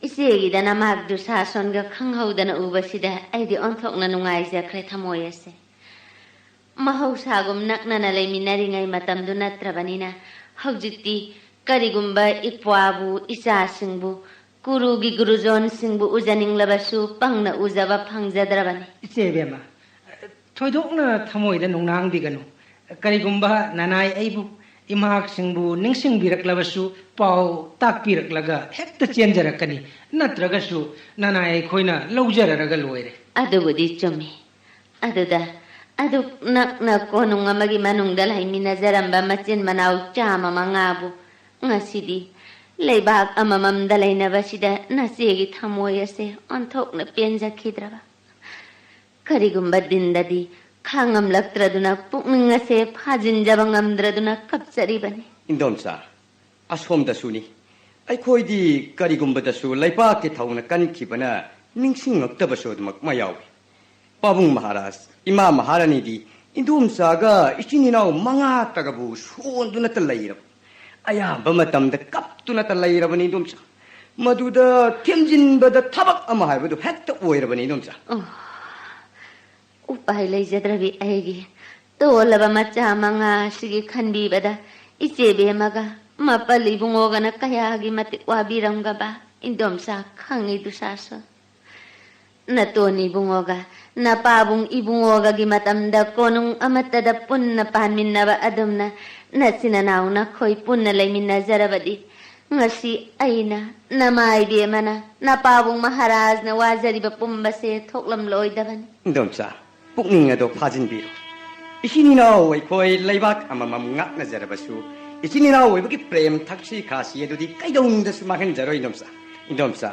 ꯏꯆꯦꯒꯤꯗ ꯅꯃꯥꯛ ꯗꯨꯁꯥꯁꯣꯟꯒ ꯈꯪꯍꯧꯗꯅ ꯎꯕꯁꯤꯗ ꯑꯩꯗꯤ ꯑꯣꯟꯊꯣꯛꯅ ꯅꯨꯡꯉꯥꯏꯖꯈ꯭ꯔꯦ ꯊꯃꯣꯏ ꯑꯁꯦ꯫ ꯃꯍꯧꯁꯥꯒꯨꯝ ꯅꯛꯅꯅ ꯂꯩꯃꯤꯟꯅꯔꯤꯉꯩ ꯃꯇꯝꯗꯨ ꯅꯠꯇ꯭ꯔꯕꯅꯤꯅ ꯍꯧꯖꯤꯛꯇꯤ ꯀꯔꯤꯒꯨꯝꯕ ꯏꯄ꯭ꯋꯥꯕꯨ, ꯏꯆꯥꯁꯤꯡꯕꯨ, ꯀꯨꯔꯨꯒꯤ ꯒꯨꯔꯨꯖꯣꯟꯁꯤꯡꯕꯨ ꯎꯖꯅꯤꯡꯂꯕꯁꯨ ꯄꯪꯅ ꯎꯖꯕ ꯐꯪꯖꯗ꯭ꯔꯕꯅꯤ꯫ ꯏꯆꯦ ꯏꯕꯦꯝꯃ, ꯊꯣꯏꯗꯣꯛꯅ ꯊꯃꯣꯏꯗ ꯅꯨꯡꯅꯥꯡꯕꯤꯒꯅꯨ꯫ ꯀꯔꯤꯒꯨꯝꯕ ꯅꯅꯥꯏ ꯑꯩꯕꯨ, ꯏꯃꯥꯁꯤꯡꯕꯨ ꯅꯤꯡꯁꯤꯡꯕꯤꯔꯛꯂꯕꯁꯨ ꯄꯥꯎ ꯇꯥꯛꯄꯤꯔꯛꯂꯒ ꯍꯦꯛꯇ ꯆꯦꯟꯖꯔꯛꯀꯅꯤ꯫ ꯅꯠꯇ꯭ꯔꯒꯁꯨ ꯅꯅꯥꯏ ꯑꯩꯈꯣꯏꯅ ꯂꯧꯖꯔꯔꯒ ꯂꯣꯏꯔꯦ꯫ ꯑꯗꯨꯕꯨꯗꯤ ꯆꯨꯝꯃꯤ꯫ ꯑꯗꯨꯗ ꯑꯗꯨꯛ ꯅꯛꯅ ꯀꯣꯅꯨꯡ ꯑꯃꯒꯤ ꯃꯅꯨꯡꯗ ꯂꯩꯃꯤꯟꯅꯖꯔꯝꯕ ꯃꯆꯤꯟ ꯃꯅꯥꯎ ꯆꯥꯝꯃ ꯃꯉꯥꯕꯨ ꯉꯁꯤꯗꯤ ꯂꯩꯕꯥꯛ ꯑꯃꯃꯝꯗ ꯂꯩꯅꯕꯁꯤꯗ ꯅꯆꯦꯒꯤ ꯊꯃꯣꯏ ꯑꯁꯦ ꯑꯣꯟꯊꯣꯛꯅ ꯄꯦꯟꯖꯈꯤꯗ꯭ꯔꯕ꯫ ꯀꯔꯤꯒꯨꯝꯕ ꯗꯤꯟꯗꯗꯤ ꯈꯥꯡꯉꯝꯂꯛꯇ꯭ꯔꯗꯨꯅ ꯄꯨꯛꯅꯤꯡ ꯑꯁꯦ ꯐꯥꯖꯤꯟꯖꯕ ꯉꯝꯗ꯭ꯔꯗꯨꯅ ꯀꯞꯆꯔꯤꯕꯅꯤ꯫ ꯏꯟꯗꯣꯝꯆꯥ, ꯑꯁꯣꯝꯗꯁꯨꯅꯤ꯫ ꯑꯩꯈꯣꯏꯗꯤ ꯀꯔꯤꯒꯨꯝꯕꯗꯁꯨ ꯂꯩꯕꯥꯛꯀꯤ ꯊꯧꯅ ꯀꯟꯈꯤꯕꯅ ꯅꯤꯡꯁꯤꯡꯉꯛꯇꯕꯁꯨ ꯑꯗꯨꯃꯛ ꯃꯌꯥꯎꯏ꯫ ꯄꯥꯕꯨꯡ ꯃꯍꯥꯔꯥꯖ, ꯏꯃꯥ ꯃꯍꯥꯔꯥꯅꯤꯗꯤ ꯏꯟꯗꯣꯝꯆꯥꯒ ꯏꯆꯤꯟ ꯏꯅꯥꯎ ꯃꯉꯥ ꯇꯒꯕꯨ ꯁꯣꯟꯗꯨꯅꯇ ꯂꯩꯔꯕ꯫ ꯑꯌꯥꯝꯕ ꯃꯇꯝꯗ ꯀꯞꯇꯨꯅꯇ ꯂꯩꯔꯕꯅꯤ ꯏꯟꯗꯣꯝꯆꯥ꯫ ꯃꯗꯨꯗ ꯊꯦꯝꯖꯤꯟꯕꯗ ꯊꯕꯛ ꯑꯃ ꯍꯥꯏꯕꯗꯨ ꯍꯦꯛꯇ ꯑꯣꯏꯔꯕꯅꯤ ꯏꯟꯗꯣꯝꯆꯥ꯫ ꯑꯣ, ꯎꯄꯥꯏ ꯂꯩꯖꯗ꯭ꯔꯕꯤ ꯑꯩꯒꯤ ꯇꯣꯜꯂꯕ ꯃꯆꯥ ꯃꯉꯥ ꯑꯁꯤꯒꯤ ꯈꯟꯕꯤꯕꯗ ꯏꯆꯦ ꯕꯦꯝꯃꯒ ꯃꯄꯜ ꯏꯕꯨꯡꯉꯣꯒꯅ ꯀꯌꯥꯒꯤ ꯃꯇꯤꯛ ꯋꯥꯕꯤꯔꯝꯒꯕ ꯏꯟꯗꯣꯝꯆꯥ ꯈꯪꯉꯤ ꯗꯨꯁꯥꯁꯣꯟ꯫ ꯅꯇꯣꯟ ꯏꯕꯨꯡꯉꯣꯒ ꯅꯄꯥꯕꯨꯡ ꯏꯕꯨꯡꯉꯣꯒꯒꯤ ꯃꯇꯝꯗ ꯀꯣꯅꯨꯡ ꯑꯃꯠꯇꯗ ꯄꯨꯟꯅ ꯄꯥꯟꯃꯤꯟꯅꯕ ꯑꯗꯨꯝꯅ ꯅꯆꯤꯟ ꯅꯅꯥꯎ ꯅꯈꯣꯏ ꯄꯨꯟꯅ ꯂꯩꯃꯤꯟꯅꯖꯔꯕꯗꯤ ꯉꯁꯤ ꯑꯩꯅ, ꯅꯃꯥ ꯏꯕꯦꯝꯃꯅ, ꯅꯄꯥꯕꯨꯡ ꯃꯍꯥꯔꯥꯖꯅ ꯋꯥꯖꯔꯤꯕ ꯄꯨꯝꯕꯁꯦ ꯊꯣꯛꯂꯝꯂꯣꯏꯗꯕꯅꯤ꯫ ꯏꯟꯗꯣꯝꯆꯥ, ꯄꯨꯛꯅꯤꯡ ꯑꯗꯣ ꯐꯥꯖꯤꯟꯕꯤꯔꯣ꯫ ꯏꯆꯤꯟ ꯏꯅꯥꯎ ꯑꯩꯈꯣꯏ ꯂꯩꯕꯥꯛ ꯑꯃꯃꯝ ꯉꯥꯛꯅꯖꯔꯕꯁꯨ, ꯏꯆꯤꯟ ꯏꯅꯥꯎ ꯑꯣꯏꯕꯒꯤ ꯄ꯭ꯔꯦꯝ ꯊꯛꯁꯤ ꯈꯥꯁꯤ ꯑꯗꯨꯗꯤ ꯀꯩꯗꯧꯅꯨꯡꯗꯁꯨ ꯃꯥꯡꯍꯟꯖꯔꯣꯏ ꯏꯟꯗꯣꯝꯆꯥ꯫ ꯏꯟꯗꯣꯝꯆꯥ,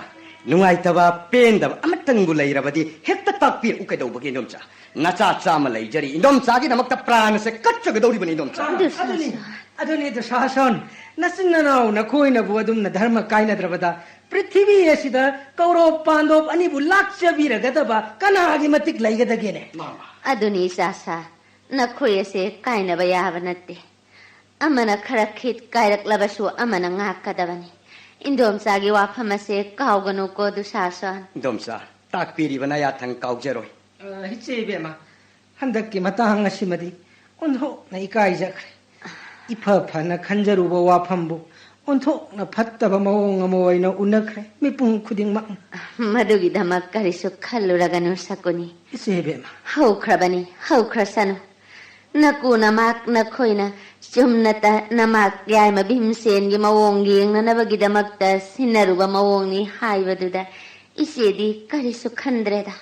ꯅꯨꯡꯉꯥꯏꯇꯕ, ꯄꯦꯟꯗꯕ ꯑꯃꯇꯪꯕꯨ ꯂꯩꯔꯕꯗꯤ ꯍꯦꯛꯇ ꯇꯥꯛꯄꯤꯔꯛꯎ ꯀꯩꯗꯧꯕꯒꯦ ꯏꯟꯗꯣꯝꯆꯥ? ꯅꯆꯥ ꯆꯥꯝꯃ ꯂꯩꯖꯔꯤ, ꯏꯟꯗꯣꯝꯆꯥꯒꯤꯗꯃꯛꯇ ꯄ꯭ꯔꯥꯟꯁꯦ ꯀꯠꯆꯒꯗꯧꯔꯤꯕꯅꯤ ꯏꯟꯗꯣꯝꯆꯥ꯫ ꯑꯗꯨꯅꯤ, ꯑꯗꯨꯅꯤ ꯗꯨꯁꯥꯁꯣꯟ, ꯅꯆꯤꯟ ꯅꯅꯥꯎ ꯅꯈꯣꯏꯅꯕꯨ ꯑꯗꯨꯝꯅ ꯙꯔꯃ ꯀꯥꯏꯅꯗ꯭ꯔꯕꯗ ꯄ꯭ꯔꯤꯊꯤꯕꯤ ꯑꯁꯤꯗ ꯀꯧꯔꯣꯞ ꯄꯥꯟꯗꯣꯞ ꯑꯅꯤꯕꯨ ꯂꯥꯛꯆꯕꯤꯔꯒꯗꯕ ꯀꯅꯥꯒꯤ ꯃꯇꯤꯛ ꯂꯩꯒꯗꯒꯦꯅꯦ? ꯃꯥꯃ꯫ ꯑꯗꯨꯅꯤ ꯏꯆꯥꯁꯥ, ꯅꯈꯣꯏ ꯑꯁꯦ ꯀꯥꯏꯅꯕ ꯌꯥꯕ ꯅꯠꯇꯦ꯫ ꯑꯃꯅ ꯈꯔ ꯈꯤꯠ ꯀꯥꯏꯔꯛꯂꯕꯁꯨ ꯑꯃꯅ ꯉꯥꯛꯀꯗꯕꯅꯤ꯫ ꯏꯟꯗꯣꯝꯆꯥꯒꯤ ꯋꯥꯐꯝ ꯑꯁꯦ ꯀꯥꯎꯒꯅꯨꯀꯣ, ꯗꯨꯁꯥꯁꯟ꯫ ꯏꯟꯗꯣꯝꯆꯥ, ꯇꯥꯛꯄꯤꯔꯤꯕ ꯅꯌꯥꯊꯪ ꯀꯥꯎꯖꯔꯣꯏ꯫ ꯑ, ꯏꯆꯦ ꯏꯕꯦꯝꯃ, ꯍꯟꯗꯛꯀꯤ ꯃꯇꯥꯡ ꯑꯁꯤꯃꯗꯤ ꯑꯣꯟꯊꯣꯛꯅ ꯏꯀꯥꯏꯖꯈ꯭ꯔꯦ꯫ ꯏꯐ ꯐꯅ ꯈꯟꯖꯔꯨꯕ ꯋꯥꯐꯝꯕꯨ ꯑꯣꯟꯊꯣꯛꯅ ꯐꯠꯇꯕ ꯃꯑꯣꯡ ꯑꯃ ꯑꯣꯏꯅ ꯎꯅꯈ꯭ꯔꯦ ꯃꯤꯄꯨꯝ ꯈꯨꯗꯤꯡꯃꯛꯅ꯫ ꯃꯗꯨꯒꯤꯗꯃꯛ ꯀꯔꯤꯁꯨ ꯈꯜꯂꯨꯔꯒꯅꯨ, ꯁꯀꯨꯅꯤ꯫ ꯏꯆꯦ ꯏꯕꯦꯝꯃ꯫ ꯍꯧꯈ꯭ꯔꯕꯅꯤ, ꯍꯧꯈ꯭ꯔꯁꯅꯨ꯫ ꯅꯀꯨ ꯅꯃꯥꯛ ꯅꯈꯣꯏꯅ ꯆꯨꯝꯅꯇ ꯅꯃꯥꯛ ꯌꯥꯏꯃ ꯚꯤꯝꯁꯦꯟꯒꯤ ꯃꯑꯣꯡ ꯌꯦꯡꯅꯅꯕꯒꯤꯗꯃꯛꯇ ꯁꯤꯟꯅꯔꯨꯕ ꯃꯑꯣꯡꯅꯤ ꯍꯥꯏꯕꯗꯨꯗ ꯏꯆꯦꯗꯤ ꯀꯔꯤꯁꯨ ꯈꯟꯗ꯭ꯔꯦꯗ꯫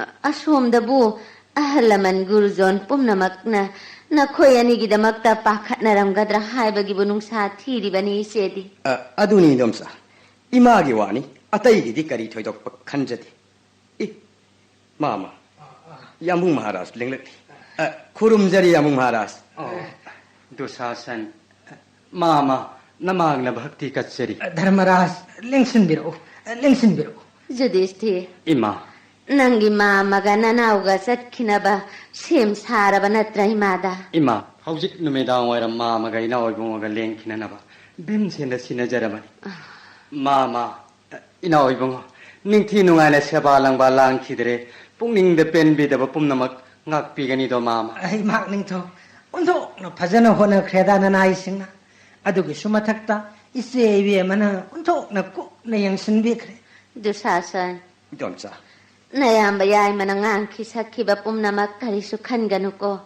ꯑ-, ꯑꯁꯣꯝꯗꯕꯨ ꯑꯍꯜ ꯂꯃꯟ ꯒꯨꯔꯨꯖꯣꯟ ꯄꯨꯝꯅꯃꯛꯅ ꯅꯈꯣꯏ ꯑꯅꯤꯒꯤꯗꯃꯛꯇ ꯄꯥꯈꯠꯅꯔꯝꯒꯗ꯭ꯔꯥ ꯍꯥꯏꯕꯒꯤꯕꯨ ꯅꯨꯡꯁꯥ ꯊꯤꯔꯤꯕꯅꯤ ꯏꯆꯦꯗꯤ꯫ ꯑ, ꯑꯗꯨꯅꯤ ꯏꯟꯗꯣꯝꯆꯥ, ꯏꯃꯥꯒꯤ ꯋꯥꯅꯤ, ꯑꯇꯩꯒꯤꯗꯤ ꯀꯔꯤ ꯊꯣꯏꯗꯣꯛꯄ ꯈꯟꯖꯗꯦ꯫ ꯑꯦ, ꯃꯥꯃ, ꯌꯥꯝꯕꯨꯡ ꯃꯍꯥꯔꯥꯖ ꯂꯦꯡꯂꯛꯂꯤ꯫ ꯑ, ꯈꯨꯔꯨꯝꯖꯔꯤ ꯌꯥꯝꯕꯨꯡ ꯃꯍꯥꯔꯥꯖ꯫ ꯑꯣ, ꯗꯨꯁꯥꯁꯟ, ꯃꯥꯃ, ꯅꯃꯥꯡꯅ ꯚꯛꯇꯤ ꯀꯠꯆꯔꯤ꯫ ꯙꯔꯃꯔꯥꯖ, ꯂꯦꯡꯁꯤꯟꯕꯤꯔꯛꯎ, ꯂꯦꯡꯁꯤꯟꯕꯤꯔꯛꯎ꯫ ꯌꯨꯙꯤꯁꯊꯤꯔ꯫ ꯏꯃꯥ꯫ ꯅꯪꯒꯤ ꯃꯥꯃꯒ ꯅꯅꯥꯎꯒ ꯆꯠꯈꯤꯅꯕ ꯁꯦꯝ ꯁꯥꯔꯕ ꯅꯠꯇ꯭ꯔꯥ ꯏꯃꯥꯗ? ꯏꯃꯥ, ꯍꯧꯖꯤꯛ ꯅꯨꯃꯤꯗꯥꯡ ꯋꯥꯏꯔꯝ ꯃꯥꯃꯒ ꯏꯅꯥꯎ ꯏꯕꯨꯡꯉꯣꯒ ꯂꯦꯡꯈꯤꯅꯅꯕ ꯚꯤꯝꯁꯦꯟꯗ ꯁꯤꯟꯅꯖꯔꯕꯅꯤ꯫ ꯃꯥꯃ, ꯏꯅꯥꯎ ꯏꯕꯨꯡꯉꯣ, ꯅꯤꯡꯊꯤ ꯅꯨꯡꯉꯥꯏꯅ ꯁꯦꯕꯥ ꯂꯪꯕꯥ ꯂꯥꯡꯈꯤꯗ꯭ꯔꯦ, ꯄꯨꯛꯅꯤꯡꯗ ꯄꯦꯟꯕꯤꯗꯕ ꯄꯨꯝꯅꯃꯛ ꯉꯥꯛꯄꯤꯒꯅꯤꯗꯣ ꯃꯥꯃ꯫ ꯑꯩ ꯃꯍꯥꯛ ꯅꯤꯡꯊꯧ ꯑꯣꯟꯊꯣꯛꯅ ꯐꯖꯅ ꯍꯣꯠꯅꯈ꯭ꯔꯦꯗ ꯅꯅꯥꯏꯁꯤꯡꯅ꯫ ꯑꯗꯨꯒꯤꯁꯨ ꯃꯊꯛꯇ ꯏꯆꯦ ꯏꯕꯦꯝꯃꯅ ꯑꯣꯟꯊꯣꯛꯅ ꯀꯨꯞꯅ ꯌꯦꯡꯁꯤꯟꯕꯤꯈ꯭ꯔꯦ꯫ ꯗꯨꯁꯥꯁꯟ꯫ ꯏꯗꯣꯝꯆꯥ꯫ ꯅꯌꯥꯝꯕ ꯌꯥꯏꯃꯅ ꯉꯥꯡꯈꯤ ꯁꯛꯈꯤꯕ ꯄꯨꯝꯅꯃꯛ ꯀꯔꯤꯁꯨ ꯈꯟꯒꯅꯨꯀꯣ꯫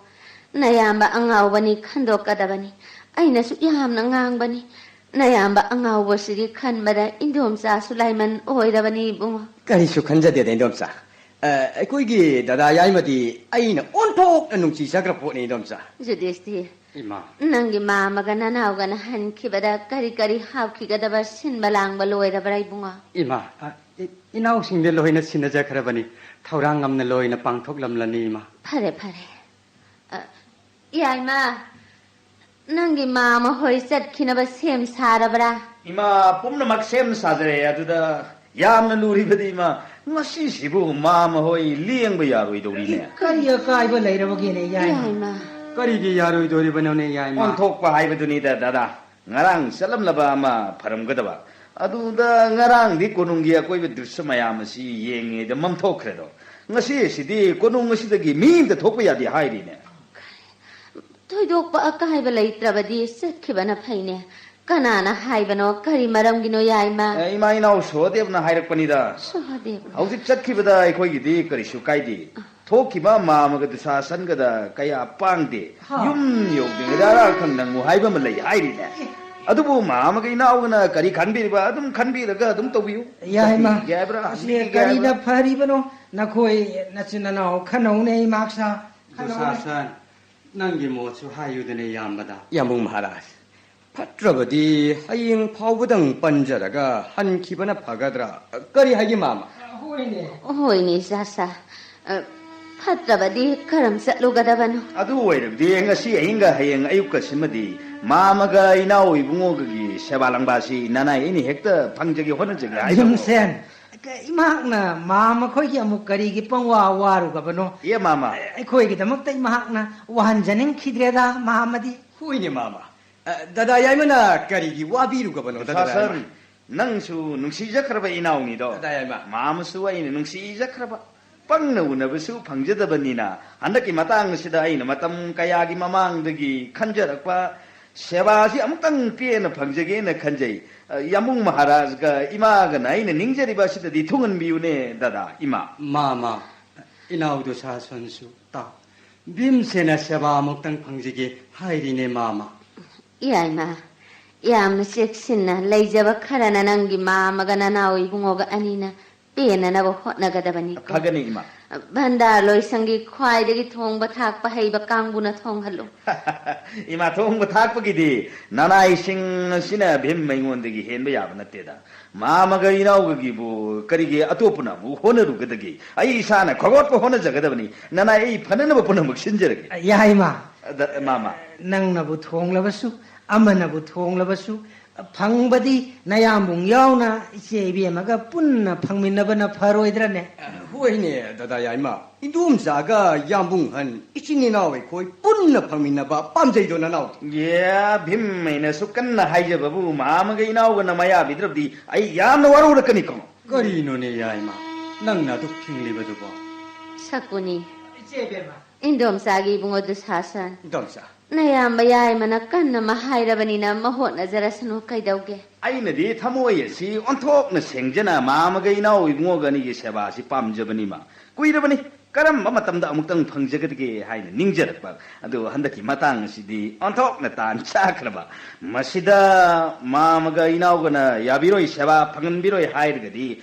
ꯅꯌꯥꯝꯕ ꯑꯉꯥꯎꯕꯅꯤ ꯈꯟꯗꯣꯛꯀꯗꯕꯅꯤ꯫ ꯑꯩꯅꯁꯨ ꯌꯥꯝꯅ ꯉꯥꯡꯕꯅꯤ꯫ ꯅꯌꯥꯝꯕ ꯑꯉꯥꯎꯕꯁꯤꯒꯤ ꯈꯟꯕꯗ ꯏꯟꯗꯣꯝꯆꯥꯁꯨ ꯂꯥꯏꯃꯟ ꯑꯣꯏꯔꯕꯅꯤ ꯏꯕꯨꯡꯉꯣ꯫ ꯀꯔꯤꯁꯨ ꯈꯟꯖꯗꯦꯗ ꯏꯟꯗꯣꯝꯆꯥ꯫ ꯑ, ꯑꯩꯈꯣꯏꯒꯤ ꯗꯗꯥ ꯌꯥꯏꯃꯗꯤ ꯑꯩꯅ ꯑꯣꯟꯊꯣꯛꯅ ꯅꯨꯡꯁꯤꯖꯈ꯭ꯔ ꯄꯣꯠꯅꯤ ꯏꯟꯗꯣꯝꯆꯥ꯫ ꯌꯨꯙꯤꯁꯊꯤꯔ꯫ ꯏꯃꯥ꯫ ꯅꯪꯒꯤ ꯃꯥꯃꯒ ꯅꯅꯥꯎꯒꯅ ꯍꯟꯈꯤꯕꯗ ꯀꯔꯤ ꯀꯔꯤ ꯍꯥꯎꯈꯤꯒꯗꯕ ꯁꯤꯟꯕ ꯂꯥꯡꯕ ꯂꯣꯏꯔꯕ꯭ꯔꯥ ꯏꯕꯨꯡꯉꯣ? ꯏꯃꯥ, ꯑ, ꯏ-, ꯏꯅꯥꯎꯁꯤꯡꯗ ꯂꯣꯏꯅ ꯁꯤꯟꯅꯖꯈ꯭ꯔꯕꯅꯤ꯫ ꯊꯧꯔꯥꯡ ꯉꯝꯅ ꯂꯣꯏꯅ ꯄꯥꯡꯊꯣꯛꯂꯝꯂꯅꯤ ꯏꯃꯥ꯫ ꯐꯔꯦ, ꯐꯔꯦ꯫ ꯑ, ꯌꯥꯏꯃ, ꯅꯪꯒꯤ ꯃꯥꯃ ꯍꯣꯏ ꯆꯠꯈꯤꯅꯕ ꯁꯦꯝ ꯁꯥꯔꯕ꯭ꯔꯥ? ꯏꯃꯥ, ꯄꯨꯝꯅꯃꯛ ꯁꯦꯝ ꯁꯥꯖꯔꯦ꯫ ꯑꯗꯨꯗ ꯌꯥꯝꯅ ꯂꯨꯔꯤꯕꯗꯤ ꯏꯃꯥ, ꯉꯁꯤꯁꯤꯕꯨ ꯃꯥꯃ ꯍꯣꯏ ꯂꯦꯡꯕ ꯌꯥꯔꯣꯏꯗꯧꯔꯤꯅꯦ꯫ ꯀꯔꯤ ꯑꯀꯥꯏꯕ ꯂꯩꯔꯕꯒꯦꯅꯦ ꯌꯥꯏꯃ? ꯌꯥꯏꯃ꯫ ꯀꯔꯤꯒꯤ ꯌꯥꯔꯣꯏꯗꯧꯔꯤꯕꯅꯣꯅꯦ ꯌꯥꯏꯃ? ꯑꯣꯟꯊꯣꯛꯄ ꯍꯥꯏꯕꯗꯨꯅꯤꯗ ꯗꯗꯥ꯫ ꯉꯔꯥꯡ ꯆꯠꯂꯝꯂꯕ ꯑꯃ ꯐꯔꯝꯒꯗꯕ꯫ ꯑꯗꯨꯗ ꯉꯔꯥꯡꯗꯤ ꯀꯣꯅꯨꯡꯒꯤ ꯑꯀꯣꯏꯕ ꯗ꯭ꯔꯤꯁ꯭ꯌ ꯃꯌꯥꯝ ꯑꯁꯤ ꯌꯦꯡꯉꯤꯉꯩꯗ ꯃꯝꯊꯣꯛꯈ꯭ꯔꯦꯗꯣ꯫ ꯉꯁꯤ ꯑꯁꯤꯗꯤ ꯀꯣꯅꯨꯡ ꯑꯁꯤꯗꯒꯤ ꯃꯤ ꯑꯃꯇ ꯊꯣꯛꯄ ꯌꯥꯗꯦ ꯍꯥꯏꯔꯤꯅꯦ꯫ ꯊꯣꯏꯗꯣꯛꯄ ꯑꯀꯥꯏꯕ ꯂꯩꯇ꯭ꯔꯕꯗꯤ ꯆꯠꯈꯤꯕꯅ ꯐꯩꯅꯦ꯫ ꯀꯅꯥꯅ ꯍꯥꯏꯕꯅꯣ? ꯀꯔꯤ ꯃꯔꯝꯒꯤꯅꯣ, ꯌꯥꯏꯃ? ꯑꯦ, ꯏꯃꯥ ꯏꯅꯥꯎ ꯁꯍꯗꯦꯕꯅ ꯍꯥꯏꯔꯛꯄꯅꯤꯗ꯫ ꯁꯍꯗꯦꯕꯅ? ꯍꯧꯖꯤꯛ ꯆꯠꯈꯤꯕꯗ ꯑꯩꯈꯣꯏꯒꯤꯗꯤ ꯀꯔꯤꯁꯨ ꯀꯥꯏꯗꯦ꯫ ꯊꯣꯛꯈꯤꯕ ꯃꯥꯃꯒ ꯗꯨꯁꯥꯁꯟꯒꯗ ꯀꯌꯥ ꯄꯥꯡꯗꯦ꯫ ꯍꯥ꯫ ꯌꯨꯝ ꯌꯧꯗ꯭ꯔꯤꯉꯩꯗ ꯑꯔꯥꯛ ꯈꯪ ꯅꯪꯉꯨ ꯍꯥꯏꯕ ꯑꯃ ꯂꯩ ꯍꯥꯏꯔꯤꯅꯦ꯫ ꯑꯗꯨꯕꯨ ꯃꯥꯃꯒ ꯏꯅꯥꯎꯒꯅ ꯀꯔꯤ ꯈꯟꯕꯤꯔꯤꯕ ꯑꯗꯨꯝ ꯈꯟꯕꯤꯔꯒ ꯑꯗꯨꯝ ꯇꯧꯕꯤꯌꯨ꯫ ꯌꯥꯏꯃ, ꯆꯠꯄꯤꯒꯦ ꯍꯥꯏꯕ꯭ꯔꯥ, ꯑꯁꯤ ꯍꯟꯕꯤꯒꯦ ꯀꯔꯤꯅ ꯍꯥꯏꯕ꯭ꯔꯥ? ꯐꯔꯤꯕꯅꯣ? ꯅꯈꯣꯏ ꯅꯆꯤꯟ ꯅꯅꯥꯎ ꯈꯟꯅꯧꯅꯦ, ꯏꯃꯥꯛꯁꯥ꯫ ꯈꯟꯅꯧꯅꯦ꯫ ꯗꯨꯁꯥꯁꯟ, ꯅꯪꯒꯤ ꯃꯣꯠꯁꯨ ꯍꯥꯏꯌꯨꯗꯅꯦ, ꯏꯌꯥꯝꯕꯗ꯫ ꯌꯥꯝꯕꯨꯡ ꯃꯍꯥꯔꯥꯖ, ꯐꯠꯇ꯭ꯔꯕꯗꯤ ꯍꯌꯦꯡ ꯐꯥꯎꯕꯗꯪ ꯄꯟꯖꯔꯒ ꯍꯟꯈꯤꯕꯅ ꯐꯒꯗ꯭ꯔꯥ? ꯀꯔꯤ ꯍꯥꯏꯒꯦ, ꯃꯥꯃ? ꯍꯣꯏꯅꯦ꯫ ꯍꯣꯏꯅꯦ, ꯏꯆꯥꯁꯥ꯫ ꯑ, ꯐꯠꯇ꯭ꯔꯕꯗꯤ ꯀꯔꯝ ꯆꯠꯂꯨꯒꯗꯕꯅꯣ? ꯑꯗꯨ ꯑꯣꯏꯔꯕꯗꯤ ꯉꯁꯤ ꯑꯍꯤꯡꯒ ꯍꯌꯦꯡ ꯑꯌꯨꯛꯀꯁꯤꯃꯗꯤ ꯃꯥꯃꯒ ꯏꯅꯥꯎ ꯏꯕꯨꯡꯉꯣꯒꯒꯤ ꯁꯦꯕꯥ ꯂꯪꯕꯥꯁꯤ ꯅꯅꯥꯏ ꯑꯩꯅ ꯍꯦꯛꯇ ꯐꯪꯖꯒꯦ ꯍꯣꯠꯅꯖꯒꯦ ꯍꯥꯏꯖꯕ꯫ ꯚꯤꯝꯁꯦꯟ, ꯏꯃꯥꯛꯅ ꯃꯥꯃ ꯈꯣꯏꯒꯤ ꯑꯃꯨꯛ ꯀꯔꯤꯒꯤ ꯄꯪꯋꯥ ꯋꯥꯔꯨꯒꯕꯅꯣ? ꯑꯦ, ꯃꯥꯃ꯫ ꯑꯩꯈꯣꯏꯒꯤꯗꯃꯛꯇ ꯏꯃꯥꯛꯅ ꯋꯥꯍꯟꯖꯅꯤꯡꯈꯤꯗ꯭ꯔꯦꯗ, ꯃꯥꯃꯗꯤ꯫ ꯍꯣꯏꯅꯦ, ꯃꯥꯃ꯫ ꯑ, ꯗꯗꯥ ꯌꯥꯏꯃꯅ ꯀꯔꯤꯒꯤ ꯋꯥꯕꯤꯔꯨꯒꯕꯅꯣ, ꯗꯗꯥ ꯁꯥꯁꯟ, ꯌꯥꯏꯃ? ꯅꯪꯁꯨ ꯅꯨꯡꯁꯤꯖꯈ꯭ꯔꯕ ꯏꯅꯥꯎꯅꯤꯗꯣ꯫ ꯗꯗꯥ ꯌꯥꯏꯃ꯫ ꯃꯥꯃꯁꯨ ꯑꯩꯅ ꯅꯨꯡꯁꯤꯖꯈ꯭ꯔꯕ꯫ ꯄꯪꯅ ꯎꯅꯕꯁꯨ ꯐꯪꯖꯗꯕꯅꯤꯅ, ꯍꯟꯗꯛꯀꯤ ꯃꯇꯥꯡ ꯑꯁꯤꯗ ꯑꯩꯅ ꯃꯇꯝ ꯀꯌꯥꯒꯤ ꯃꯃꯥꯡꯗꯒꯤ ꯈꯟꯖꯔꯛꯄ ꯁꯦꯕꯥꯁꯤ ꯑꯃꯨꯛꯇꯪ ꯄꯦꯟꯅ ꯐꯪꯖꯒꯦꯅ ꯈꯟꯖꯩ꯫ ꯑ, ꯌꯥꯝꯕꯨꯡ ꯃꯍꯥꯔꯥꯖꯒ ꯏꯃꯥꯒꯅ ꯑꯩꯅ ꯅꯤꯡꯖꯔꯤꯕ ꯑꯁꯤꯗꯗꯤ ꯊꯨꯡꯍꯟꯕꯤꯌꯨꯅꯦ, ꯗꯗꯥ, ꯏꯃꯥ꯫ ꯃꯥꯃ, ꯏꯅꯥꯎ ꯗꯨꯁꯥꯁꯟꯁꯨ ꯇꯥꯎ꯫ ꯚꯤꯝꯁꯦꯅ ꯁꯦꯕꯥ ꯑꯃꯨꯛꯇꯪ ꯐꯪꯖꯒꯦ ꯍꯥꯏꯔꯤꯅꯦ, ꯃꯥꯃ꯫ ꯏꯌꯥꯏꯃ, ꯌꯥꯝꯅ ꯆꯦꯛꯁꯤꯟꯅ ꯂꯩꯖꯕ ꯈꯔꯅ ꯅꯪꯒꯤ ꯃꯥꯃꯒ ꯅꯅꯥꯎ ꯏꯕꯨꯡꯉꯣꯒ ꯑꯅꯤꯅ ꯄꯦꯟꯅꯅꯕ ꯍꯣꯠꯅꯒꯗꯕꯅꯤ꯫ ꯐꯒꯅꯤ, ꯏꯃꯥ꯫ ꯚꯟꯗꯥꯔ ꯂꯣꯏꯁꯪꯒꯤ ꯈ꯭ꯋꯥꯏꯗꯒꯤ ꯊꯣꯡꯕ ꯊꯥꯛꯄ ꯍꯩꯕ ꯀꯥꯡꯕꯨꯅ ꯊꯣꯡꯍꯜꯂꯨ꯫ ꯏꯃꯥ, ꯊꯣꯡꯕ ꯊꯥꯛꯄꯒꯤꯗꯤ ꯅꯅꯥꯏꯁꯤꯡ ꯑꯁꯤꯅ ꯚꯤꯝ ꯑꯩꯉꯣꯟꯗꯒꯤ ꯍꯦꯟꯕ ꯌꯥꯕ ꯅꯠꯇꯦꯗ꯫ ꯃꯥꯃꯒ ꯏꯅꯥꯎꯒꯒꯤꯕꯨ ꯀꯔꯤꯒꯤ ꯑꯇꯣꯞꯄꯅ ꯑꯃꯨꯛ ꯍꯣꯠꯅꯔꯨꯒꯗꯒꯦ? ꯑꯩ ꯏꯁꯥꯅ ꯈꯣꯒꯠꯄ ꯍꯣꯠꯅꯖꯒꯗꯕꯅꯤ꯫ ꯅꯅꯥꯏ ꯑꯩ ꯐꯅꯅꯕ ꯄꯨꯝꯅꯃꯛ ꯁꯤꯟꯖꯔꯒꯦ꯫ ꯌꯥꯏꯃ꯫ ꯑꯗ, ꯃꯥꯃ꯫ ꯅꯪꯅꯕꯨ ꯊꯣꯡꯂꯕꯁꯨ, ꯑꯃꯅꯕꯨ ꯊꯣꯡꯂꯕꯁꯨ, ꯐꯪꯕꯗꯤ ꯅꯌꯥꯝꯕꯨꯡ ꯌꯥꯎꯅ ꯏꯆꯦ ꯏꯕꯦꯝꯃꯒ ꯄꯨꯟꯅ ꯐꯪꯃꯤꯟꯅꯕꯅ ꯐꯔꯣꯏꯗ꯭ꯔꯅꯦ? ꯍꯣꯏꯅꯦ, ꯗꯗꯥ ꯌꯥꯏꯃ꯫ ꯏꯟꯗꯣꯝꯆꯥꯒ ꯌꯥꯝꯕꯨꯡ ꯍꯟ ꯏꯆꯤꯟ ꯏꯅꯥꯎ ꯑꯩꯈꯣꯏ ꯄꯨꯟꯅ ꯐꯪꯃꯤꯟꯅꯕ ꯄꯥꯝꯖꯩꯗꯣ ꯅꯅꯥꯎ꯫ ꯌꯦ, ꯚꯤꯝ, ꯑꯩꯅꯁꯨ ꯀꯟꯅ ꯍꯥꯏꯖꯕꯕꯨ ꯃꯥꯃꯒ ꯏꯅꯥꯎꯒꯅ ꯃꯌꯥ ꯕꯤꯗ꯭ꯔꯕꯗꯤ ꯑꯩ ꯌꯥꯝꯅ ꯋꯥꯔꯧꯔꯛꯀꯅꯤꯀꯣ꯫ ꯀꯔꯤꯅꯣꯅꯦ ꯌꯥꯏꯃ, ꯅꯪꯅ ꯑꯗꯨꯛ ꯐꯤꯡꯂꯤꯕꯗꯨꯕꯣ? ꯁꯛꯀꯨꯅꯤ꯫ ꯏꯆꯦ ꯏꯕꯦꯝꯃ꯫ ꯏꯟꯗꯣꯝꯆꯥꯒꯤ ꯏꯕꯨꯡꯉꯣ ꯗꯨꯁꯥꯁꯟ꯫ ꯏꯟꯗꯣꯝꯆꯥ꯫ ꯅꯌꯥꯝꯕ ꯌꯥꯏꯃꯅ ꯀꯟꯅ ꯃꯍꯥꯏꯔꯕꯅꯤꯅ ꯃꯍꯣꯠꯅꯖꯔꯁꯅꯨ, ꯀꯩꯗꯧꯒꯦ? ꯑꯩꯅꯗꯤ ꯊꯃꯣꯏ ꯑꯁꯤ ꯑꯣꯟꯊꯣꯛꯅ ꯁꯦꯡꯖꯅ ꯃꯥꯃꯒ ꯏꯅꯥꯎ ꯏꯕꯨꯡꯉꯣꯒ ꯑꯅꯤꯒꯤ ꯁꯦꯕꯥ ꯑꯁꯤ ꯄꯥꯝꯖꯕꯅꯤꯃ꯫ ꯀꯨꯏꯔꯕꯅꯤ, ꯀꯔꯝꯕ ꯃꯇꯝꯗ ꯑꯃꯨꯛꯇꯪ ꯐꯪꯖꯒꯗꯒꯦ ꯍꯥꯏꯅ ꯅꯤꯡꯖꯔꯛꯄ꯫ ꯑꯗꯨ ꯍꯟꯗꯛꯀꯤ ꯃꯇꯥꯡ ꯑꯁꯤꯗꯤ ꯑꯣꯟꯊꯣꯛꯅ ꯇꯥꯟ ꯆꯥꯈ꯭ꯔꯕ꯫ ꯃꯁꯤꯗ ꯃꯥꯃꯒ ꯏꯅꯥꯎꯒꯅ ꯌꯥꯕꯤꯔꯣꯏ, ꯁꯦꯕꯥ ꯐꯪꯍꯟꯕꯤꯔꯣꯏ ꯍꯥꯏꯔꯒꯗꯤ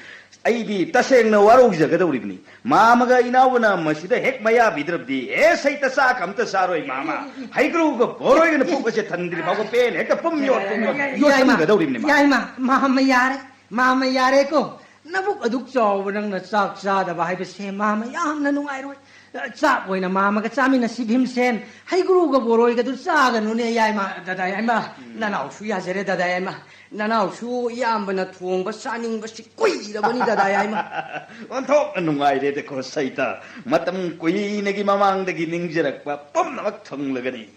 ꯑꯩꯗꯤ ꯇꯁꯦꯡꯅ ꯋꯥꯔꯧꯖꯒꯗꯧꯔꯤꯕꯅꯤ꯫ ꯃꯥꯃꯒ ꯏꯅꯥꯎꯒꯅ ꯃꯁꯤꯗ ꯍꯦꯛ ꯃꯌꯥ ꯕꯤꯗ꯭ꯔꯕꯗꯤ, ꯑꯦ, ꯁꯩꯇ ꯆꯥꯛ ꯑꯝꯇ ꯆꯥꯔꯣꯏ, ꯃꯥꯃ꯫ ꯍꯩꯒ꯭ꯔꯨꯒ ꯕꯣꯔꯣꯏꯒꯅ ꯄꯨꯛ ꯑꯁꯦ ꯊꯟꯗ꯭ꯔꯤ ꯐꯥꯎꯕ ꯄꯦꯟ ꯍꯦꯛꯇ ꯄꯨꯝ ꯌꯣꯠ, ꯄꯨꯝ ꯌꯣꯠ ꯌꯥꯏꯃ, ꯌꯣꯠꯁꯤꯟꯒꯗꯧꯔꯤꯕꯅꯤ, ꯃꯥꯃ꯫ ꯌꯥꯏꯃ, ꯃꯥꯃ ꯌꯥꯔꯦ, ꯃꯥꯃ ꯌꯥꯔꯦꯀꯣ꯫ ꯅꯕꯨꯛ ꯑꯗꯨꯛ ꯆꯥꯎꯕ ꯅꯪꯅ ꯆꯥꯛ ꯆꯥꯗꯕ ꯍꯥꯏꯕꯁꯦ ꯃꯥꯃ ꯌꯥꯝꯅ ꯅꯨꯡꯉꯥꯏꯔꯣꯏ꯫ ꯆꯥꯛ ꯑꯣꯏꯅ ꯃꯥꯃꯒ ꯆꯥꯃꯤꯟꯅꯁꯤ ꯚꯤꯝꯁꯦꯟ꯫ ꯍꯩꯒ꯭ꯔꯨꯒ ꯕꯣꯔꯣꯏꯒꯗꯨ ꯆꯥꯒꯅꯨꯅꯦ ꯌꯥꯏꯃ, ꯗꯗꯥ ꯌꯥꯏꯃ꯫ ꯎꯝ꯫ ꯅꯅꯥꯎꯁꯨ ꯌꯥꯖꯔꯦ ꯗꯗꯥ ꯌꯥꯏꯃ꯫ ꯅꯅꯥꯎꯁꯨ ꯏꯌꯥꯝꯕꯅ ꯊꯣꯡꯕ ꯆꯥꯅꯤꯡꯕꯁꯤ ꯀꯨꯏꯔꯕꯅꯤ ꯗꯗꯥ ꯌꯥꯏꯃ꯫ ꯑꯣꯟꯊꯣꯛꯅ ꯅꯨꯡꯉꯥꯏꯔꯦꯗꯀꯣ ꯁꯩꯇ꯫ ꯃꯇꯝ ꯀꯨꯏꯅꯒꯤ ꯃꯃꯥꯡꯗꯒꯤ ꯅꯤꯡꯖꯔꯛꯄ ꯄꯨꯝꯅꯃꯛ ꯊꯨꯡꯂꯒꯅꯤ꯫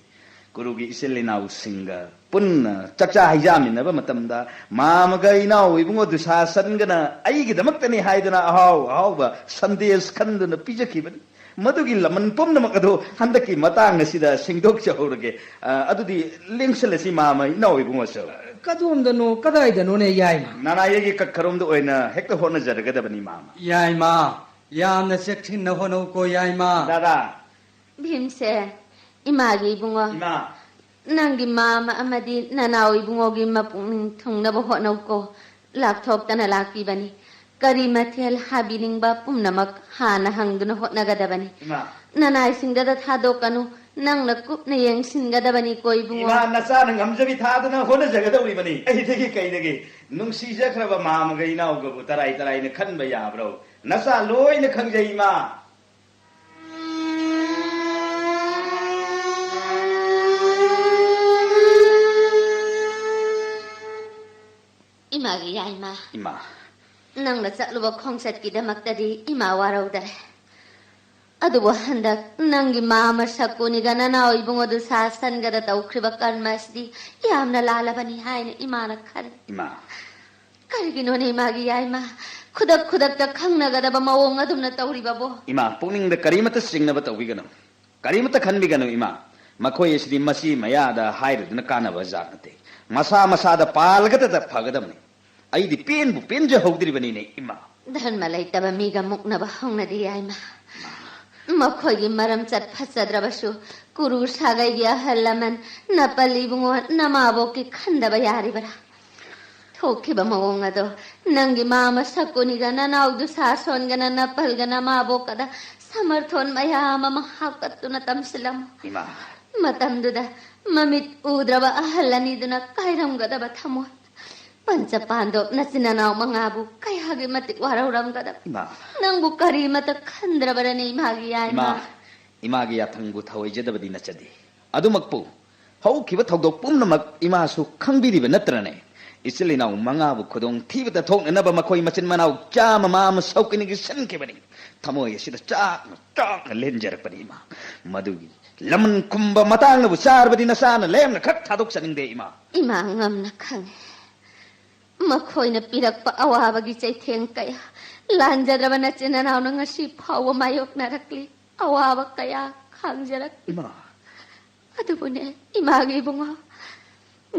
ꯀꯨꯔꯨꯒꯤ ꯏꯆꯤꯜ ꯏꯅꯥꯎꯁꯤꯡꯒ ꯄꯨꯟꯅ ꯆꯥꯛꯆꯥ ꯍꯩꯖꯥꯃꯤꯟꯅꯕ ꯃꯇꯝꯗ ꯃꯥꯃꯒ ꯏꯅꯥꯎ ꯏꯕꯨꯡꯉꯣ ꯗꯨꯁꯥꯁꯟꯒꯅ ꯑꯩꯒꯤꯗꯃꯛꯇꯅꯤ ꯍꯥꯏꯗꯨꯅ ꯑꯍꯥꯎ ꯑꯍꯥꯎꯕ ꯁꯟꯗꯦꯁ ꯈꯟꯗꯨꯅ ꯄꯤꯖꯈꯤꯕꯅꯤ꯫ ꯃꯗꯨꯒꯤ ꯂꯃꯟ ꯄꯨꯝꯅꯃꯛ ꯑꯗꯨ ꯍꯟꯗꯛꯀꯤ ꯃꯇꯥꯡ ꯑꯁꯤꯗ ꯁꯦꯡꯗꯣꯛꯆꯍꯧꯔꯒꯦ꯫ ꯑ, ꯑꯗꯨꯗꯤ ꯂꯦꯡꯁꯜꯂꯁꯤ ꯃꯥꯃ ꯏꯅꯥꯎ ꯏꯕꯨꯡꯉꯣꯁꯨ꯫ ꯀꯗꯣꯝꯗꯅꯣ, ꯀꯗꯥꯏꯗꯅꯣꯅꯦ ꯌꯥꯏꯃ? ꯅꯅꯥꯏꯒꯤ ꯀꯛꯈꯔꯣꯝꯗ ꯑꯣꯏꯅ ꯍꯦꯛꯇ ꯍꯣꯠꯅꯖꯔꯒꯗꯕꯅꯤ ꯃꯥꯃ꯫ ꯌꯥꯏꯃ, ꯌꯥꯝꯅ ꯆꯦꯛꯁꯤꯟꯅ ꯍꯣꯠꯅꯧꯀꯣ ꯌꯥꯏꯃ꯫ ꯗꯥꯗꯥ꯫ ꯚꯤꯝꯁꯦ, ꯏꯃꯥꯒꯤ ꯏꯕꯨꯡꯉꯣ꯫ ꯏꯃꯥ꯫ ꯅꯪꯒꯤ ꯃꯥꯃ ꯑꯃꯗꯤ ꯅꯅꯥꯎ ꯏꯕꯨꯡꯉꯣꯒꯤ ꯃꯄꯨꯛꯅꯤꯡ ꯊꯨꯡꯅꯕ ꯍꯣꯠꯅꯧꯀꯣ꯫ ꯂꯥꯛꯊꯣꯛꯇꯅ ꯂꯥꯛꯄꯤꯕꯅꯤ꯫ ꯀꯔꯤ ꯃꯊꯦꯜ ꯍꯥꯕꯤꯅꯤꯡꯕ ꯄꯨꯝꯅꯃꯛ ꯍꯥꯟꯅ ꯍꯪꯗꯨꯅ ꯍꯣꯠꯅꯒꯗꯕꯅꯤ꯫ ꯏꯃꯥ꯫ ꯅꯅꯥꯏꯁꯤꯡꯗꯗ ꯊꯥꯗꯣꯛꯀꯅꯨ꯫ ꯅꯪꯅ ꯀꯨꯞꯅ ꯌꯦꯡꯁꯤꯟꯒꯗꯕꯅꯤꯀꯣ ꯏꯕꯨꯡꯉꯣ꯫ ꯏꯃꯥ, ꯅꯆꯥꯅ ꯉꯝꯖꯕꯤ ꯊꯥꯗꯨꯅ ꯍꯣꯠꯅꯖꯒꯗꯧꯔꯤꯕꯅꯤ꯫ ꯑꯩꯗꯒꯤ ꯀꯩꯗꯒꯤ? ꯅꯨꯡꯁꯤꯖꯈ꯭ꯔꯕ ꯃꯥꯃꯒ ꯏꯅꯥꯎꯒꯕꯨ ꯇꯔꯥꯏ ꯇꯔꯥꯏꯅ ꯈꯟꯕ ꯌꯥꯕ꯭ꯔꯣ? ꯅꯆꯥ ꯂꯣꯏꯅ ꯈꯪꯖꯩ ꯏꯃꯥ꯫ ꯏꯃꯥꯒꯤ ꯌꯥꯏꯃ, ꯏꯃꯥ꯫ ꯅꯪꯅ ꯆꯠꯂꯨꯕ ꯈꯣꯡꯆꯠꯀꯤꯗꯃꯛꯇꯗꯤ ꯏꯃꯥ ꯋꯥꯔꯧꯗꯔꯦ꯫ ꯑꯗꯨꯕꯨ ꯍꯟꯗꯛ ꯅꯪꯒꯤ ꯃꯥ ꯃꯁꯛ ꯀꯨꯅꯤꯒ ꯅꯅꯥꯎ ꯏꯕꯨꯡꯉꯣꯗꯨ ꯁꯥꯁꯟꯒꯗ ꯇꯧꯈ꯭ꯔꯤꯕ ꯀꯔꯃ ꯑꯁꯤꯗꯤ ꯌꯥꯝꯅ ꯂꯥꯜꯂꯕꯅꯤ ꯍꯥꯏꯅ ꯏꯃꯥꯅ ꯈꯜꯂꯤ꯫ ꯏꯃꯥ꯫ ꯀꯔꯤꯒꯤꯅꯣꯅꯦ ꯏꯃꯥꯒꯤ ꯌꯥꯏꯃ? ꯈꯨꯗꯛ ꯈꯨꯗꯛꯇ ꯈꯪꯅꯒꯗꯕ ꯃꯑꯣꯡ ꯑꯗꯨꯝꯅ ꯇꯧꯔꯤꯕꯕꯣ? ꯏꯃꯥ, ꯄꯨꯛꯅꯤꯡꯗ ꯀꯔꯤꯃꯠꯇ ꯆꯤꯡꯅꯕ ꯇꯧꯕꯤꯒꯅꯨ꯫ ꯀꯔꯤꯃꯠꯇ ꯈꯟꯕꯤꯒꯅꯨ ꯏꯃꯥ꯫ ꯃꯈꯣꯏ ꯑꯁꯤꯗꯤ ꯃꯆꯤ ꯃꯌꯥꯗ ꯍꯥꯏꯔꯨꯗꯨꯅ ꯀꯥꯟꯅꯕ ꯖꯥꯠ ꯅꯠꯇꯦ꯫ ꯃꯁꯥ ꯃꯁꯥꯗ ꯄꯥꯜꯂꯒꯗꯇ ꯐꯒꯗꯕꯅꯤ꯫ ꯑꯩꯗꯤ ꯄꯦꯟꯕꯨ ꯄꯦꯟꯖꯍꯧꯗ꯭ꯔꯤꯕꯅꯤꯅꯦ ꯏꯃꯥ꯫ ꯙꯔꯃ ꯂꯩꯇꯕ ꯃꯤꯒ ꯃꯨꯛꯅꯕ ꯍꯧꯅꯗꯦ ꯌꯥꯏꯃ꯫ ꯃꯈꯣꯏꯒꯤ ꯃꯔꯝꯆꯠ ꯐꯠꯆꯗ꯭ꯔꯕꯁꯨ ꯀꯨꯔꯨ ꯁꯥꯒꯩꯒꯤ ꯑꯍꯜ ꯂꯃꯟ ꯅꯄꯜ ꯏꯕꯨꯡꯉꯣ ꯅꯃꯥꯕꯣꯛꯀꯤ ꯈꯟꯗꯕ ꯌꯥꯔꯤꯕꯔꯥ? ꯊꯣꯛꯈꯤꯕ ꯃꯑꯣꯡ ꯑꯗꯣ ꯅꯪꯒꯤ ꯃꯥ ꯃꯁꯛ ꯀꯨꯅꯤꯒ ꯅꯅꯥꯎ ꯗꯨꯁꯥꯁꯣꯟꯒꯅ ꯅꯄꯜꯒ ꯅꯃꯥꯕꯣꯛꯀꯗ ꯁꯃꯔꯊꯣꯟ ꯃꯌꯥꯝ ꯑꯃ ꯍꯥꯞꯀꯠꯇꯨꯅ ꯇꯝꯁꯤꯜꯂꯝꯃꯨ꯫ ꯏꯃꯥ꯫ ꯃꯇꯝꯗꯨꯗ ꯃꯃꯤꯠ ꯎꯗ꯭ꯔꯕ ꯑꯍꯜ ꯑꯅꯤꯗꯨꯅ ꯀꯥꯏꯔꯝꯒꯗꯕ ꯊꯃꯣꯏ, ꯄꯟꯆ ꯄꯥꯟꯗꯣꯞ ꯅꯆꯤꯟ ꯅꯅꯥꯎ ꯃꯉꯥꯕꯨ ꯀꯌꯥꯒꯤ ꯃꯇꯤꯛ ꯋꯥꯔꯧꯔꯝꯒꯗꯕ꯫ ꯏꯃꯥ꯫ ꯅꯪꯕꯨ ꯀꯔꯤꯃꯇ ꯈꯟꯗ꯭ꯔꯕꯔꯅꯦ ꯏꯃꯥꯒꯤ ꯌꯥꯏꯃ? ꯏꯃꯥ, ꯏꯃꯥꯒꯤ ꯌꯥꯊꯪꯕꯨ ꯊꯧꯑꯣꯏꯖꯗꯕꯗꯤ ꯅꯠꯆꯗꯦ꯫ ꯑꯗꯨꯃꯛꯄꯨ ꯍꯧꯈꯤꯕ ꯊꯧꯗꯣꯛ ꯄꯨꯝꯅꯃꯛ ꯏꯃꯥꯁꯨ ꯈꯪꯕꯤꯔꯤꯕ ꯅꯠꯇ꯭ꯔꯅꯦ? ꯏꯆꯤꯜ ꯏꯅꯥꯎ ꯃꯉꯥꯕꯨ ꯈꯨꯗꯣꯡ ꯊꯤꯕꯗ ꯊꯣꯛꯅꯅꯕ ꯃꯈꯣꯏ ꯃꯆꯤꯟ ꯃꯅꯥꯎ ꯆꯥꯝꯃ ꯃꯥ ꯑꯃ ꯁꯧꯀꯤꯅꯤꯒꯤ ꯁꯤꯟꯈꯤꯕꯅꯤ꯫ ꯊꯃꯣꯏ ꯑꯁꯤꯗ ꯆꯥꯛꯅ ꯆꯥꯛꯅ ꯂꯦꯟꯖꯔꯛꯄꯅꯤ ꯏꯃꯥ꯫ ꯃꯗꯨꯒꯤ ꯂꯃꯟ ꯈꯨꯝꯕ ꯃꯇꯥꯡꯅꯕꯨ ꯆꯥꯔꯕꯗꯤ ꯅꯆꯥꯅ ꯂꯦꯝꯅ ꯈꯛ ꯊꯥꯗꯣꯛꯆꯅꯤꯡꯗꯦ ꯏꯃꯥ꯫ ꯏꯃꯥ ꯉꯝꯅ ꯈꯪꯉꯦ꯫ ꯃꯈꯣꯏꯅ ꯄꯤꯔꯛꯄ ꯑꯋꯥꯕꯒꯤ ꯆꯩꯊꯦꯡ ꯀꯌꯥ, ꯂꯥꯟꯖꯗ꯭ꯔꯕ ꯅꯆꯤꯟ ꯅꯅꯥꯎꯅ ꯉꯁꯤ ꯐꯥꯎꯕ ꯃꯥꯌꯣꯛꯅꯔꯛꯂꯤ꯫ ꯑꯋꯥꯕ ꯀꯌꯥ ꯈꯥꯡꯖꯔꯛꯂꯤ꯫ ꯏꯃꯥ꯫ ꯑꯗꯨꯕꯨꯅꯦ, ꯏꯃꯥꯒꯤ ꯏꯕꯨꯡꯉꯣ,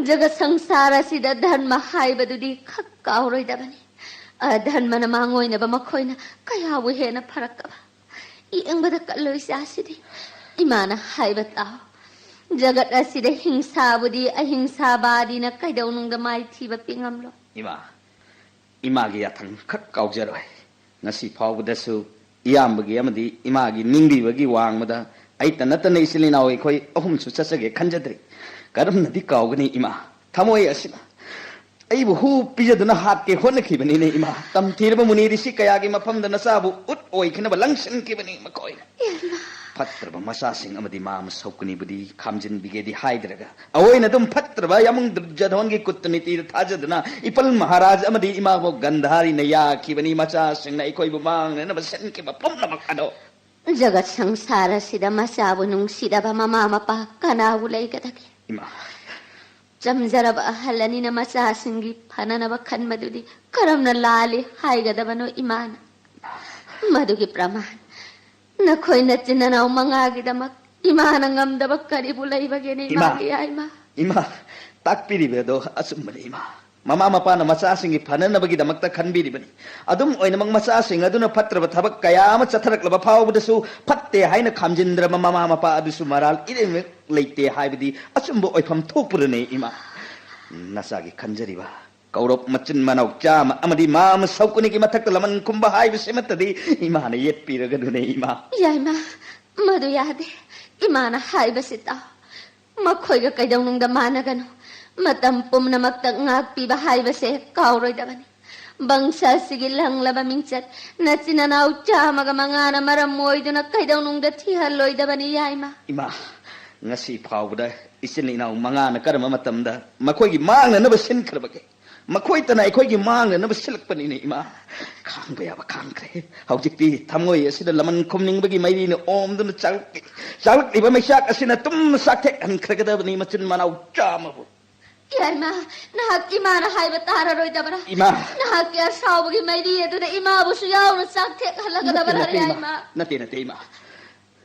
ꯖꯒꯠ ꯁꯪꯁꯥꯔ ꯑꯁꯤꯗ ꯙꯔꯃ ꯍꯥꯏꯕꯗꯨꯗꯤ ꯈꯛ ꯀꯥꯎꯔꯣꯏꯗꯕꯅꯤ꯫ ꯑꯙꯔꯃꯅ ꯃꯥꯡꯑꯣꯏꯅꯕ ꯃꯈꯣꯏꯅ ꯀꯌꯥꯕꯨ ꯍꯦꯟꯅ ꯐꯔꯛꯇꯕ꯫ ꯌꯦꯡꯕꯗ ꯀꯜꯂꯣꯏ ꯏꯆꯥꯁꯤꯗꯤ꯫ ꯏꯃꯥꯅ ꯍꯥꯏꯕ ꯇꯥꯎ꯫ ꯖꯒꯠ ꯑꯁꯤꯗ ꯍꯤꯡꯁꯥꯕꯨꯗꯤ ꯑꯍꯤꯡꯁꯥꯕꯥꯗꯤꯅ ꯀꯩꯗꯧꯅꯨꯡꯗ ꯃꯥꯏꯊꯤꯕ ꯄꯤꯉꯝꯂꯣꯏ꯫ ꯏꯃꯥ, ꯏꯃꯥꯒꯤ ꯌꯥꯊꯪ ꯈꯛ ꯀꯥꯎꯖꯔꯣꯏ꯫ ꯉꯁꯤ ꯐꯥꯎꯕꯗꯁꯨ ꯏꯌꯥꯝꯕꯒꯤ ꯑꯃꯗꯤ ꯏꯃꯥꯒꯤ ꯅꯤꯡꯕꯤꯕꯒꯤ ꯋꯥꯡꯃꯗ ꯑꯩꯇ ꯅꯠꯇꯅ ꯏꯆꯤꯜ ꯏꯅꯥꯎ ꯑꯩꯈꯣꯏ ꯑꯍꯨꯝꯁꯨ ꯆꯠꯆꯒꯦ ꯈꯟꯖꯗ꯭ꯔꯤ꯫ ꯀꯔꯝꯅꯗꯤ ꯀꯥꯎꯒꯅꯤ ꯏꯃꯥ? ꯊꯃꯣꯏ ꯑꯁꯤꯅ ꯑꯩꯕꯨ ꯍꯨ ꯄꯤꯖꯗꯨꯅ ꯍꯥꯠꯀꯦ ꯍꯣꯠꯅꯈꯤꯕꯅꯤꯅꯦ ꯏꯃꯥ꯫ ꯇꯝꯊꯤꯔꯕ ꯃꯨꯅꯤ ꯔꯤꯁꯤ ꯀꯌꯥꯒꯤ ꯃꯐꯝꯗ ꯅꯆꯥꯕꯨ ꯎꯠ ꯑꯣꯏꯈꯤꯅꯕ ꯂꯪꯁꯤꯟꯈꯤꯕꯅꯤ ꯃꯈꯣꯏꯅ꯫ ꯏꯃꯥ꯫ ꯐꯠꯇ꯭ꯔꯕ ꯃꯆꯥꯁꯤꯡ ꯑꯃꯗꯤ ꯃꯥ ꯑꯃ ꯁꯧꯀꯅꯤꯕꯨꯗꯤ ꯈꯥꯝꯖꯤꯟꯕꯤꯒꯦꯗꯤ ꯍꯥꯏꯗ꯭ꯔꯒ, ꯑꯑꯣꯏꯅ ꯑꯗꯨꯝ ꯐꯠꯇ꯭ꯔꯕ ꯌꯥꯃꯨꯡ ꯗꯨꯔꯖꯣꯙꯣꯟꯒꯤ ꯀꯨꯠꯇ ꯅꯤꯇꯤꯗ ꯊꯥꯖꯗꯨꯅ ꯏꯄꯜ ꯃꯍꯥꯔꯥꯖ ꯑꯃꯗꯤ ꯏꯃꯥꯕꯣꯛ ꯒꯟꯙꯥꯔꯤꯅ ꯌꯥꯈꯤꯕꯅꯤ꯫ ꯃꯆꯥꯁꯤꯡꯅ ꯑꯩꯈꯣꯏꯕꯨ ꯃꯥꯡꯅꯅꯕ ꯁꯤꯟꯈꯤꯕ ꯄꯨꯝꯅꯃꯛ ꯑꯗꯣ꯫ ꯖꯒꯠ ꯁꯪꯁꯥꯔ ꯑꯁꯤꯗ ꯃꯆꯥꯕꯨ ꯅꯨꯡꯁꯤꯗꯕ ꯃꯃꯥ ꯃꯄꯥ ꯀꯅꯥꯕꯨ ꯂꯩꯒꯗꯒꯦ? ꯏꯃꯥ꯫ ꯆꯝꯖꯔꯕ ꯑꯍꯜ ꯑꯅꯤꯅ ꯃꯆꯥꯁꯤꯡꯒꯤ ꯐꯅꯅꯕ ꯈꯟꯕꯗꯨꯗꯤ ꯀꯔꯝꯅ ꯂꯥꯜꯂꯤ ꯍꯥꯏꯒꯗꯕꯅꯣ ꯏꯃꯥꯅ? ꯃꯗꯨꯒꯤ ꯄ꯭ꯔꯃꯥꯟ, ꯅꯈꯣꯏ ꯅꯆꯤꯟ ꯅꯅꯥꯎ ꯃꯉꯥꯒꯤꯗꯃꯛ ꯏꯃꯥꯅ ꯉꯝꯗꯕ ꯀꯔꯤꯕꯨ ꯂꯩꯕꯒꯦꯅꯦ? ꯏꯃꯥ! ꯏꯃꯥꯒꯤ ꯏꯃꯥ! ꯏꯃꯥ, ꯇꯥꯛꯄꯤꯔꯤꯕ ꯑꯗꯣ ꯑꯆꯨꯝꯕꯅꯤ, ꯏꯃꯥ꯫ ꯃꯃꯥ ꯃꯄꯥꯅ ꯃꯆꯥꯁꯤꯡꯒꯤ ꯐꯅꯅꯕꯒꯤꯗꯃꯛꯇ ꯈꯟꯕꯤꯔꯤꯕꯅꯤ꯫ ꯑꯗꯨꯝ ꯑꯣꯏꯅꯃꯛ, ꯃꯆꯥꯁꯤꯡ ꯑꯗꯨꯅ ꯐꯠꯇ꯭ꯔꯕ ꯊꯕꯛ ꯀꯌꯥ ꯑꯃ ꯆꯠꯊꯔꯛꯂꯕ ꯐꯥꯎꯕꯗꯁꯨ ꯐꯠꯇꯦ ꯍꯥꯏꯅ ꯈꯥꯝꯖꯤꯟꯗ꯭ꯔꯕ ꯃꯃꯥ ꯃꯄꯥ ꯑꯗꯨꯁꯨ ꯃꯔꯥꯜ ꯏꯔꯦꯝꯕ ꯂꯩꯇꯦ ꯍꯥꯏꯕꯗꯤ ꯑꯆꯨꯝꯕ ꯑꯣꯏꯐꯝ ꯊꯣꯛꯄꯗꯨꯅꯤ, ꯏꯃꯥ꯫ ꯅꯆꯥꯒꯤ ꯈꯟꯖꯔꯤꯕ ꯀꯧꯔꯕ ꯃꯆꯤꯟ ꯃꯅꯥꯎ ꯆꯥꯝꯃ ꯑꯃꯗꯤ ꯃꯥ ꯑꯃ ꯁꯧꯀꯅꯤꯒꯤ ꯃꯊꯛꯇ ꯂꯃꯟ ꯈꯨꯝꯕ ꯍꯥꯏꯕꯁꯤꯃꯠꯇꯗꯤ ꯏꯃꯥꯅ ꯌꯦꯠꯄꯤꯔꯒꯅꯨꯅꯦ, ꯏꯃꯥ꯫ ꯌꯥꯏꯃ, ꯃꯗꯨ ꯌꯥꯗꯦ꯫ ꯏꯃꯥꯅ ꯍꯥꯏꯕꯁꯤ ꯇꯥꯎ꯫ ꯃꯈꯣꯏꯒ ꯀꯩꯗꯧꯅꯨꯡꯗ ꯃꯥꯟꯅꯒꯅꯨ꯫ ꯃꯇꯝ ꯄꯨꯝꯅꯃꯛꯇ ꯉꯥꯛꯄꯤꯕ ꯍꯥꯏꯕꯁꯦ ꯀꯥꯎꯔꯣꯏꯗꯕꯅꯤ꯫ ꯕꯪꯁ ꯑꯁꯤꯒꯤ ꯂꯪꯂꯕ ꯃꯤꯡꯆꯠ ꯅꯆꯤꯟ ꯅꯅꯥꯎ ꯆꯥꯝꯃꯒ ꯃꯉꯥꯅ ꯃꯔꯝ ꯑꯣꯏꯗꯨꯅ ꯀꯩꯗꯧꯅꯨꯡꯗ ꯊꯤꯍꯜꯂꯣꯏꯗꯕꯅꯤ, ꯌꯥꯏꯃ꯫ ꯏꯃꯥ, ꯉꯁꯤ ꯐꯥꯎꯕꯗ ꯏꯆꯤꯜ ꯏꯅꯥꯎ ꯃꯉꯥꯅ ꯀꯔꯝꯕ ꯃꯇꯝꯗ ꯃꯈꯣꯏꯒꯤ ꯃꯥꯡꯅꯅꯕ ꯁꯤꯟꯈ꯭ꯔꯕꯒꯦ? ꯃꯈꯣꯏꯇꯅ ꯑꯩꯈꯣꯏꯒꯤ ꯃꯥꯡꯅꯅꯕ ꯁꯤꯜꯂꯛꯄꯅꯤꯅꯦ, ꯏꯃꯥ꯫ ꯈꯥꯡꯕ ꯌꯥꯕ ꯈꯥꯡꯈ꯭ꯔꯦ꯫ ꯍꯧꯖꯤꯛꯇꯤ ꯊꯃꯣꯏ ꯑꯁꯤꯗ ꯂꯃꯟ ꯈꯨꯝꯅꯤꯡꯕꯒꯤ ꯃꯩꯔꯤꯅ ꯑꯣꯝꯗꯨꯅ ꯆꯥꯛꯂꯛꯂꯤ-, ꯆꯥꯛꯂꯛꯂꯤꯕ ꯃꯩꯆꯥꯛ ꯑꯁꯤꯅ ꯇꯨꯝꯅ ꯆꯥꯛꯊꯦꯛꯍꯟꯈ꯭ꯔꯒꯗꯕꯅꯤ ꯃꯆꯤꯟ ꯃꯅꯥꯎ ꯆꯥꯝꯃꯕꯨ꯫ ꯌꯥꯏꯃ, ꯅꯍꯥꯛ ꯏꯃꯥꯅ ꯍꯥꯏꯕ ꯇꯥꯔꯔꯣꯏꯗꯕ꯭ꯔꯥ? ꯏꯃꯥ! ꯅꯍꯥꯛꯀꯤ ꯑꯁꯥꯎꯕꯒꯤ ꯃꯩꯔꯤ ꯑꯗꯨꯅ ꯏꯃꯥꯕꯨꯁꯨ ꯌꯥꯎꯅ ꯆꯥꯛꯊꯦꯛꯍꯜꯂꯒꯗꯕꯔꯥ, ꯅꯠꯇꯦ, ꯅꯠꯇꯦ, ꯏꯃꯥ꯫ ꯌꯥꯏꯃ? ꯅꯠꯇꯦ, ꯅꯠꯇꯦ, ꯏꯃꯥ꯫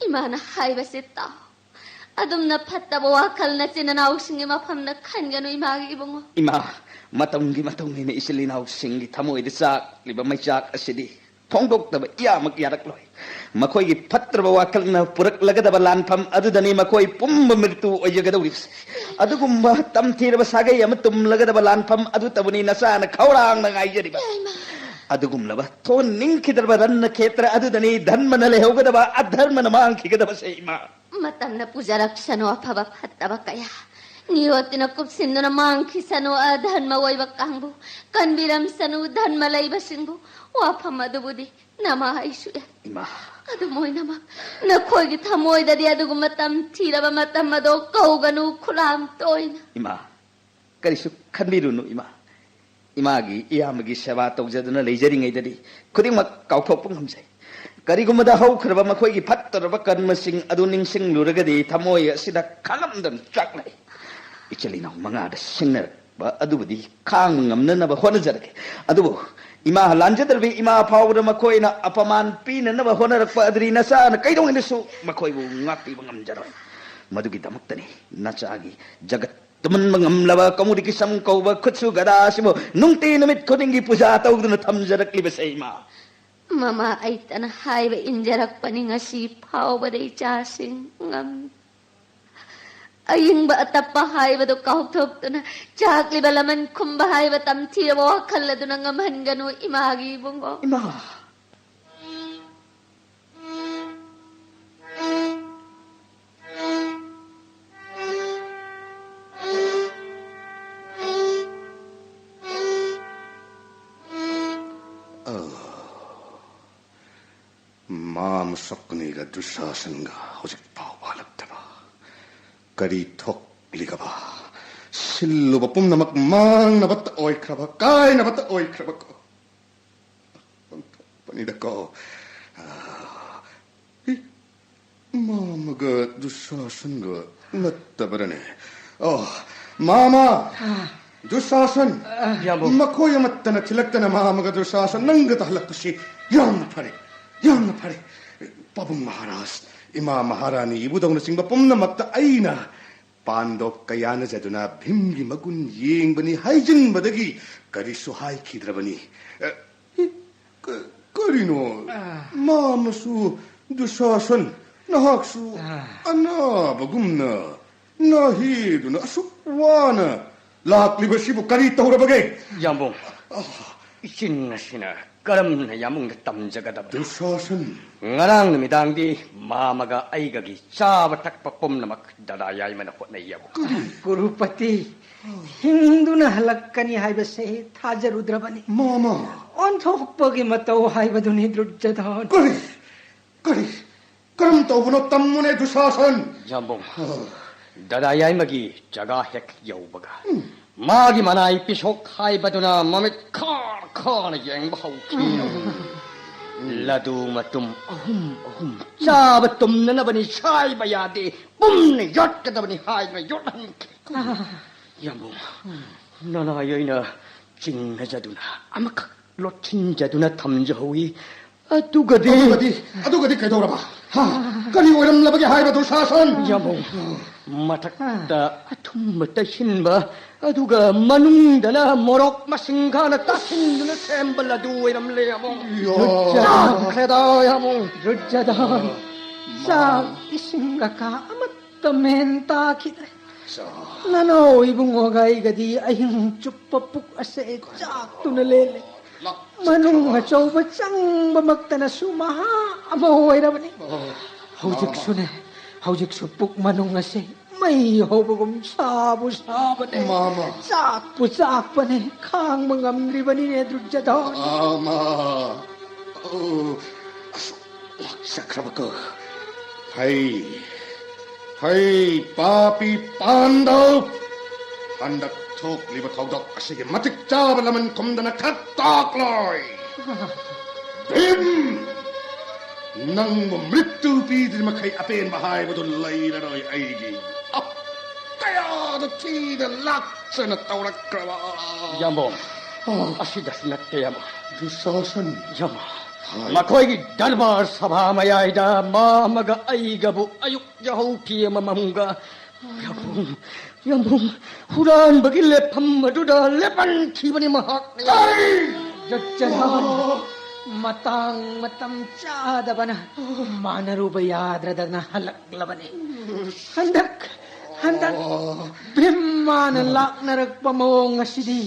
ꯏꯃꯥꯅ ꯍꯥꯏꯕꯁꯦ ꯇꯥꯎ꯫ ꯑꯗꯨꯝꯅ ꯐꯠꯇꯕ ꯋꯥꯈꯜ ꯅꯆꯤꯟ ꯅꯅꯥꯎꯁꯤꯡꯒꯤ ꯃꯐꯝꯗ ꯈꯟꯒꯅꯨ, ꯏꯃꯥꯒꯤ ꯏꯕꯨꯡꯉꯣ꯫ ꯏꯃꯥ, ꯃꯇꯝꯒꯤ ꯃꯇꯨꯡ ꯏꯟꯅ ꯏꯆꯤꯜ ꯏꯅꯥꯎꯁꯤꯡꯒꯤ ꯊꯃꯣꯏꯗ ꯆꯥꯛꯂꯤꯕ ꯃꯩꯆꯥꯛ ꯑꯁꯤꯗꯤ ꯐꯣꯡꯗꯣꯛꯇꯕ ꯏꯌꯥꯃꯛ ꯌꯥꯔꯛꯂꯣꯏ꯫ ꯃꯈꯣꯏꯒꯤ ꯐꯠꯇ꯭ꯔꯕ ꯋꯥꯈꯜꯅ ꯄꯨꯔꯛꯂꯒꯗꯕ ꯂꯥꯟꯐꯝ ꯑꯗꯨꯗꯅꯤ ꯃꯈꯣꯏ ꯄꯨꯝꯕ ꯃ꯭ꯔꯤꯇꯨ ꯑꯣꯏꯖꯒꯗꯧꯔꯤꯕꯁꯦ꯫ ꯑꯗꯨꯒꯨꯝꯕ ꯇꯝꯊꯤꯔꯕ ꯁꯥꯒꯩ ꯑꯃ ꯇꯨꯝꯂꯒꯗꯕ ꯂꯥꯟꯐꯝ ꯑꯗꯨꯇꯕꯨꯅꯤ ꯅꯆꯥꯅ ꯈꯧꯔꯥꯡꯅ ꯉꯥꯏꯖꯔꯤꯕ꯫ ꯏꯃꯥ! ꯑꯗꯨꯒꯨꯝꯂꯕ ꯊꯣꯟ ꯅꯤꯡꯈꯤꯗ꯭ꯔꯕ ꯔꯟꯅ ꯈꯦꯇ꯭ꯔ ꯑꯗꯨꯗꯅꯤ ꯙꯟꯃꯅ ꯂꯩꯍꯧꯒꯗꯕ, ꯑꯙꯔꯃꯅ ꯃꯥꯡꯈꯤꯒꯗꯕꯁꯦ, ꯏꯃꯥ꯫ ꯃꯇꯝꯅ ꯄꯨꯖꯔꯛꯁꯅꯨ ꯑꯐꯕ ꯐꯠꯇꯕ ꯀꯌꯥ꯫ ꯅꯤꯌꯣꯠꯇꯨꯅ ꯀꯨꯞꯁꯤꯟꯗꯨꯅ ꯃꯥꯡꯈꯤꯁꯅꯨ ꯑꯙꯔꯃ ꯑꯣꯏꯕ ꯀꯥꯡꯕꯨ, ꯀꯟꯕꯤꯔꯝꯁꯅꯨ ꯙꯔꯃ ꯂꯩꯕꯁꯤꯡꯕꯨ꯫ ꯋꯥꯐꯝ ꯑꯗꯨꯕꯨꯗꯤ ꯅꯃꯥ ꯑꯩꯁꯨ ꯌꯥꯏ꯫ ꯏꯃꯥ꯫ ꯑꯗꯨ ꯃꯣꯏꯅꯃꯛ ꯅꯈꯣꯏꯒꯤ ꯊꯃꯣꯏꯗꯗꯤ ꯑꯗꯨꯒꯨꯝꯕ ꯇꯝꯊꯤꯔꯕ ꯃꯇꯝ ꯑꯗꯣ ꯀꯧꯒꯅꯨ, ꯈꯨꯂꯥꯝ ꯇꯣꯏꯅ꯫ ꯏꯃꯥ, ꯀꯔꯤꯁꯨ ꯈꯟꯕꯤꯔꯨꯅꯨ ꯏꯃꯥ꯫ ꯏꯃꯥꯒꯤ ꯏꯌꯥꯝꯕꯒꯤ ꯁꯦꯕꯥ ꯇꯧꯖꯗꯨꯅ ꯂꯩꯖꯔꯤꯉꯩꯗꯗꯤ ꯈꯨꯗꯤꯡꯃꯛ ꯀꯥꯎꯊꯣꯛꯄ ꯉꯝꯖꯩ꯫ ꯀꯔꯤꯒꯨꯝꯕꯗ ꯍꯧꯈ꯭ꯔꯕ ꯃꯈꯣꯏꯒꯤ ꯐꯠꯇꯔꯕ ꯀꯔꯃꯁꯤꯡ ꯑꯗꯨ ꯅꯤꯡꯁꯤꯡꯂꯨꯔꯒꯗꯤ ꯊꯃꯣꯏ ꯑꯁꯤꯗ ꯈꯥꯡꯉꯝꯗꯅ ꯆꯥꯛꯅꯩ꯫ ꯏꯆꯤꯜ ꯏꯅꯥꯎ ꯃꯉꯥꯗ ꯁꯤꯡꯅꯔꯛꯄ ꯑꯗꯨꯕꯨꯗꯤ ꯈꯥꯡꯕ ꯉꯝꯅꯅꯕ ꯍꯣꯠꯅꯖꯔꯒꯦ꯫ ꯑꯗꯨꯕꯨ ꯏꯃꯥ ꯂꯥꯟꯖꯗ꯭ꯔꯕꯤ ꯏꯃꯥ ꯐꯥꯎꯕꯗ ꯃꯈꯣꯏꯅ ꯑꯄꯃꯥꯟ ꯄꯤꯅꯅꯕ ꯍꯣꯠꯅꯔꯛꯄ ꯑꯗꯨꯗꯤ ꯅꯆꯥꯅ ꯀꯩꯗꯧꯉꯩꯗꯁꯨ ꯃꯈꯣꯏꯕꯨ ꯉꯥꯛꯄꯤꯕ ꯉꯝꯖꯔꯣꯏ꯫ ꯃꯗꯨꯒꯤꯗꯃꯛꯇꯅꯤ ꯅꯆꯥꯒꯤ ꯖꯒꯠ ꯇꯨꯝꯍꯟꯕ ꯉꯝꯂꯕ ꯀꯃꯨꯗꯤꯀꯤ ꯁꯝ ꯀꯧꯕ ꯈꯨꯠꯁꯨ ꯒꯗꯥ ꯑꯁꯤꯕꯨ ꯅꯨꯡꯇꯤ ꯅꯨꯃꯤꯠ ꯈꯨꯗꯤꯡꯒꯤ ꯄꯨꯖꯥ ꯇꯧꯗꯨꯅ ꯊꯝꯖꯔꯛꯂꯤꯕꯁꯦ, ꯏꯃꯥ꯫ ꯃꯃꯥ ꯑꯩꯇꯅ ꯍꯥꯏꯕ ꯏꯟꯖꯔꯛꯄꯅꯤ ꯉꯁꯤ ꯐꯥꯎꯕꯗ ꯏꯆꯥꯁꯤꯡ ꯉꯝ-, ꯑꯏꯪꯕ ꯑꯇꯞꯄ ꯍꯥꯏꯕꯗꯨ ꯀꯥꯎꯊꯣꯛꯇꯨꯅ ꯆꯥꯛꯂꯤꯕ ꯂꯃꯟ ꯈꯨꯝꯕ ꯍꯥꯏꯕ ꯇꯝꯊꯤꯔꯕ ꯋꯥꯈꯜ ꯑꯗꯨꯅ ꯉꯝꯍꯟꯒꯅꯨ ꯏꯃꯥꯒꯤ ꯏꯕꯨꯡꯉꯣ꯫ ꯏꯃꯥ꯫ ꯃꯥ ꯃꯁꯛ ꯑꯅꯤꯒ ꯗꯨꯁꯥꯁꯟꯒ ꯍꯧꯖꯤꯛ ꯐꯥꯎꯕ ꯍꯜꯂꯛꯇꯕ꯫ ꯀꯔꯤ ꯊꯣꯛꯂꯤꯒꯕ? ꯁꯤꯜꯂꯨꯕ ꯄꯨꯝꯅꯃꯛ ꯃꯥꯡꯅꯕꯇ ꯑꯣꯏꯈ꯭ꯔꯕ, ꯀꯥꯏꯅꯕꯇ ꯑꯣꯏꯈ꯭ꯔꯕꯀꯣ꯫ ꯑꯣꯟꯊꯣꯛꯄꯅꯤꯗꯀꯣ꯫ ꯑꯥ, ꯏ, ꯃꯥꯃꯒ ꯗꯨꯁꯥꯁꯟꯒ ꯅꯠꯇꯕꯔꯅꯦ? ꯑꯣ, ꯃꯥꯃ! ꯑꯥ꯫ ꯗꯨꯁꯥꯁꯟ! ꯑꯥ꯫ ꯌꯥꯝꯕꯨꯡ꯫ ꯃꯈꯣꯏ ꯑꯃꯠꯇꯅ ꯊꯤꯜꯂꯛꯇꯅ ꯃꯥꯃꯒ ꯗꯨꯁꯥꯁꯟ ꯅꯪꯒ ꯇꯥꯍꯜꯂꯛꯄꯁꯤ ꯌꯥꯝꯅ ꯐꯔꯦ, ꯌꯥꯝꯅ ꯐꯔꯦ꯫ ꯄꯥꯕꯨꯡ ꯃꯍꯥꯔꯥꯖ, ꯏꯃꯥ ꯃꯍꯥꯔꯥꯅꯤ, ꯏꯕꯨꯙꯧꯅꯆꯤꯡꯕ ꯄꯨꯝꯅꯃꯛꯇ ꯑꯩꯅ ꯄꯥꯟꯗꯣꯞ ꯀꯌꯥꯅꯖꯗꯨꯅ ꯚꯤꯝꯒꯤ ꯃꯒꯨꯟ ꯌꯦꯡꯕꯅꯤ ꯍꯥꯏꯖꯤꯟꯕꯗꯒꯤ ꯀꯔꯤꯁꯨ ꯍꯥꯏꯈꯤꯗ꯭ꯔꯕꯅꯤ꯫ ꯑ, ꯀ-, ꯀꯔꯤꯅꯣ? ꯑꯥ꯫ ꯃꯥꯃꯁꯨ ꯗꯨꯁꯥꯁꯟ, ꯅꯍꯥꯛꯁꯨ ꯑꯥ꯫ ꯑꯅꯥꯕꯒꯨꯝꯅ ꯅꯥꯍꯦꯗꯨꯅ ꯑꯁꯨꯛ ꯋꯥꯅ ꯂꯥꯛꯂꯤꯕꯁꯤꯕꯨ ꯀꯔꯤ ꯇꯧꯔꯕꯒꯦ? ꯌꯥꯝꯕꯨꯡ꯫ ꯑꯥ꯫ ꯏꯆꯤꯟ ꯑꯁꯤꯅ ꯀꯔꯝꯅ ꯌꯥꯝꯕꯨꯡꯗ ꯇꯝꯖꯒꯗꯕꯅꯣ? ꯗꯨꯁꯥꯁꯟ! ꯉꯔꯥꯡ ꯅꯨꯃꯤꯗꯥꯡꯗꯤ ꯃꯥꯃꯒ ꯑꯩꯒꯒꯤ ꯆꯥꯕ ꯊꯛꯄ ꯄꯨꯝꯅꯃꯛ ꯗꯗꯥ ꯌꯥꯏꯃꯅ ꯍꯣꯠꯅꯩ, ꯌꯥꯝꯕꯨꯡ꯫ ꯀꯔꯤ? ꯀꯨꯔꯨꯄꯇꯤ ꯍꯤꯡꯗꯨꯅ ꯍꯜꯂꯛꯀꯅꯤ ꯍꯥꯏꯕꯁꯦ ꯊꯥꯖꯔꯨꯗ꯭ꯔꯕꯅꯤ꯫ ꯃꯥꯃ! ꯑꯣꯟꯊꯣꯛꯄꯒꯤ ꯃꯇꯧ ꯍꯥꯏꯕꯗꯨꯅꯤ, ꯗꯨꯔꯖꯣꯙꯟ꯫ ꯀꯔꯤ? ꯀꯔꯤ? ꯀꯔꯝ ꯇꯧꯕꯅꯣ? ꯇꯝꯃꯨꯅꯦ, ꯗꯨꯁꯥꯁꯟ! ꯌꯥꯝꯕꯨꯡ, ꯑ꯫ ꯗꯗꯥ ꯌꯥꯏꯃꯒꯤ ꯖꯒꯥ ꯍꯦꯛ ꯌꯧꯕꯒ, ꯎꯝ꯫ ꯃꯥꯒꯤ ꯃꯅꯥꯏ ꯄꯤꯁꯣꯛ ꯍꯥꯏꯕꯗꯨꯅ ꯃꯃꯤꯠ ꯈꯥꯔ ꯈꯥꯔ ꯌꯦꯡꯕ ꯍꯧꯈꯤ꯫ ꯎꯝ꯫ ꯂꯗꯨ ꯃꯇꯨꯝ ꯑꯍꯨꯝ ꯑꯍꯨꯝ ꯆꯥꯕ ꯇꯨꯝꯅꯅꯕꯅꯤ, ꯁꯥꯏꯕ ꯌꯥꯗꯦ, ꯄꯨꯝꯅ ꯌꯣꯠꯀꯗꯕꯅꯤ ꯍꯥꯏꯗꯨꯅ ꯌꯣꯠꯍꯟꯈꯤ꯫ ꯑ꯫ ꯌꯥꯝꯕꯨꯡ, ꯅꯅꯥꯏ ꯑꯩꯅ ꯆꯤꯡꯅꯖꯗꯨꯅ ꯑꯃꯈꯛ ꯂꯣꯠꯁꯤꯟꯖꯗꯨꯅ ꯊꯝꯖꯍꯧꯏ꯫ ꯑꯗꯨꯒꯗꯤ ꯑꯗꯨꯒꯗꯤ, ꯑꯗꯨꯒꯗꯤ ꯀꯩꯗꯧꯔꯕ? ꯍꯥ? ꯀꯔꯤ ꯑꯣꯏꯔꯝꯂꯕꯒꯦ ꯍꯥꯏꯕ, ꯗꯨꯁꯥꯁꯟ? ꯌꯥꯝꯕꯨꯡ, ꯃꯊꯛꯇ ꯑꯊꯨꯝꯕ ꯇꯩꯁꯤꯟꯕ, ꯑꯗꯨꯒ ꯃꯅꯨꯡꯗꯅ ꯃꯣꯔꯣꯛ ꯃꯁꯤꯡ ꯈꯥꯅ ꯇꯥꯁꯤꯟꯗꯨꯅ ꯁꯦꯝꯕ ꯂꯗꯨ ꯑꯣꯏꯔꯝꯂꯦ, ꯌꯥꯝꯕꯨꯡ꯫ ꯌꯣ꯫ ꯆꯥꯈ꯭ꯔꯦꯗ, ꯌꯥꯝꯕꯨꯡ꯫ ꯗꯨꯔꯖꯣꯙꯟ, ꯆꯥꯛ ꯏꯁꯤꯡꯒ ꯀꯥ ꯑꯃꯠꯇ ꯃꯦꯟ ꯇꯥꯈꯤꯗ꯭ꯔꯦ꯫ ꯆꯥ꯫ ꯅꯅꯥꯎ ꯏꯕꯨꯡꯉꯣꯒ ꯑꯩꯒꯗꯤ ꯑꯍꯤꯡ ꯆꯨꯞꯄ ꯄꯨꯛ ꯑꯁꯦ ꯆꯥꯛꯇꯨꯅ ꯂꯦꯜꯂꯦ꯫ ꯂꯥꯛ-, ꯃꯅꯨꯡ ꯑꯆꯧꯕ ꯆꯪꯕꯃꯛꯇꯅꯁꯨ ꯃꯍꯥ ꯑꯃ ꯑꯣꯏꯔꯕꯅꯤ꯫ ꯑꯣ, ꯍꯧꯖꯤꯛꯁꯨꯅꯦ, ꯍꯧꯖꯤꯛꯁꯨ ꯄꯨꯛ ꯃꯅꯨꯡ ꯑꯁꯦ ꯃꯩ ꯍꯧꯕꯒꯨꯝ ꯁꯥꯕꯨ ꯁꯥꯕꯅꯦ꯫ ꯃꯥꯃ꯫ ꯆꯥꯛꯄꯨ ꯆꯥꯛꯄꯅꯦ꯫ ꯈꯥꯡꯕ ꯉꯝꯗ꯭ꯔꯤꯕꯅꯤꯅꯦ, ꯗꯨꯔꯖꯣꯙꯟ꯫ ꯃꯥꯃ꯫ ꯑꯣ, ꯑꯁ, ꯂꯥꯛꯆꯈ꯭ꯔꯕꯀꯣ꯫ ꯍꯩ, ꯍꯩ, ꯄꯥꯄꯤ ꯄꯥꯟꯗꯕ! ꯍꯟꯗꯛ ꯊꯣꯛꯂꯤꯕ ꯊꯧꯗꯣꯛ ꯑꯁꯤꯒꯤ ꯃꯇꯤꯛ ꯆꯥꯕ ꯂꯃꯟ ꯈꯨꯝꯗꯅ ꯈꯛ ꯇꯣꯛꯂꯣꯏ꯫ ꯚꯤꯝ! ꯅꯪꯕꯨ ꯃ꯭ꯔꯤꯇꯨ ꯄꯤꯗ꯭ꯔꯤ ꯃꯈꯩ ꯑꯄꯦꯟꯕ ꯍꯥꯏꯕꯗꯨ ꯂꯩꯔꯔꯣꯏ ꯑꯩꯒꯤ꯫ ꯑ, ꯀꯌꯥꯗ ꯊꯤꯅ ꯂꯥꯛꯆꯅ ꯇꯧꯔꯛꯈ꯭ꯔꯕ! ꯌꯥꯝꯕꯨꯡ, ꯑ꯫ ꯑꯁꯤꯗꯁꯨ ꯅꯠꯇꯦ, ꯌꯥꯝꯕꯨꯡ꯫ ꯗꯨꯁꯥꯁꯟ꯫ ꯌꯥꯝꯕꯨꯡ, ꯍꯥꯏ꯫ ꯃꯈꯣꯏꯒꯤ ꯗꯔꯕꯥꯔ ꯁꯚꯥ ꯃꯌꯥꯏꯗ ꯃꯥꯃꯒ ꯑꯩꯒꯕꯨ ꯑꯌꯨꯛ ꯌꯥꯍꯧ ꯊꯦꯡꯕ ꯃꯃꯝꯒ ꯌꯥꯝꯕꯨꯡ, ꯌꯥꯝꯕꯨꯡ, ꯍꯨꯔꯥꯟꯕꯒꯤ ꯂꯦꯞꯐꯝ ꯑꯗꯨꯗ ꯂꯦꯞꯍꯟꯈꯤꯕꯅꯤ ꯃꯍꯥꯛꯅ꯫ ꯀꯔꯤ? ꯗꯨꯔꯖꯣꯙꯟ, ꯃꯇꯥꯡ ꯃꯇꯝ ꯆꯥꯗꯕꯅ ꯃꯥꯟꯅꯔꯨꯕ ꯌꯥꯗ꯭ꯔꯗꯅ ꯍꯜꯂꯛꯂꯕꯅꯤ꯫ ꯍꯟꯗꯛ, ꯍꯟꯗꯛ ꯚꯤꯝ ꯃꯥꯅ ꯂꯥꯛꯅꯔꯛꯄ ꯃꯑꯣꯡ ꯑꯁꯤꯗꯤ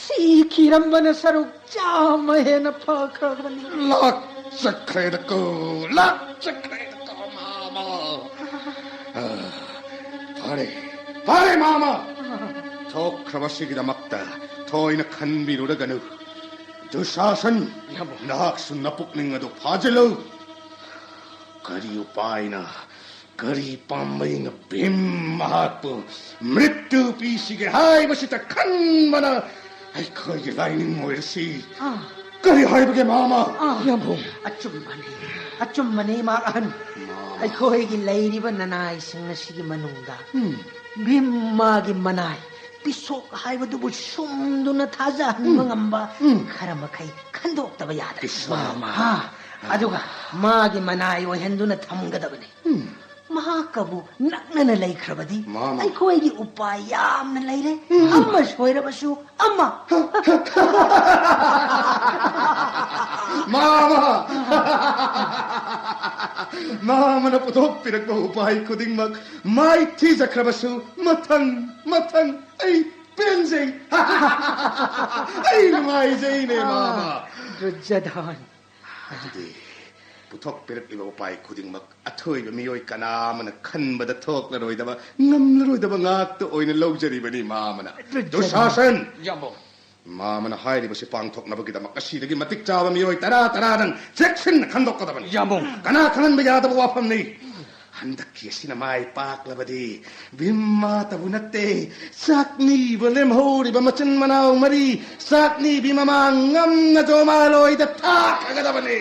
ꯊꯤꯈꯤꯔꯝꯕꯅ ꯁꯔꯨꯛ ꯆꯥꯝꯃ ꯍꯦꯟꯅ ꯐꯈ꯭ꯔꯕꯅꯤ꯫ ꯂꯥꯛ ꯆꯠꯈ꯭ꯔꯦꯗꯀꯣ, ꯂꯥꯛ ꯆꯠꯈ꯭ꯔꯦꯗꯀꯣ, ꯃꯥꯃ꯫ ꯑ, ꯐꯔꯦ, ꯐꯔꯦ, ꯃꯥꯃ꯫ ꯊꯣꯛꯈ꯭ꯔꯕꯁꯤꯒꯤꯗꯃꯛꯇ ꯊꯣꯏꯅ ꯈꯟꯕꯤꯔꯨꯔꯒꯅꯨ꯫ ꯗꯨꯁꯥꯁꯟ, ꯏꯌꯥꯝꯕ꯫ ꯅꯍꯥꯛꯁꯨ ꯅꯄꯨꯛꯅꯤꯡ ꯑꯗꯨ ꯐꯥꯖꯤꯜꯂꯨ꯫ ꯀꯔꯤ ꯎꯄꯥꯏꯅ, ꯀꯔꯤ ꯄꯥꯝꯕꯩꯅ ꯚꯤꯝ ꯃꯍꯥꯛꯄꯨ ꯃ꯭ꯔꯤꯠꯇꯨ ꯄꯤꯁꯤꯒꯦ ꯍꯥꯏꯕꯁꯤꯇ ꯈꯟꯕꯅ ꯑꯩꯈꯣꯏꯒꯤ ꯂꯥꯏꯅꯤꯡ ꯑꯣꯏꯔꯁꯤ꯫ ꯑꯥ꯫ ꯀꯔꯤ ꯍꯥꯏꯕꯒꯦ, ꯃꯥꯃ? ꯑꯥ꯫ ꯏꯌꯥꯝꯕ꯫ ꯑꯆꯨꯝꯕꯅꯤ, ꯑꯆꯨꯝꯕꯅꯤ, ꯏꯃꯥ ꯑꯍꯟ꯫ ꯃꯥꯃ꯫ ꯑꯩꯈꯣꯏꯒꯤ ꯂꯩꯔꯤꯕ ꯅꯅꯥꯏꯁꯤꯡ ꯑꯁꯤꯒꯤ ꯃꯅꯨꯡꯗ ꯎꯝ꯫ ꯚꯤꯝ ꯃꯥꯒꯤ ꯃꯅꯥꯏ ꯄꯤꯁꯣꯛ ꯍꯥꯏꯕꯗꯨꯕꯨ ꯁꯨꯝꯗꯨꯅ ꯊꯥꯖꯍꯟꯕ ꯎꯝ꯫ ꯉꯝꯕ ꯎꯝ꯫ ꯈꯔ ꯃꯈꯩ ꯈꯟꯗꯣꯛꯇꯕ ꯌꯥꯗ꯭ꯔꯦ꯫ ꯄꯤꯁꯣꯛ꯫ ꯃꯥꯃ꯫ ꯑꯥ, ꯑꯗꯨꯒ ꯃꯥꯒꯤ ꯃꯅꯥꯏ ꯑꯣꯏꯍꯟꯗꯨꯅ ꯊꯝꯒꯗꯕꯅꯤ꯫ ꯎꯝ꯫ ꯃꯍꯥꯛꯀꯕꯨ ꯅꯛꯅꯅ ꯂꯩꯈ꯭ꯔꯕꯗꯤ ꯃꯥꯃ꯫ ꯑꯩꯈꯣꯏꯒꯤ ꯎꯄꯥꯏ ꯌꯥꯝꯅ ꯂꯩꯔꯦ꯫ ꯎꯝ꯫ ꯑꯃ ꯁꯣꯏꯔꯕꯁꯨ ꯑꯃ꯫ ꯃꯥꯃ! ꯃꯥꯃꯅ ꯄꯨꯊꯣꯛꯄꯤꯔꯛꯄ ꯎꯄꯥꯏ ꯈꯨꯗꯤꯡꯃꯛ ꯃꯥꯏꯊꯤꯖꯈ꯭ꯔꯕꯁꯨ ꯃꯊꯪ, ꯃꯊꯪ ꯑꯩ ꯄꯦꯟꯖꯩ꯫ ꯑꯩ ꯅꯨꯡꯉꯥꯏꯖꯩꯅꯦ, ꯃꯥꯃ꯫ ꯗꯨꯔꯖꯣꯙꯟ꯫ ꯑꯗꯨꯗꯤ ꯄꯨꯊꯣꯛꯄꯤꯔꯛꯂꯤꯕ ꯎꯄꯥꯏ ꯈꯨꯗꯤꯡꯃꯛ ꯑꯊꯣꯏꯕ ꯃꯤꯑꯣꯏ ꯀꯅꯥ ꯑꯃꯅ ꯈꯟꯕꯗ ꯊꯣꯛꯂꯔꯣꯏꯗꯕ, ꯉꯝꯂꯔꯣꯏꯗꯕ ꯉꯥꯛꯇ ꯑꯣꯏꯅ ꯂꯧꯖꯔꯤꯕꯅꯤ, ꯃꯥꯃꯅ꯫ ꯗꯨꯔꯖꯣꯙꯟ꯫ ꯗꯨꯁꯥꯁꯟ! ꯏꯌꯥꯝꯕ꯫ ꯃꯥꯃꯅ ꯍꯥꯏꯔꯤꯕꯁꯤ ꯄꯥꯡꯊꯣꯛꯅꯕꯒꯤꯗꯃꯛ ꯑꯁꯤꯗꯒꯤ ꯃꯇꯤꯛ ꯆꯥꯕ ꯃꯤꯑꯣꯏ ꯇꯔꯥ ꯇꯔꯥꯗꯪ ꯆꯦꯛꯁꯤꯟꯅ ꯈꯟꯗꯣꯛꯀꯗꯕꯅꯤ꯫ ꯏꯌꯥꯝꯕ꯫ ꯀꯅꯥ ꯈꯪꯍꯟꯕ ꯌꯥꯗꯕ ꯋꯥꯐꯝꯅꯤ꯫ ꯍꯟꯗꯛꯀꯤ ꯑꯁꯤꯅ ꯃꯥꯏ ꯄꯥꯛꯂꯕꯗꯤ ꯚꯤꯝꯃꯥꯇꯕꯨ ꯅꯠꯇꯦ, ꯆꯥꯛꯅꯤꯕ ꯂꯦꯝꯍꯧꯔꯤꯕ ꯃꯆꯤꯟ ꯃꯅꯥꯎ ꯃꯔꯤ ꯆꯥꯛꯅꯤꯕꯤ ꯃꯃꯥꯡ ꯉꯝꯅ ꯖꯣꯃꯥꯂꯣꯏꯗ ꯊꯥꯈ꯭ꯔꯒꯗꯕꯅꯤ꯫